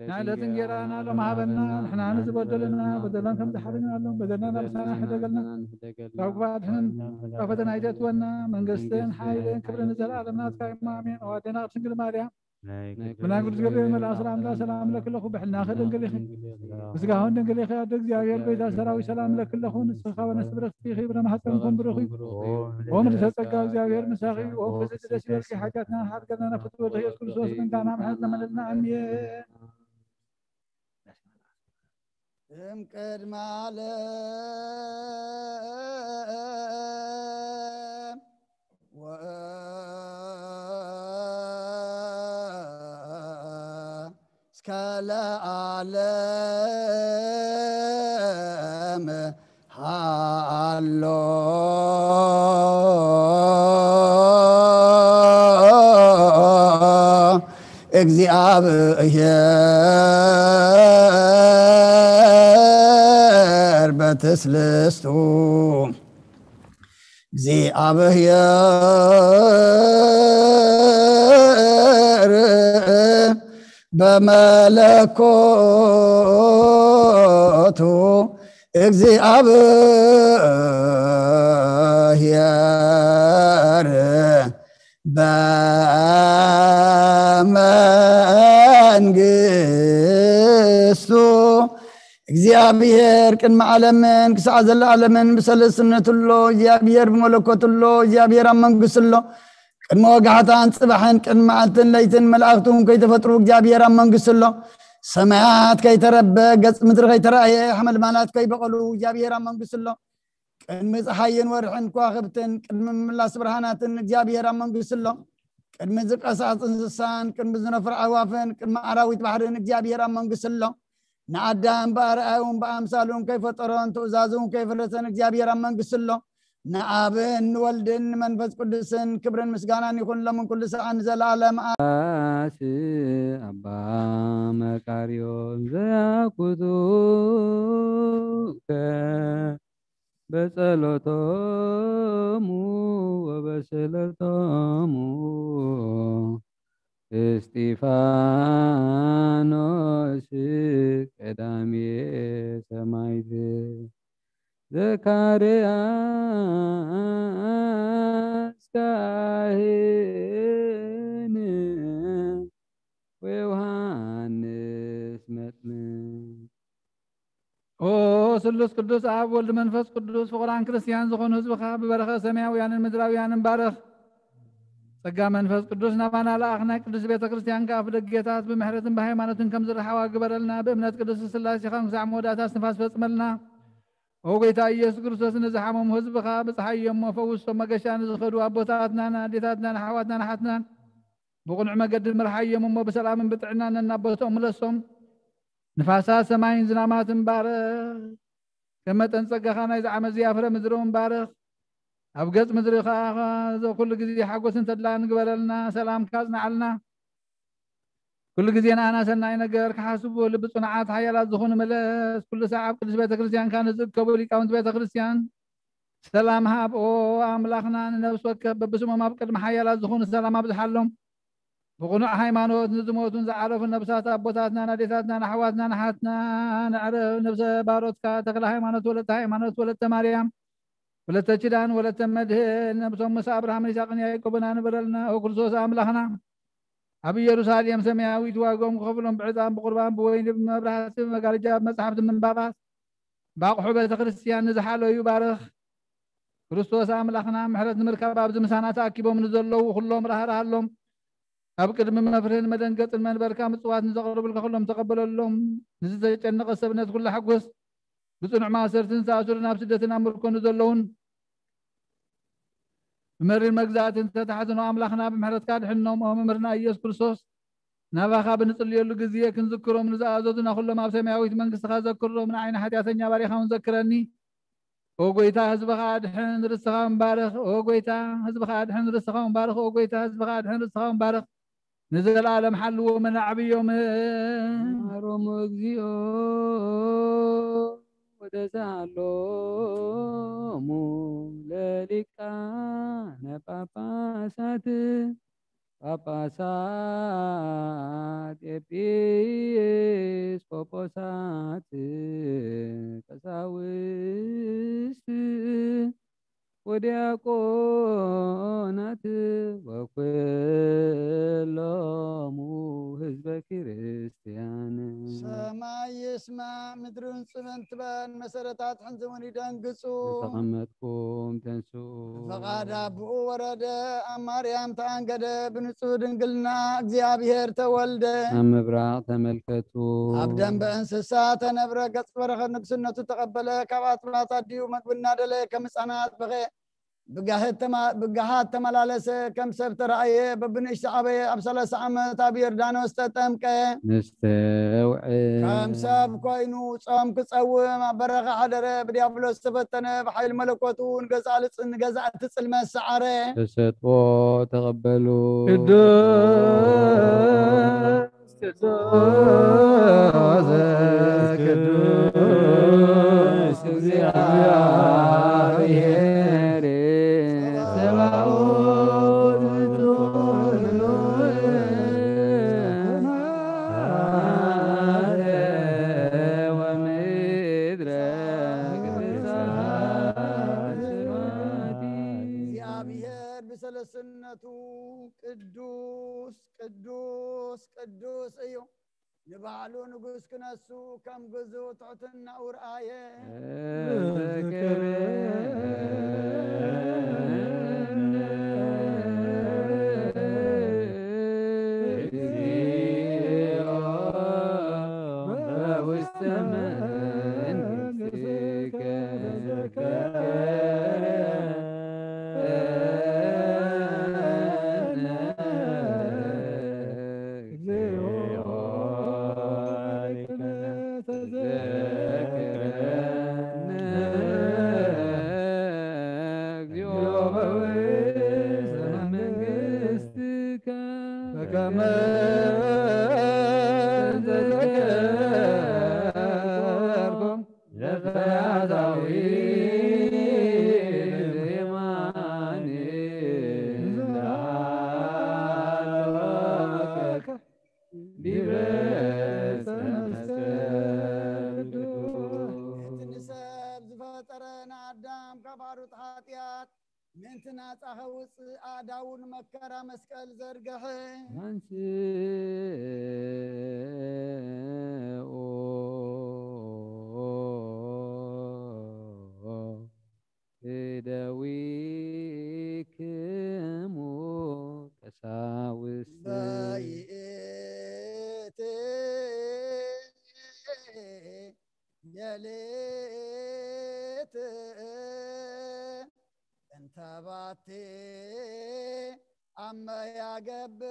ንዕለት እንጌራና ሎም ሃበና፣ ንሕና ንዝበደሉና በደሎም ከም ዝሓበና ሎም በደልና ናብ ምሳና ሕደገልና፣ ካብ ክፉእ ኣድሕነና፣ ካብ ፈተና ኣይተእትወና፣ መንግስትን ሓይልን ክብርን ንዘለኣለም ናትካ እዩ፣ ኣሜን። ኣዋዴና ቅድስት ድንግል ማርያም፣ ናይ ናይ ቅዱስ ገብርኤል መልኣክ ሰላምታ ሰላም ለኪ ኣለኹ፣ ብሕልና ድንግል ኢኺ፣ ብስጋሁን ድንግል ኢኺ፣ ኣደ እግዚኣብሔር ጎይታ ሰራዊት ሰላም ለኪ ኣለኹ። ንስኺ ካብ ኣንስቲ ብረኽቲ ኢኺ፣ ብረማሕፀንኩም ብሩኽ እዩ። ኦም ርእሰ ጸጋ እግዚኣብሔር ምሳኺ እዩ። ኦም ፍስሕቲ ደስ ይበልኪ፣ ሓጢኣትና ሓጥገና ናብ ፍትወት ኢየሱስ ክርስቶስ ምንካና ምሕረት ለመለልና። ኣሜን። እም ቅድመ ዓለም ወእስከ ለዓለም ሃሎ እግዚኣብሔር በትስልስቱ። እግዚኣብሔር በመለኮቱ። እግዚኣብሔር በመንግስቱ። እግዚኣብሔር ቅድሚ ዓለምን ክሳዕ ዘለዓለምን ብሰለስነቱ ኣሎ። እግዚኣብሔር ብመለኮቱ ኣሎ። እግዚኣብሔር ኣብ መንግስቱ ኣሎ። ቅድሚ ወጋሕታን ጽባሕን፣ ቅድሚ መዓልትን ለይትን፣ መላእኽቱ እውን ከይተፈጥሩ እግዚኣብሔር ኣብ መንግስቱ ኣሎ። ሰማያት ከይተረበ፣ ገጽ ምድሪ ከይተራእየ፣ ሓመልማላት ከይበቐሉ እግዚኣብሔር ኣብ መንግስቱ ኣሎ። ቅድሚ ፀሓይን ወርሕን ከዋኽብትን፣ ቅድሚ ምምላስ ብርሃናትን እግዚኣብሔር ኣብ መንግስቱ ኣሎ። ቅድሚ ዝቀሳፅ እንስሳን፣ ቅድሚ ዝነፍር ኣዕዋፍን፣ ቅድሚ ኣራዊት ባሕርን እግዚኣብሔር ኣብ መንግስቱ ኣሎ። ንኣዳም ብኣርኣያኡን ብኣምሳሉን ከይፈጠሮን ትእዛዙን ከይፈረሰን እግዚኣብሔር ኣብ መንግስቱ ኣሎ። ንኣብን ንወልድን ንመንፈስ ቅዱስን ክብርን ምስጋናን ይኹን፣ ሎምን ኩሉ ሰዓን ንዘለዓለም። ኣስ ኣባ መቃርዮን ዘያኩቱከ በጸሎቶሙ ወበስእለቶሙ። እስጢፋኖስ ቀዳሜ ሰማዕት፣ ዘካርያስ ካህን፣ ወዮሃንስ መጥምቅ። ኦ ስሉስ ቅዱስ ኣብ ወልድ መንፈስ ቅዱስ ፍቑራን ክርስቲያን ዝኾኑ ህዝብኻ ብበረኸት ሰማያውያንን ምድራውያንን ባረኽ። ጸጋ መንፈስ ቅዱስ ናባና ለኣኽ። ናይ ቅድስት ቤተ ክርስቲያን ከኣ ኣፍደጌታት ብምሕረትን ብሃይማኖትን ከም ዝረሓዋ ግበረልና። ብእምነት ቅድስት ስላሴኻን ክሳዕ መወዳእታ እስትንፋስ ፈጽመልና። ኦ ጎይታ ኢየሱስ ክርስቶስ፣ ንዝሓመሙ ህዝብኻ ብጽሓዮም እሞ ፈውሶም። መገሻ ንዝኸዱ ኣቦታትናን ኣዴታትናን ኣሕዋትናን ኣሓትናን ብቕኑዕ መገዲ ምርሓዮም እሞ ብሰላምን ብጥዕናን ነናብ ቦታኦም ምለሶም። ንፋሳት ሰማይን ዝናማትን ባርኽ። ከም መጠን ጸጋኻ ናይዚ ዓመት እዚ ፍረ ምድሪ እውን ባርኽ። ኣብ ገጽ ምድሪ ኸኣ ኩሉ ግዜ ሓጎስን ተድላን ግበረልና። ሰላምካ ኣጽንዓልና። ኩሉ ግዜ ንኣና ሰናይ ነገር ክሓስቡ ልቢ ጽኑዓት ሓያላት ዝኾኑ መለስ። ኩሉ ሳዕ ኣብ ቅድስት ቤተ ክርስቲያንካ ንዝእከቡ ሊቃውንቲ ቤተ ክርስቲያን ሰላም ሃብ። ኦ ኣምላኽና፣ ንነፍሲ ወከፍ በብስሞም ኣብ ቅድሚ ሓያላት ዝኾኑ ሰላም ኣብዝሓሎም። ብቕኑዕ ሃይማኖት ንዝሞቱን ዝዓረፉ ነብሳት ኣቦታትናን ኣዴታትናን ኣሕዋትናን ኣሓትናን ኣዕርፍ ነብሰ ባሮትካ ተክለ ሃይማኖት ወለተ ሃይማኖት ወለተ ማርያም ወለተ ኪዳን ወለተ መድህን ነብሶም ምስ ኣብርሃምን ይስሐቅን ያዕቆብን ኣንብረልና። ኦ ክርስቶስ ኣምላኽና፣ ኣብ ኢየሩሳሌም ሰማያዊት ዋግኦም ክኸፍሎም ብዕጣን ብቁርባን ብወይኒ ብመብራህቲ ብመጋረጃ ብመጽሓፍቲ ምንባባት ብኣቕሑ ቤተ ክርስቲያን ንዝሓለዩ ባርኽ። ክርስቶስ ኣምላኽና፣ ምሕረት ንምርካብ ኣብዚ ምሳና ተኣኪቦም ንዘለዉ ኩሎም ራህራሃሎም። ኣብ ቅድሚ መፍርህን መደንገጽን መንበርካ ምጽዋት ንዘቕርቡልካ ኩሎም ተቐበለሎም። ንዝተጨነቐ ሰብ ነቲ ኩሉ ሓጎስ፣ ብጽኑዕ ማእሰርትን ዝተኣስሩን ኣብ ስደትን ኣብ ምርኮ ንዘለዉን ብመሪር መግዛእትን ዝተታሕዙን ኣምላኽና፣ ብምሕረትካ ድሕኖም። ኦ መምህርና ኢየሱስ ክርስቶስ፣ ናባኻ ብንጽልየሉ ግዜ ክንዝክሮም ንዝኣዘዙና ኩሎም ኣብ ሰማያዊት መንግስትኻ ዘክሮም። ንዓይ ንሓጢኣተኛ ባሪኻ እውን ዘክረኒ። ኦ ጎይታ፣ ህዝብኻ ኣድሕን፣ ርስትኻ እውን ባርኽ። ኦ ጎይታ፣ ህዝብኻ ኣድሕን፣ ርስትኻ እውን ባርኽ። ኦ ጎይታ፣ ህዝብኻ ኣድሕን፣ ርስትኻ እውን ባርኽ። ንዘለኣለም ሓልዎም ኣዕብዮም። መሃሮሙ እግዚኦ ወተስኣሎሙ ለሊቃነ ጳጳሳት፣ ጳጳሳት፣ ኤጲስቆጶሳት፣ ቀሳውስት ወዲያቆናት ወኩሎሙ ህዝበ ክርስቲያን። ሰማይ ይስማዕ፣ ምድርን ጽበን ትበል፣ መሰረታት ሕንዝውን ይደንግጹ። ዝተቐመጥኩም ተንስኡ። ብፍቓድ ኣቦኡ ወረደ፣ ኣብ ማርያም ተኣንገደ፣ ብንጹህ ድንግልና እግዚኣብሔር ተወልደ። ኣብ ምብራቕ ተመልከቱ። ኣብ ደንበ እንስሳ ተነብረ፣ ገጽ በረኸት ንግስነቱ ተቐበለ፣ ካብ ኣጽዋር ኣድዩ መግቢ እናደለየ ከም ህጻናት በኸየ። ብጋህድ ተማ-፣ ብጋሃድ ተመላለሰ፣ ከም ሰብ ተራእየ፣ በብንእሽቶ ዓበየ፣ ኣብ ሰላሳ ዓመት ኣብ ዮርዳኖስ ተጠምቀ። ንስተውዕል። ከም ሰብ ኮይኑ ጾም ክጸውም ኣብ በረኻ ሓደረ፣ ብዲያብሎስ ተፈተነ፣ ብሓይሊ መለኮቱ ንገዛእ ልጽ-፣ ንገዛእቲ ጽልመት ሰዓረ። ተሰጥኦ ተቐበሉ። ቅዱስ ቅዱስ ቅዱስ እግዚኣብሔር ጸባኦት ወምድረ ቅድሳት ስብሐቲ። እግዚኣብሔር ብሰለስነቱ ቅዱስ ቅዱስ ቅዱስ እዩ። ንባዕሉ ንጉስ ክነሱ ከም ግዙእ ትሕትናኡ ረኣየ። እቲ ንሰብ ዝፈጠረ ንኣዳም ካብ ሓሩት ሓጢኣት ምእንቲ ናጻ ከውጽእ ኣእዳዉ ንመከራ መስቀል ዘርግሐ። ኣንስኡ እደዊክሙ ተባቲ ኣመ ያገብእዎ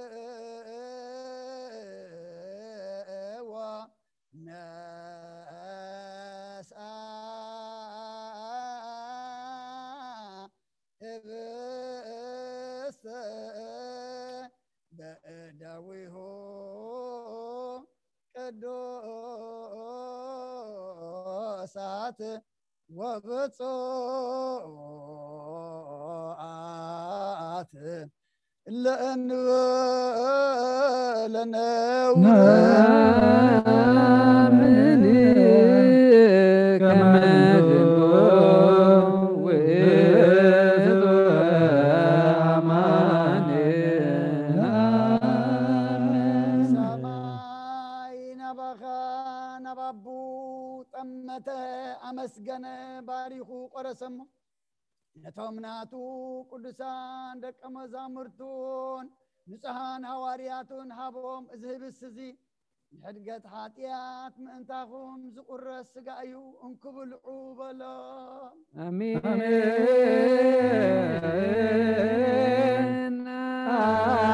ነስኣ ህብስተ በእደዊሁ ቅዱሳት ወብፁዓት ለእንበለ ነውር። ሰማይ ናባኻ ናብ ኣቡ ጠመተ፣ ኣመስገነ፣ ባሪኹ ቆረሰሞ። ነቶም ናቱ ቅዱሳን ደቀ መዛሙርቱን ንጹሓን ሃዋርያቱን ሃቦም። እዚ ህብስት እዚ ንሕድገት ሓጢኣት ምእንታኹም ዝቑረስ ስጋ እዩ፣ እንኩ ብልዑ በሎም። ኣሜን። ኣሜን። ኣሜን።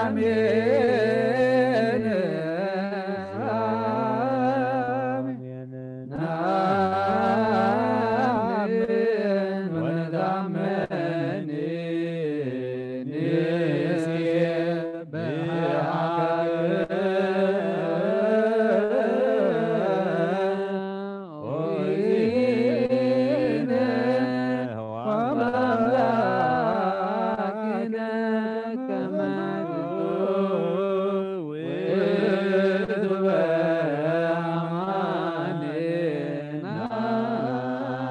ኣሜን። ወንታመኒ ንሴብሐካ ኦይነ ወአምላክነ ከመ ውእቱ በአማኔ።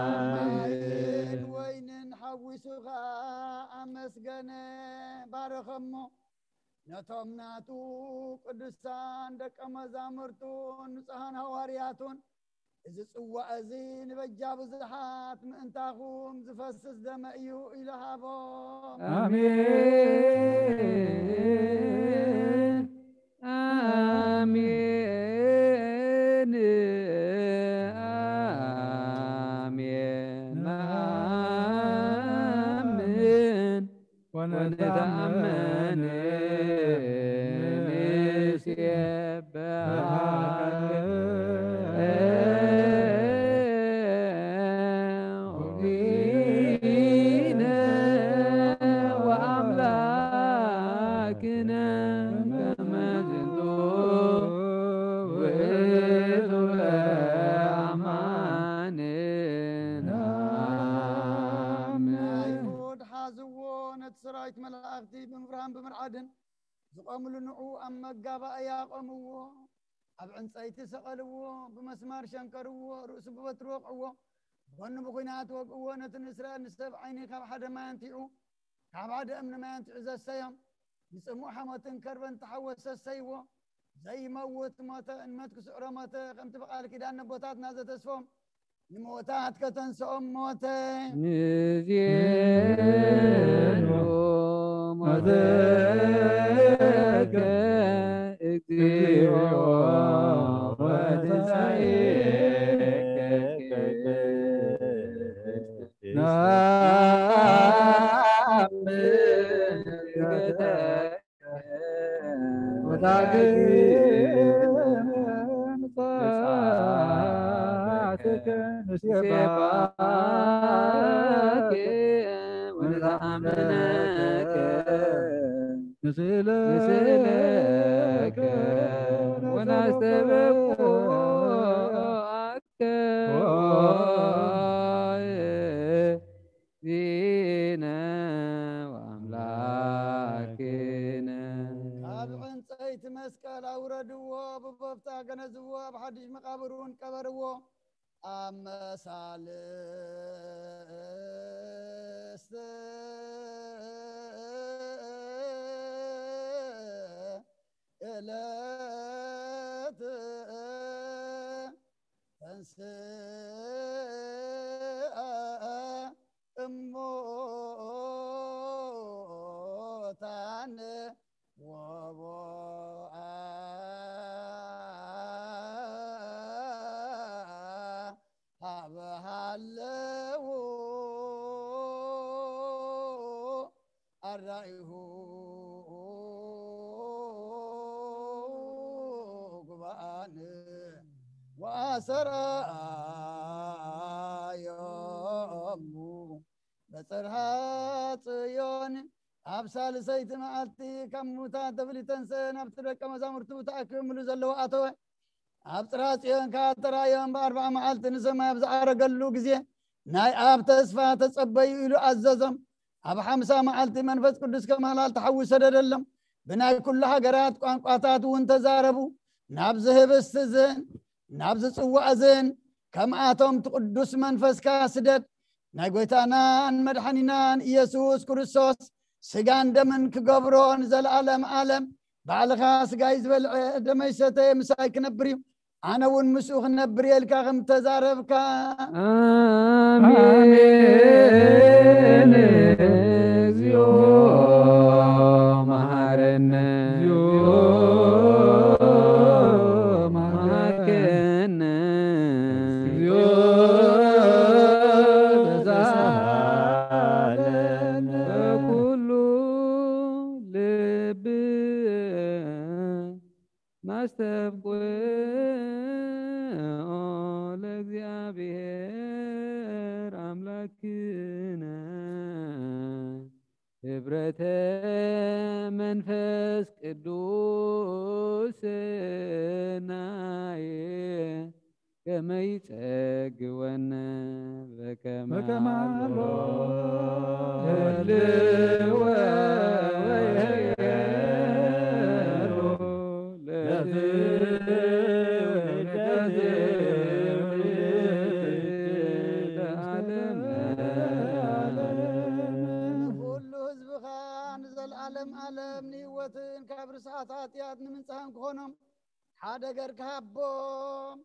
ማይን ወይንን ሓዊሱ ኸኣ ኣመስገነ፣ ባረኸሞ። ነቶም ናቱ ቅዱሳን ደቀ መዛሙርቱን ንጹሓን ሃዋርያቱን፣ እዚ ጽዋእ እዚ ንበጃ ብዙሓት ምእንታኹም ዝፈስስ ደመ እዩ ኢሉ ሃቦም። ኣሜን። ኣሜን። ኣሜን። ንኣምን ወንተኣምን ንሴብሐካ ኦሪነ ወአምላክነ ከመ ዝንቱ ውእቱ በአማኔ። ኣይሁድ ሓዝዎ፣ ነቲ ሰራዊት መላእኽቲ ብምፍርሃን ብምርዓድን ዝቖምሉ ንዑ ኣብ መጋባእያ ኣቖምዎ። ኣብ ዕንጸይቲ ሰቐልዎ፣ ብመስማር ሸንከርዎ፣ ርእሱ ብበትሪ ወቕዕዎ፣ ጎኑ ብኲናት ወግእዎ። ነቲ ንእስራኤል ንሰብ ዓይኒ ካብ ሓደ ማይ ኣንቲዑ፣ ካብ ሓደ እምኒ ማይ ኣንቲዑ ዘሰዮም፣ ንጽሙእ ሓሞትን ከርበን ተሓወሰ ሰይዎ። ዘይመውት ሞተ፣ እንመት ክስዕሮ ሞተ፣ ከምቲ ብቓል ኪዳን ነቦታትና ዘተስፎም ንሞታት ከተንስኦም ሞተ። ንዜኑ ሞተከ እግዚኦ ወትንሳኤከ ነአምን እርገተ ወታግግ ምጽኣትከ ንሴባከ ወንተኣምነከ ንስእለከ ወናስተበቁ ዚነ ወአምላክነ። ካብ ዕንጸይቲ መስቀል ኣውረድዎ፣ ብበፍታ ገነዝዎ፣ ኣብ ሓድሽ መቓብር እውን ቀበርዎ። ኣብ መሳልስቲ ዕለት ተንስአ እሙታን ወቦአ ሀበ ሀለዉ። ኣርዳኢሁ ጉባኣን ወኣሰርኣዮሙ በጽርሐ ጽዮን። ኣብ ሳልሰይቲ መዓልቲ ካብ ሙታት ተብሊ ተንስአ፣ ናብቲ ደቀ መዛሙርቱ ተኣኪቦምሉ ዘለዉ ኣተወ። ኣብ ጽርሐ ጽዮን ከኣ ተራእዮም። ብኣርብዓ መዓልቲ ንሰማይ ኣብ ዝዓረገሉ ግዜ ናይ ኣብ ተስፋ ተጸበዩ ኢሉ ኣዘዞም። ኣብ ሓምሳ መዓልቲ መንፈስ ቅዱስ ከም ሃላል ተሓዊ ሰደደሎም። ብናይ ኩሉ ሃገራት ቋንቋታት እውን ተዛረቡ። ናብዚ ህብስቲ ዝን ናብዚ ጽዋእ ዝን ከምኣቶም እቲ ቅዱስ መንፈስካ ስደድ። ናይ ጐይታናን መድሓኒናን ኢየሱስ ክርስቶስ ስጋን ደምን ክገብሮ ንዘለኣለም ዓለም። ባዕልኻ ስጋይ ዝበልዐ ደመይ ዝሰተየ ምሳይ ክነብር እዩ፣ ኣነ እውን ምስኡ ክነብር እየ ኢልካ ከም ተዛረብካ። ኣሜን። እግዚኦ መሐረነ። እግዚኦ መሐረነ። መሐረነ። እግዚኦ ተሳሃለነ። በኩሉ ልብ ናስተብቅዖ ለእግዚኣብሔር ኣምላክነ። ህብረተ መንፈስ ቅዱስ ናየ ከመ ይጸግወነ በከመ በከመ ኣሎ። ኣሎ። ህልወ ወይሄሉ ለትውልደ ትውልድ ዓለም። ንኹሉ ህዝብኻ ንዘለዓለም ዓለም ንህይወትን ካብ ርስሓት ኃጢኣት ንምንጻህን ክኾኖም ሓደ ገርካ ሃቦም።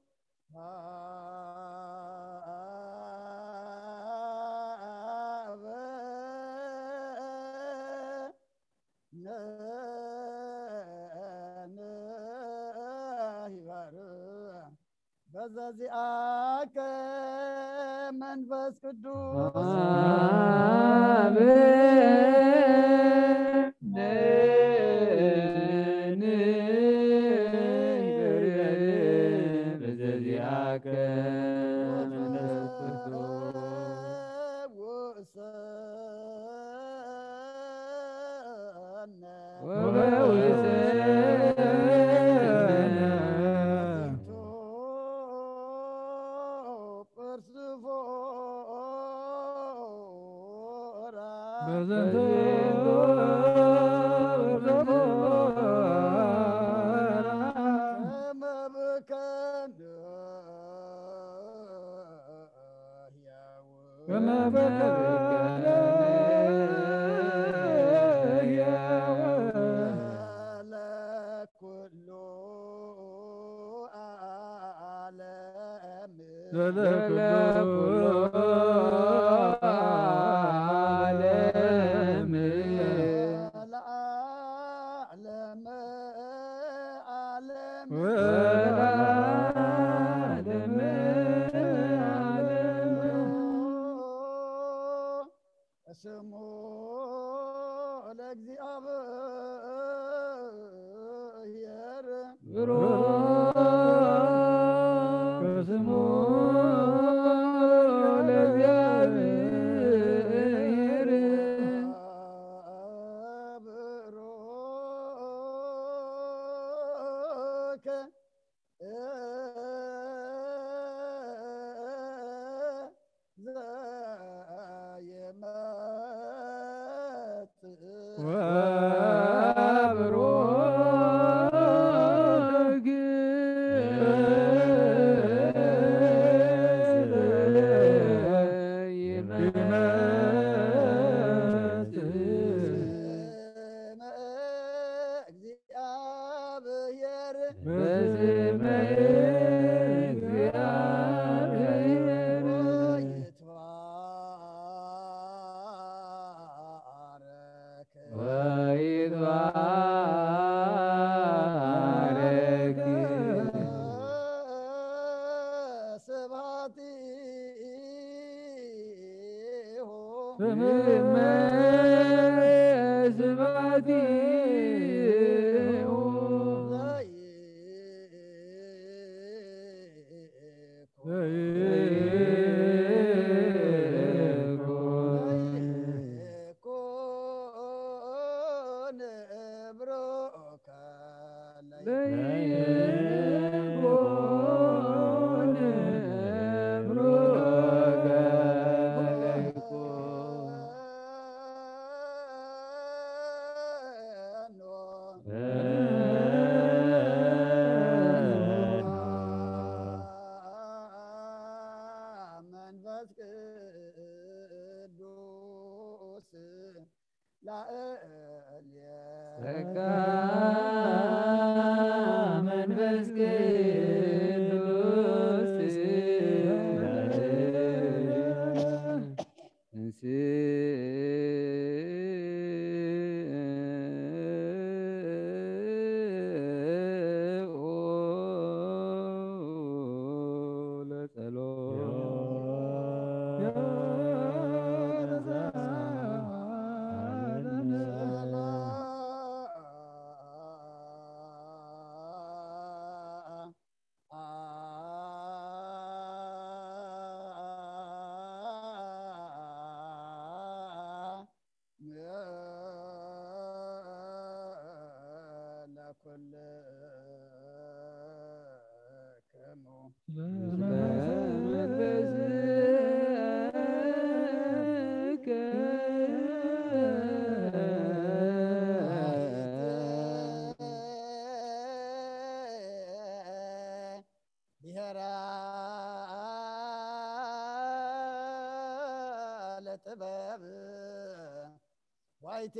በዘዚኣከ መንፈስ ቅዱስ። በዘዚኣከ መንፈስ ቅዱስ። ስሙ ለእግዚኣብሔር ብሩክ። ስሙ ለእግዚኣብሔር ብሩክ። ስብሐቲሁ መንፈስ ቅዱስ ላእልየ ጸጋ መንፈስ ቅዱስ ብሔራ ለጥበብ ዋይቴ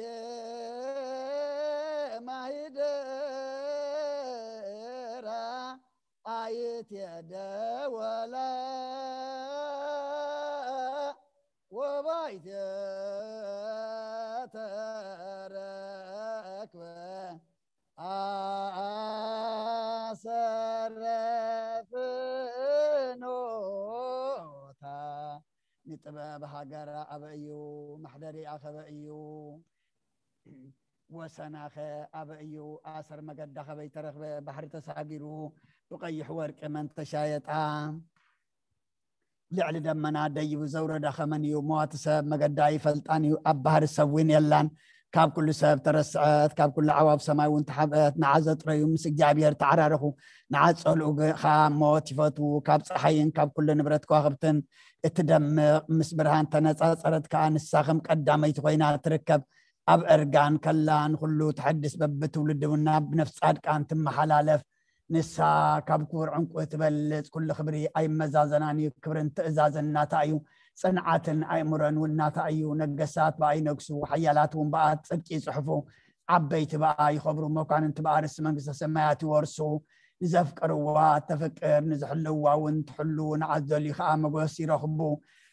ማሂደራ ኣይቴ ደወላ ወባይቴ ተረክበ ኣሰረ ፍኖታ ንጥበብ ሃገር ኣበ እዩ፣ ማሕደሪ ኣኸበ እዩ፣ ወሰናኸ ኣበ እዩ፣ ኣሰር መገዳኸ በይተረኽበ፣ ባሕሪ ተሳጊሩ ብቐይሕ ወርቂ መን ተሻየጣ። ልዕሊ ደመና ደይቡ ዘውረዳ ኸመን እዩ? መዋቲ ሰብ መገዳ ኣይፈልጣን እዩ፣ ኣብ ባህሪ ሰብ እውን የላን። ካብ ኩሉ ሰብ ተረስዐት፣ ካብ ኩሉ ኣዕዋፍ ሰማይ እውን ተሓብአት። ንዓ ዘጥረዩ ምስ እግዚኣብሔር ተዓራረኹ፣ ንዓ ጸልኡ ግ-፣ ኸኣ ሞት ይፈትዉ። ካብ ጸሓይን ካብ ኩሉ ንብረት ከዋኽብትን እትደምቕ ምስ ብርሃን ተነጻጸረት ከኣ ንሳ ኸም ቀዳመይቲ ኾይና ትርከብ። ኣብ እርጋን ከላ ንኹሉ ተሐድስ፣ በብትውልዲ እውን ናብ ነፍሲ ጻድቃን ትመሓላለፍ። ንሳ ካብ ክቡር ዕንቁ ትበልጽ፣ ኩሉ ክብሪ ኣይመዛዘናን እዩ። ክብርን ትእዛዝን ናታ እዩ፣ ጽንዓትን ኣእምሮን እውን ናታ እዩ። ነገሳት ብኣ ይነግሱ፣ ሓያላት እውን ብኣ ጽድቂ ይጽሕፉ። ዓበይቲ ብኣ ይኸብሩ፣ መኳንንቲ ብኣ ርስቲ መንግስተ ሰማያት ይወርሱ። ንዘፍቀርዋ ተፍቅር፣ ንዝሕልዋ እውን ትሕሉ፣ ንዓት ዘልዩ ኸኣ መጎስ ይረኽቡ።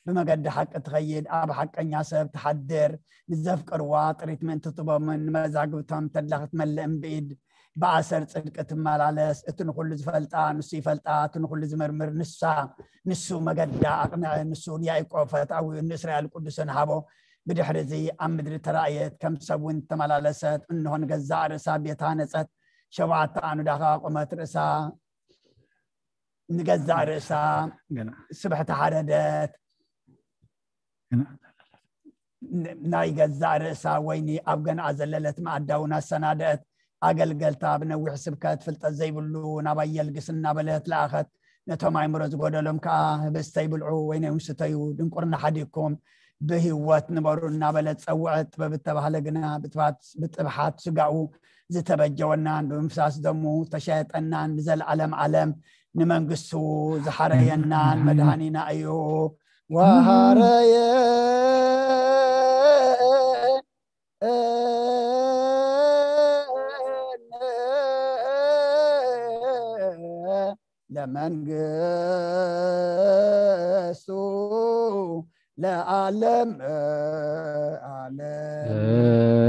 ብመገዲ ሓቂ ትኸይድ፣ ኣብ ሓቀኛ ሰብ ትሓድር። ንዘፍቀርዋ ጥሪት ምእንቲ ትህቦምን ንመዛግብቶም ተድላ ክትመልእን ብኢድ ብኣሰር ጽድቂ ትመላለስ። እቲ ንኹሉ ዝፈልጣ ንሱ ይፈልጣ፣ እቲ ንኹሉ ዝምርምር ንሳ፣ ንሱ መገዳ ኣቕንዐ፣ ንሱ ንያዕቆብ ፈታዊ፣ ንእስራኤል ቅዱስን ሃቦ። ብድሕሪ እዚ ኣብ ምድሪ ተራእየት፣ ከም ሰብ እውን ተመላለሰት። እንሆ ንገዛእ ርእሳ ቤት ሃነጸት፣ ሸውዓተ ኣኑዳ ኸኣ ኣቖመት፣ ርእሳ ንገዛእ ርእሳ ገና ስብሕቲ ሓረደት። ገና ን-፣ ናይ ገዛእ ርእሳ ወይኒ ኣብ ገንኣ ዘለለት መኣዳ እውን ኣሰናደአት። ኣገልገልታ ብነዊሕ ስብከት ፍልጠት ዘይብሉ ናባይ የልግስ እናበለት ለኣኸት። ነቶም ኣእምሮ ዝጎደሎም ከኣ ህብስተ ይብልዑ፣ ወይነ እውን ስተዩ፣ ድንቁርና ሓዲግኩም ብህይወት ንበሩ እናበለት ጸውዐት። ጥበብ እተባህለ ግና ብጥባት-፣ ብጥብሓት ስጋኡ ዝተበጀወናን ብምፍሳስ ደሙ ተሸየጠናን ንዘለዓለም ዓለም ንመንግስቱ ዝሓረየናን መድሃኒና እዩ። ወሃረየ ለመንግስቱ ለዓለም ዓለም።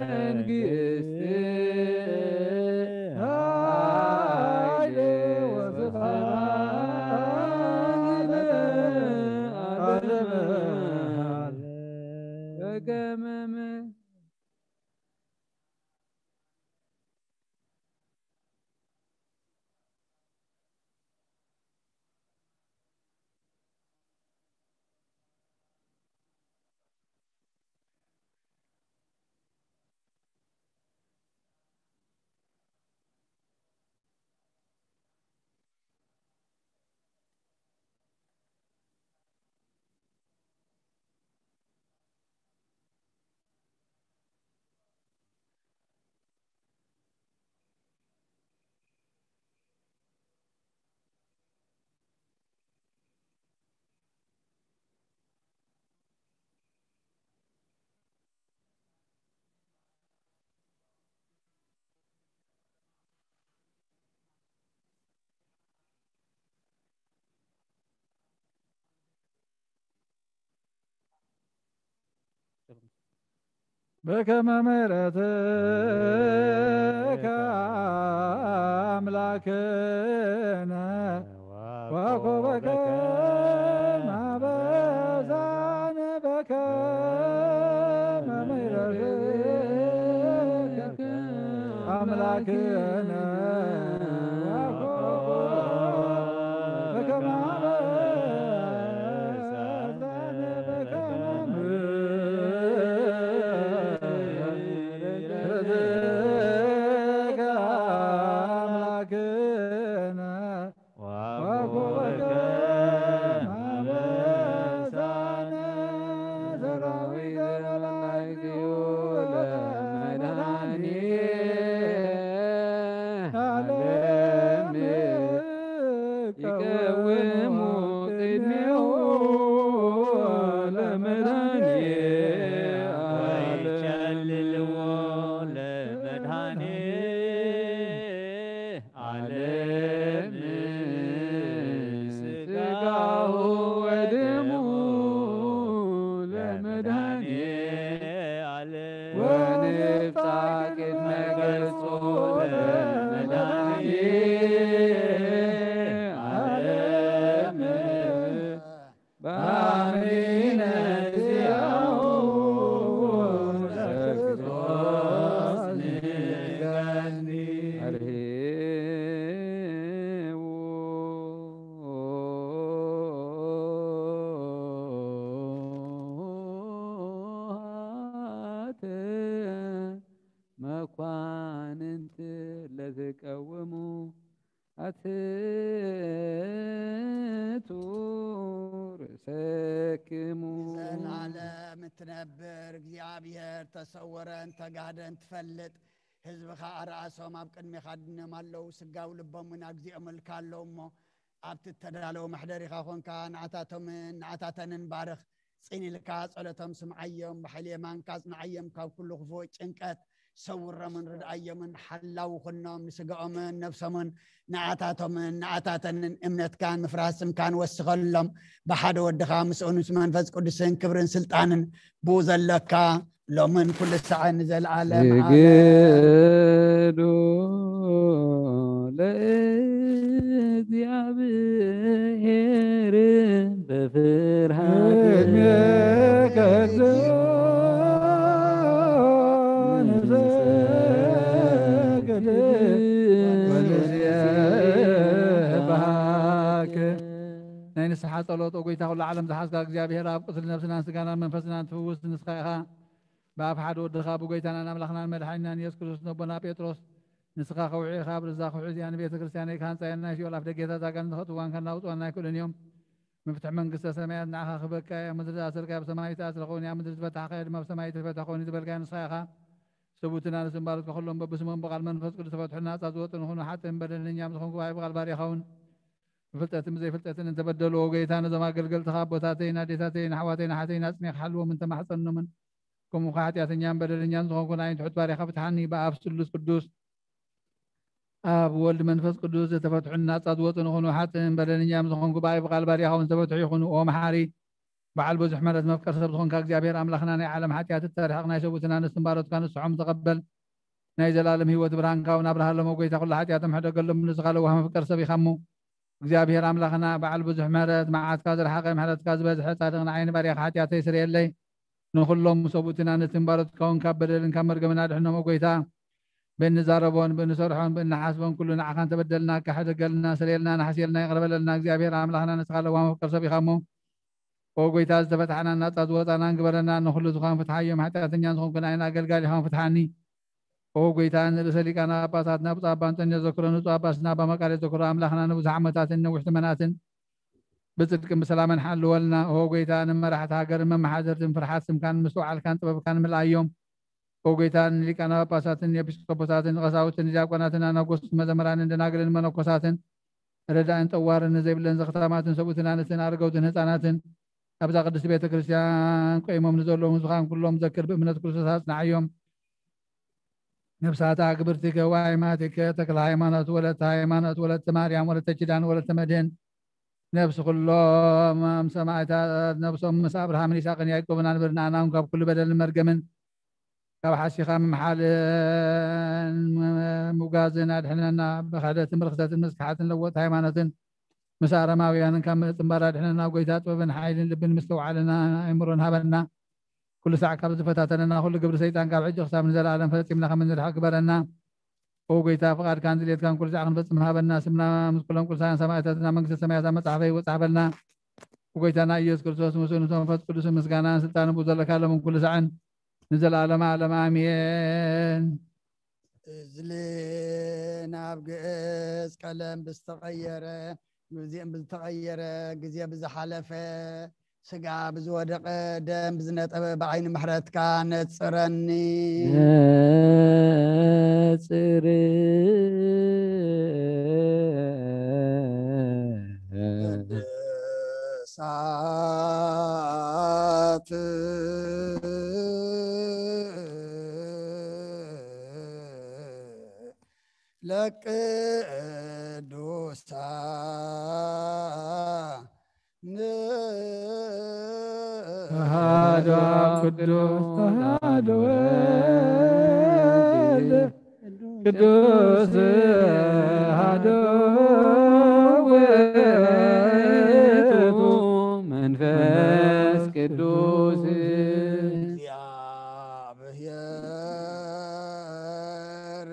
መንግስት ኃይል ወስብሐት ለዓለመ ዓለም። በከመ በከመ ምሕረትከ አምላክነ ወኮበከ ማበዛነ በከመ ምሕረትከ አምላክነ ወኮበከ ማበዛነ በከመ ምሕረትከ አምላክነ ወኮበከ ማበሳነ ሰራዊተ መላእክቲሁ ለመድኃኔ ዓለም ይቀውሙ ቅድሜሁ ለመድኃኔ ዓለም። ወይጨልልዎ ለመድኃኔ ዓለም ሥጋሁ ወደሙ ለመድኃኔ ዓለም። ወንብጻሕ ቅድመ ገጹ ለመድኃኔ ዓለም። በአሚነ ዚአሁ ለክርስቶስ ንገኒ። አርህዉ መኳንንት ለትቀውሙ አትቱ ርእሰክሙ። ዘላለም እትነብር እግዚኣብሔር፣ ተሰወረን ተጋህደን ትፈልጥ፣ ህዝብኻ ኣርኣሶም ኣብ ቅድሜኻ ድነም ኣለዉ፣ ስጋው ልቦም እውን ኣብ ግዜኦም እልካ ኣለዉ እሞ፣ ኣብቲ እተዳለወ መሕደሪኻ ኾንካ ንዓታቶምን ንዓታተንን ባርኽ። ጽን ኢልካ ጸሎቶም ስምዓዮም፣ ብሓይሊ የማንካ ኣጽንዓዮም፣ ካብ ኩሉ ክፉእ ጭንቀት ሰውሮምን ርድኣዮምን ሓላው ኩኖም። ንስጋኦምን ነብሶምን ንዓታቶምን ንዓታተንን እምነትካን ምፍራስ ስምካን ወስኸሎም። ብሓደ ወድኻ ምስኡን ምስ መንፈስ ቅዱስን ክብርን ስልጣንን ብኡ ዘለካ ሎምን ኩሉ ሰዓት ንዘለዓለም ዓለም። ስግዱ ለእግዚኣብሔር በፍርሃት። ቅድሜከ እግዚኦ ንሰግድ ወንሴብሐክ። ናይ ንስሓ ጸሎት፣ ኦ ጐይታ፣ ኩሉ ዓለም ዝሓዝካ እግዚኣብሔር ኣብ፣ ቁስሊ ነፍስናን ስጋናን መንፈስናን ትፍውስ ንስኻ ኢኻ። ብኣፍ ሓደ ወድኻ ብጐይታናን ኣምላኽናን መድሓኒናን ኢየሱስ ክርስቶስ ነቦና ጴጥሮስ፣ ንስኻ ከውሒ ኢኻ፣ ኣብ ርዛ ከውሒ እዚኣ ንቤተ ክርስቲያነይ ክሃንጻ እየ፣ ናይ ሲኦል ኣፍ ደጌታት ኣጋንንቲ ከእትዋን ከናውጽዋን ኣይክእሉን እዮም። መፍትሒ መንግስተ ሰማያት ንዓኻ ክህበካ እየ። ኣብ ምድሪ ዝኣሰርካዮ ኣብ ሰማይ ይተኣስረ ክኸውን እዩ፣ ኣብ ምድሪ ዝፈታሕካዮ ድማ ኣብ ሰማይ ይተፈትሐ ክኸውን እዩ ዝበልካዮ ንስኻ ኢኻ። ስቡትና ንስም ባሮትካ ኩሎም በብስሞም ብቓል መንፈስ ቅዱስ ተፈትሑ ናጻ ዝወጡ ንኹኑ ሓጥእን በደለኛም ዝኾንኩ ብኣይ ብቓል ባርያኻ እውን ብፍልጠትን ብዘይፍልጠትን እንተበደልዎ፣ ጐይታ፣ ነዞም ኣገልገልትኻ ኣቦታተይ፣ ኣዴታተይ፣ ንኣሕዋተይ፣ ንሓተይ፣ ናጽኔ ክሓልዎም እንተማሕጸኖምን፣ ከምኡ ኸዓ ሓጢኣተኛን በደለኛን ዝኾንኩ ንኣይን ትሑት ባርያኻ ፍትሓኒ። ብኣብ ስሉስ ቅዱስ፣ ኣብ ወልድ መንፈስ ቅዱስ ዝተፈትሑን ናጻ ዝወጹ ንኹኑ፣ ሓጥእን በደለኛም ዝኾንኩ ብኣይ ብቓል ባርያኻ እውን ዝተፈትሑ ይኹኑ። ኦ መሓሪ፣ በዓል ብዙሕ ምሕረት መፍቀር ሰብ ዝኾንካ እግዚኣብሔር ኣምላኽና፣ ናይ ዓለም ሓጢኣት እተርሕቕ፣ ናይ ሰብኡትን ኣንስትን ባሮትካ ንስሖም ተቐበል። ናይ ዘላለም ህይወት ብርሃንካ እውን ኣብርሃሎም። ኦ ጎይታ፣ ኩሉ ሓጢኣቶም ሕደገሎም፣ ንስኻ ለዋህ መፍቀር ሰብ ኢኻ እሞ። እግዚኣብሔር ኣምላኽና በዓል ብዙሕ ምሕረት፣ መዓትካ ዝረሓቐ፣ ምሕረትካ ዝበዝሐ፣ ጻድቕ ንዓይን ባርያኻ ሓጢኣተይ ስርየለይ። ንኹሎም ሰብኡትን ኣንስትን ባሮትካ እውን ካብ በደልን ካብ መርገምን ኣድሕኖም። ኦ ጎይታ፣ ብእንዛረቦን ብእንሰርሖን ብእንሓስቦን ኩሉ ንዓኻ እንተበደልናካ ሕደገልና፣ ስርየልና፣ ንሓስየልና፣ ይቕረ በለልና። እግዚኣብሔር ኣምላኽና ንስኻ ለዋህ መፍቀር ሰብ ኢኻ እሞ። ኦ ጎይታ፣ ዝተፈትሓናን ናጻ ዝወጻናን ግበረና። ንኹሉ ዝኾን ፍትሓዮም፣ ሓጢኣተኛ ዝኾንኩ ንዓይን ኣገልጋሊኻን ፍትሓኒ። ኦ ጎይታ፣ ንርእሰ ሊቃነ ጳጳሳትና ብፁዕ ኣባ እንጦንዮስ ዘክሮ፣ ንጹሕ ኣባስና ኣባ መቃርዮስ ዘክሮ፣ ኣምላኽና ንብዙሕ ዓመታትን ነዊሕ ዘመናትን ብጽድቅን ብሰላምን ሓልወልና። ኦ ጎይታ፣ ንመራሕቲ ሃገርን መመሓደርትን ፍርሓት ስምካን ምስትውዓልካን ጥበብካን ምልኣዮም። ኦ ጎይታ፣ ንሊቃነ ጳጳሳትን ኤጲስቆጶሳትን ቀሳውስትን ዲያቆናትን ኣናጎስትን መዘምራንን ደናግልን መነኮሳትን ረዳእን ጠዋርን ዘይብለን ዘኽታማትን ሰብኡትን ኣንስትን ኣረገውትን ህፃናትን ኣብዛ ቅድስቲ ቤተ ክርስቲያን ቆይሞም ንዘለዉ ህዝብኻን ኩሎም ዘክር፣ ብእምነት ክርስቶስ ኣጽንዓዮም። ነፍሳታ ክብርቲከ ወኣይማቲከ ተክለ ሃይማኖት ወለተ ሃይማኖት ወለተ ማርያም ወለተ ኪዳን ወለተ መድህን ነፍሲ ኩሎም ሰማዕታት ነፍሶም ምስ ኣብርሃምን ይስሐቅን ያዕቆብን ኣንብርናናም ካብ ኩሉ በደልን መርገምን ካብ ሓሲኻ ምምሓልን ምጉጋዝን ኣድሕነና። ብኽሕደትን ብርኽሰትን ምስክሓትን ለወጥ ሃይማኖትን ምስ ኣረማውያንን ካብ ምጽንባር ኣድሕነና። ጎይታ ጥበብን ሓይልን ልብን ምስትውዓልን ኣእምሮን ሃበና። ኩሉ ሳዕ ካብ ዝፈታተነና ኩሉ ግብሪ ሰይጣን ካብ ሕጂ ክሳብ ንዘለኣለም ፈጺምና ከም እንድሕቕ ግበረና። ኦ ጎይታ፣ ፍቓድካን ድሌትካን ኩሉ ሳዕ ክንፈጽም ሃበና። ስምና ምስ ኩሎም ቅዱሳን ሰማዕታትና መንግስተ ሰማያት ኣብ መጽሓፈ ይወጽሓፈልና። ጎይታና ኢየሱስ ክርስቶስ ምስኡ ነቲ መንፈስ ቅዱስ ምስጋናን ስልጣንን ብኡ ዘለካ ሎምን ኩሉ ሳዕን ንዘለኣለመ ዓለም ኣሜን። እዝሊ ናብ ግእዝ ቀለም ብዝተቐየረ፣ ግዜን ብዝተቐየረ፣ ግዜ ብዝሓለፈ፣ ስጋ ብዝወደቐ፣ ደም ብዝነጠበ፣ ብዓይኒ ምሕረትካ ነጽረኒ። ነጽር ቅዱሳት ለቅዱሳን ተዋህዶ ቅዱስ ተዋህዶ ወልድ ቅዱስ አሐዱ ውእቱ መንፈስ ቅዱስ እግዚአብሔር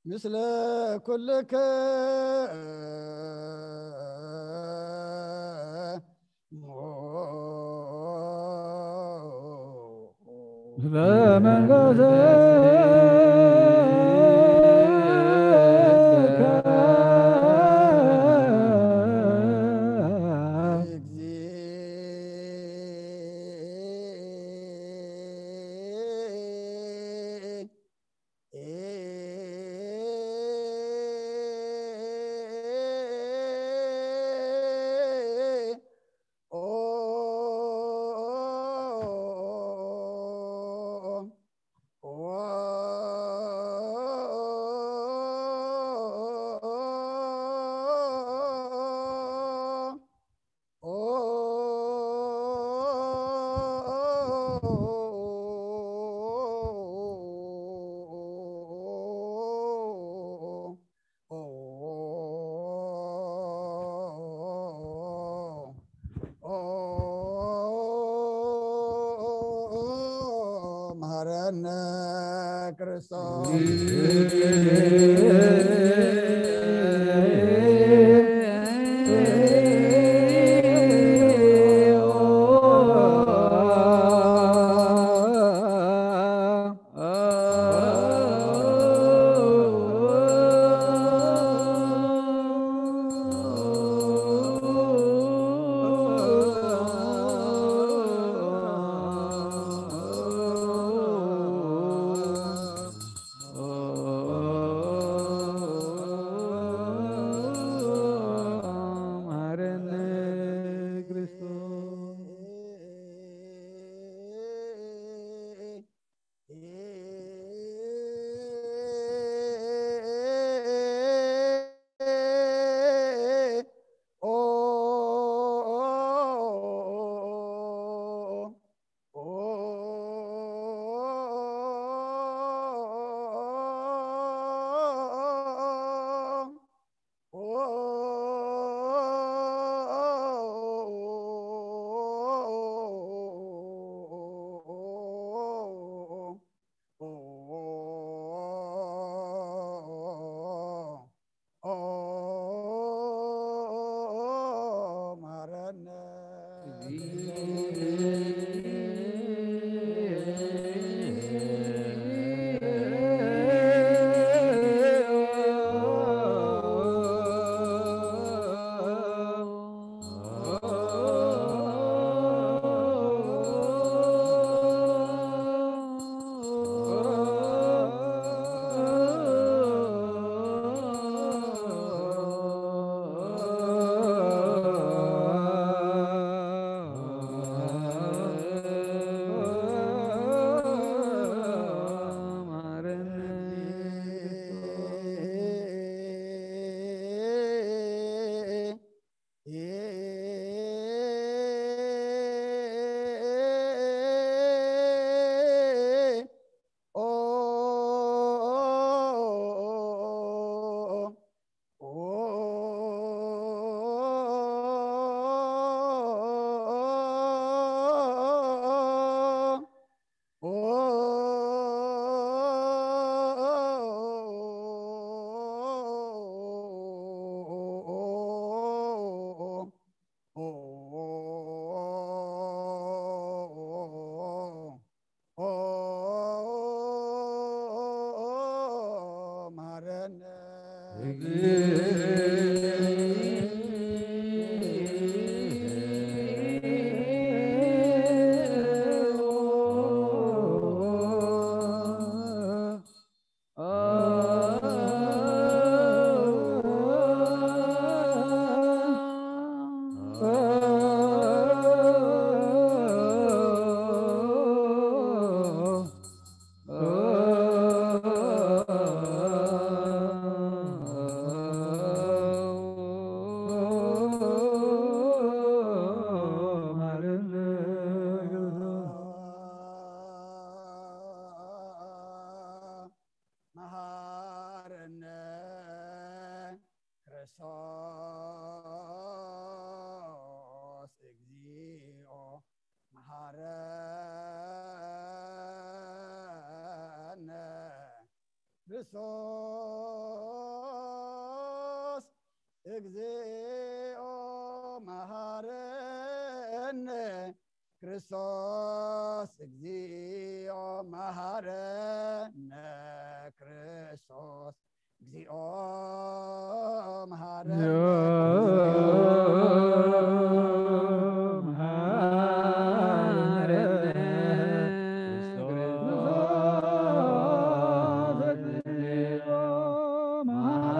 ምስለ ኩልከ በመንፈስከ መሐረነ ክርስቶስ። መሃረነ ክርስቶስ እግዚኦ፣ መሃረነ ክርስቶስ እግዚኦ፣ መሃረነ ክርስቶስ እግዚኦ፣ መሃረነ ክርስቶስ እግዚኦ፣ መሃረነ መሃረነ ክርስቶስ እግዚኦ፣ መሃረነ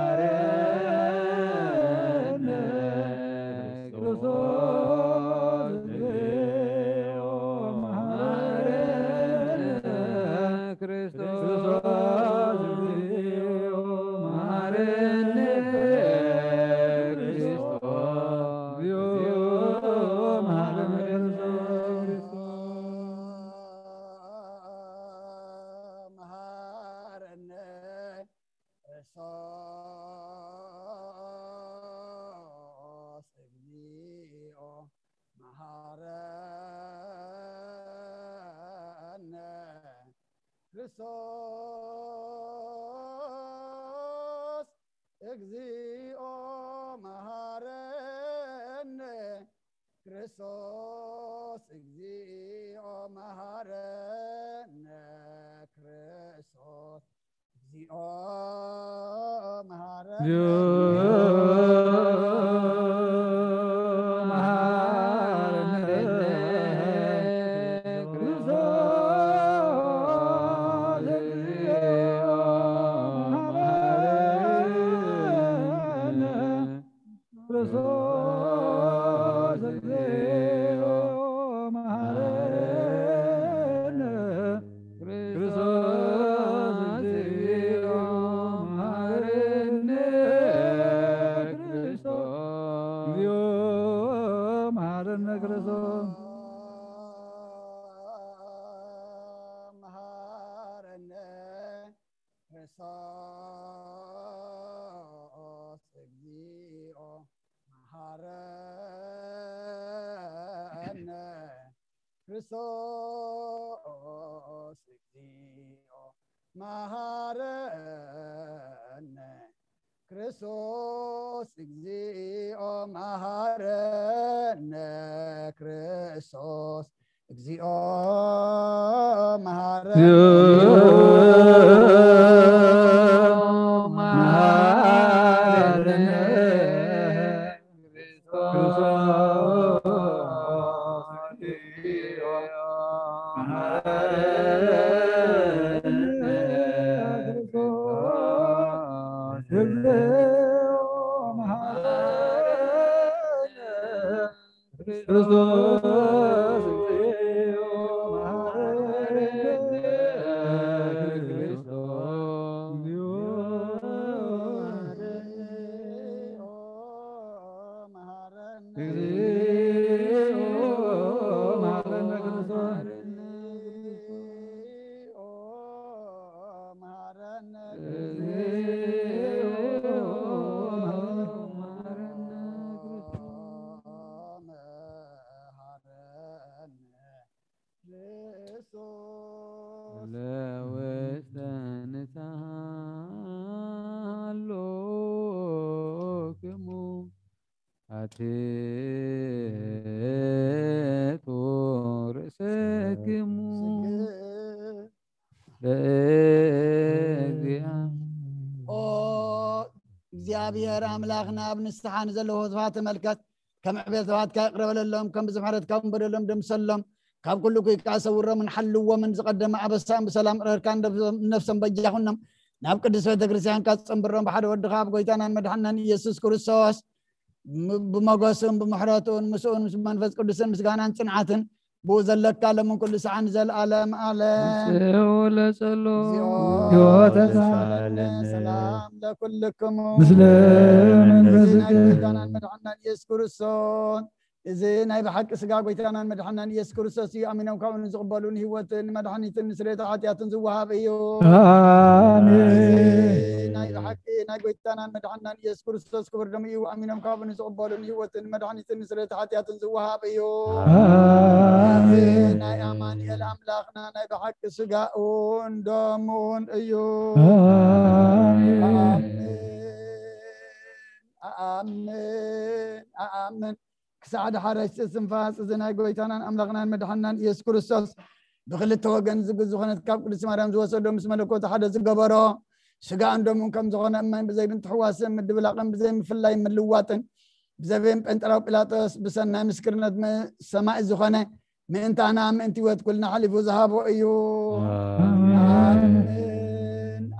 ክርስቶስ እግዚኦ፣ መሃረነ ክርስቶስ እግዚኦ፣ መሃረነ ክርስቶስ እግዚኦ፣ መሃረነ ክርስቶስ እግዚኦ፣ መሃረነ ክርስቶስ እግዚኦ፣ መሃረነ ክርስቶስ እግዚኦ፣ መሃረነ ክርስቶስ፣ መሃረነ ክርስቶስ እግዚኦ፣ መሃረነ ክርስቶስ እግዚኦ፣ መሃረነ ክርስቶስ እግዚኦ፣ መሃረነ ክርስቶስ ክርስቶስ። እግዚኦ መሐረነ። እግዚኦ መሐረነ። ለውስተ ንትሃሎክሙ ኣትቱ ርእሰክሙ ለእግዚኣ ኦ እግዚኣብሔር ኣምላኽና፣ ኣብ ንስሓ ንዘለዉ ህዝባ ተመልከት። ከም ዕቤት ተባትካ ይቕረ በለሎም፣ ከም ብዙሕ ምሕረትካ እውን በደሎም ደምሰሎም። ካብ ኩሉ ኩይካ ሰውሮምን ሓልዎምን፣ ዝቐደመ ኣበሳኦም ብሰላም ረርካ ነፍሶም በጃኹኖም። ናብ ቅድስት ቤተ ክርስቲያንካ ጽንብሮም፣ ብሓደ ወድኻ ኣብ ጎይታናን መድሓናን ኢየሱስ ክርስቶስ ብመጎስን ብምሕረቱን ምስኡን ምስ መንፈስ ቅዱስን ምስጋናን ጽንዓትን ብኡ ዘለካ ለምን ኩሉ ሰዓን ዘልኣለም ኣለም። ስዑ ለጸሎ እግዚኦ ሕይወተ ተሳለነ። ሰላም ለኩልክሙ። ምስለ መንፈስከ። ናይ ጎይታናን መድሓናን ኢየሱስ ክርስቶስ፣ እዚ ናይ ብሓቂ ስጋ ጎይታናን መድሓናን ኢየሱስ ክርስቶስ እዩ። ኣሚኖም ካብኡ ንዝቕበሉ ንህይወትን ንመድሓኒትን ንስርየተ ሓጢኣትን ዝወሃብ እዩ። ኣሜን። ናይ ብሓቂ ናይ ጎይታናን መድሓናን ኢየሱስ ክርስቶስ ክቡር ደሙ እዩ። ኣሚኖም ካብኡ ንዝቕበሉ ንህይወትን ንመድሓኒትን ንስርየተ ሓጢኣትን ዝወሃብ እዩ። ኣሜን። ናይ ኣማኑኤል ኣምላኽና ናይ ብሓቂ ስጋኡን ደሙን እዩ። ኣሜን። ኣኣምን ኣኣምን ኣኣምን። ክሳዕ ዳሕራይ እስትንፋስ እዚ ናይ ጎይታናን ኣምላኽናን መድሓናን ኢየሱስ ክርስቶስ ብክልተ ወገን ዝግ ዝኾነት ካብ ቅድስቲ ማርያም ዝወሰዶ ምስ መለኮቱ ሓደ ዝገበሮ ስጋን ደሙን ከም ዝኾነ እማኝ ብዘይ ምትሕዋስን ምድብላቕን ብዘይ ምፍላይ ምልዋጥን ብዘበን ጴንጠራዊ ጲላጦስ ብሰናይ ምስክርነት ሰማይ ዝኾነ ምእንታና ምእንቲ ህይወት ኩልና ሓሊፉ ዝሃቦ እዩ። ኣኣምን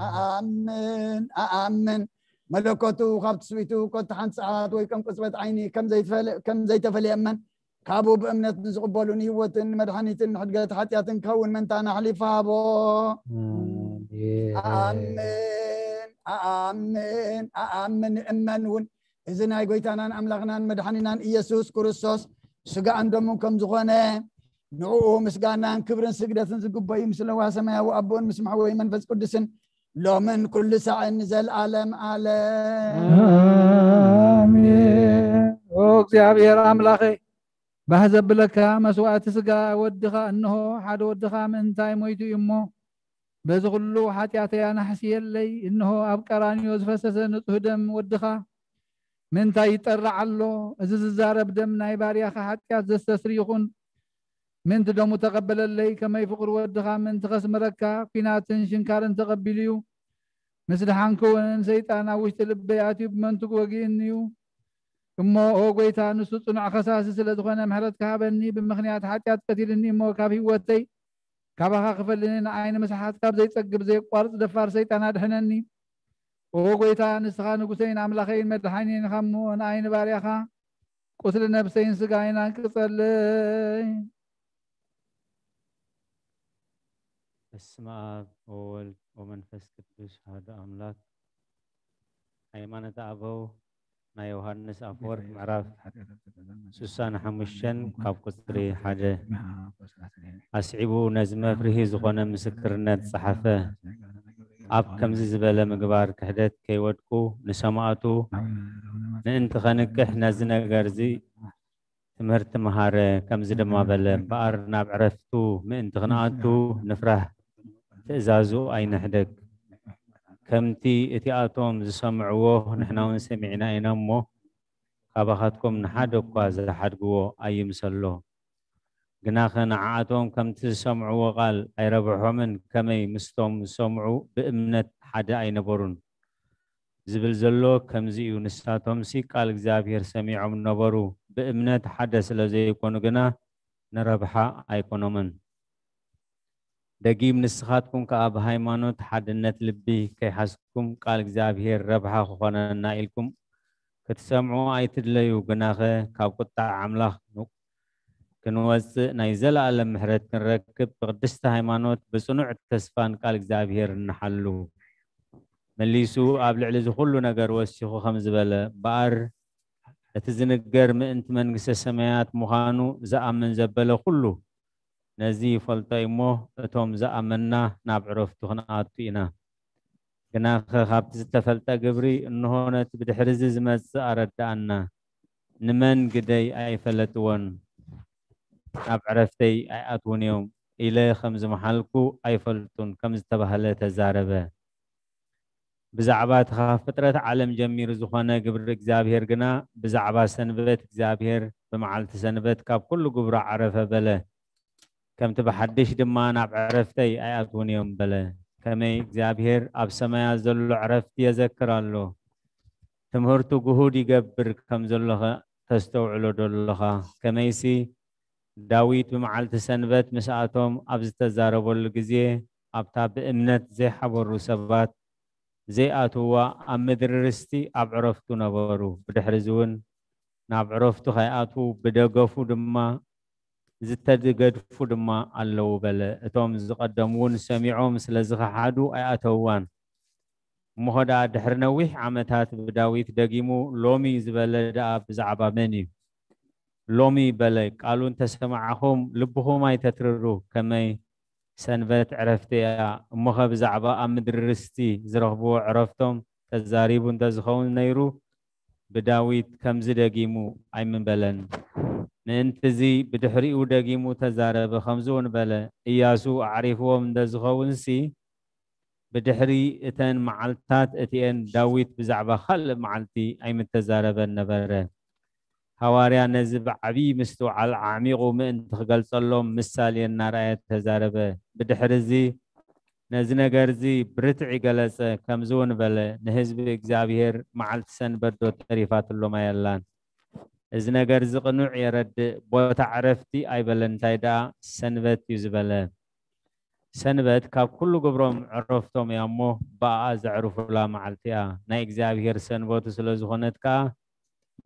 ኣኣምን ኣኣምን። መለኮቱ ካብ ትስቢቱ ኮታ ሓንቲ ሰዓት ወይ ከም ቅጽበት ዓይኒ ከም ዘይተፈለ- ከም ዘይተፈልየ እመን። ካብኡ ብእምነት ንዝቕበሉ ንህይወትን ንመድሓኒትን ንሕድገት ሓጢኣትን ክኸውን ምእንታና ኣሕሊፉ ሃቦ። ኣኣምን ኣኣምን ኣኣምን። እመን እውን እዚ ናይ ጎይታናን ኣምላኽናን መድሓኒናን ኢየሱስ ክርስቶስ ስጋን ደሙን ከም ዝኾነ ንዕኡ ምስጋናን ክብርን ስግደትን ዝግበዩ ምስ ለዋ ሰማያዊ ኣቦን ምስ መሕወይ መንፈስ ቅዱስን ሎምን ኩሉ ሳዕን ንዘልኣለም ኣለም። ኣሜን። ኦ እግዚኣብሔር ኣምላኸይ፣ ባህ ዘብለካ መስዋእቲ ስጋ ወድኻ፣ እንሆ ሓደ ወድኻ ምእንታይ ሞይቱ እዩ እሞ፣ በዚ ኩሉ ሓጢኣተይ ኣናሕስየለይ። እንሆ ኣብ ቀራንዮ ዝፈሰሰ ንጹህ ደም ወድኻ ምእንታይ ይጠራዕ ኣሎ? እዚ ዝዛረብ ደም ናይ ባርያኻ ሓጢኣት ዘስተስሪ ይኹን። ምእንቲ ደሙ ተቐበለለይ፣ ከመይ ፍቕሪ ወድኻ ምእንቲ ከስምረካ፣ ኲናትን ሽንካርን ተቐቢሉ እዩ። ምስ ደሓንኩ እውን ሰይጣን ኣብ ውሽጢ ልበይ ኣትዩ ብመንትጉ ወጊእኒ እዩ። እሞ ኦ ጎይታ፣ ንሱ ጽኑዕ ከሳሲ ስለ ዝኾነ ምሕረትካ ሃበኒ። ብምኽንያት ሓጢኣት ቀቲልኒ እሞ ካብ ህይወተይ ካባኻ ክፈልኒ ንዓይ ንምስሓት ካብ ዘይጸግብ ዘየቋርጽ ደፋር ሰይጣን ኣድሕነኒ። ኦ ጎይታ፣ ንስኻ ንጉሰይን ኣምላኸይን መድሓኒን ኢኻ እሞ ንዓይ ንባርያኻ ቁስሊ ነብሰይን ስጋይን ኣንቅጸለይ። በስመ ኣብ ወወልድ ወመንፈስ ቅዱስ ኣሐዱ ኣምላክ። ሃይማኖተ ኣበው ናይ ዮሃንስ ኣፈወርቅ ምዕራፍ ሱሳን ሓሙሽተን ካብ ቁጽሪ ሓደ ኣስዒቡ ነዚ መፍርሂ ዝኾነ ምስክርነት ጸሓፈ። ኣብ ከምዚ ዝበለ ምግባር ክሕደት ከይወድቁ ንሰማእቱ ምእንቲ ኸንቅሕ ነዚ ነገር እዚ ትምህርቲ መሃረ። ከምዚ ድማ በለ፣ እምበኣር ናብ ዕረፍቱ ምእንቲ ክንኣቱ ንፍራህ፣ ትእዛዙ ኣይንሕደግ። ከምቲ እቲኣቶም ዝሰምዕዎ ንሕና እውን ሰሚዕና ኢና እሞ፣ ካባኻትኩም ንሓደ እኳ ዝሓድግዎ ኣይምሰሎ። ግናኸ ንዓኣቶም ከምቲ ዝሰምዕዎ ቃል ኣይረብሖምን፣ ከመይ ምስቶም ዝሰምዑ ብእምነት ሓደ ኣይነበሩን ዝብል ዘሎ ከምዚ እዩ። ንሳቶምሲ ቃል እግዚኣብሔር ሰሚዖም ነበሩ፣ ብእምነት ሓደ ስለ ዘይኮኑ ግና ንረብሓ ኣይኮኖምን። ደጊም ንስኻትኩም ከኣ ብሃይማኖት ሓድነት ልቢ ከይሓዝኩም ቃል እግዚኣብሔር ረብሓ ክኾነና ኢልኩም ክትሰምዑ ኣይትድለዩ። ግናኸ ካብ ቁጣዕ ኣምላኽ ክንወጽእ ናይ ዘለኣለም ምሕረት ክንረክብ ብቅድስቲ ሃይማኖት ብጽኑዕ ተስፋን ቃል እግዚኣብሔር ንሓሉ። መሊሱ ኣብ ልዕሊ እዚ ኩሉ ነገር ወሲኹ ከም ዝበለ እምበኣር እቲ ዝንገር ምእንቲ መንግስተ ሰማያት ምዃኑ ዝኣምን ዘበለ ኩሉ ነዚ ይፈልጦ እሞ እቶም ዝኣመንና ናብ ዕረፍቱ ክንኣቱ ኢና። ግናኸ ካብቲ ዝተፈልጠ ግብሪ እንሆ ነቲ ብድሕሪ እዚ ዝመጽእ ኣረድኣና። ንመን ግደይ ኣይፈለጥዎን፣ ናብ ዕረፍተይ ኣይኣትውን እዮም ኢለ ከም ዝመሓልኩ ኣይፈልጡን ከም ዝተባህለ ተዛረበ። ብዛዕባ እቲ ካብ ፍጥረት ዓለም ጀሚሩ ዝኾነ ግብሪ እግዚኣብሔር ግና ብዛዕባ ሰንበት እግዚኣብሔር ብመዓልቲ ሰንበት ካብ ኩሉ ግብሩ ዓረፈ በለ። ከምቲ ብሓድሽ ድማ ናብ ዕረፍተይ ኣይኣትውን እዮም በለ። ከመይ እግዚኣብሔር ኣብ ሰማያት ዘሎ ዕረፍቲ የዘክር ኣሎ። ትምህርቱ ግሁድ ይገብር ከም ዘሎኸ ተስተውዕሎ ዶ ኣለኻ? ከመይሲ ዳዊት ብመዓልቲ ሰንበት ምስኣቶም ኣብ ዝተዛረበሉ ግዜ ኣብታ ብእምነት ዘይሓበሩ ሰባት ዘይኣትውዋ ኣብ ምድሪ ርስቲ ኣብ ዕረፍቱ ነበሩ። ብድሕሪ እዚ እውን ናብ ዕረፍቱ ከይኣትዉ ብደገፉ ድማ ዝተገድፉ ድማ ኣለዉ በለ። እቶም ዝቐደሙ እውን ሰሚዖም ስለ ዝኸሓዱ ኣይኣተውዋን። እሞኸ ደኣ ድሕሪ ነዊሕ ዓመታት ብዳዊት ደጊሙ ሎሚ ዝበለ ደኣ ብዛዕባ መን እዩ? ሎሚ በለ፣ ቃሉ እንተሰማዕኹም ልብኹም ኣይተትርሩ፣ ከመይ ሰንበት ዕረፍቲ እያ። እሞኸ ብዛዕባ ኣብ ምድሪ ርስቲ ዝረኽብዎ ዕረፍቶም ተዛሪቡ እንተዝኸውን ነይሩ፣ ብዳዊት ከምዚ ደጊሙ ኣይምበለን። ምእንቲ እዚ ብድሕሪኡ ደጊሙ ተዛረበ፣ ከምዚ እውን በለ፣ እያሱ ኣዕሪፍዎም እንተዝኸውንሲ፣ ብድሕሪ እተን መዓልትታት እቲኤን ዳዊት ብዛዕባ ካልእ መዓልቲ ኣይምተዛረበን ነበረ። ሃዋርያ ነዚ ብዓብዪ ምስትውዓል ዓሚቑ ምእንቲ ክገልጸሎም ምሳሌ እናረኣየ ተዛረበ። ብድሕሪ እዚ ነዚ ነገር እዚ ብርትዒ ገለጸ፣ ከምዚ እውን በለ፣ ንህዝቢ እግዚኣብሔር መዓልቲ ሰንበት ዶ ተሪፋትሎም ኣየላን? እዚ ነገር እዚ ቅኑዕ የረድእ፣ ቦታ ዕረፍቲ ኣይበለን፣ እንታይ ደኣ ሰንበት እዩ ዝበለ። ሰንበት ካብ ኩሉ ግብሮም ዕረፍቶም እያ እሞ፣ ብኣኣ ዘዕርፉላ መዓልቲ እያ። ናይ እግዚኣብሔር ሰንበቱ ስለ ዝኾነት ከኣ፣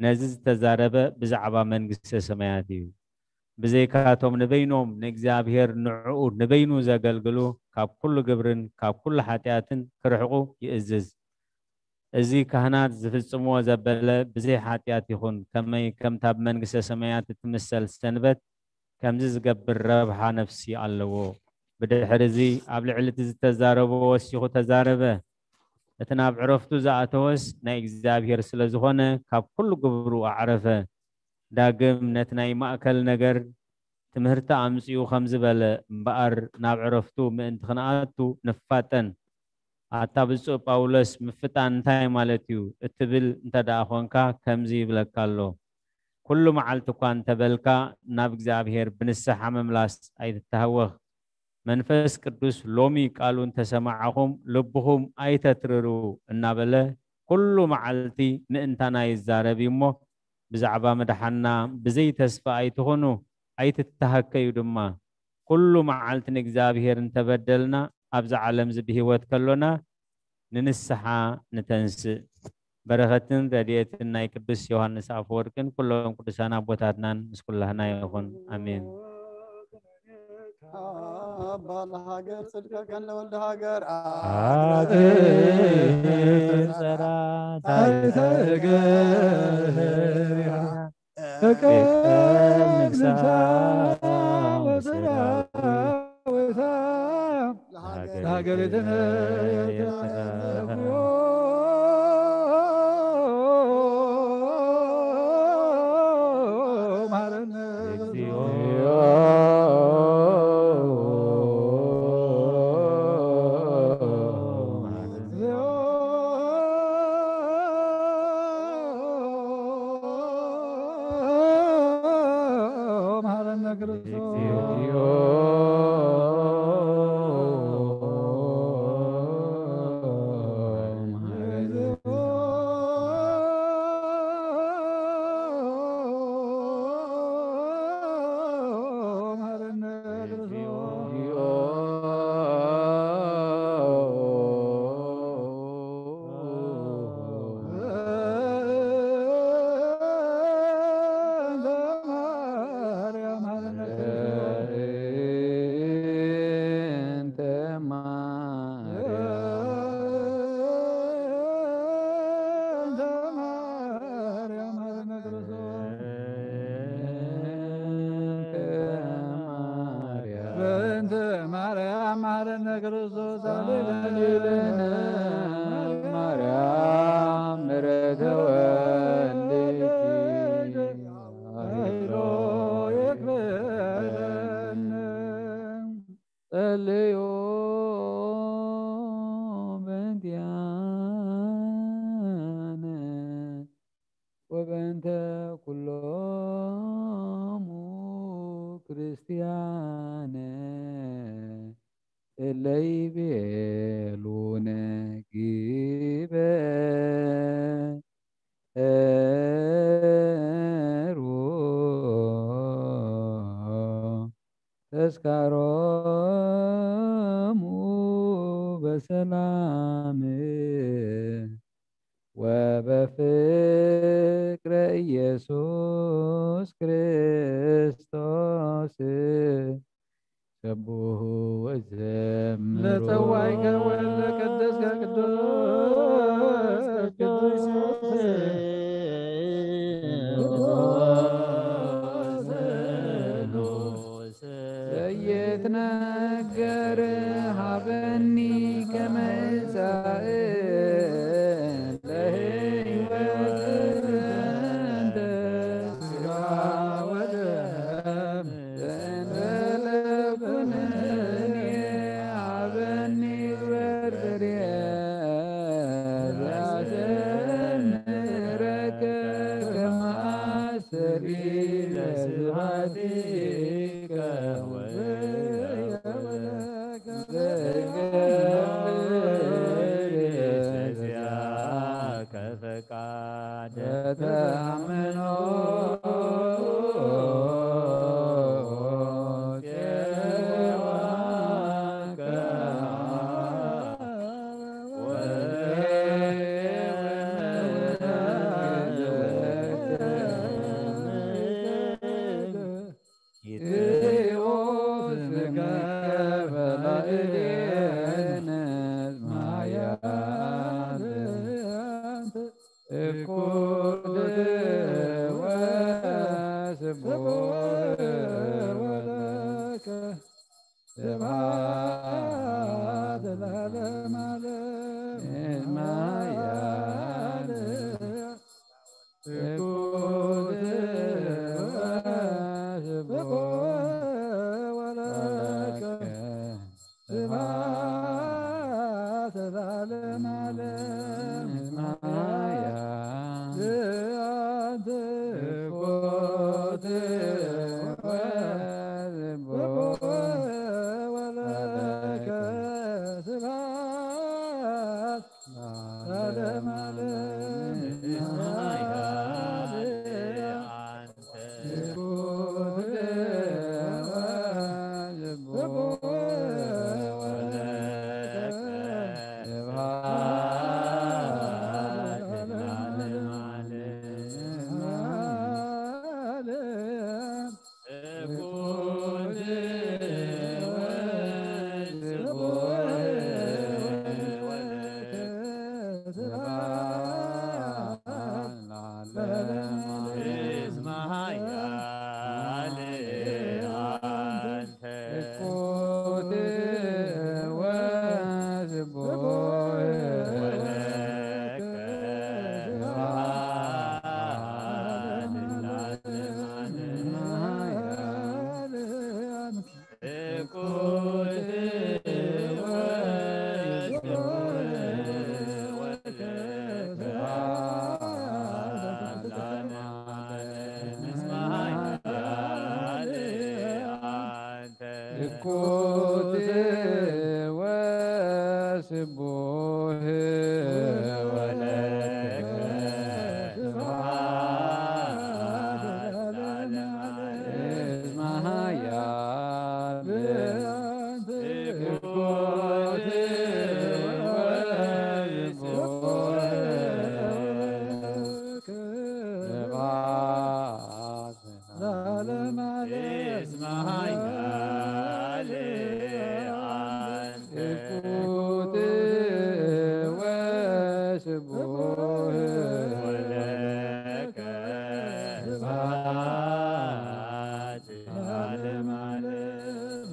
ነዚ ዝተዛረበ ብዛዕባ መንግስተ ሰማያት እዩ። ብዘይካቶም ንበይኖም ንእግዚኣብሔር ንዕኡ ንበይኑ ዘገልግሉ ካብ ኩሉ ግብርን ካብ ኩሉ ሓጢኣትን ክርሕቁ ይእዝዝ። እዚ ካህናት ዝፍጽምዎ ዘበለ ብዘይ ሓጢኣት ይኹን፣ ከመይ ከምታ ብመንግስተ ሰማያት እትምሰል ሰንበት ከምዚ ዝገብር ረብሓ ነፍሲ ኣለዎ። ብድሕሪ እዚ ኣብ ልዕሊ እቲ ዝተዛረቦ ወሲኹ ተዛረበ። እቲ ናብ ዕረፍቱ ዝኣተወስ ናይ እግዚኣብሔር ስለ ዝኾነ ካብ ኩሉ ግብሩ ኣዕረፈ። ዳግም ነቲ ናይ ማእከል ነገር ትምህርቲ ኣምጺኡ ከምዚ በለ፣ እምበኣር ናብ ዕረፍቱ ምእንቲ ክንኣቱ ንፋጠን። ኣታ ብፁዕ ጳውሎስ ምፍጣን እንታይ ማለት እዩ እትብል እንተ ደኣ ኾንካ ከምዚ ይብለካ ኣሎ። ኩሉ መዓልቲ እኳ እንተበልካ ናብ እግዚኣብሔር ብንስሓ ምምላስ ኣይትተሃወኽ። መንፈስ ቅዱስ ሎሚ ቃሉ እንተሰማዕኹም ልብኹም ኣይተትርሩ እናበለ ኩሉ መዓልቲ ምእንታና ይዛረብ እዩ እሞ ብዛዕባ ምድሓንና ብዘይ ተስፋ ኣይትኹኑ፣ ኣይትተሃከዩ ድማ። ኩሉ መዓልቲ ንእግዚኣብሔር እንተበደልና ኣብዚ ዓለም እዚ ብህይወት ከሎና ንንስሓ ንተንስእ። በረኸትን ረድኤትን ናይ ቅዱስ ዮሃንስ ኣፈወርቅን ኩሎም ቅዱሳን ኣቦታትናን ምስ ኩላህና ይኹን። ኣሜን። ኣባ ለሃገር ጽድቀከን ለወልደ ሃገር አጥር ጸራ ታሕተ እገሪሃ እቀብ ንግሳ ወሰራዊታ ለሃገሪትነ ኤርትራ ክርስቶስ። በእንተ ማርያም መሐረነ ክርስቶስ አሌለነ። ማርያም ምሕረተ ወልድኪ ኃይሎ ይክፈለነ። ጸልዮ በእንቲአነ ወበእንተ ኩሎሙ ክርስቲያነ እለ ይቤሉነ ግበሩ ተስካሮሙ በሰላም ወበፍቅረ ኢየሱስ ክርስቶስ። ሰብሑ ወዘምሩ። ለጸዋዕከ ወለቀደስከ ቅዱስ ቅዱስ ዘይትነገር ሃበኒ ከመ ይጻእ ለህይወት ዘንተ ስጋ ወደም ዘንበለ ኩነኔ ሃበኒ ግበር በርየ ራሰን ረከ ከመ አስተሪ ለስብሐቲከ ወለከ ፈቃደ ተአምኖ ይትዮ ስምከ በላዕሌነ ማያት እኩል ወስቡሕ ወለከ ስብሐት ለዓለመ ዓለም። ማያት እኩል ወስቡሕ ወለከ ስብሐት ለዓለመ ዓለም። ማያት እኩል ወስቡሕ ወለከ ስብሐት ለዓለመ ዓለም። እኩት ወስቡህ ወለከ ስብሐት ለዓለመ ዓለም። እስመ ኃያል እኩት ወስቡህ ለዓለመ ዓለም። እስመ ኃያል አንተ እኩት ወስቡህ ወለከ ስብሐት ለዓለመ ዓለም።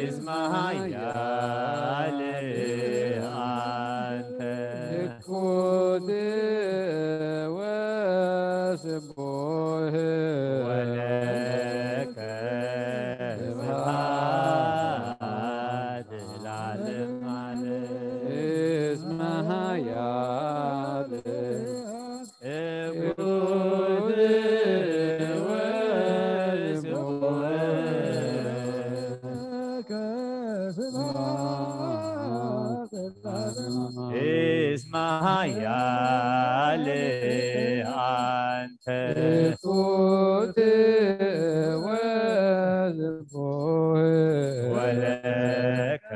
እስመ ኃያል አንተ እኩት ወስቡህ ወለከ ስብሐት ለዓለመ ዓለም። እስመ ኃያል እኩት ወስቡህ እስመ ኃያል አንተ እኩት ወስቡህ ወለከ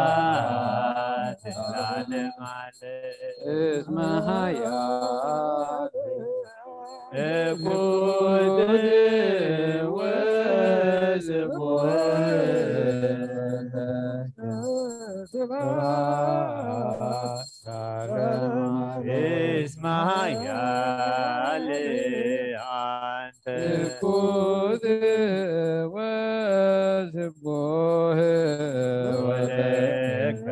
ስብሐት ለዓለመ ዓለም። እስመ ኃያል እኩት ወስቡህ እስመ ኃያል አንተ እኩት ወስቡህ ወለከ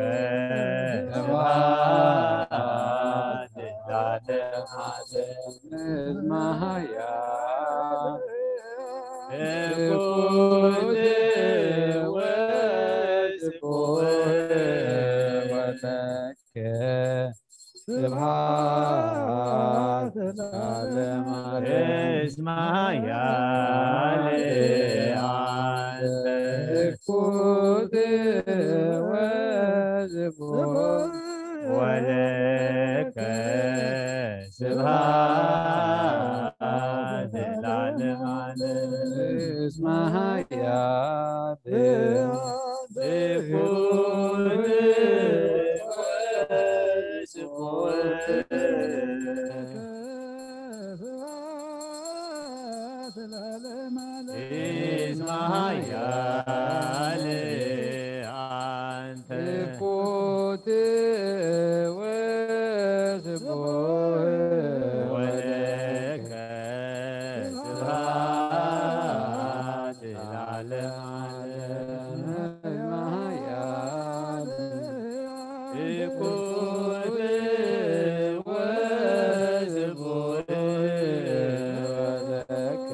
ስብሐት ለዓለመ ዓለም። እስመ ኃያል እኩት ወስቡህ ወለከ ስብሐት ለዓለመ ዓለም። እስመ ኃያል አንተ እኩት ወስቡህ ወለከ ስብሐት ለዓለመ ዓለም። እስመ ኃያል እኩት ወስቡህ እስመ ኃያል አንተ እኩት ወስቡህ ወለከ ስብሐት ለዓለመ ዓለም። እኩት ወስቡህ ወለከ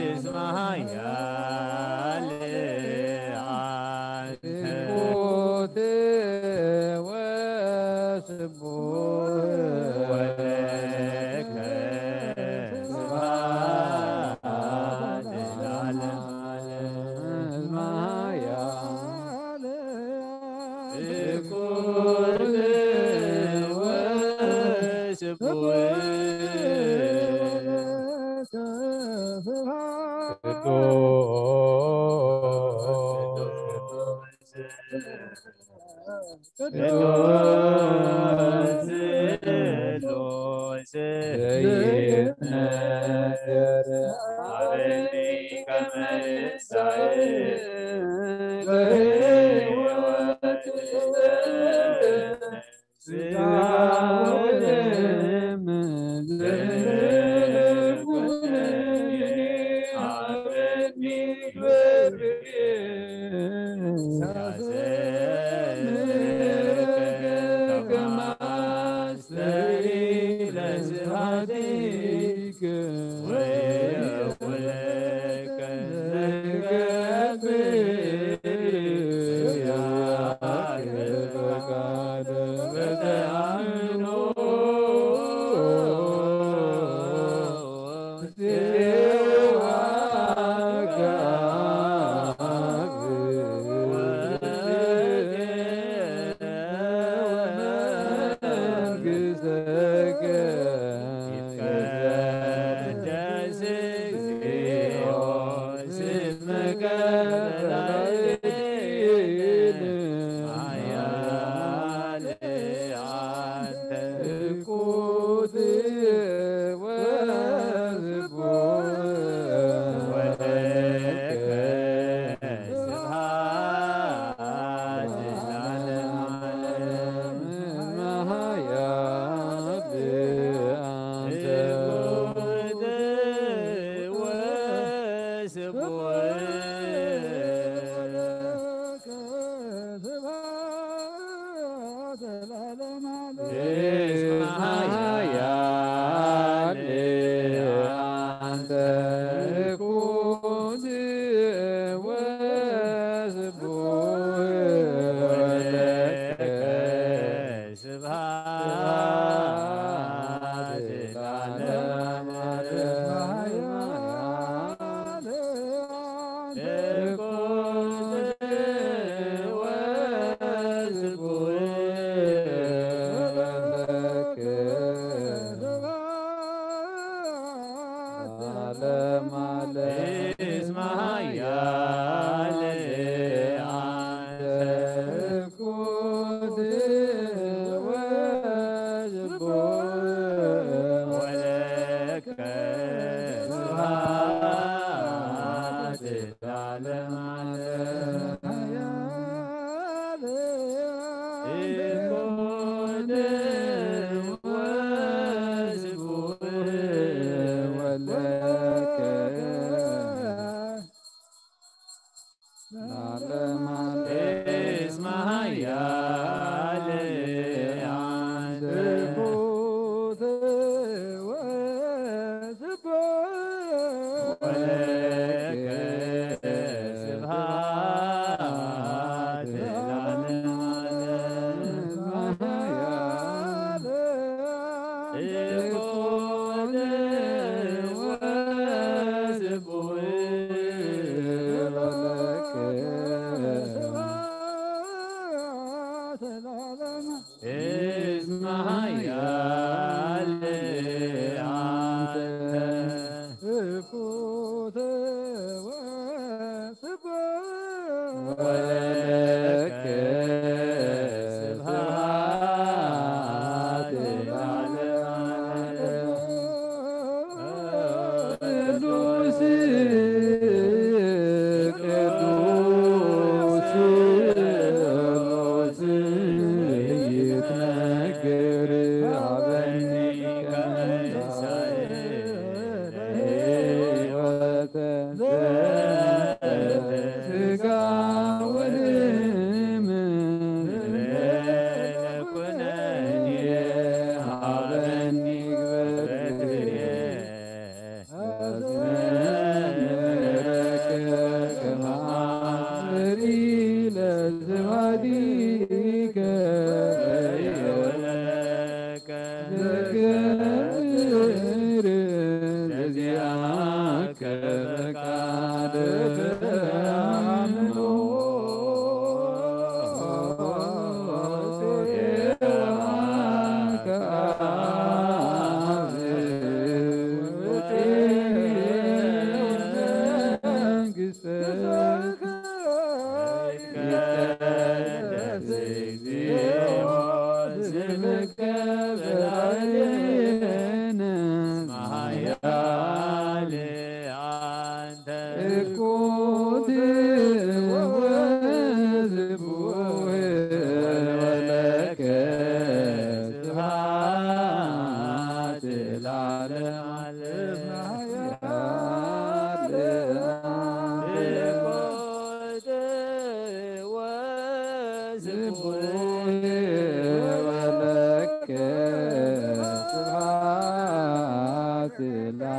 እስመ ኃያል አንተ እኩት ወስቡህ ወለከ ስብሐት ለዓለመ ዓለም። እስመ ኃያል እኩት ወስቡህ ቅዱስ ቅዱስ ቅዱስ ዘይትነገር አበኒ ከመ ይሳይ በሕይወት ስጋ ወደም ዘኩነኒ አበኒ በብየ ሳዘምርከ ከማስተይ ለዘ ስብሐቲከ ወይኩለከ ንገብር ያክል ፈቃደ በተአምኖ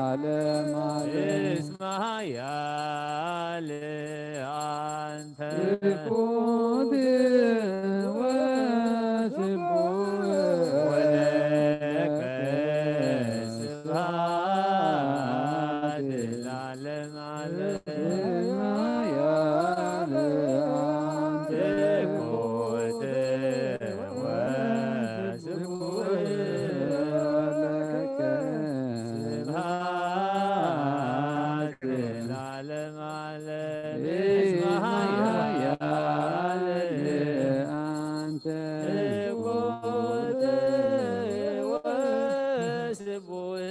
ዓለም ዓለም። እስመ ኃያል አንተ። ስብሑት ወስቡሕ ወለከ ስብሐት ለዓለም ዓለም። ስብሑት ወስቡሕ ወለከ ስብሐት ለዓለም ዓለም። እስመ ኃያል አንተ። ስብሑት ወስቡሕ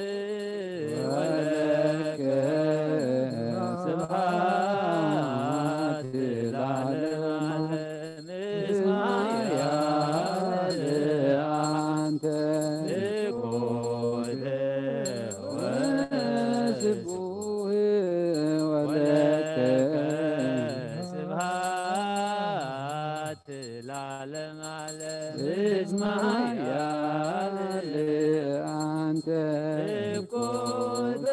ወለከ ስብሐት ለዓለም ዓለም። እስመ ኃያል አንተ። ስብሑት ወስቡሕ ወለከ ስብሐት ለዓለም ዓለም። እስመ ኃያል አንተ። ስብሑት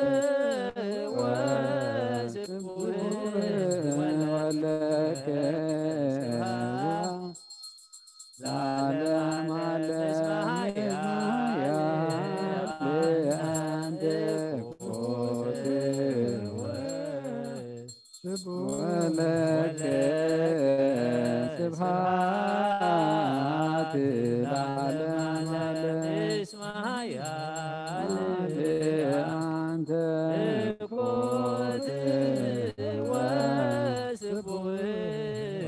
ወስቡሕ ወለከ ለዓለም ዓለም። እስመ ኃያል አንተ። ስብሐት ወለከ ስብሐት ለዓለም ዓለም። እስመ ኃያል አንተ። ስብሑት ወስቡሕ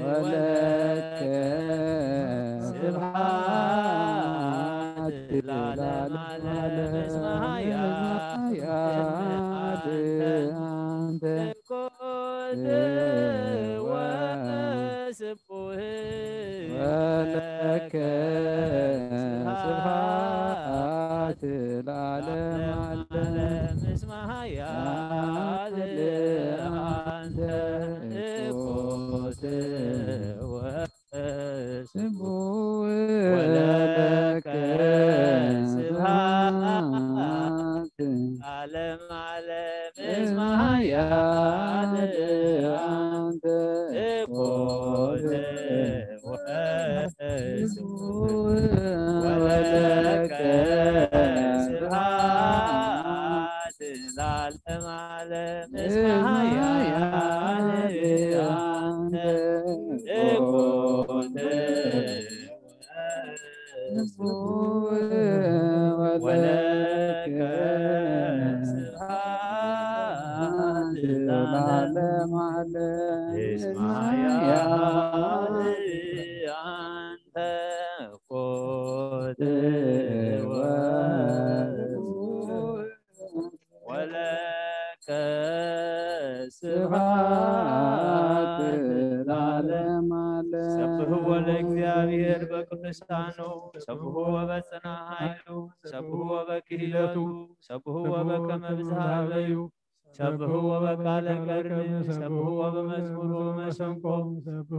ወለከ ስብሐት ለዓለም ዓለም። እስመ ኃያል አንተ። ስብሑት ወስቡሕ ወለከ ስብሐት ለዓለም ዓለም። እስመ ኃያል አንተ። ስብሑት ወስቡሕ ወለከ ስብሐት ለዓለም ዓለም። እስመ ኃያል አንተ። ስብሑት ወስቡሕ ወለከ ስብሐት ለዓለም ዓለም። እስመ ኃያል አንተ። ስብሑት ወለከ ስብሐት ለዓለም ዓለም። እስመ ኃያል አንተ። ስብሑት ወለከ ስብሐት ለዓለም ዓለም። ሰብሕዎ ለእግዚአብሔር በቅዱሳኑ፣ ሰብሕዎ በጽና ኃይሉ፣ ሰብሕዎ በክህለቱ፣ ሰብሕዎ በከመ ብዝሃ በዩ፣ ሰብሕዎ በቃለ ቀርኒ፣ ሰብሕዎ በመዝሙር ወመሰንቆ፣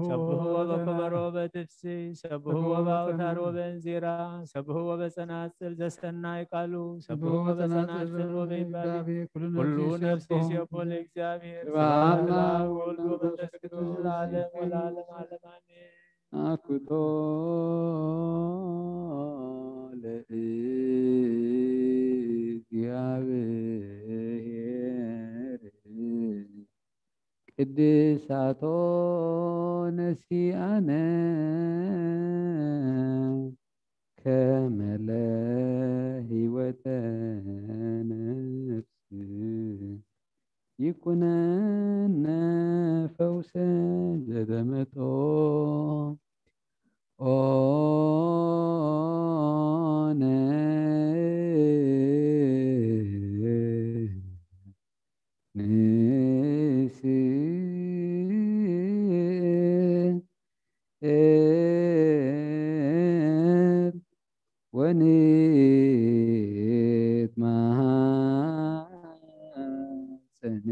ሰብሕዎ በከበሮ በትፍሲ፣ ሰብሕዎ በአውታር ወበእንዚራ፣ ሰብሕዎ በጸናጽል ዘሰናይ ቃሉ፣ ሰብሕዎ በጸናጽል ወበይባቤ ኩሉ ነፍሲ ይሴብሖ ለእግዚአብሔር። ስብሐት ለአብ ወወልድ ወመንፈስ ቅዱስ ለዓለም ወለዓለም ዓለም አሜን። አኩቶ ለእግዚአብሔር ቅድሳቶ ነሲአነ ከመ ለህይወተ ነፍስ ይኩነነ ፈውሰ ዘደመጦ ኦነ ንስእር ወንትማሐፀን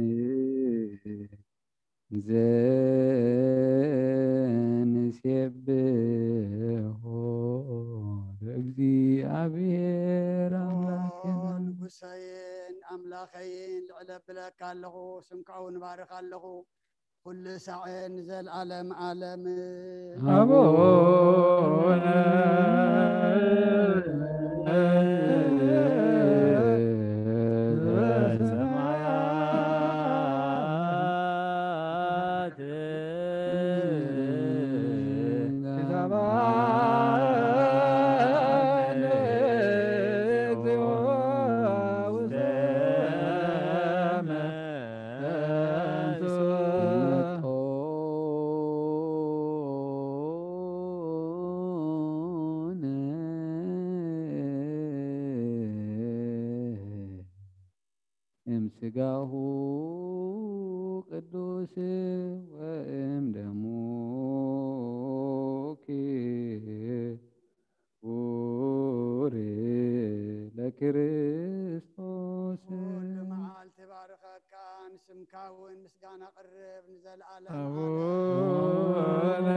ዘ ኸይን ልዕለ ብለካ ኣለኹ፣ ስምካ እውን ባርኽ ኣለኹ። ኩሉ ሳዕ ንዘልኣለም ኣለም። ኣቡነ እምስጋሁ ቅዱስ ወእም ደሙ ክቡር ለክርስቶስ። ኩሉ መዓልቲ ባርኸካ፣ ንስምካ እውን ምስጋና ቅርብ ንዘለዓለም። ኣቡነ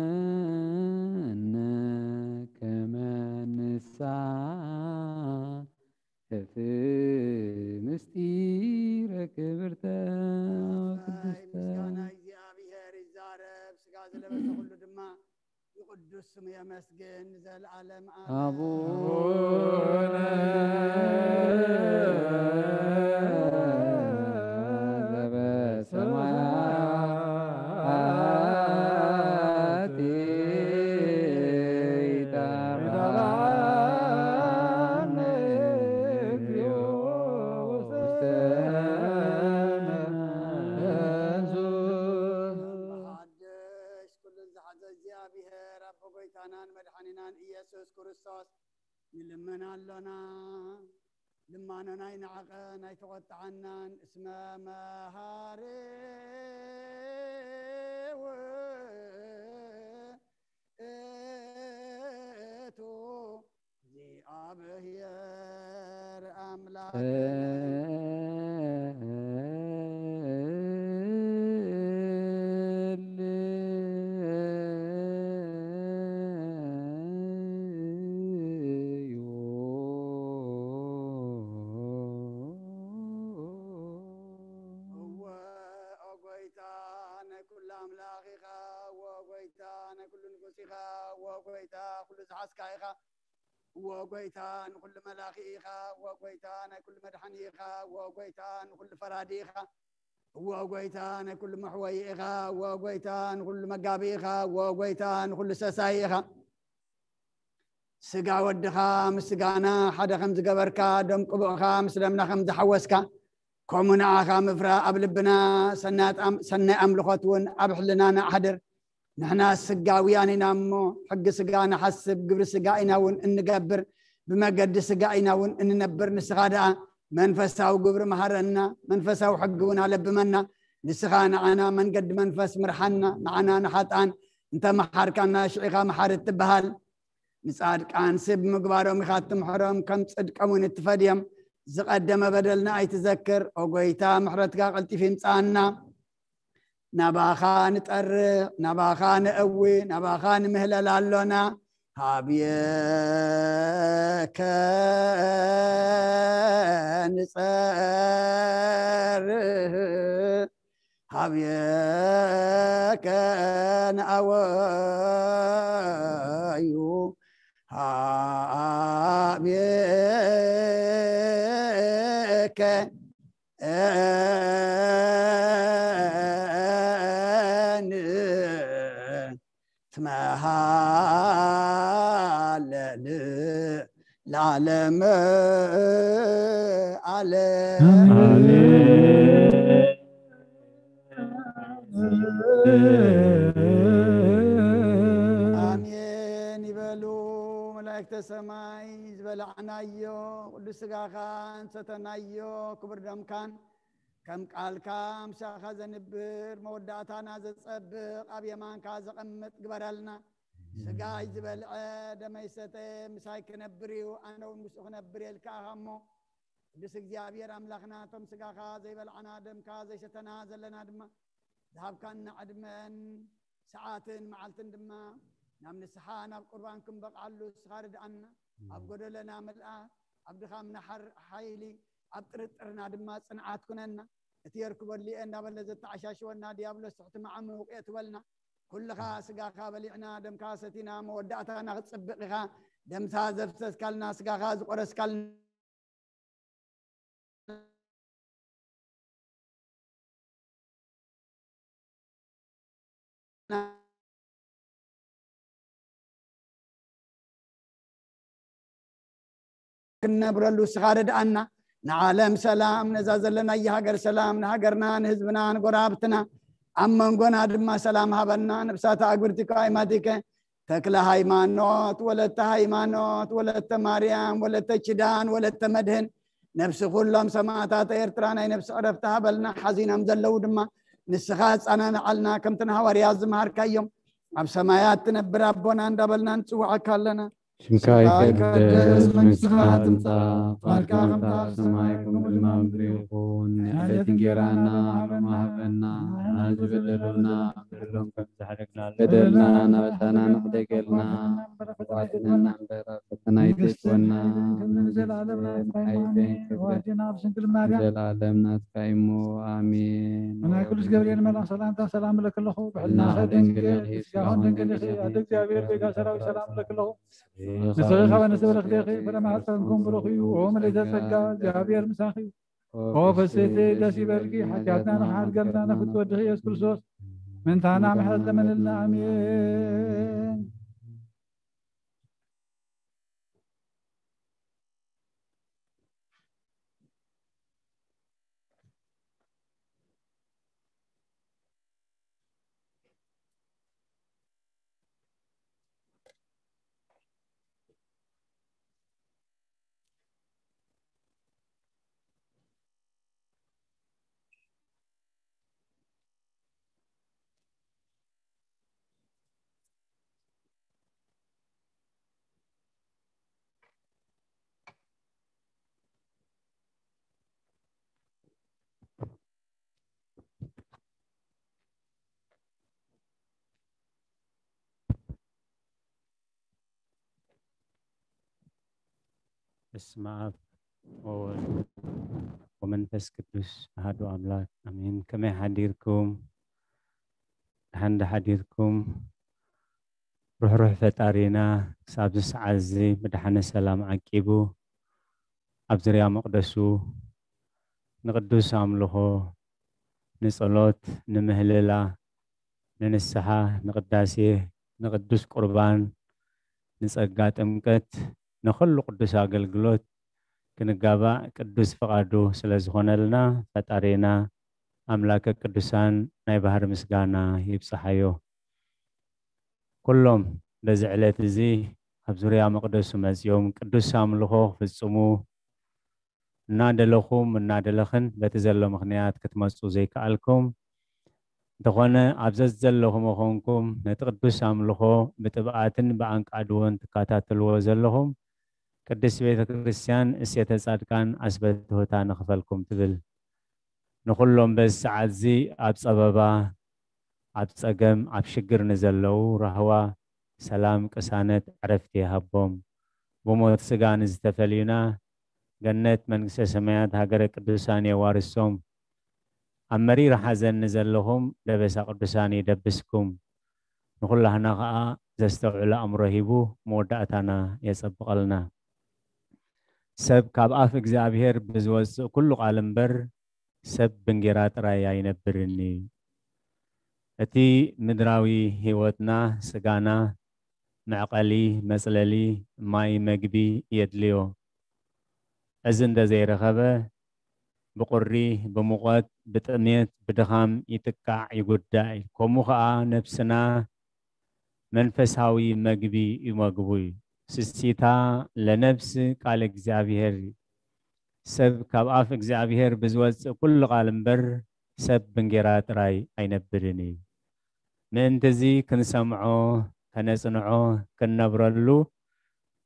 ይደልወነ ከመ ንሳተፍ ምስጢረ ክብርተ ኣይ ቅድስተ። ምስጋና እግዚኣብሔር ይዛረብ፣ ስጋ ዝለበሰ ኩሉ ድማ ንቅዱስ ስሙ የመስግን ንዘለዓለም ኣለም። ኣቡነ ዘበሰማያት ይትባረክ ስምከ። ሓድሽ ኩሉን ዝሓዘ እግዚኣብሔር ኣቦ ጎይታናን መድሓኒናን ኢየሱስ ክርስቶስ ንልምን ኣሎና። ልማኖና ኣይንዓቐን ኣይተቖጥዓናን። እስመ መሃሪ ውእቱ እግዚኣብሔር ኣምላክ። እወ ኦ ጎይታ ናይ ኩሉ ኣምላኽ ኢኻ። እወ ጎይታ ናይ ኩሉ ንጉስ ኢኻ። እወ ጎይታ ኩሉ ዝሓዝካ ኢኻ። እወ ጎይታ ንኩሉ መላኺ ኢኻ። እወ ጎይታ ናይ ኩሉ መድሓኒ ኢኻ። እወ ጎይታ ንኩሉ ፈራዲ ኢኻ። እወ ጎይታ ናይ ኩሉ መሕወዪ ኢኻ። እወ ጎይታ ንኩሉ መጋቢ ኢኻ። እወ ጎይታ ንኩሉ ሰሳይ ኢኻ። ስጋ ወድኻ ምስ ስጋና ሓደ ከም ዝገበርካ፣ ደም ቅቡእኻ ምስ ደምና ከም ዝሓወስካ፣ ከምኡ ንዓኻ ምፍራ ኣብ ልብና ሰናይ ኣም-፣ ሰናይ ኣምልኾት እውን ኣብ ሕልናና ኣሕድር። ንሕና ስጋውያን ኢና እሞ፣ ሕጊ ስጋ ንሓስብ፣ ግብሪ ስጋ ኢና እውን እንገብር፣ ብመገዲ ስጋ ኢና እውን እንነብር። ንስኻ ደኣ መንፈሳዊ ግብሪ መሃረና፣ መንፈሳዊ ሕጊ እውን ኣለብመና። ንስኻ ንዓና መንገዲ መንፈስ ምርሓና፣ ንዓና ንሓጥኣን እንተ መሓርካና፣ ሽዒኻ መሓሪ እትበሃል። ንጻድቃንሲ ብምግባሮም ኢኻ እትምሕሮም፣ ከም ጽድቆም እውን እትፈድዮም። ዝቐደመ በደልና ኣይትዘክር። ኦ ጎይታ፣ ምሕረትካ ቀልጢፉ ይምጽኣና። ናባኻ ንጠርዕ፣ ናባኻ ነእዊ፣ ናባኻ ንምህለል ኣሎና። ሃብየከ ንጸርህ፣ ሃብየከ ንኣወዩ፣ ሃብየከ ንትመሃለል ለዓለመ ዓለም። ኣሜን። ኣሜን ይበሉ። መላእክተ ሰማይ ዝበላዕናዮ ቅዱስ ስጋኻን ሰተናዮ ክቡር ደምካን ከም ቃልካ ምሳኻ ዘንብር መወዳእታና ዘጸብቕ ኣብ የማንካ ዘቐምጥ ግበረልና። ስጋይ ዝበልዐ ደመይ ሰተ ምሳይ ክነብር እዩ፣ ኣነ እውን ምስኡ ክነብር የልካ እሞ ቅዱስ እግዚኣብሔር ኣምላኽና፣ እቶም ስጋኻ ዘይበልዓና ደምካ ዘይሰተና ዘለና ድማ ዝሃብካና ዕድመን ሰዓትን መዓልትን ድማ ናብ ንስሓ ናብ ቁርባን ክንበቕዓሉ ንስኻ ርድኣና። ኣብ ጎደለና ምልኣት፣ ኣብ ድኻምና ሓር- ሓይሊ፣ ኣብ ጥርጥርና ድማ ጽንዓት ኩነና። እቲ የርክቦ ሊኤ እናበለ ዘተዓሻሽወና ዲያብሎስ ትሕቲ ማዕሙቕ የእትወልና። ኩልኻ ስጋኻ በሊዕና ደምካ ሰቲና መወዳእታና ክጽብቕ ኢኻ። ደምካ ዘፍሰስካልና ስጋኻ ዝቆረስካልና ክንነብረሉ ንስኻ ርድኣና። ንዓለም ሰላም፣ ነዛ ዘለናያ ሃገር ሰላም፣ ንሃገርና ንህዝብና ንጎራብትና፣ ኣብ መንጎና ድማ ሰላም ሃበና። ነብሳት ኣግብርቲ ከ ኣይማቲከ ተክለ ሃይማኖት፣ ወለተ ሃይማኖት፣ ወለተ ማርያም፣ ወለተ ኪዳን፣ ወለተ መድህን፣ ነብሲ ኩሎም ሰማእታት ኤርትራ ናይ ነብሲ ዕረፍቲ ሃበልና። ሓዚኖም ዘለዉ ድማ ንስኻ ኣጸናንዓልና፣ ከምቲ ንሃዋርያት ዝመሃርካዮም ኣብ ሰማያት ትነብር ኣቦና እንዳበልና ንጽውዓካ ኣለና። ሽምካ ይቀደስ፣ መንግስትኻ ትምጻእ፣ ፍቓድካ ከም ኣብ ሰማይ ከምኡ ድማ ኣብ ምድሪ ይኹን። ንዕለት እንጌራና ሃበና፣ ንሕና ዝበደሉና ንበድሎም ከም ዝሓደግና በደልና ናበታና ንሕደገልና፣ ኣድነና እምበር ኣብ ፈተና ኣይተእትወና። ንዘለዓለም ናትካ ሃይማኖት፣ ክብሪ ዋጅና ኣብ ስንክል ማርያም። ንዘለዓለም ናትካ እሞ፣ ኣሜን። ናይ ቅዱስ ገብርኤል መልኣክ ሰላምታ ሰላም እለኪ ኣለኹ። ብሕልና ብሕልና ደንግል ደንግል ኢኺ፣ ኢኺ፣ ስጋኹን ስጋኹን ደንግል ኢኺ። ደንግል ኣደ ኢኺ። እግዚኣብሔር ቤጋ ሰራዊት ሰላም እለኪ ኣለኹ። ንስኺ ካብ ኣንስቲ ብርኽቲ ኢኺ፣ ፍረ ማህፀንኩም ብሩኽ እዩ። ኦ ምልዕተ ጸጋ፣ እግዚኣብሔር ምሳኺ እዩ። ኦ ፍስሕቲ ደስ ይበልኪ፣ ሓጢኣትና ንኽሓድገልና ንፍትወ ወድኺ ኢየሱስ ክርስቶስ ምንታና ምሕረት ለመንልና። ኣሜን። በስመ ኣብ ወወልድ ወመንፈስ ቅዱስ ኣሐዱ ኣምላክ ኣሜን። ከመይ ሓዲርኩም? ደሓን ዶ ሓዲርኩም? ርሕሩሕ ፈጣሪና ክሳብ እዚ ሰዓት እዚ ብደሓነ ሰላም ዓቂቡ ኣብ ዙርያ መቕደሱ ንቅዱስ ኣምልኾ፣ ንጸሎት፣ ንምህልላ፣ ንንስሓ፣ ንቅዳሴ፣ ንቅዱስ ቁርባን፣ ንጸጋ ጥምቀት፣ ንኹሉ ቅዱስ ኣገልግሎት ክንጋባእ ቅዱስ ፍቓዱ ስለ ዝኾነልና ፈጣሪና ኣምላከ ቅዱሳን ናይ ባህሪ ምስጋና ይብጽሓዮ። ኩሎም በዚ ዕለት እዚ ኣብ ዙርያ መቕደሱ መጺኦም ቅዱስ ኣምልኾ ክፍጽሙ እናደለኹም እናደለኽን በቲ ዘሎ ምኽንያት ክትመጹ ዘይከኣልኩም እንተኾነ፣ ኣብ ዘዘለኹም ኮንኩም ነቲ ቅዱስ ኣምልኾ ብጥብኣትን ብኣንቃድዎን ትከታተልዎ ዘለኹም ቅድስት ቤተ ክርስቲያን እሴተ ጻድቃን ኣስበትሁታ ንኽፈልኩም ትብል። ንኹሎም በዚ ሰዓት እዚ ኣብ ጸበባ፣ ኣብ ጸገም፣ ኣብ ሽግር ንዘለዉ ራህዋ፣ ሰላም፣ ቅሳነት፣ ዕረፍቲ ይሃቦም። ብሞት ስጋ ንዝተፈልዩና ገነት መንግስተ ሰማያት ሃገረ ቅዱሳን የዋርሶም። ኣብ መሪር ሓዘን ንዘለኹም ደበሳ ቅዱሳን ይደብስኩም። ንኹላህና ኸኣ ዘስተውዕል ኣእምሮ ሂቡ መወዳእታና የጸብቐልና። ሰብ ካብ ኣፍ እግዚኣብሔር ብዝወጽእ ኩሉ ቃል እምበር ሰብ ብእንጌራ ጥራይ ኣይነብርን እዩ። እቲ ምድራዊ ህይወትና፣ ስጋና፣ መዕቐሊ፣ መጽለሊ፣ ማይ፣ መግቢ የድልዮ። እዚ እንተ ዘይረኸበ ብቁሪ፣ ብሙቐት፣ ብጥሜት፣ ብድኻም ይጥቃዕ፣ ይጉዳእ እዩ። ከምኡ ኸኣ ነፍስና መንፈሳዊ መግቢ ይመግቡ እዩ። ስሲታ ለነፍስ ቃል እግዚኣብሔር እዩ። ሰብ ካብ ኣፍ እግዚኣብሔር ብዝወፅእ ኩሉ ቃል እምበር ሰብ ብእንጌራ ጥራይ ኣይነብርን እዩ። ምእንትዚ ክንሰምዖ፣ ከነጽንዖ፣ ክንነብረሉ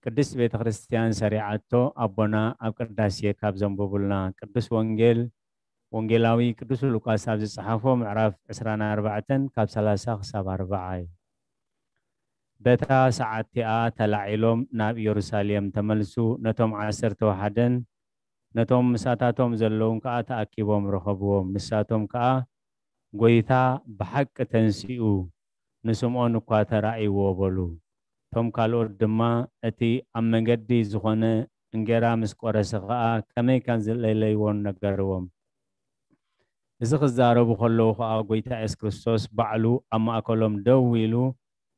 ቅድስት ቤተ ክርስቲያን ሰሪዓቶ ኣቦና ኣብ ቅዳሴ ካብ ዘንበቡልና ቅዱስ ወንጌል ወንጌላዊ ቅዱስ ሉቃስ ኣብ ዝጸሓፎ ምዕራፍ ዕስራን ኣርባዕተን ካብ ሰላሳ ክሳብ ኣርብዓ እዩ። በታ ሰዓት እቲኣ ተላዒሎም ናብ ኢየሩሳሌም ተመልሱ። ነቶም ዓሰርተ ወሓደን ነቶም ምሳታቶም ዘለውን ከኣ ተኣኪቦም ረኸብዎም። ንሳቶም ከኣ፣ "ጐይታ ብሓቂ ተንሲኡ፣ ንስምዖን እኳ ተራእይዎ" በሉ። እቶም ካልኦት ድማ፣ "እቲ ኣብ መገዲ ዝኾነ እንጌራ ምስ ቆረሰ ኸኣ ከመይ ከም ዝለለይዎን" ነገርዎም። እዚ ክዛረቡ ከለዉ ኸኣ ጐይታ የሱስ ክርስቶስ ባዕሉ ኣብ ማእከሎም ደው ኢሉ፣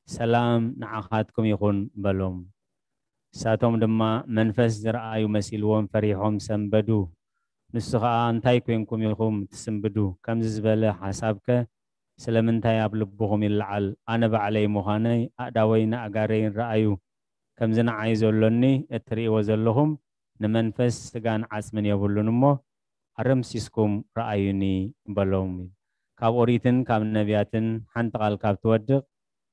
"ሰላም ንዓኻትኩም ይኹን" በሎም። ንሳቶም ድማ መንፈስ ዝረኣዩ መሲልዎም ፈሪሖም ሰንበዱ። ንሱ ኸኣ፣ "እንታይ ኴንኩም ኢኹም ትስንብዱ? ከምዚ ዝበለ ሓሳብከ ስለምንታይ ኣብ ልብኹም ይለዓል? ኣነ ባዕለይ ምዃነይ፣ ኣእዳወይን ኣእጋረይን ረኣዩ። ከምዚ ንዓይ ዘሎኒ እትርእይዎ ዘለኹም ንመንፈስ ስጋን ዓጽምን የብሉን እሞ፣ ኣረምሲስኩም ረኣዩኒ" በሎም። ካብ ኦሪትን ካብ ነቢያትን ሓንቲ ቃል ካብ ትወድቕ፣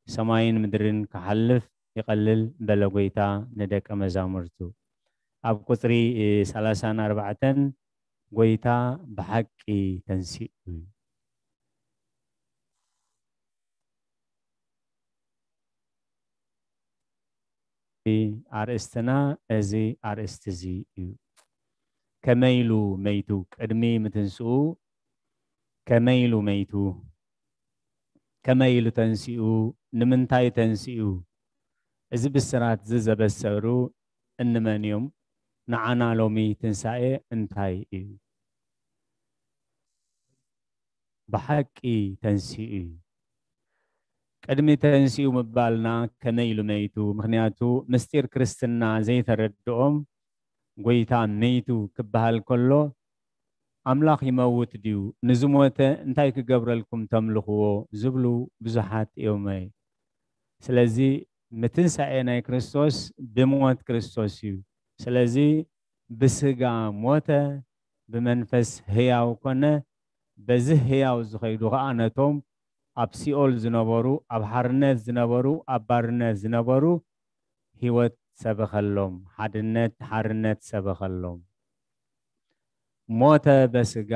ሰማይን ምድርን ክሓልፍ ይቐልል በለ ጐይታ ንደቀ መዛሙርቱ። ኣብ ቁጽሪ፣ እ፣ ሰላሳን ኣርባዕተን፣ "ጐይታ ብሓቂ ተንሲኡ" እዩ። ኣርእስትና እዚ ኣርእስቲ እዚ እዩ። ከመይ ኢሉ መይቱ? ቅድሚ ምትንስኡ ከመይ ኢሉ መይቱ? ከመይ ኢሉ ተንሲኡ? ንምንታይ ተንሲኡ? እዚ ብስራት እዚ ዘበሰሩ እንመን እዮም? ንዓና ሎሚ ትንሳኤ እንታይ እዩ? ብሓቂ ተንሲኡ እዩ። ቅድሚ ተንሲኡ ምባልና ከመይ ኢሉ መይቱ? ምኽንያቱ ምስጢር ክርስትና ዘይተረድኦም፣ ጐይታ መይቱ ክበሃል ከሎ፣ "ኣምላኽ ይመውት ድዩ? ንዝሞተ እንታይ ክገብረልኩም ተምልኽዎ?" ዝብሉ ብዙሓት እዮም። ስለዚ ምትንሳኤ ናይ ክርስቶስ ብሞት ክርስቶስ እዩ። ስለዚ ብስጋ ሞተ፣ ብመንፈስ ህያው ኮነ። በዚ ህያው ዝኸይዱ ኸኣ ነቶም ኣብ ሲኦል ዝነበሩ፣ ኣብ ሓርነት ዝነበሩ፣ ኣብ ባርነት ዝነበሩ ህይወት ሰበኸሎም፣ ሓድነት፣ ሓርነት ሰበኸሎም። ሞተ በስጋ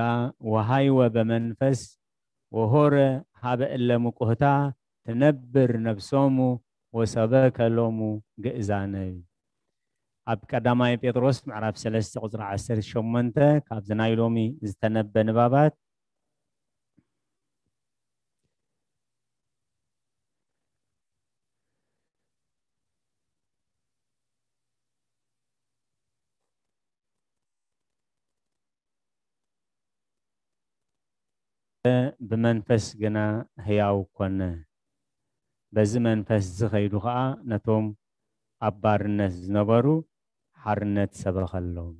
ወሃይወ በመንፈስ ወሆረ ሀበ እለ ምቁህታ ትነብር ነፍሶሙ ወሰበከ ሎሙ ግእዛነ። ኣብ ቀዳማይ ጴጥሮስ ምዕራፍ ሰለስተ ቁጽሪ ዓሰርተ ሸሞንተ ካብዚ ናይ ሎሚ ዝተነበ ንባባት፣ ብመንፈስ ግና ህያው ኮነ። በዚ መንፈስ ዝኸይዱ ኸኣ ነቶም ኣብ ባርነት ዝነበሩ ሓርነት ሰበኸሎም።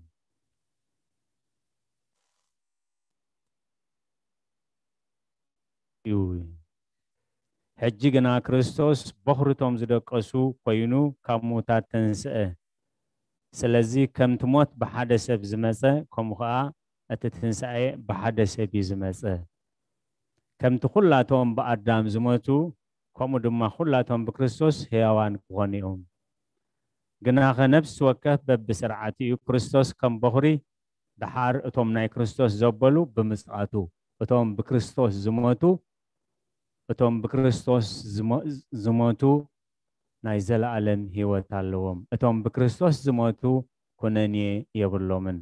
እዩ። ሕጂ ግና ክርስቶስ በኹርቶም ዝደቀሱ ኮይኑ ካብ ምዉታት ተንስአ። ስለዚ ከምቲ ሞት ብሓደ ሰብ ዝመጸ፣ ከምኡ ኸኣ እቲ ትንሳኤ ብሓደ ሰብ እዩ ዝመጸ። ከምቲ ኩላቶም ብኣዳም ዝሞቱ፣ ከምኡ ድማ ኩላቶም ብክርስቶስ ህያዋን ክኾኑ እዮም። ግናኸ ነፍሲ ወከፍ በብስርዓቱ እዩ፣ ክርስቶስ ከም በኹሪ፣ ደሓር እቶም ናይ ክርስቶስ ዘበሉ ብምጽኣቱ፣ እቶም ብክርስቶስ ዝሞቱ፣ እቶም ብክርስቶስ ዝሞ-፣ ዝሞቱ ናይ ዘለኣለም ህይወት ኣለዎም። እቶም ብክርስቶስ ዝሞቱ ኩነኔ የብሎምን።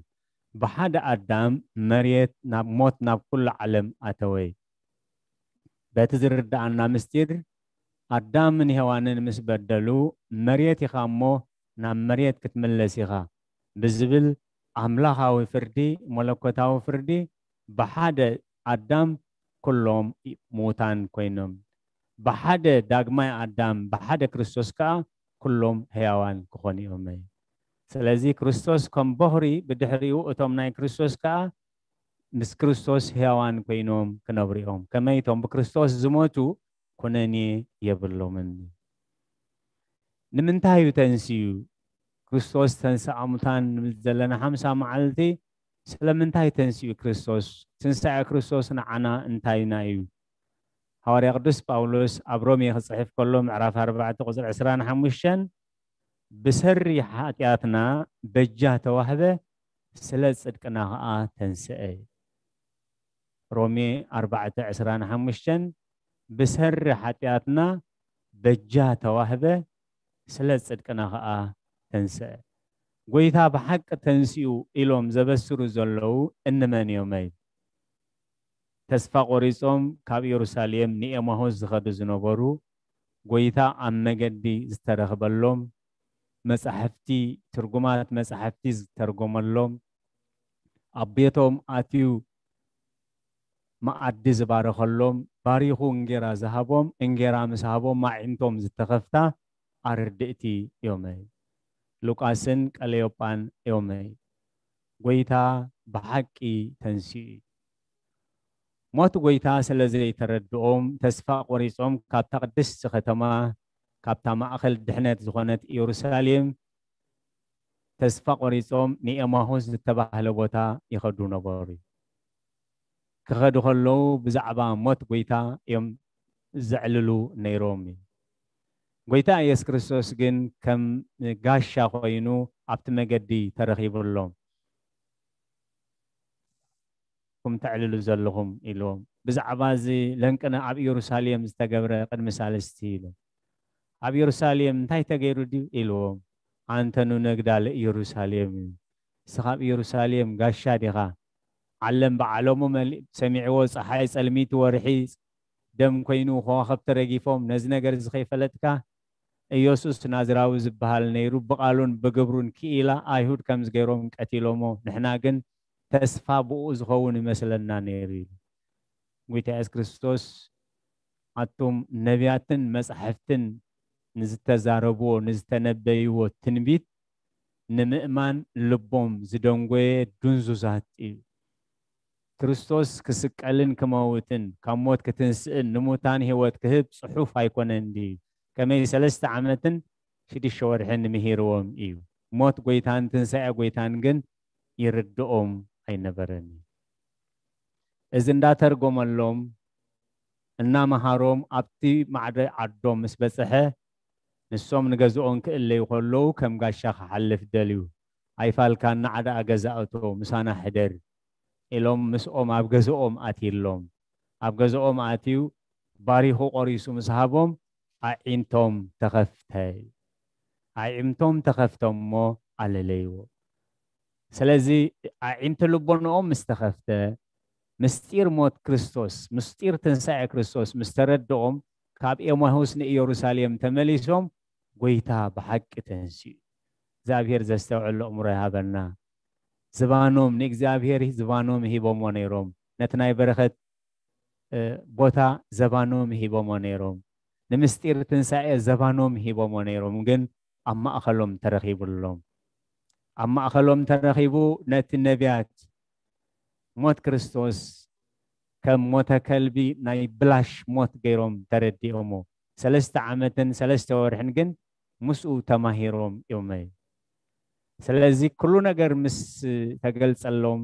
ብሓደ ኣዳም መሬት ናብ ሞት ናብ ኩሉ ዓለም ኣተወ። በቲ ዝርድኣና ምስጢር፣ ኣዳምን ሄዋንን ምስ በደሉ፣ "መሬት ኢኻ እሞ ናብ መሬት ክትምለስ ኢኻ" ብዝብል ኣምላኻዊ ፍርዲ፣ መለኮታዊ ፍርዲ፣ ብሓደ ኣዳም ኩሎም ምዉታን ኮይኖም፣ ብሓደ ዳግማይ ኣዳም፣ ብሓደ ክርስቶስ ከኣ ኩሎም ህያዋን ክኾኑ እዮም። ስለዚ ክርስቶስ ከም በኹሪ፣ ብድሕሪኡ እቶም ናይ ክርስቶስ ከኣ ምስ ክርስቶስ ህያዋን ኮይኖም ክነብሩ እዮም። ከመይ እቶም ብክርስቶስ ዝሞቱ ኩነኔ የብሎምን። ንምንታይ እዩ ተንስኡ? ክርስቶስ ተንስኣ ሙታን ንብል ዘለና ሓምሳ መዓልቲ ስለምንታይ ተንስኡ ክርስቶስ? ትንሳኤ ክርስቶስ ንዓና እንታይና እዩ? ሃዋርያ ቅዱስ ጳውሎስ ኣብ ሮሜ ክጽሕፍ ከሎ ምዕራፍ ኣርባዕተ ቁጽሪ ዕስራን ሓሙሽተን ብሰሪ ሓጢኣትና በጃ ተዋህበ፣ ስለ ጽድቅና ኸኣ ተንስአ። ሮሜ ኣርባዕተ ዕስራን ሓሙሽተን ብሰሪ ሓጢኣትና በጃ ተዋህበ፣ ስለ ጽድቅና ኸኣ ተንስአ። ጎይታ ብሓቂ ተንሲኡ ኢሎም ዘበስሩ ዘለዉ እንመን እዮመይ? ተስፋ ቆሪጾም ካብ ኢየሩሳሌም ንኤማሁስ ዝኸዱ ዝነበሩ፣ ጎይታ ኣብ መገዲ ዝተረኽበሎም፣ መጻሕፍቲ፣ ትርጉማት መጻሕፍቲ ዝተርጎመሎም፣ ኣብ ቤቶም ኣትዩ መኣዲ ዝባረኸሎም፣ ባሪኹ እንጌራ ዝሃቦም፣ እንጌራ ምስ ሃቦም ኣዒንቶም ዝተኸፍታ ኣረድእቲ እዮመይ። ሉቃስን ቀለዮጳን እዮመይ። ጎይታ ብሓቂ ተንሲኡ እዩ። ሞት ጎይታ ስለ ዘይተረድኦም ተስፋ ቆሪጾም ካብታ ቅድስቲ ከተማ፣ ካብታ ማእኸል ድሕነት ዝኾነት ኢየሩሳሌም ተስፋ ቆሪጾም ንኤማሁስ ዝተባህለ ቦታ ይኸዱ ነበሩ። ክኸዱ ከለዉ ብዛዕባ ሞት ጎይታ እዮም ዘዕልሉ ነይሮም እዩ። ጎይታ ኢየሱስ ክርስቶስ ግን ከም ጋሻ ኮይኑ ኣብቲ መገዲ ተረኺቡሎም። ኩም ተዕልሉ ዘለኹም ኢልዎም። ብዛዕባ እዚ ለንቅነ ኣብ ኢየሩሳሌም ዝተገብረ ቅድሚ ሳልስቲ ኢሉ። ኣብ ኢየሩሳሌም እንታይ ተገይሩ ድዩ ኢልዎም። ኣንተ ንነግዳ ለኢየሩሳሌም እዩ። ንስኻ ኣብ ኢየሩሳሌም ጋሻ ዲኻ? ዓለም ብዓለሙ መሊእ ሰሚዕዎ፣ ፀሓይ ፀልሚቱ፣ ወርሒ ደም ኮይኑ፣ ከዋኽብቲ ረጊፎም፣ ነዚ ነገር እዚ ከይፈለጥካ ኢየሱስ ናዝራዊ ዝበሃል ነይሩ፣ ብቓሉን ብግብሩን ክኢላ ኣይሁድ ከም ዝገይሮም ቀቲሎሞ፣ ንሕና ግን ተስፋ ብኡ ዝኸውን ይመስለና ነይሩ ኢሉ። ጎይታ የሱስ ክርስቶስ ኣቱም ነቢያትን መጻሕፍትን ንዝተዛረብዎ ንዝተነበይዎ ትንቢት ንምእማን ልቦም ዝደንጎየ ድንዙዛት እዩ። ክርስቶስ ክስቀልን ክመውትን ካብ ሞት ክትንስእን ንሙታን ህይወት ክህብ ጽሑፍ ኣይኮነን ድዩ? ከመይ ሰለስተ ዓመትን ሽዱሽተ ወርሕን ምሂርዎም እዩ። ሞት ጎይታን ትንሳኤ ጎይታን ግን ይርድኦም ኣይነበረን እዩ። እዚ እንዳተርጎመሎም እናመሃሮም ኣብቲ ማዕዶ ዓዶም ምስ በጽሐ ንሶም ንገዝኦም ክእለዩ ከለዉ ከም ጋሻ ክሓልፍ ደልዩ። ኣይፋልካ እናዓደኣ ገዛ እቶ ምሳና ሕደር ኢሎም ምስኦም ኣብ ገዝኦም ኣትይሎም። ኣብ ገዝኦም ኣትዩ ባሪኹ ቆሪሱ ምስ ሃቦም ኣዒንቶም ተኸፍተ። ኣዒንቶም ተኸፍተ እሞ ኣለለይዎ። ስለዚ ኣዒንቲ ልቦንኦም ምስ ተኸፍተ ምስጢር ሞት ክርስቶስ፣ ምስጢር ትንሳኤ ክርስቶስ ምስ ተረድኦም ካብ ኤማሁስ ንኢየሩሳሌም ተመሊሶም ጎይታ ብሓቂ ተንሲኡ። እግዚኣብሔር ዘስተውዕል ኣእምሮ ይሃበና። ዝባኖም ንእግዚኣብሔር ዝባኖም ሂቦሞ ነይሮም። ነቲ ናይ በረኸት ቦታ ዘባኖም ሂቦሞ ነይሮም። ንምስጢር ትንሳኤ ዘባኖም ሂቦሞ ነይሮም፣ ግን ኣብ ማእኸሎም ተረኺቡሎም። ኣብ ማእኸሎም ተረኺቡ ነቲ ነቢያት ሞት ክርስቶስ ከም ሞተ ከልቢ ናይ ብላሽ ሞት ገይሮም ተረዲኦሞ። ሰለስተ ዓመትን ሰለስተ ወርሕን ግን ምስኡ ተማሂሮም እዮም። ስለዚ ኩሉ ነገር ምስ ተገልጸሎም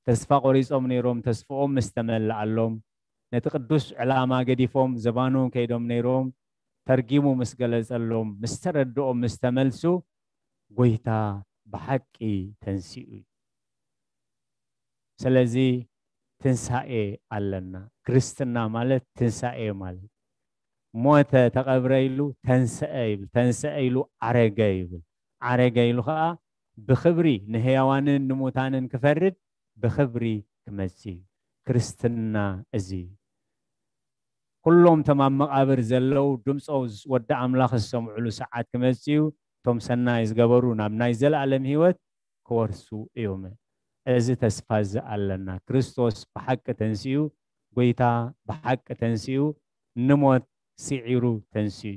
ተስፋ ቆሪጾም ነይሮም። ተስፍኦም ምስ ተመልኣሎም ነቲ ቅዱስ ዕላማ ገዲፎም ዘባኑ ከይዶም ነይሮም። ተርጊሙ ምስ ገለጸሎም ምስ ተረድኦም ምስ ተመልሱ ጎይታ ብሓቂ ተንሲኡ እዩ። ስለዚ ትንሳኤ ኣለና። ክርስትና ማለት ትንሳኤ ማለት ሞተ ተቐብረ ኢሉ ተንሰአ ይብል። ተንሰአ ኢሉ ዓረገ ይብል። ዓረገ ኢሉ ኸዓ ብኽብሪ ንህያዋንን ንሙታንን ክፈርድ ብኽብሪ ክመጽእ እዩ። ክርስትና እዚ እዩ። ኩሎም እቶም ኣብ መቓብር ዘለዉ ድምፆ ወዲ ኣምላኽ ዝሰምዕሉ ሰዓት ክመጽእ እዩ። እቶም ሰናይ ዝገበሩ ናብ ናይ ዘለኣለም ህይወት ክወርሱ እዮም። እዚ ተስፋ እዚ ኣለና። ክርስቶስ ብሓቂ ተንሲኡ፣ ጎይታ ብሓቂ ተንሲኡ፣ ንሞት ስዒሩ ተንሲኡ።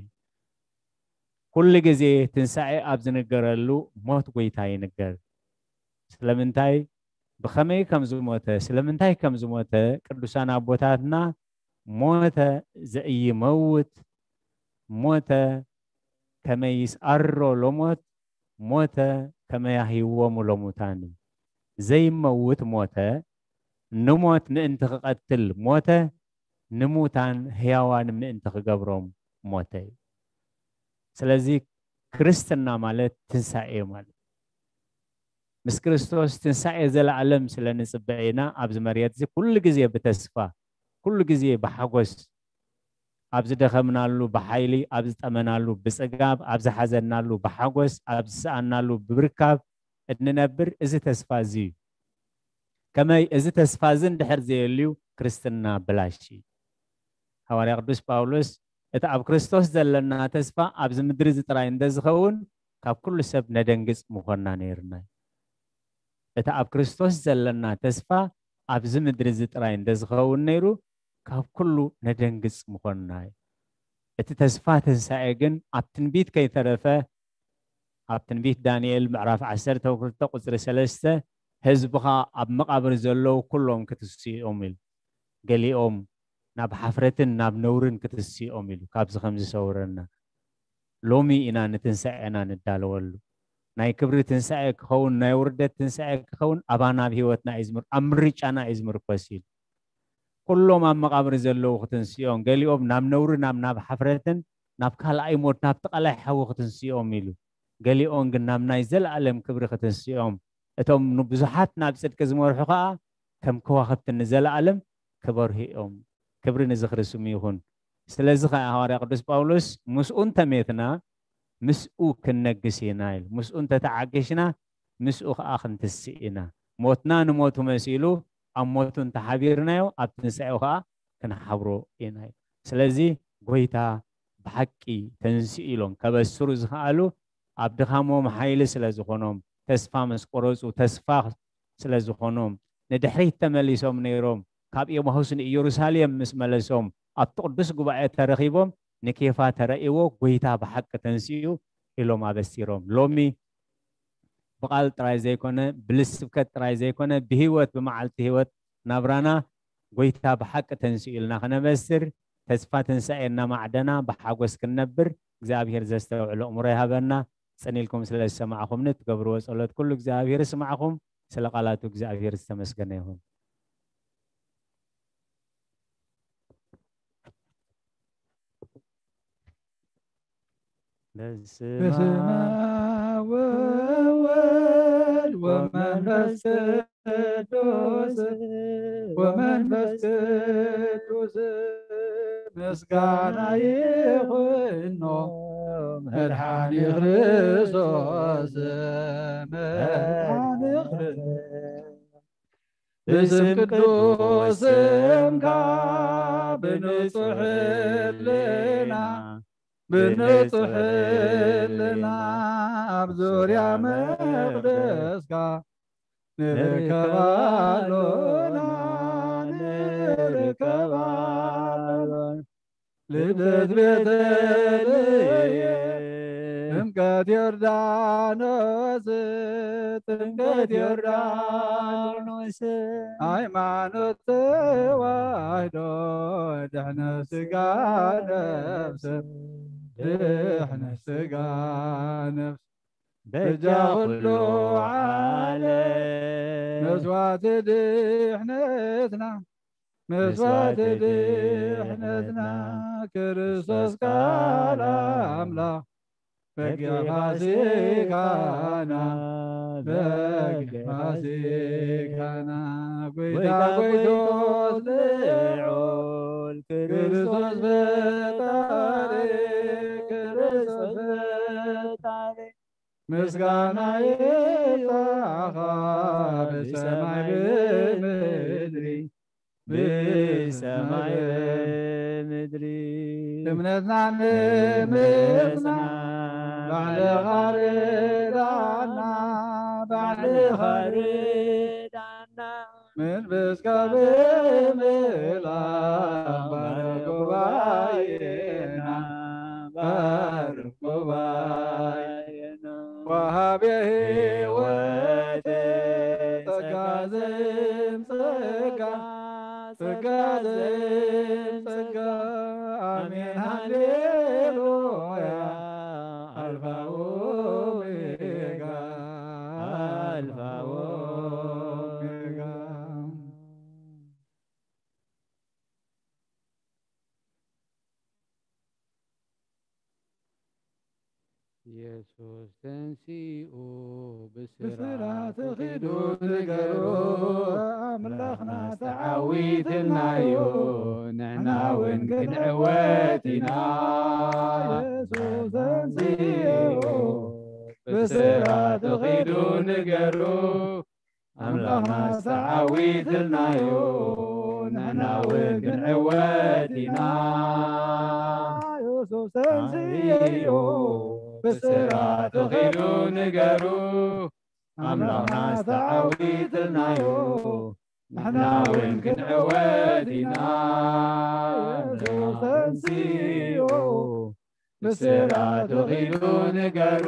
ኩሉ ግዜ ትንሳኤ ኣብ ዝንገረሉ ሞት ጎይታ ይንገር። ስለምንታይ? ብኸመይ ከም ዝሞተ፣ ስለምንታይ ከም ዝሞተ ቅዱሳን ኣቦታትና ሞተ ዘኢይመውት፣ ሞተ ከመይ ይስኣሮ ለሞት ሞተ ከመ ያህይዎሙ ለሙታን እዩ። ዘይመውት ሞተ፣ ንሞት ምእንቲ ክቐትል ሞተ፣ ንሙታን ህያዋን ምእንቲ ክገብሮም ሞተ እዩ። ስለዚ ክርስትና ማለት ትንሳኤ እዩ ማለት እዩ። ምስ ክርስቶስ ትንሳኤ ዘለኣለም ስለ ንጽበ ኢና ኣብዚ መሬት እዚ ኩሉ ግዜ ብተስፋ፣ ኩሉ ግዜ ብሓጎስ፣ ኣብ ዝደኸምናሉ ብሓይሊ፣ ኣብ ዝጠመናሉ ብጽጋብ፣ ኣብ ዝሓዘናሉ ብሓጎስ፣ ኣብ ዝሰኣናሉ ብምርካብ እንነብር። እዚ ተስፋ እዚ እዩ። ከመይ እዚ ተስፋ እዚ እንድሕር ዘየልዩ ክርስትና ብላሽ እዩ። ሃዋርያ ቅዱስ ጳውሎስ እቲ ኣብ ክርስቶስ ዘለና ተስፋ ኣብዚ ምድሪ እዚ ጥራይ እንተዝኸውን ካብ ኩሉ ሰብ ነደንግጽ ምኾንና ነይርና። እቲ ኣብ ክርስቶስ ዘለና ተስፋ ኣብዚ ምድሪ እዚ ጥራይ እንተዝኸውን ነይሩ ካብ ኩሉ ነደንግጽ ምኾንና እዩ። እቲ ተስፋ ትንሳኤ ግን ኣብ ትንቢት ከይተረፈ ኣብ ትንቢት ዳንኤል ምዕራፍ ዓሰርተ ክልተ ቁጽሪ ሰለስተ ህዝብኻ ኣብ መቓብር ዘለዉ ኩሎም ክትስኡ እዮም ኢሉ። ገሊኦም ናብ ሓፍረትን ናብ ነውርን ክትስኡ እዮም ኢሉ። ካብዚ ከም ዝሰውረና ሎሚ ኢና ንትንሳኤና ንዳለወሉ። ናይ ክብሪ ትንሳኤ ክኸውን፣ ናይ ውርደት ትንሳኤ ክኸውን ኣባና ኣብ ህይወትና እዩ ዝምር-፣ ኣብ ምርጫና እዩ ዝምርኮስ ኢሉ። ኩሎም ኣብ መቓብር ዘለዉ ክትንስኦም፣ ገሊኦም ናብ ነውሪ፣ ናብ፣ ናብ ሓፍረትን ናብ ካልኣይ ሞት፣ ናብቲ ቃላይ ሓዊ ክትንስኦም ኢሉ። ገሊኦም ግን ናብ ናይ ዘለኣለም ክብሪ ክትንስኦም፣ እቶም ንብዙሓት ናብ ጽድቂ ዝመርሑ ኸኣ ከም ከዋኽብቲ ንዘለኣለም ክበርሁ እዮም። ክብሪ ንዝኽሪ ስሙ ይኹን። ስለዚ ኸኣ ሃዋርያ ቅዱስ ጳውሎስ ምስኡ እንተሜትና ምስኡ ክንነግስ ኢና ኢሉ። ምስኡ እንተተዓጊሽና ምስኡ ኸኣ ክንትስእ ኢና። ሞትና ንሞቱ መሲሉ ኣብ ሞቱ እንተሓቢርናዮ ኣብ ትንሳኤኡ ኸኣ ክንሓብሮ ኢና ኢሉ። ስለዚ ጎይታ ብሓቂ ተንሲኡ ኢሎም ከበስሩ ዝኸኣሉ ኣብ ድኻሞም ሓይሊ ስለ ዝኾኖም፣ ተስፋ ምስ ቆረጹ፣ ተስፋ ስለ ዝኾኖም፣ ንድሕሪት ተመሊሶም ነይሮም። ካብ ኤማሁስ ንኢየሩሳሌም ምስ መለሶም፣ ኣብቲ ቅዱስ ጉባኤ ተረኺቦም፣ ንኬፋ ተረእይዎ፣ ጎይታ ብሓቂ ተንሲኡ ኢሎም ኣበሲሮም። ሎሚ ብቓል ጥራይ ዘይኮነ፣ ብልስብከት ጥራይ ዘይኮነ፣ ብህይወት፣ ብመዓልቲ ህይወት ናብራና ጎይታ ብሓቂ ተንሲኡ ኢልና ክነበስር፣ ተስፋ ትንሳኤ እናማዕደና ብሓጎስ ክንነብር እግዚኣብሔር ዘስተውዕል ኣእምሮ ይሃበና። ጽን ኢልኩም ስለ ዝሰማዕኹምኒ፣ እትገብርዎ ጸሎት ኩሉ እግዚኣብሔር ይስማዕኹም። ስለ ቃላቱ እግዚኣብሔር ዝተመስገነ ይኹን። በስመ በስመ አብ ወወልድ ወመንፈስ ቅዱስ፣ ወመንፈስ ቅዱስ ምስጋና ይኹኖ መድሓኒ ክርስቶስ፣ መድሓኒ ክርስቶስ። ብስም ቅዱስ ስምካ ብንጹሕ ህልና፣ ብንጹሕ ህልና ኣብ ዙርያ መቕደስካ ንርከብ ኣሎና፣ ንርከብ ኣሎና። ልደት ቤተልሔም፣ ጥምቀት ዮርዳኖስ፣ ጥምቀት ዮርዳኖስ፣ ሃይማኖት ተዋህዶ፣ ድሕነት ስጋ ነፍስ፣ ድሕነት ስጋ ነፍስ፣ በጃ ኩሉ ዓለም፣ መስዋዕቲ ድሕነትና፣ መስዋዕቲ ድሕነትና፣ ክርስቶስ ቃል ኣምላኽ፣ በጊዕ ፋሲካና፣ በጊዕ ፋሲካና፣ ጎይታ ጎይቶት ልዑል፣ ክርስቶስ ፈጣሪ፣ ክርስቶስ ፈጣሪ፣ ምስጋና ይብጻሕኻ ብሰማይ ብምድሪ፣ ብሰማይ ብምድሪ። እምነትና ንምጽና ባዕልኻ ርዳና፣ ባዕልኻ ርዳና። መንፈስካ ብምልኣት ባርኽ ጉባኤና፣ ባርኽ ጉባኤና። ወሃቤ ሕይወት ጸጋ ዘእም ጸጋ፣ ጸጋ ዘእም ጸጋ። ኣሜን ሃሌሉያ፣ ኢየሱስ ተንሲኡ ብስራት ኺዱ ንገሩ፣ ኣምላኽና ተዓዊትልናዮ፣ ንሕና እውን ክንዕወት ኢና። ኢየሱስ ተንሲኡ ብስራት ኺዱ ንገሩ፣ ኣምላኽና ዝተዓዊትልናዮ፣ ንሕና እውን ክንዕወት ኢና። ኢየሱስ ተንሲኡ ብስራት ኺዱ ንገሩ፣ ኣምላኽና ዝተዓዊትልናዮ፣ ንሕና እውን ክንዕወት ኢና። ኢየሱስ ተንሲኡ ብስራት ኺዱ ንገሩ፣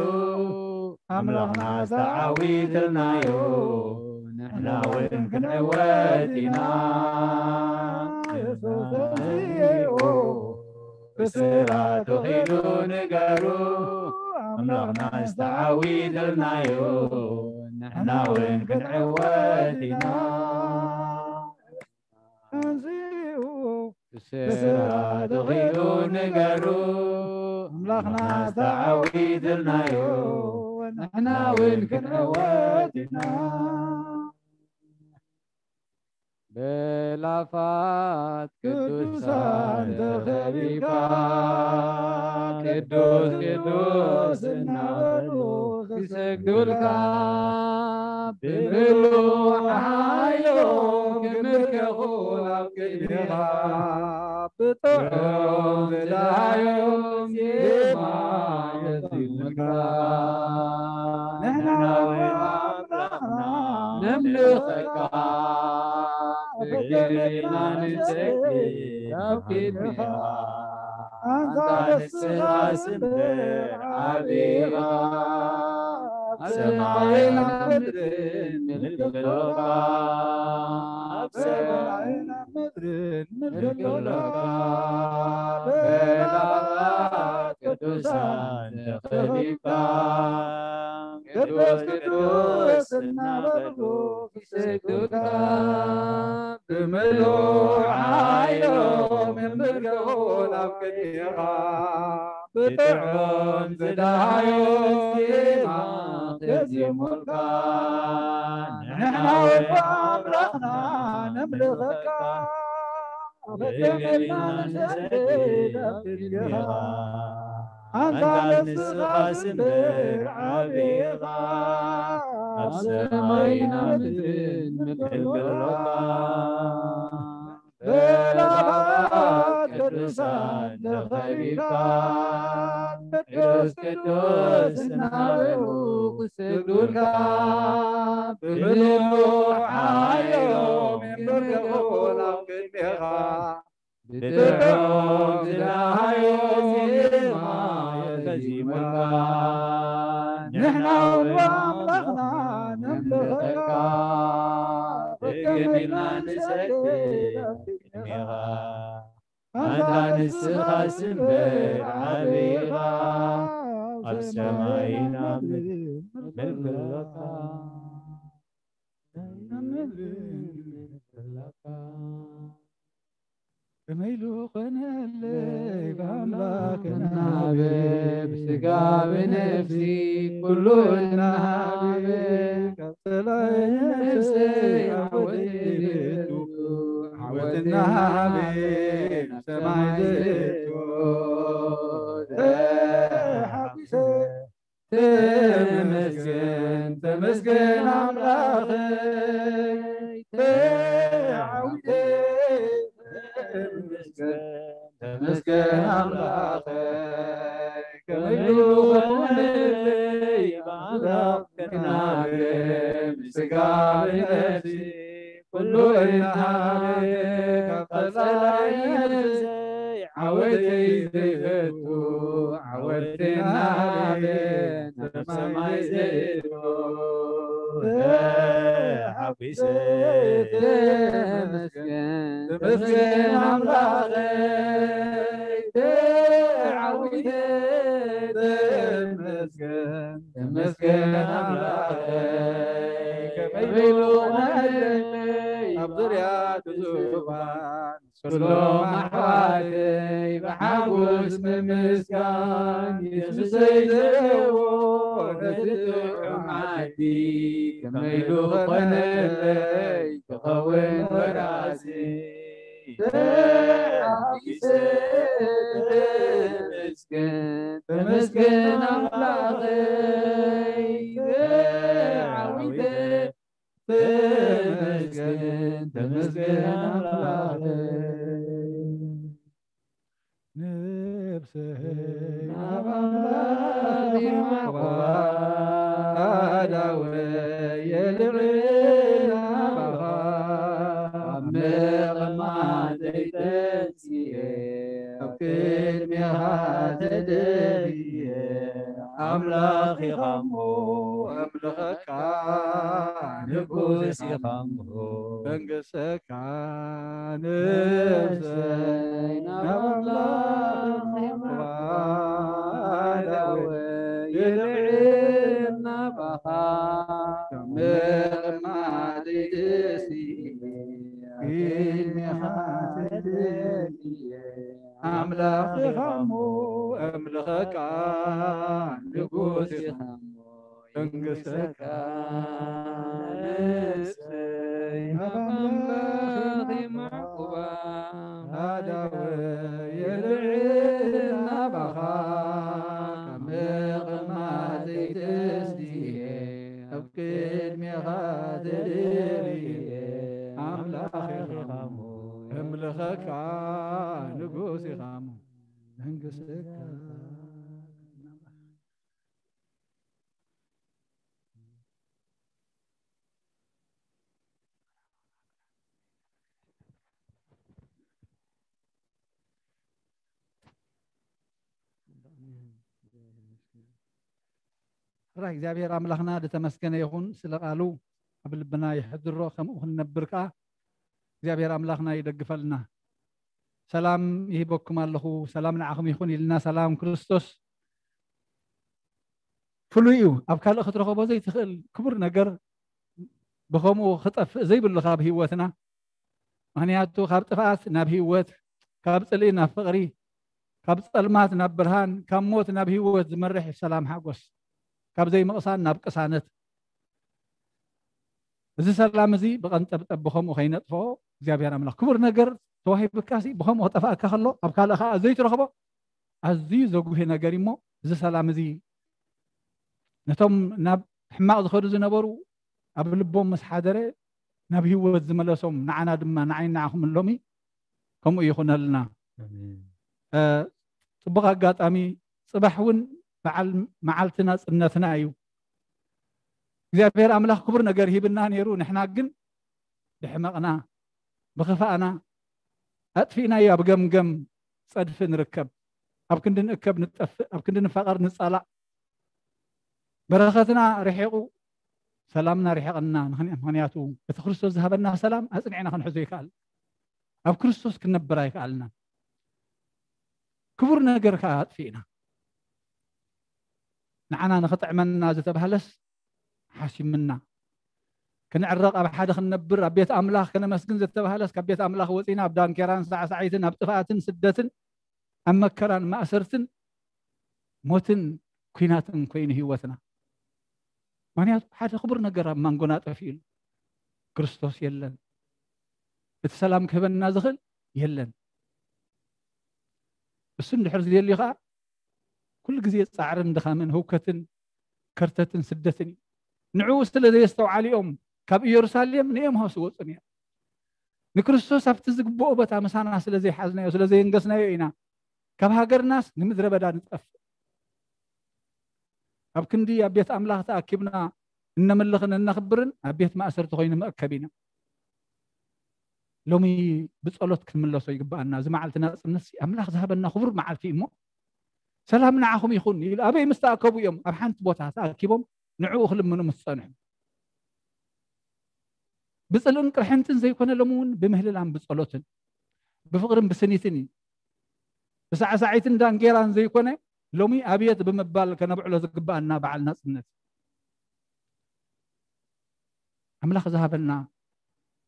ኣምላኽና ዝተዓዊትልናዮ፣ ንሕና እውን ክንዕወት ኢና። ኢየሱስ ተንሲኡ ብስራት ኺዱ ንገሩ፣ ኣምላኽና ዝተዓዊትልናዮ፣ ንሕና እውን ክንዕወት ኢና። ተንሲኡ ብስራት ኺዱ ንገሩ፣ ኣምላኽና ዝተዓዊትልናዮ፣ ንሕና እውን ክንዕወት ኢና። ብኣእላፋት ቅዱሳን ተኸቢብካ፣ ቅዱስ ቅዱስ እናበሉ ክሰግዱልካ፣ ብምሉእ ሓይሎም ክምልከኹ ናብ ቅድሜኻ፣ ብጥዑም ዝደሃዮም ዜማ የዜሙልካ። ንሕና እውን ኣምላኽና ነምልኸካ፣ ብግብርና ንሰግድ ኣብ ቅድሜኻ። ኣንታ ንስኻስ እምበር ዓቢ ኢኻ፣ ኣብ ሰማይን ኣብ ምድርን ምልኪ ኣሎካ። ኣብ ሰማይን ኣብ ምድርን ምልኪ ኣሎካ። ብኣእላፋት ቅዱሳን ተኸቢብካ፣ ቅዱስ ቅዱስ እናበሉ ክሰግዱልካ፣ ብምሉእ ሓይሎም የምልኩ ናብ ቅድሜኻ። ብጥዑም ዝደሃዮም ዜማ ከዜሙልካ፣ ንሕና እውን ኣምላኽና ነምልኸካ። ኣፈቀድና ንሰግድ ኣብ ቅድሜኻ። ኣንታ ንስኻስ እምበር ዓቢ ኢኻ፣ ኣብ ሰማይን ኣብ ምድርን ምልኪ ኣሎካ። ብኣእላፋት ቅዱሳን ተኸቢብካ፣ ቅዱስ ቅዱስ እናበሉ ክሰግዱልካ፣ ብምሉእ ሓይሎም የምልኩ ናብ ቅድሜኻ። ብጥዑም ዝደሃዮ ዜማ የዜሙልካ፣ ንሕና እውን ኣምላኽና ነምልኸካ። ብግብርና ንሰግድ ኣብ ቅድሜኻ። ኣንታ ንስኻስ እምበር ዓቢ ኢኻ፣ ኣብ ሰማይን ኣብ ምድርን ምልኪ ኣሎካ። ከመይ ኢሉ ኾነለይ ብኣምላኽ እናሃበ፣ ብስጋ ብነፍሲ ኩሉ እናሃበ፣ ካብ ጸላኢ ነፍሰይ ዓወት የብሉ፣ ዓወት እናሃበ ናብ ሰማይ ዘእቱ። ተሓጒሰ ተመስገን፣ ተመስገን ኣምላኸይ፣ ተዓዊተ ተመስገን፣ ተመስገን ኣምላኸይ። ከመይ ኢሉ ኾነለይ ብኣምላኽ ክናገር፣ ብስጋ ብነፍሲ ኩሉ እናሃበ፣ ካብ ጸላኢ ነፍሰይ ዓወተይ ዘይፈቱ፣ ዓወተይ እናሃበ ናብ ሰማይ ዘእቱ። ተሓጒሰ ተመስገን፣ ተመስገን ኣምላኸይ፣ ተዓዊተ ተመስገን፣ ተመስገን ኣምላኸይ። ከመይ ኢሉ ኾነለይ ኣብ ዙርያ እቲ ዙፋን፣ ኩሎም ኣሕዋተይ ብሓጎስ ምምስጋን ንሰይ ዘለዎ ነቲ ጥዑም ዓዲ ከመይ ኢሉ ክኾነለይ ክኸውን ወራሲ። ተዓዊተ ተመስገን፣ ተመስገን ኣምላኸይ፣ ተዓዊተ ተመስገን፣ ተመስገን ኣምላኸይ። ነፍሰይ ናብ ኣምላኽ የማዕቁባ፣ ኣእዳወይ የልዕል ናባኻ፣ ኣብ ምቕማጠይ ተንሲኤ፣ ኣብ ቅድሜኻ ተደፊኤ፣ ኣምላኽ ኢኻ እሞ ኣምልኸካ፣ ንጉስ ኢኻ እሞ መንግስቲ ነፍሰይ ናብ ኣምላኽ የማዕቁባ፣ ኣእዳወይ የልዕል ናባኻ፣ ካብ ምቕማጠይ ተንሲኤ፣ ቅድሜኻ ተደፊኤ፣ ኣምላኽ ኢኻ እሞ ኣምልኸካ፣ ንጉስ ኢኻ እሞ መንግስተካ። ነፍሰይ ናብ ኣምላኽ የማዕቁባ፣ ኣእዳወይ የልዕል ናባኻ፣ ካብ ምቕማጠይ ተንሲኤ፣ ኣብ ቅድሜኻ ተደፊኤ፣ ኣምላኽ ኢኻ እሞ ኣምልኸካ፣ ንጉስ ኢኻ እሞ መንግስተካ። ሕራይ እግዚኣብሔር ኣምላኽና ዝተመስገነ ይኹን፣ ስለ ቃሉ ኣብ ልብና ይሕድሮ፣ ከምኡ ክንነብር ከኣ እግዚኣብሔር ኣምላኽና ይደግፈልና። ሰላም ይህበኩም ኣለኹ፣ ሰላም ንዓኹም ይኹን ኢልና። ሰላም ክርስቶስ ፍሉይ እዩ። ኣብ ካልእ ክትረኸቦ ዘይትኽእል ክቡር ነገር ብኸምኡ ክጠፍእ ዘይብሉ ካብ ህይወትና። ምኽንያቱ ካብ ጥፍኣት ናብ ህይወት፣ ካብ ጽልኢ ናብ ፍቕሪ፣ ካብ ጸልማት ናብ ብርሃን፣ ካብ ሞት ናብ ህይወት ዝመርሕ ሰላም ሓጎስ፣ ካብ ዘይምቕሳን ናብ ቅሳነት። እዚ ሰላም እዚ ብቐንጠብጠብ ብኸምኡ ከይነጥፍኦ እግዚኣብሔር ኣምላኽ። ክቡር ነገር ተዋሂብካሲ ብኸምኡ ክጠፍኣካ ከሎ ኣብ ካልእ ከኣ ዘይትረኽቦ ኣዝዩ ዘጉሂ ነገር እዩ። እሞ እዚ ሰላም እዚ ነቶም ናብ ሕማቕ ዝኸዱ ዝነበሩ ኣብ ልቦም ምስ ሓደረ ናብ ህይወት ዝመለሶም፣ ንዓና ድማ፣ ንዓይ ንዓኹም ሎሚ ከምኡ ይኹነልና። ኣሜን። እ፣ ጽቡቕ ኣጋጣሚ፣ ጽባሕ እውን በዓል መዓልቲ ናጽነትና እዩ። እግዚኣብሔር ኣምላኽ ክቡር ነገር ሂብና ነይሩ፣ ንሕና ግን ብሕመቕና ብኽፋእና ኣጥፊእናዮ፣ ኣብ ገምገም ጸድፊ ንርከብ። ኣብ ክንዲ ንእከብ ንጠፍእ፣ ኣብ ክንዲ ንፋቐር ንጻላእ። በረኸትና ርሒቑ፣ ሰላምና ርሒቕና። ምኽንያ-፣ ምኽንያቱ እቲ ክርስቶስ ዝሃበና ሰላም ኣጽኒዕና ክንሕዞ ይከኣል። ኣብ ክርስቶስ ክንነብር ኣይከኣልናን። ክቡር ነገር ከኣ ኣጥፊእና። ንዓና ንኽጥዕመና ዝተባህለስ ሓሲምና። ክንዕረቕ፣ ኣብ ሓደ ክንነብር፣ ኣብ ቤት ኣምላኽ ከነመስግን ዝተባህለስ ካብ ቤት ኣምላኽ ወጺና ኣብ ዳንኬራን ሳዕሳዒትን ኣብ ጥፍኣትን ስደትን ኣብ መከራን ማእሰርትን ሞትን ኲናትን ኮይኑ ህይወትና። ምኽንያቱ ሓደ ክቡር ነገር ኣብ መንጎና ጠፊኡ ኣሎ። ክርስቶስ የለን። እቲ ሰላም ክህበና ዝኽእል የለን። እሱ እንድሕር ዝደልዩ ኸኣ ኩሉ ግዜ ጻዕርን ድኻምን ህውከትን ከርተትን ስደትን እዩ። ንዕኡ ስለ ዘየስተውዓሉ እዮም ካብ ኢየሩሳሌም ንኤምሆስ ዝወጹ ነይሮም። ንክርስቶስ ኣብቲ ዝግብኦ ቦታ ምሳና ስለ ዘይሓዝናዮ፣ ስለ ዘየንገስናዮ ኢና ካብ ሃገርናስ ንምድረ በዳ ንጠፍእ። ኣብ ክንዲ ኣብ ቤት ኣምላኽ ተኣኪብና እነምልኽን እነኽብርን ኣብ ቤት ማእሰርቲ ኮይኑ መእከብ ኢና። ሎሚ ብጸሎት ክንምለሶ ይግብኣና። እዚ መዓልቲ ናጽነት ኣምላኽ ዝሃበና ክቡር መዓልቲ እዩ እሞ፣ "ሰላም ንዓኹም ይኹን" ኢሉ ኣበይ ምስ ተኣከቡ እዮም ኣብ ሓንቲ ቦታ ተኣኪቦም ንዕኡ ክልምኑ ምስ ጸንሑ። ብጽልእን ቅርሕንትን ዘይኮነ ሎሚ እውን ብምህልላን ብጸሎትን ብፍቕርን ብስኒትን እዩ። ብሳዕሳዒትን ዳንጌራን ዘይኮነ ሎሚ ኣብየት ብምባል ከነብዕሎ ዝግብኣና በዓል ናጽነት። ኣምላኽ ዝሃበና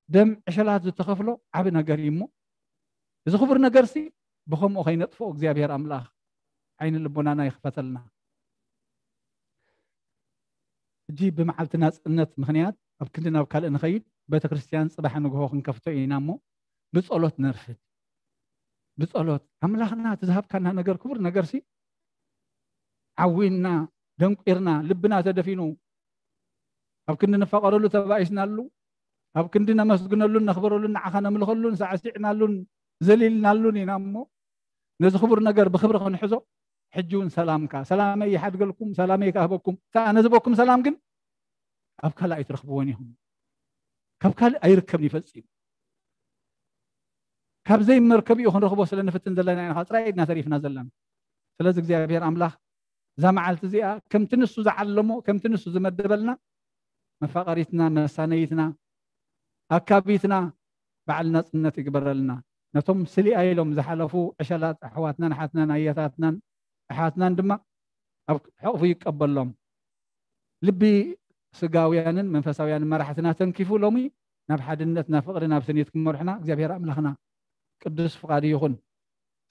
ደም ዕሸላት ዝተኸፍሎ ዓቢ ነገር እዩ እሞ፣ እዚ ክቡር ነገርሲ ብኸምኡ ከይነጥፍኦ እግዚኣብሔር ኣምላኽ ዓይኒ ልቦናና ይኽፈተልና። ሕጂ ብመዓልቲ ናጽነት ምኽንያት ኣብ ክንዲ ናብ ካልእ ንኸይድ፣ ቤተክርስትያን ጽባሕ ንግሆ ክንከፍቶ ኢና እሞ ብጸሎት ነርፍድ። ብጸሎት ኣምላኽና እቲ ዝሃብካና ነገር፣ ክቡር ነገርሲ ዓዊንና፣ ደንቂርና፣ ልብና ተደፊኑ፣ ኣብ ክንዲ ንፋቐረሉ ተባኢስናሉ፣ ኣብ ክንዲ ነመስግነሉን ነኽብረሉን ንዓኻ ነምልኸሉን ሳዕሲዕናሉን ዘሊልናሉን ኢና እሞ፣ ነዚ ክቡር ነገር ብኽብሪ ክንሕዞ። ሕጂ እውን ሰላምካ፣ ሰላመይ ይሓድገልኩም፣ ሰላመይ ክሃበኩም። እታ ኣነ ዝህበኩም ሰላም ግን ኣብ ካልእ ኣይትረኽብዎን ኢኹም። ካብ ካልእ ኣይርከብን እዩ ፈጺሙ። ካብ ዘይመርከቢኡ ክንረኽቦ ስለ ንፍትን ዘለና ኢና ጥራይ ኢድና ተሪፍና ዘለና። ስለዚ እግዚኣብሔር ኣምላኽ እዛ መዓልቲ እዚኣ ከምቲ ንሱ ዝዓለሞ፣ ከምቲ ንሱ ዝመደበልና፣ መፋቐሪትና፣ መሳነይትና፣ ኣካቢትና፣ በዓል ናጽነት ይግበረልና። ነቶም ስሊኣ ኢሎም ዝሓለፉ ዕሸላት ኣሕዋትናን ኣሓትናን ኣያታትናን ኣሕዋትናን ድማ ኣብ ሕቕፉ ይቀበሎም። ልቢ ስጋውያንን መንፈሳውያንን መራሕትና ተንኪፉ ሎሚ ናብ ሓድነት፣ ናብ ፍቕሪ፣ ናብ ስኒት ክመርሑና እግዚኣብሔር ኣምላኽና ቅዱስ ፍቓዱ ይኹን።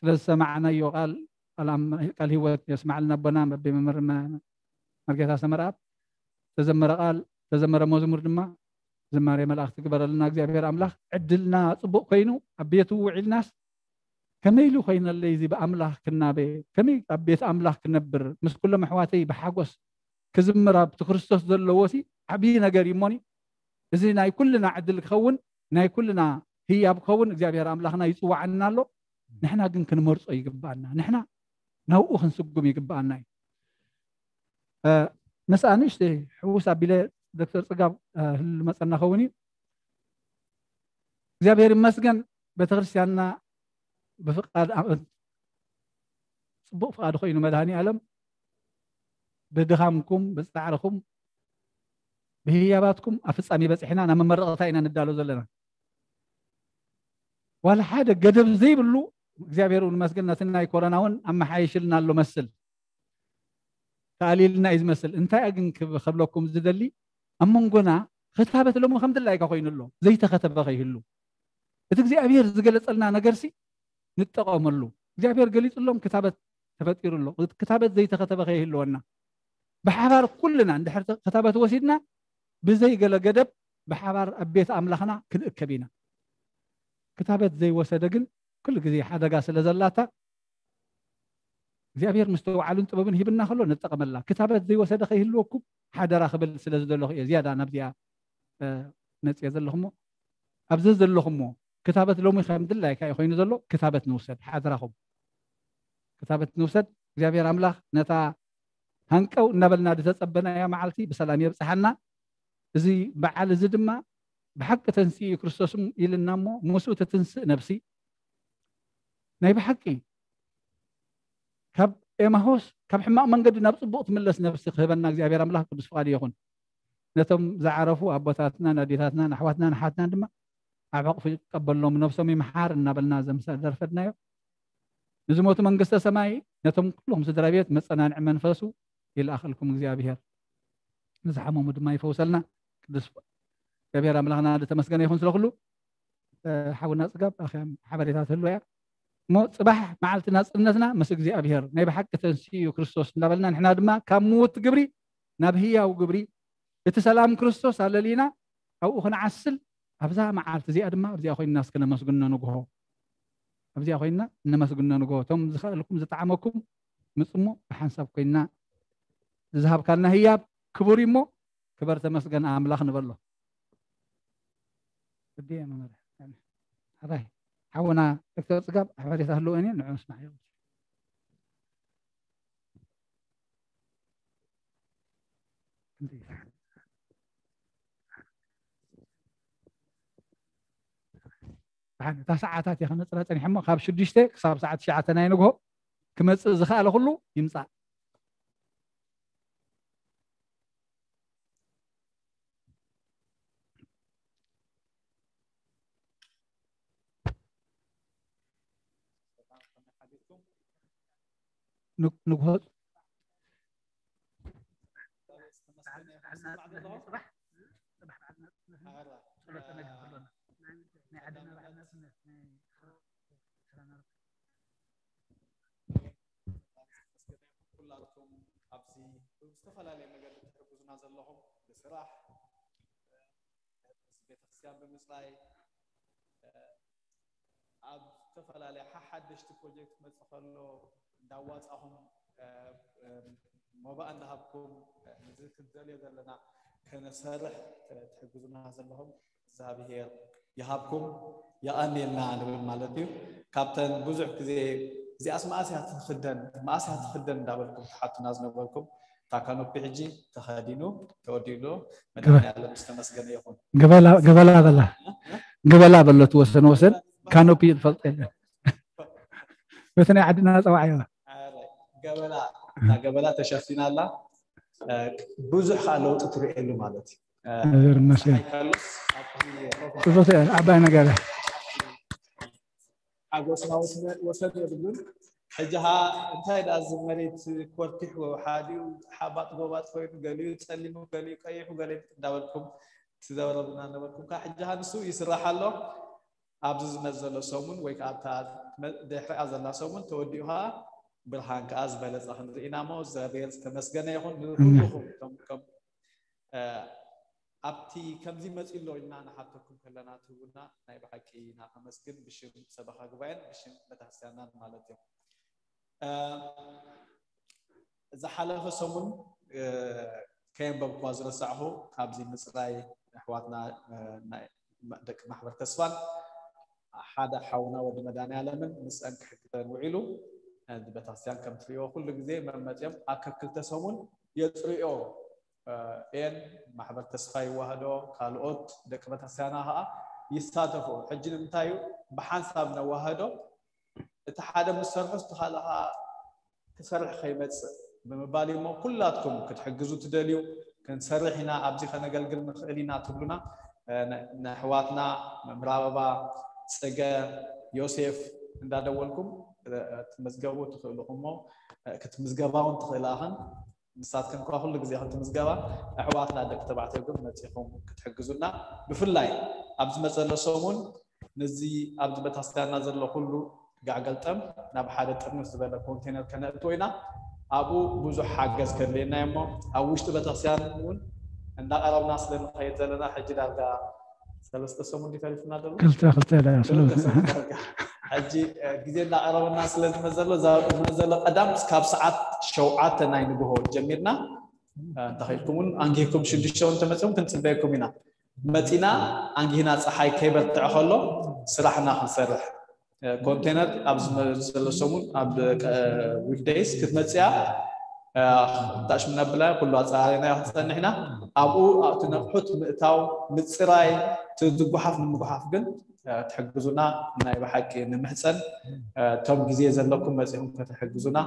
ስለ ዝሰማዕናዮ ቃል፣ ቃል ኣም-፣ ቃል ህይወት የስማዕልና ኣቦና መቤ መምህር መ-፣ መርጌታ ሰመረኣብ። ዝተዘመረ ቃል፣ ዝተዘመረ መዝሙር ድማ ዝማሬ መላእኽቲ ግበረልና እግዚኣብሔር ኣምላኽ። ዕድልና ጽቡቕ ኮይኑ ኣብ ቤቱ ውዒልናስ ከመይ ኢሉ ኮይነለይ እዚ ብኣምላኽ ክናበ፣ ከመይ ኣብ ቤት ኣምላኽ ክነብር፣ ምስ ኩሎም ኣሕዋተይ ብሓጎስ ክዝምር ኣብቲ ክርስቶስ ዘለዎሲ ዓብዪ ነገር እዩ እሞኒ። እዚ ናይ ኩልና ዕድል ክኸውን፣ ናይ ኩልና ህያብ ክኸውን እግዚኣብሔር ኣምላኽና ይጽዋዓና ኣሎ። ንሕና ግን ክንመርጾ ይግባኣና። ንሕና ናብኡ ክንስጉም ይግባኣና እዩ። እ፣ ምስኣ ንእሽተይ ሕውስ ኣቢለ ዶክተር ጽጋብ፣ እ፣ ህሉ መጸና ኸውን እዩ። እግዚኣብሔር ይመስገን፣ ቤተክርስትያንና ብፍቃድ ኣ-፣ ጽቡቕ ፍቃዱ ኮይኑ መድኃኔ ዓለም ብድኻምኩም፣ ብጻዕርኹም፣ ብህያባትኩም ኣብ ፍጻሜ በጺሕና ናብ መመረቕታ ኢና ንዳሎ ዘለና። ዋላ ሓደ ገደብ ዘይብሉ እግዚኣብሔር እውን ይመስገን፣ ነቲ ናይ ኮሮና እውን ኣመሓይሽልና ኣሎ መስል። ተኣልይልና እዩ ዝመስል። እንታይ ግን ክብ-፣ ከብለኩም ዝደሊ፣ ኣብ መንጎና ክታበት ሎሚ ከም ድላይካ ኮይኑ ኣሎ፣ ዘይተኸተበ ከይህሉ። እቲ እግዚኣብሔር ዝገለጸልና ነገርሲ ንጠቐመሉ። እግዚኣብሔር ገሊጹሎም ክታበት ተፈጢሩ ኣሎ። እቲ ክታበት ዘይተኸተበ ከይህልወና። ብሓባር ኩልና እንድሕር ተ-፣ ክታበት ወሲድና ብዘይ ገለ ገደብ ብሓባር ኣብ ቤት ኣምላኽና ክንእከብ ኢና። ክታበት ዘይወሰደ ግን ኩሉ ግዜ ሓደጋ ስለ ዘላታ እግዚኣብሔር ምስተውዓሉን ጥበብን ሂብና ከሎ ንጠቐመላ። ክታበት ዘይወሰደ ከይህልወኩም ሓደራ ክብል ስለ ዝደለኹ እየ ዝያዳ ናብዚኣ፣ እ፣ መጽየ ዘለኹሞ። ኣብዚ ዘለኹሞ ክታበት ሎሚ ከም ድላይካ እዩ ኮይኑ ዘሎ። ክታበት ንውሰድ፣ ሓደራኹም ክታበት ንውሰድ። እግዚኣብሔር ኣምላኽ ነታ ሃንቀው እናበልና ዝተጸበናያ መዓልቲ ብሰላም የብጽሓና። እዚ በዓል እዚ ድማ ብሓቂ ተንስኡ እዩ ክርስቶስ ኢልና እሞ ምስኡ ትትንስእ ነብሲ ናይ ብሓቂ ካብ ኤማሆስ ካብ ሕማቕ መንገዲ ናብ ጽቡቕ ትምለስ ነብሲ ክህበና እግዚኣብሔር ኣምላኽ ቅዱስ ፍቓዱ ይኹን። ነቶም ዝዓረፉ ኣቦታትናን ኣዴታትናን ኣሕዋትናን ኣሓትናን ድማ ኣብ ሕቕፉ ይቀበሎም፣ ነብሶም ይምሓር እናበልና ዘምሳ ዘርፈድናዮ። ንዝሞቱ መንግስተ ሰማይ፣ ነቶም ኩሎም ስድራ ቤት መጸናንዒ መንፈሱ ይልኣኸልኩም እግዚኣብሔር። ንዝሓመሙ ድማ ይፈውሰልና። ቅዱስ እግዚኣብሔር ኣምላኽና ዝተመስገነ ይኹን ስለ ኩሉ። እ፣ ሓውና ጽጋብ ኣኽያም ሓበሬታ ትህልዎ እያ። እሞ ጽባሕ መዓልቲ ናጽነትና ምስ እግዚኣብሔር ናይ ብሓቂ ተንስኡ እዩ ክርስቶስ እናበልና ንሕና ድማ ካብ ምውት ግብሪ ናብ ህያው ግብሪ እቲ ሰላም ክርስቶስ ኣለሊና ኣብኡ ክንዓስል ኣብዛ መዓልቲ እዚኣ ድማ ኣብዚኣ ኮይንና እስከ ነመስግኖ ንግሆ። ኣብዚኣ ኮይንና ነመስግኖ ንግሆ። እቶም ዝኸኣልኩም ዝጠዓመኩም ምጽሞ ብሓንሳብ ኮይንና ዝሃብካልና ህያብ ክቡር እዩ እሞ ክበር ተመስገን ኣምላኽ ንበሎ። ወዲ መምህር ሓራይ ሓውና ዶክተር ጽጋብ ሓበሬታ ህልወን እዩ ንዑ ንስማዕ እዩ። እታ ሰዓታት እየ ከነፅራ ፀኒሐ እሞ ካብ ሽዱሽተ ክሳብ ሰዓት ትሽዓተ ናይ ንግሆ ክመፅእ ዝኸኣለ ኩሉ ይምፃእ። ንግ-፣ ንግሆ ብዝተፈላለየ መገዲ ትሕግዙና ዘለኹም፣ ብስራሕ፣ ቤተክርስትያን ብምፅራይ፣ ኣብ ዝተፈላለየ ሓሓደሽቲ ፕሮጀክት ክመፅእ ከሎ እንዳዋፃኹም፣ መባእ እንዳሃብኩም፣ እዚ ክንደልዮ ዘለና ከነሰርሕ ትሕግዙና ዘለኹም እግዚኣብሔር ይሃብኩም፣ የቐንየልና ንብል ማለት እዩ። ካብተን ብዙሕ ግዜ እዚኣስ መኣስ እያ ትኽደን፣ መኣስ እያ ትኽደን እንዳበልኩም ትሓቱና ዝነበርኩም፣ እታ ካኖፒ ሕጂ ተኸዲኑ ተወዲኡ ኣሎ። መድኃኒዓለም ዝተመስገነ ይኹን። ገበላ ገበላ በላ ገበላ በሎ፣ እቲ ወሰን ወሰን ካኖፒ ዝፈልጦ የለን። በቲ ናይ ዓድና ጸዋዕ እያ። ኣረ፣ ገበላ፣ እታ ገበላ ተሸፊና ኣላ። እ፣ ብዙሕ ከዓ ለውጢ ትርእየሉ ማለት እዩ። እ፣ እግዜር ይመስገን። ፀሓይ ካሎስ ኣብቲ ጽብቕቲ እያ፣ ዓባይ ነገር እያ። ሓጎስና ወሰን፣ ወሰን የብሉን። ሕጂ ኸዓ እንታይ ደኣ እዚ መሬት ኮርቲሑ ሓዲኡ ሓባጥ ጎባጥ ኮይኑ፣ ገሊኡ ጸሊሙ፣ ገሊኡ ቀይሑ፣ ገሊኡ እንዳበልኩም ትዘረቡና ነበርኩም። ካብ ሕጂ ኸዓ ንሱ ይስራሕ ኣሎ። ኣብዚ ዝመጽእ ዘሎ ሰሙን ወይ ከዓ ኣብታ መ-፣ ድሕሪኣ ዘላ ሰሙን ተወዲኡ ኸዓ ብርሃን ከኣ ዝበለጸ ክንርኢ ኢና እሞ፣ እግዚኣብሔር ዝተመስገነ ይኹን። ኣሜን። ንኹልኹም እቶም ከም፣ እ፣ ኣብቲ ከምዚ መጺኡ ኣሎ ኢልና ንሓተኩም ከለና ትህቡና ናይ ብሓቂ ኢና ከመስግን ብሽም ሰበኻ ጉባኤን ብሽም ቤተክርስትያንናን ማለት እዩ። እ፣ ዝሓለፈ ሰሙን፣ እ፣ ከየንበብኳ ዝረሳዕኹ ካብዚ ምጽራይ ኣሕዋትና፣ እ፣ ናይ ደቂ ማሕበር ተስፋን ሓደ ሓውና ወዲ መድኃኒዓለምን ምስአን ክሕግዘን ውዒሉ። እ፣ ቤተክርስትያን ከም ትርእይዎ ኩሉ ግዜ መመጽዮም ኣብ ከክልተ ሰሙን የጽርዮ፣ እ፣ እየን። ማሕበር ተስፋ ይዋህዶ፣ ካልኦት ደቂ ቤተክርስትያና ኸዓ ይሳተፉ። ሕጂ ንምንታይ እዩ ብሓንሳብ ነዋህዶ፣ እቲ ሓደ ምስ ሰርሖ፣ እቲ ካልእ ኸዓ ክሰርሕ ከይመጽእ ብምባል እዩ። እሞ ኩላትኩም ክትሕግዙ ትደልዩ፣ ክንሰርሕ ኢና፣ ኣብዚ ከነገልግል ንኽእል ኢና ትብሉና፣ እ፣ ን-፣ ንኣሕዋትና መምህር ኣበባ፣ ጽገ፣ ዮሴፍ እንዳደወልኩም፣ እ፣ ክትምዝገቡ ትኽእሉ እሞ፣ እ፣ ክትምዝገባ እውን ትኽእላ ኢኽን። ንሳትክን እኳ ኩሉ ግዜ ከምቲ ምዝገባ ኣሕዋትና ደቂ ተባዕትዮ ግን መጺኹም ክትሕግዙና፣ ብፍላይ ኣብ ዝመጸ ዘሎ ሰሙን ነዚ ኣብዚ ቤተክርስትያንና ዘሎ ኩሉ ጋዕ ገልጠም ናብ ሓደ ጥርንፍ ዝበለ ኮንቴነር ከነእትዎ ኢና። ኣብኡ ብዙሕ ሓገዝ ከድልየና እዩ እሞ ኣብ ውሽጢ ቤተክርስትያን እውን እንዳቐረብና ስለ ንኸይድ ዘለና ሕጂ ዳርጋ ሰለስተ ሰሙን ድዩ ተሪፉና ዘሎ? ክልተ፣ ክልተ ዳ፣ ክልተ ሰለስተ። ሰሙን ዳርጋ። ሕጂ፣ እ፣ ግዜ እንዳቐረበና ስለ ዝመ ዘሎ፣ እዛ፣ ዝመ ዘሎ ቀዳም ካብ ሰዓት ሸውዓተ ናይ ንግሆ ጀሚርና፣ እ፣ እንተኸኢልኩም እውን ኣንጊህኩም ሽዱሽተ እውን ተመጺኹም ክንጽበየኩም ኢና። መጺና ኣንጊህና ጸሓይ ከይበርትዐ ከሎ ስራሕና ክንሰርሕ። እ፣ ኮንቴነር ኣብ ዝመ-፣ ዘሎ ሰሙን ኣብ ቀ-፣ ዊክደይስ ክትመጽእ እያ። እ፣ ታሽምና ብላ ኩሉ ኣጸራሪና ክንጸንሕ ኢና። ኣብኡ ኣብቲ ነቕሑት ምእታው፣ ምጽራይ፣ እቲ ዝጓሓፍ ንምጉሓፍ ግን፣ እ፣ ትሕግዙና ናይ ብሓቂ ንምሕጸን። እ፣ እቶም ግዜ ዘለኩም መጺኹም ከተሕግዙና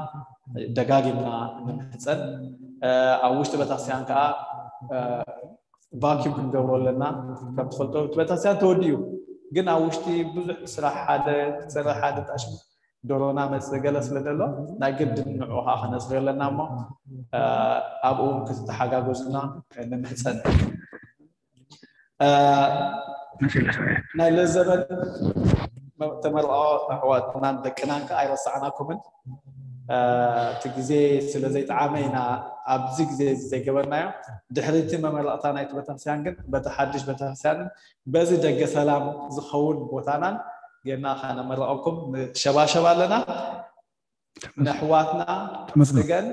ደጋጊምና ንምሕጸን። እ፣ ኣብ ውሽጢ ቤተክርስትያን ከኣ፣ እ፣ ቫክዩም ክንገብሮ ኣለና። ከም ትፈልጦ እቲ ቤተክርስትያን ተወዲኡ፣ ግን ኣብ ውሽጢ ብዙሕ ስራሕ ሓደ ክትሰርሕ ሓደ ጣሽ ዶሮና መጽእ ገለ ስለ ዘሎ ናይ ግድን ንዕኡ ከዓ ከነጽርዮ ኣለና እሞ፣ እ፣ ኣብኡ እውን ክትተሓጋገዙና ንምሕጸን። እ፣ ናይ ለዘበን ተመርዖ ኣሕዋትናን ደቅናን ከዓ ኣይረሳዕናኩምን። እ፣ እቲ ግዜ ስለ ዘይጠዓመ ኢና ኣብዚ ግዜ እዚ ዘይገበርናዮ። ድሕሪ እቲ መመረቕታ ናይቲ ቤተክርስትያን ግን በቲ ሓድሽ ቤተክርስትያንን በዚ ደገ ሰላም ዝኸውን ቦታናን ጌርና ከነመረቐኩም ንሸባሸብ ኣለና። ነሕዋትና ተመስገን። ጽገን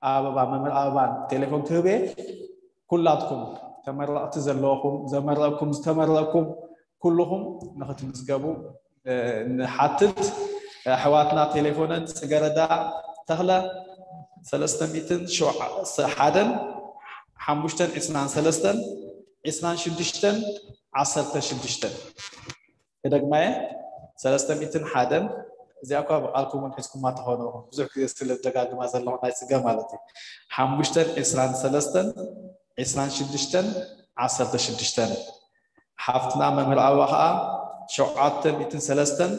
ኣበባ፣ መምህር ኣበባን ቴሌፎን ክህብ እየ። ኩላትኩም ተመረቕቲ ዘለኹም፣ ዘመረቕኩም፣ ዝተመረቕኩም ኩልኹም ንኽትምዝገቡ፣ እ፣ ንሓትት። ኣሕዋትና ቴሌፎነን ጽገረዳ ተኽለ ሰለስተ ሚእትን ሸውዓን ሓደን ሓሙሽተን ዕስራን ሰለስተን ዕስራን ሽዱሽተን ዓሰርተ ሽዱሽተን። ክደግማ እየ፣ ሰለስተ ሚእትን ሓደን። እዚኣ እኳ ብቓልኩም እውን ሒዝኩማ ተኾኑ ኢኹም፣ ብዙሕ ግዜ ስለ ዝደጋግማ ዘለኹ ናይ ጽገ ማለት እዩ። ሓሙሽተን ዕስራን ሰለስተን ዕስራን ሽዱሽተን ዓሰርተ ሽዱሽተን። ሓፍትና መምህር ኣበባ ኸኣ ሸውዓተ ሚእትን ሰለስተን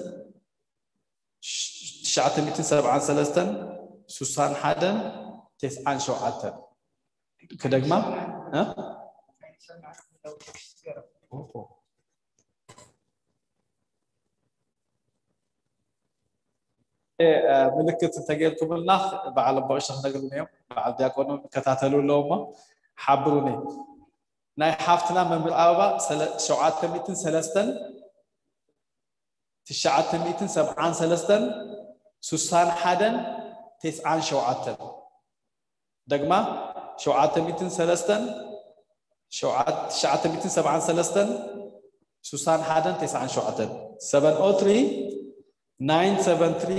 ትሽዓተ ሚእትን ሰብዓን ሰለስተን ሱሳን ሓደን ተስዓን ሸውዓተን። ክደግማ፣ እ? ምልክት እንተገይርኩምልና በዓል ኣቦ ቀሺ ክነግሩኒ እዮም። በዓል ዲያቆኖ ይከታተሉ ኣለዉ እሞ ሓብሩኒ። ናይ ሓፍትና መምህር ኣበባ ሸውዓተ ሚእትን ሰለስተን ትሽዓተ ሚእትን ሰብዓን ሰለስተን ሱሳን ሓደን ተስዓን ሸውዓተን። ደግማ ሸውዓተ ሚእትን ሰለስተን ትሽዓተ ሚእትን ሰብዓን ሰለስተን ሱሳን ሓደን ተስዓን ሸውዓተን። ሰቨን ኦ ትሪ ናይን ሰቨን ትሪ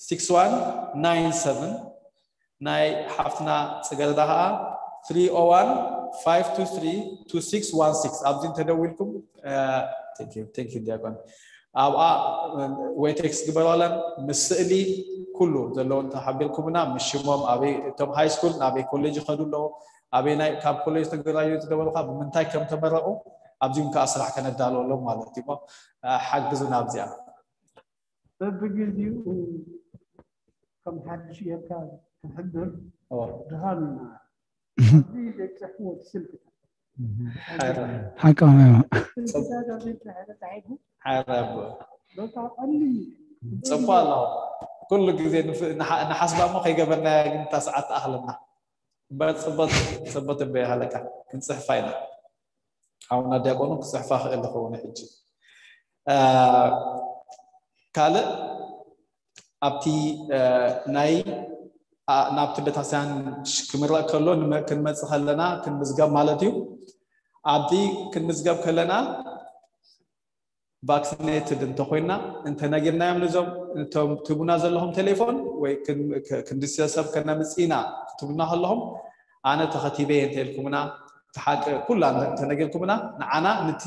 ሲክስ ዋን ናይን ሰቨን። ናይ ሓፍትና ጽገረዳ ከዓ ትሪ ኦ ዋን ፋይቭ ቱ ትሪ ቱ ሲክስ ዋን ሲክስ። ኣብዚ እንተደዊልኩም ቴንክ ዩ ዲያቆን ኣብኣ ወይ ቴክስት ግበራለን ምስ ስእሊ ኩሉ ዘለውን ተሓቢርኩምና ምስ ሽሞም ኣበይ እቶም ሃይ ስኩል ናበይ ኮሌጅ ይኸዱ ኣለዉ ኣበይ ናይ ካብ ኮሌጅ ተገራዩ ዝገበሩካ ብምንታይ ከም ተመረቑ ኣብዚሁም ከዓ ስራሕ ከነዳለወሎም ማለት እዩ። ሓግዙና ኣብዚኣ። በብግዚኡ ከም ሓድሽ ጌርካ ትሕብር ድኻም ይመሃል። ኣብዚ ዘይፅሕፍዎ ስልክታት ሓቃዊ ስልክታት ኣብ ዘይፅሕፈ ተፃሒፉ ሓራብ በቃ ቀሊል እዩ። ፅቡቅ ኣለኹ። ኩሉ ግዜ ንሓስባ እሞ ከይገበርናያ ግን እታ ሰዓት ትኣኽለና። እምበር ፅቡቅ እምበይ ሃለቃ ክንፅሕፋ ኢና። ሓውና ዲያቆኑ ክፅሕፋ ክእል ዝኸውን ሕጂ ካልእ ኣብቲ ናይ ናብቲ ቤተክርስትያን ክምረቅ ከሎ ክንመፅእ ከለና ክንምዝገብ ማለት እዩ። ኣብቲ ክንምዝገብ ከለና ቫክሲኔትድ እንተኮይና እንተነጊርናዮም ንዞም እቶም ትቡና ዘለኹም ቴሌፎን ወይ ክንዲ ሰብ ከነምፅእ ኢና ክትብሉና ከለኹም ኣነ ተኸቲበ እየ እንተኢልኩምና እቲ ሓቂ ኩላ እንተነጊርኩምና ንዓና ንቲ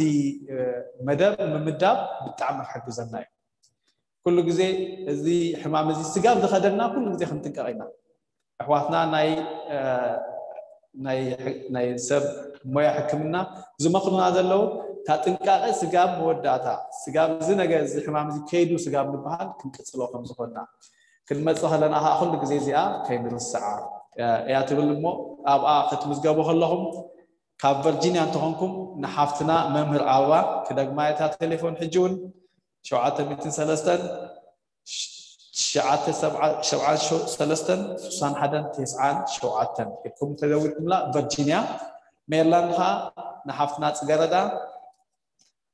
መደብ ምምዳብ ብጣዕሚ ክሕግዘና እዩ። ኩሉ ግዜ እዚ ሕማም እዚ ስጋብ ዝኸደና ኩሉ ግዜ ክንጥንቀቕ ኢና። ኣሕዋትና ናይ ናይ ሰብ ሞያ ሕክምና ዝመኽሩና ዘለዉ እታ ጥንቃቐ ስጋብ መወዳእታ ስጋብ እዚ ነገር እዚ ሕማም እዚ ከይዱ ስጋብ ንበሃል ክንቅፅሎ ከም ዝኾንና ክንመፅእ ከለና ከዓ ኩሉ ግዜ እዚኣ ከይንርስዓ እያ ትብል እሞ ኣብኣ ክትምዝገቡ ከለኹም ካብ ቨርጂኒያ እንተኾንኩም ንሓፍትና መምህር ኣበባ ክደግማ እታ ቴሌፎን ሕጂ እውን ሸውዓተ ሚእትን ሰለስተን ትሽዓተ ሰብዓን ሰለስተን ሱሳን ሓደን ተስዓን ሸውዓተን ኢልኩም ተደዊልኩምላ ቨርጂኒያ። ሜሪላንድ ከዓ ንሓፍትና ፅገረዳ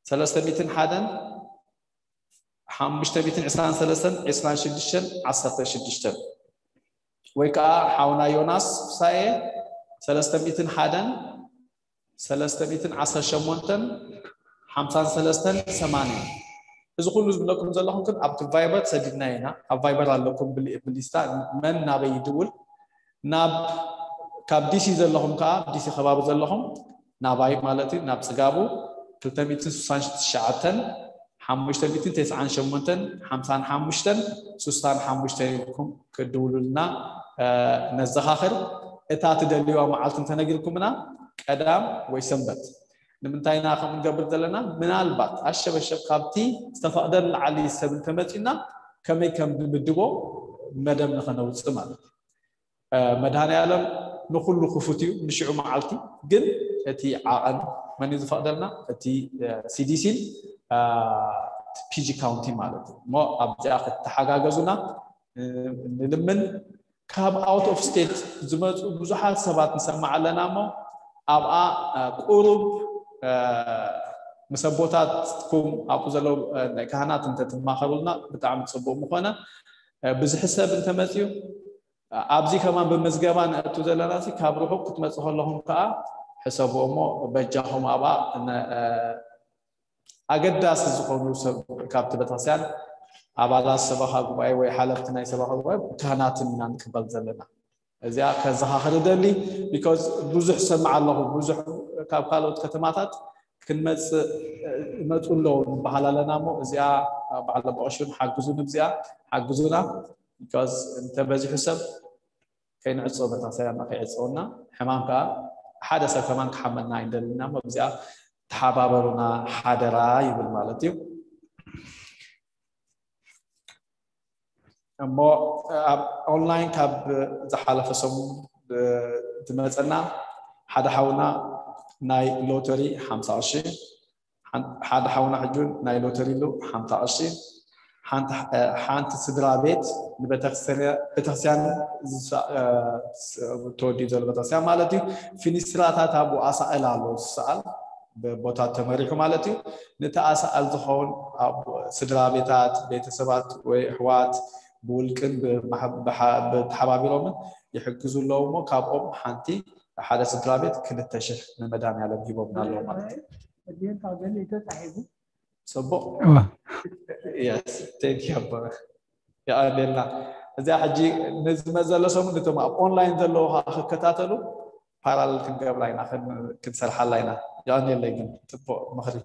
ሰለስተ ሚእትን ሓደን ሓሙሽተ ሚእትን ዕስራን ሰለስተን ዕስራን ሽዱሽተን ዓሰርተ ሽዱሽተን ወይ ከዓ ሓውና ዮናስ ሳኤ ሰለስተ ሚእትን ሓደን ሰለስተ ሚእትን ዓሰርተ ሸሞንተን ሓምሳን ሰለስተን ሰማንያን። እዚ ኩሉ ዝብለኩም ዘለኹም ግን ኣብቲ ቫይበር ሰዲድና ኢና። ኣብ ቫይበር ኣለኩም ብሊስታ መን ናበይ ይድውል ናብ ካብ ዲሲ ዘለኹም ከዓ ዲሲ ከባቢ ዘለኹም ናባይ ማለት እዩ ናብ ፅጋቡ ክልተ ሚእትን ስሳን ትሽዓተን ሓሙሽተ ሚእትን ተስዓን ሸሞንተን ሓምሳን ሓሙሽተን ስሳን ሓሙሽተን ኢልኩም ክትድውሉልና ነዘኻኽር። እታ ትደልዩዋ መዓልቲ እንተነጊርኩምና ቀዳም ወይ ሰንበት። ንምንታይ ኢና ከምኡ ንገብር ዘለና? ምናልባት ኣሸበሸብ ካብቲ ዝተፈቕደ ንላዕሊ ሰብ እንተመፂና ከመይ ከም ንምድቦ መደብ ንኸነውፅእ ማለት እዩ። መድሃኔ ኣለም ንኩሉ ክፉት እዩ ንሽዑ መዓልቲ ግን እቲ ዓቐን መን እዩ ዝፈቕደልና? እቲ ሲዲሲን ፒጂ ካውንቲ ማለት እዩ። እሞ ኣብዚኣ ክትተሓጋገዙና ንልምን። ካብ out of state ዝመፁ ብዙሓት ሰባት ንሰማዕ ኣለና እሞ ኣብኣ ቁሩብ ምስ ኣቦታትኩም ኣብኡ ዘለዉ ናይ ካህናት እንተትማኸሩልና ብጣዕሚ ፅቡቅ ምኾነ። ብዙሕ ሰብ እንተመፅዩ ኣብዚ ከማን ብምዝገባ ንእቱ ዘለና ካብ ርሑቅ ክትመፁ ከለኹም ከዓ ሕሰቡ እሞ በጃኹም ኣብኣ ኣገዳሲ ዝኾኑ ሰብ ካብቲ ቤተክርስትያን ኣባላት ሰበኻ ጉባኤ ወይ ሓለፍቲ ናይ ሰበኻ ጉባኤ ካህናትን ኢና ንቅበል ዘለና። እዚኣ ከዘኻኽር ደሊ because ብዙሕ ሰማዕ ኣለኹ ብዙሕ ካብ ካልኦት ከተማታት ክንመፅእ ይመፁ ኣለዉ ንበሃል ኣለና እሞ እዚኣ በዓል ኣቦ ቀሺ ሓግዙ ንብዚኣ ሓግዙና because እንተበዚሑ ሰብ ከይንዕፀው ቤተክርስትያንና ከይዕፀወና ሕማም ከዓ ሓደ ሰብ ከማን ክሓመና ኣይንደልና እሞ ብዚኣ ተሓባበሩና ሓደራ ይብል ማለት እዩ። እሞ ኣብ ኦንላይን ካብ ዝሓለፈ ሰሙን ዝመፀና ሓደ ሓውና ናይ ሎተሪ ሓምሳ ቅርሺ ሓደ ሓውና ሕጂ ናይ ሎተሪ ሉ ሓምሳ ቅርሺ ሓንቲ ስድራ ቤት ንቤተክርስትያን ተወዲኡ ዘሎ ቤተክርስትያን ማለት እዩ። ፊኒስትራታት ኣብኡ ኣሳእል ኣሎ ዝሰኣል ቦታት ተመሪሑ ማለት እዩ። ነቲ ኣሳእል ዝኸውን ስድራ ቤታት፣ ቤተሰባት ወይ ኣሕዋት ብውልቅን ብተሓባቢሮምን ይሕግዙ ኣለዉ እሞ ካብኦም ሓንቲ ሓደ ስድራ ቤት ክልተ ሽሕ ንመድሃኒኣለም ሂቦምና ኣለዉ ማለት እዩ። እዚን ካብ ገሊኡ ተፃሒፉ ፅቡቅ። የቀኔልና። እዚኣ ሕጂ ንዝመፅ ዘሎ ሰሙን ነቶም ኣብ ኦንላይን ዘለዉ ከዓ ክከታተሉ ፓራለል ክንገብራ ኢና፣ ክንሰርሓላ ኢና። የቀኔለይ። ግን ፅቡቅ ምኽሪ።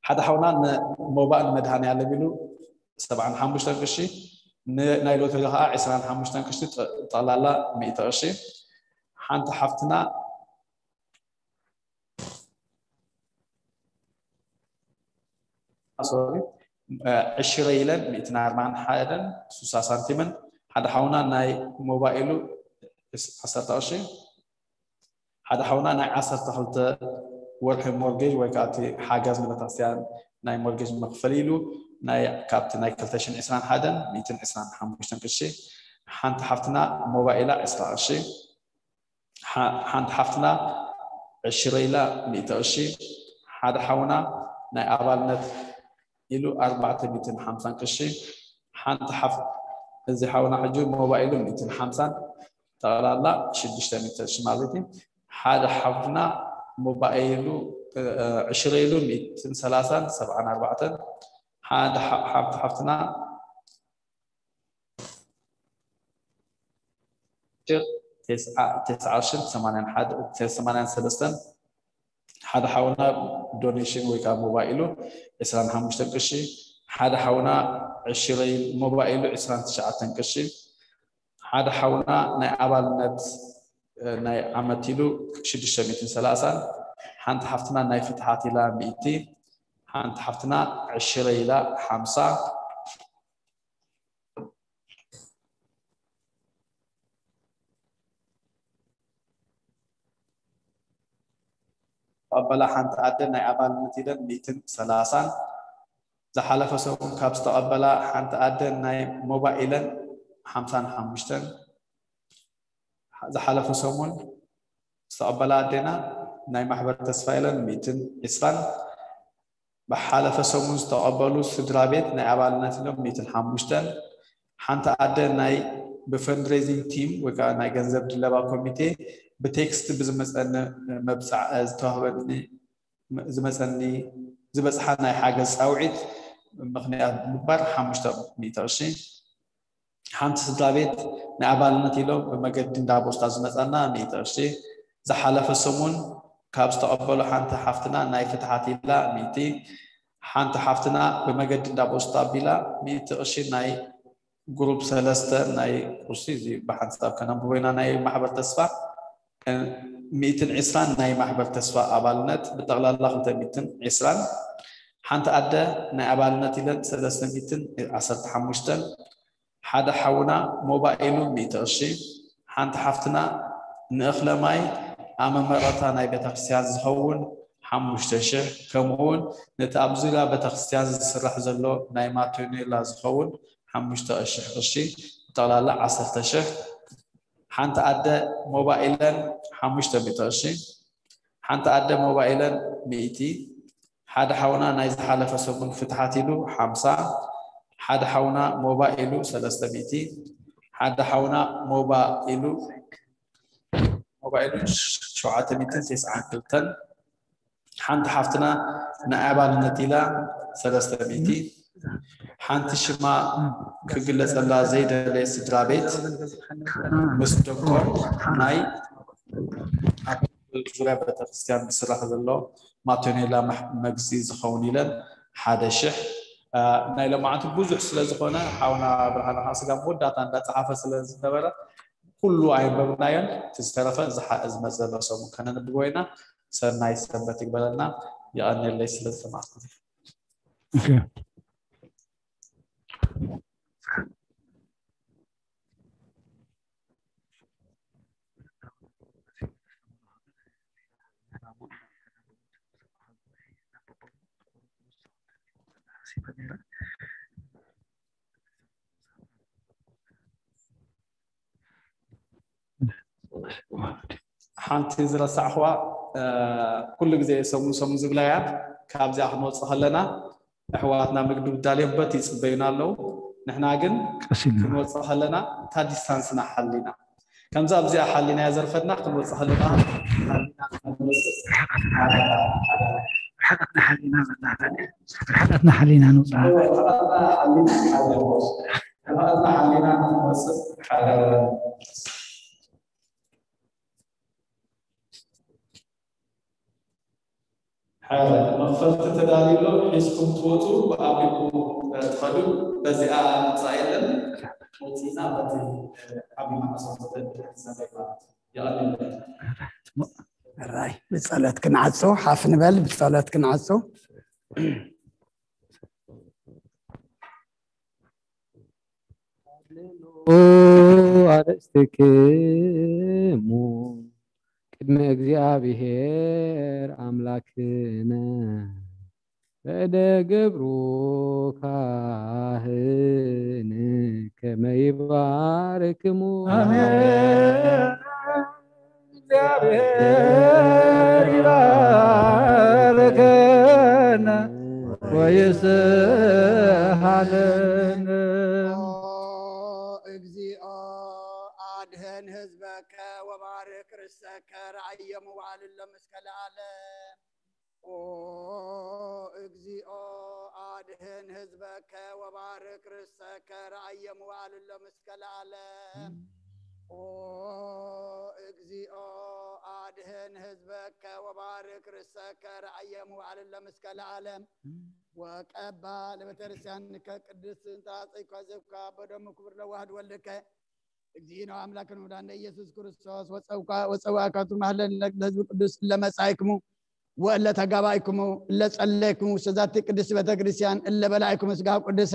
ሓደ ሓውና ንሞባእ ንመድሃኒኣለም ኢሉ ሰብዓን ሓሙሽተን ቅርሺ፣ ናይ ሎተሪ ከዓ ዕስራን ሓሙሽተን ቅርሺ፣ ጠቕላላ ሚእቲ ቅርሺ። ሓንቲ ሓፍትና ሶሪ ዕሽረ ኢለን ሚእትን ኣርባዓን ሓደን ስሳ ሳንቲምን። ሓደ ሓውና ናይ ሞባይሉ ዓሰርተ ቅርሺ። ሓደ ሓውና ናይ ዓሰርተ ክልተ ወርሒ ሞርጌጅ ወይ ከዓ እቲ ሓገዝ ንቤተክርስትያን ናይ ሞርጌጅ መክፈሊ ኢሉ ናይ ካብቲ ናይ ክልተ ሽሕን ዕስራን ሓደን ሚእትን ዕስራን ሓሙሽተን ቅርሺ። ሓንቲ ሓፍትና ሞባይላ ዕስራ ቅርሺ። ሓንቲ ሓፍትና ዕሽረ ኢላ ሚእቲ ቅርሺ። ሓደ ሓውና ናይ ኣባልነት ኢሉ ኣርባዕተ ሚእትን ሓምሳን ቅርሺ። ሓንቲ ሓፍ እዚ ሓውና ሕጂ ሞባይሉ ሚእትን ሓምሳን ጠቕላላ ሽዱሽተ ሚእቲ ቅርሺ ማለት እዩ። ሓደ ሓፍና ሞባይሉ ዕሽረ ኢሉ ሚእትን ሰላሳን ሰብዓን ኣርባዕተን። ሓንቲ ሓፍትና ሽር ተስዓ ቅርሽን ሰማንያን ሰለስተን። ሓደ ሓውና ዶኔሽን ወይ ከዓ ሞባይሉ ዕስራን ሓሙሽተን ቅርሺ። ሓደ ሓውና ዕሽረይ ሞባይሉ ዕስራን ትሽዓተን ቅርሺ። ሓደ ሓውና ናይ ኣባልነት ናይ ዓመት ኢሉ ሽዱሽተ ሚእትን ሰላሳን። ሓንቲ ሓፍትና ናይ ፍትሓት ኢላ ሚእቲ። ሓንቲ ሓፍትና ዕሽረይ ኢላ ሓምሳ። ተቐበላ ሓንቲ ኣደ ናይ ኣባልነት ኢለን ሚእትን ሰላሳን። ዝሓለፈ ሰሙን ካብ ዝተቐበላ ሓንቲ ኣደ ናይ ሞባይለን ሓምሳን ሓሙሽተን። ዝሓለፈ ሰሙን ዝተቐበላ ኣዴና ናይ ማሕበር ተስፋ ኢለን ሚእትን ዕስራን። ብሓለፈ ሰሙን ዝተቐበሉ ስድራ ቤት ናይ ኣባልነት ኢሎም ሚእትን ሓሙሽተን። ሓንቲ ኣደ ናይ ብፈንድሬዚንግ ቲም ወይ ከዓ ናይ ገንዘብ ድለባ ኮሚቴ ብቴክስት ብዝመፀኒ መብፃዕ ዝተዋህበኒ ዝመፀኒ ዝበፅሓ ናይ ሓገዝ ፃውዒት ምክንያት ብምግባር ሓሙሽተ ሚእቲ ቅርሺ። ሓንቲ ስድራ ቤት ናይ ኣባልነት ኢሎም ብመገዲ እንዳ ቦስታ ዝመፀና ሚእቲ ቅርሺ። ዝሓለፈ ሰሙን ካብ ዝተቐበሉ ሓንቲ ሓፍትና ናይ ፍትሓት ኢላ ሚእቲ። ሓንቲ ሓፍትና ብመገዲ እንዳ ቦስታ ቢላ ሚእቲ ቅርሺ ናይ ግሩፕ ሰለስተ ናይ ቁርሲ እዚ ብሓንሳብ ከነንብቦ ኢና ናይ ማሕበር ተስፋ። ሚእትን ዕስራን ናይ ማሕበር ተስፋ ኣባልነት ብጠቕላላ ክልተ ሚእትን ዕስራን። ሓንቲ ኣደ ናይ ኣባልነት ኢለን ሰለስተ ሚእትን ዓሰርተ ሓሙሽተን። ሓደ ሓውና ሞባይሉ ሚእቲ ቅርሺ። ሓንቲ ሓፍትና ንእኽለ ማይ ኣብ መመረቕታ ናይ ቤተክርስትያን ዝኸውን ሓሙሽተ ሽሕ፣ ከምኡ እውን ነቲ ኣብ ዙርያ ቤተክርስትያን ዝስራሕ ዘሎ ናይ ማቶኔላ ዝኸውን ሓሙሽተ ሽሕ ቅርሺ፣ ብጠቕላላ ዓሰርተ ሽሕ። ሓንቲ ኣደ ሞባይለን ሓሙሽተ ሚእቲ ቅርሺ። ሓንቲ ኣደ ሞባይለን ሚእቲ። ሓደ ሓውና ናይ ዝሓለፈ ሰሙን ፍትሓት ኢሉ ሓምሳ። ሓደ ሓውና ሞባይሉ ሰለስተ ሚእቲ። ሓደ ሓውና ሞባይሉ ሞባይሉ ሸውዓተ ሚእትን ተስዓን ክልተን። ሓንቲ ሓፍትና ናይ ኣባልነት ኢላ ሰለስተ ሚእቲ። ሓንቲ ሽማ ክግለፀላ ዘይደለየ ስድራ ቤት ምስ ደቆም ናይ ኣብ ዙርያ ቤተክርስትያን ዝስራሕ ዘሎ ማቶኔላ መግዚ ዝኸውን ኢለን ሓደ ሽሕ። ናይ ሎማዓንቲ ብዙሕ ስለ ዝኾነ ሓውና ብርሃነ ከዓ ስጋ መወዳእታ እንዳፀሓፈ ስለ ዝነበረ ኩሉ ኣየንበብናዮን። እቲ ዝተረፈ ዝመፅ ዘሎ ሰሙን ከነንብቦ ኢና። ሰናይ ሰንበት ይግበረልና። የቐንየለይ ስለ ዝሰማዕኩም። ሓንቲ ዝረሳዕኽዋ፣ ኩሉ ግዜ ሰሙን ሰሙን ዝብላያ፣ ካብዚኣ ክንወፅእ ከለና ኣሕዋትና ምግቢ ዳልዮበት ይፅበዩና ኣለዉ። ንሕና ግን ክንወፅእ ከለና እታ ዲስታንስና ሓሊና፣ ከምዛ ኣብዚኣ ሓሊናያ ዘርፈድና፣ ክንወፅእ ከለና ርሕቀትና ሓሊና ንውፃእ። ሓደ መኽፈልቲ ተዳልዩ ኣሎ፣ ሒዝኩም ትወፁ፣ ብኣቢኩም ትኸዱ። በዚኣ ምፃእ የለን። ወፂና በቲ ዓብዪ ማዕጾ ተተሓሳበይ ማለት እዩ። የቐንየለይ። ራይ ብጸሎት ክንዓጾ ሓፍ ንበል፣ ብጸሎት ክንዓጾ። ኣርእስቲክሙ ቅድመ እግዚኣብሔር ኣምላክነ በእደ ገብሩ ካህን ከመ ይባርክሙ። ኣሜን። እግዚኣብሔር ይባርከነ ወይስሃለነ። እግዚኦ አድህን ህዝበከ ወባርክ ርእሰከ ረአየ መዋዕል ለምስከ ለዓለም። ኦ እግዚኦ አድህን ህዝበከ ወባርክ ርእሰከ ረአየ መዋዕል ለምስከ ለዓለም። ኦ እግዚኦ አድህን ህዝበከ ወባርክ ርእሰከ ረአየ መዋዕል ለምስከ ለዓለም። ወቀባ ለቤተክርስቲያንከ ቅድስት እንተ አጸይኳ ዘብካ በደሙ ክቡር ለዋህድ ወልድከ እግዚእነ አምላክነ ወመድኃኒነ ኢየሱስ ክርስቶስ ወጸውካ ወጸዋካቱ ማህለን ለህዝብ ቅዱስ ለመጻይክሙ ወእለ ተጋባይክሙ እለ ጸለይክሙ ውስተ ዛቲ ቅድስት ቤተ ክርስቲያን እለ በላይክሙ ስጋ ቅዱሰ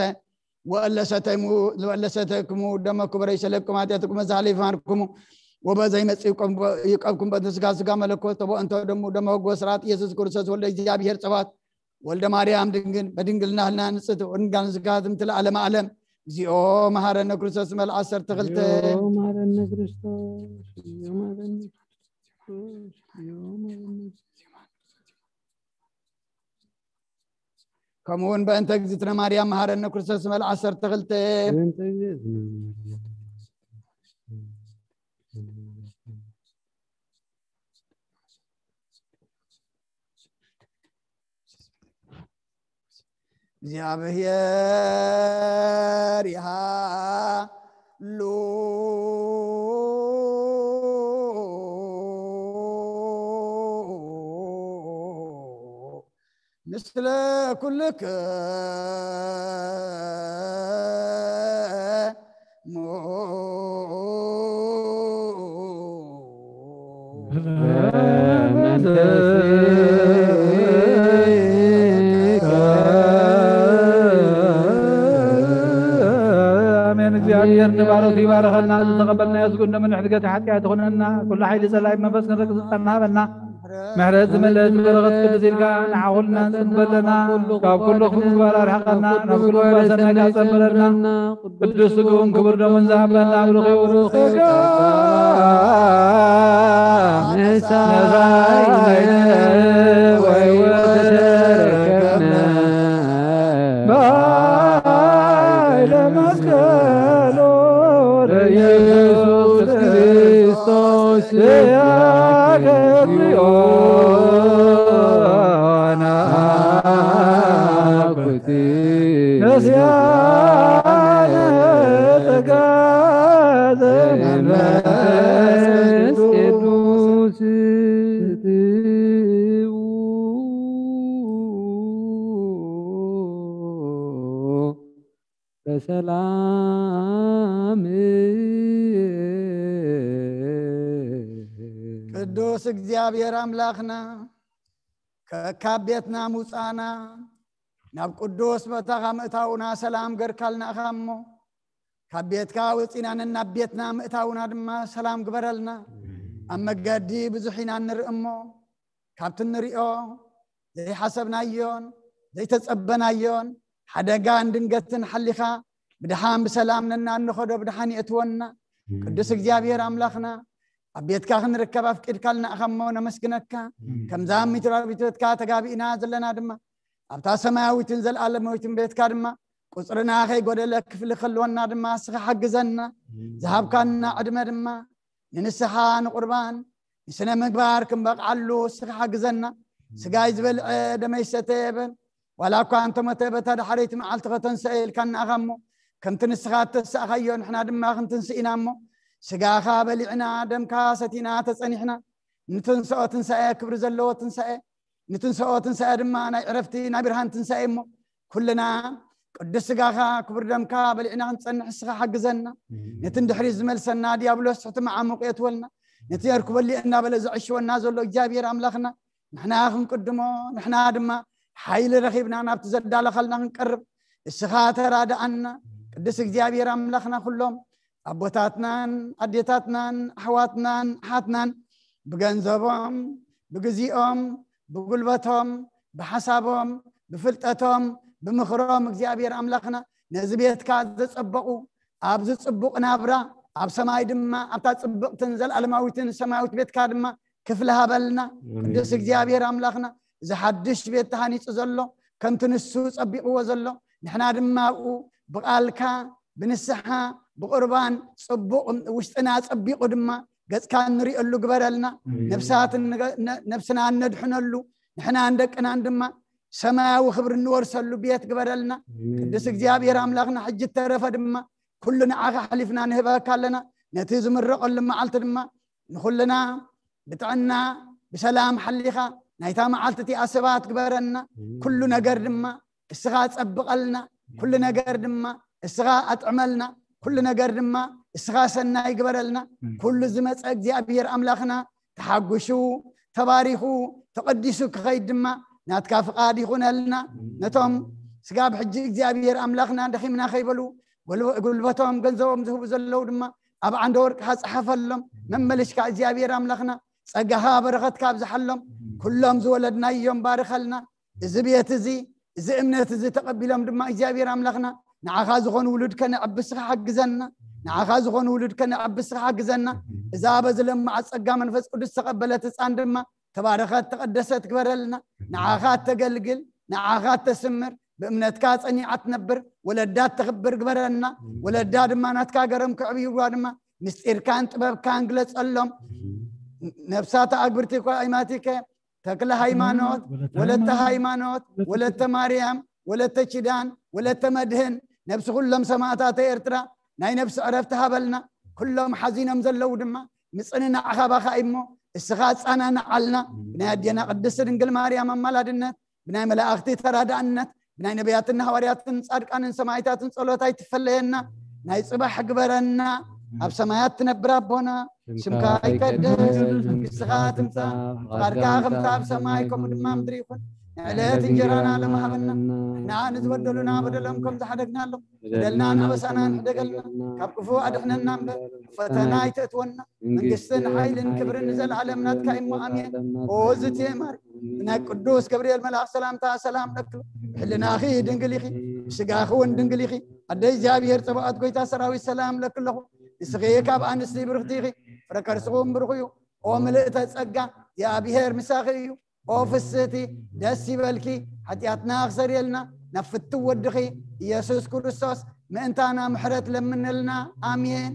ወእለ ሰተይሙ ወእለ ሰተይክሙ ደመ ክቡረ ይሰለኩም ኃጢአትኩም መዛህለ ይፋንክሙ ወበዘይ መጽእኩም ይቀብኩም በእንተ ስጋ ስጋ መለኮት ተቦ እንተ ደሙ ደመ ወጎ ስርዓት ኢየሱስ ክርስቶስ ወልደ እግዚኣብሔር ጸባኦት ወልደ ማርያም ድንግል በድንግልና ህልና ንጽት ወድንጋን ስጋ ትምትል ዓለም ዓለም። እግዚኦ መሐረነ ክርስቶስ መል ዓሰርተ ክልተ። እግዚኦ መሐረነ ክርስቶስ፣ እግዚኦ መሐረነ ክርስቶስ፣ እግዚኦ መሐረነ ክርስቶስ። ከምኡ እውን በእንተ እግዝእትነ ማርያም መሐረነ ክርስቶስ መል ዓሰርተ ክልተ። በእንተ እግዝእትነ ማርያም እግዚኣብሔር ይሃሉ ምስለ ኩልክሙ። ኣሜን። እግዚኣብሔር ንባሮቱ ይባርኸና። ዝተቐበልናዮ ስግኡ ደሙ ንሕድገት ሓጢኣት ይኹነና። ኩሉ ሓይሊ ጸላኢ መንፈስ ክንረግጽ ጸና ሃበና። ምሕረት ዝመልአት በረኸት ቅድስ ኢልካ ንዓኹልና ንጽንበለና። ካብ ኩሉ ክፉእ ምግባር ኣርሕቐና። ናብ ኩሉ ምግባር ሰናይ ካጸንበለና። ቅዱስ ስግኡን ክቡር ደሙን ዝሃበና ብሩኽ እዩ። ስጋ ነሳይነ ወይወተረከብነ ባይለ መስቀሎ ለኢየሱስ ክርስቶስ ያገብዮ ናኩቲ ነስያነ ጸጋ ዘመንፈስ ቅዱስ በሰላም። ቅዱስ እግዚኣብሔር ኣምላኽና ከካብ ቤትና ምውፃእና ናብ ቅዱስ ቦታኻ ምእታውና ሰላም ገርካልና ኢኻ እሞ ካብ ቤትካ ወፂና ነናብ ቤትና ምእታውና ድማ ሰላም ግበረልና። ኣብ መገዲ ብዙሕ ኢና ንርኢ እሞ ካብቲ ንሪኦ ዘይሓሰብናዮን ዘይተጸበናዮን ሓደጋን ድንገትን ሓሊኻ ብድሓን ብሰላም ነናንኸዶ ብድሓን የእትወና። ቅዱስ እግዚኣብሔር ኣምላኽና ኣብ ቤትካ ክንርከብ ኣፍቂድካልና ኢኻ እሞ ነመስግነካ። ከምዛ ምድራዊት ቤትካ ተጋቢእና ዘለና ድማ ኣብታ ሰማያዊትን ዘለኣለማዊትን ቤትካ ድማ ቁጽርና ከይጎደለ ክፍሊ ክህልወና ድማ እስኻ ሓግዘና። ዝሃብካና ዕድመ ድማ ንንስሓ፣ ንቁርባን፣ ንስነ ምግባር ክንበቕዓሉ እስኻ ሓግዘና። ስጋይ ዝበልዐ ደመይ ሰተየ በል። ዋላ እኳ እንተሞተ በታ ዳሕረይቲ መዓልቲ ከተንስኦ ኢልካና ኢኻ እሞ፣ ከምቲ ንስኻ እተሳእኻዮ ንሕና ድማ ክንትንስእ ኢና እሞ፣ ስጋኻ በሊዕና ደምካ ሰቲና ተጸኒሕና። ንትንስኦ ትንሳኤ ክብሪ ዘለዎ ትንሳኤ፣ ንትንስኦ ትንሳኤ ድማ ናይ ዕረፍቲ ናይ ብርሃን ትንሳኤ እሞ፣ ኩልና ቅዱስ ስጋኻ ክቡር ደምካ በሊዕና ክንጸንሕ እስኻ ሓግዘና። ነቲ እንድሕሪት ዝመልሰና ዲያብሎስ ትሕቲ መዓሙቕ የእትወልና። ነቲ የርክበሉ እናበለ ዘዕሽወና ዘሎ እግዚኣብሔር ኣምላኽና ንሕና ክንቅድሞ፣ ንሕና ድማ ሓይሊ ረኺብና ናብቲ ዘዳለኻልና ክንቀርብ እስኻ ተራድኣና። ቅዱስ እግዚኣብሔር ኣምላኽና ኩሎም ኣቦታትናን ኣዴታትናን ኣሕዋትናን ኣሓትናን ብገንዘቦም ብግዜኦም ብጉልበቶም ብሓሳቦም ብፍልጠቶም ብምኽሮም እግዚኣብሔር ኣምላኽና ነዚ ቤትካ ዘጸበቑ ኣብዚ ጽቡቕ ናብራ ኣብ ሰማይ ድማ ኣብታ ጽብቕትን ዘለኣለማዊትን ሰማያዊት ቤትካ ድማ ክፍሊ ሃበልና። ቅዱስ እግዚኣብሔር ኣምላኽና እዚ ሓድሽ ቤት ተሃኒጹ ዘሎ ከምቲ ንሱ ጸቢቕዎ ዘሎ ንሕና ድማ ኣብኡ ብቓልካ ብንስሓ ብቁርባን ጽቡቕ ውሽጥና ጸቢቑ ድማ ገጽካ እንሪእሉ ግበረልና። ነብሳት እንገ- ነ- ነብስና እነድሕነሉ ንሕናን ደቅናን ድማ ሰማያዊ ክብሪ እንወርሰሉ ቤት ግበረልና። ቅዱስ እግዚኣብሔር ኣምላኽና ሕጂ ተረፈ ድማ ኩሉ ንዓኻ ኣሕሊፍና ንህበካ ኣለና። ነቲ ዝምረቐሉ መዓልቲ ድማ ንኹልና ብጥዕና ብሰላም ሓሊኻ ናይታ መዓልቲ እቲኣ ሰባት ግበረና። ኩሉ ነገር ድማ እስኻ ጸብቐልና። ኩሉ ነገር ድማ እስኻ ኣጥዕመልና። ኩሉ ነገር ድማ እስኻ ሰናይ ግበረልና። ኩሉ ዝመጸ እግዚኣብሔር ኣምላኽና ተሓጒሱ ተባሪኹ ተቐዲሱ ክኸይድ ድማ ናትካ ፍቓድ ይኹነልና። ነቶም ስጋብ ሕጂ እግዚኣብሔር ኣምላኽና ደኺምና ከይበሉ ጉልበ- ጉልበቶም ገንዘቦም ዝህቡ ዘለዉ ድማ ኣብ ዓንደ ወርቅኻ ጸሓፈሎም። መመልሽካ እግዚኣብሔር ኣምላኽና ጸጋኻ በረኸትካ ኣብዝሓሎም። ኩሎም ዝወለድናዮም ባርኸልና። እዚ ቤት እዚ እዚ እምነት እዚ ተቐቢሎም ድማ እግዚኣብሔር ኣምላኽና ንዓኻ ዝኾኑ ውሉድ ከነዕብስኻ ሓግዘና። ንዓኻ ዝኾኑ ውሉድ ከነዕብስኻ ሓግዘና። እዛ በዚ ለማዓት ጸጋ መንፈስ ቅዱስ ተቐበለት ህፃን ድማ ተባረኸት ተቐደሰት ግበረልና። ንዓኻ እተገልግል ንዓኻ እተስምር ብእምነትካ ጸኒዓ ትነብር ወለዳ እተኽብር ግበረልና። ወለዳ ድማ ናትካ ገሮም ክዕብይዋ ድማ ምስጢርካን ጥበብካን ግለጸሎም። ነብሳት ኣግብርቲ እኳ ኣይማቲከ ተክለ ሃይማኖት ወለተ ሃይማኖት ወለተ ማርያም ወለተ ኪዳን ወለተ መድህን ነብሲ ኩሎም ሰማእታተ ኤርትራ ናይ ነብሲ ዕረፍቲ ሃበልና። ኩሎም ሓዚኖም ዘለዉ ድማ ምጽንናዕ ካባኻ እሞ እስኻ ኣጻናንዓልና። ብናይ ኣዴና ቅድስቲ ድንግል ማርያም ኣማላድነት ብናይ መላእኽቲ ተራዳእነት ብናይ ነቢያትን ሃዋርያትን ጻድቃንን ሰማይታትን ጸሎት ኣይትፈለየና። ናይ ጽባሕ ግበረና። ኣብ ሰማያት ትነብር ኣቦና ስምካ ይቀደስ መንግስትኻ ትምጻእ ፍቓድካ ከምታ ኣብ ሰማይ ከምኡ ድማ ምድሪ ይኹን። ንዕለት እንጀራና ለማሃበና ንሕና ንዝበደሉና በደሎም ከም ዝሓደግናሎም በደልና ናበሳና ንሕደገልና ካብ ክፉ ኣድሕነና እምበር ፈተና ኣይተእትወና። መንግስትን ሓይልን ክብርን ንዘለዓለም ናትካ እሞ ኣሜን። ኦ ዝትየ ማርያም ብናይ ቅዱስ ገብርኤል መልኣኽ ሰላምታ ሰላም ለኪ ሕልናኺ ድንግል ኢኺ ብስጋኺ እውን ድንግል ኢኺ። ኣደ እግዚኣብሔር ጸባኦት ጎይታ ሰራዊት ሰላም ለኪ ኣለኹ። ንስኺ ካብ ኣንስቲ ብርኽቲ ኢኺ ፍረ ከርስኹም ብሩኽ እዩ። ኦ ምልእተ ጸጋ እግዚኣብሔር ምሳኺ እዩ። ኦ ፍስህቲ ደስ ይበልኪ። ሓጢኣትና ክሰርየልና ናብ ፍትው ወድኺ ኢየሱስ ክርስቶስ ምእንታና ምሕረት ለምንልና። ኣሜን።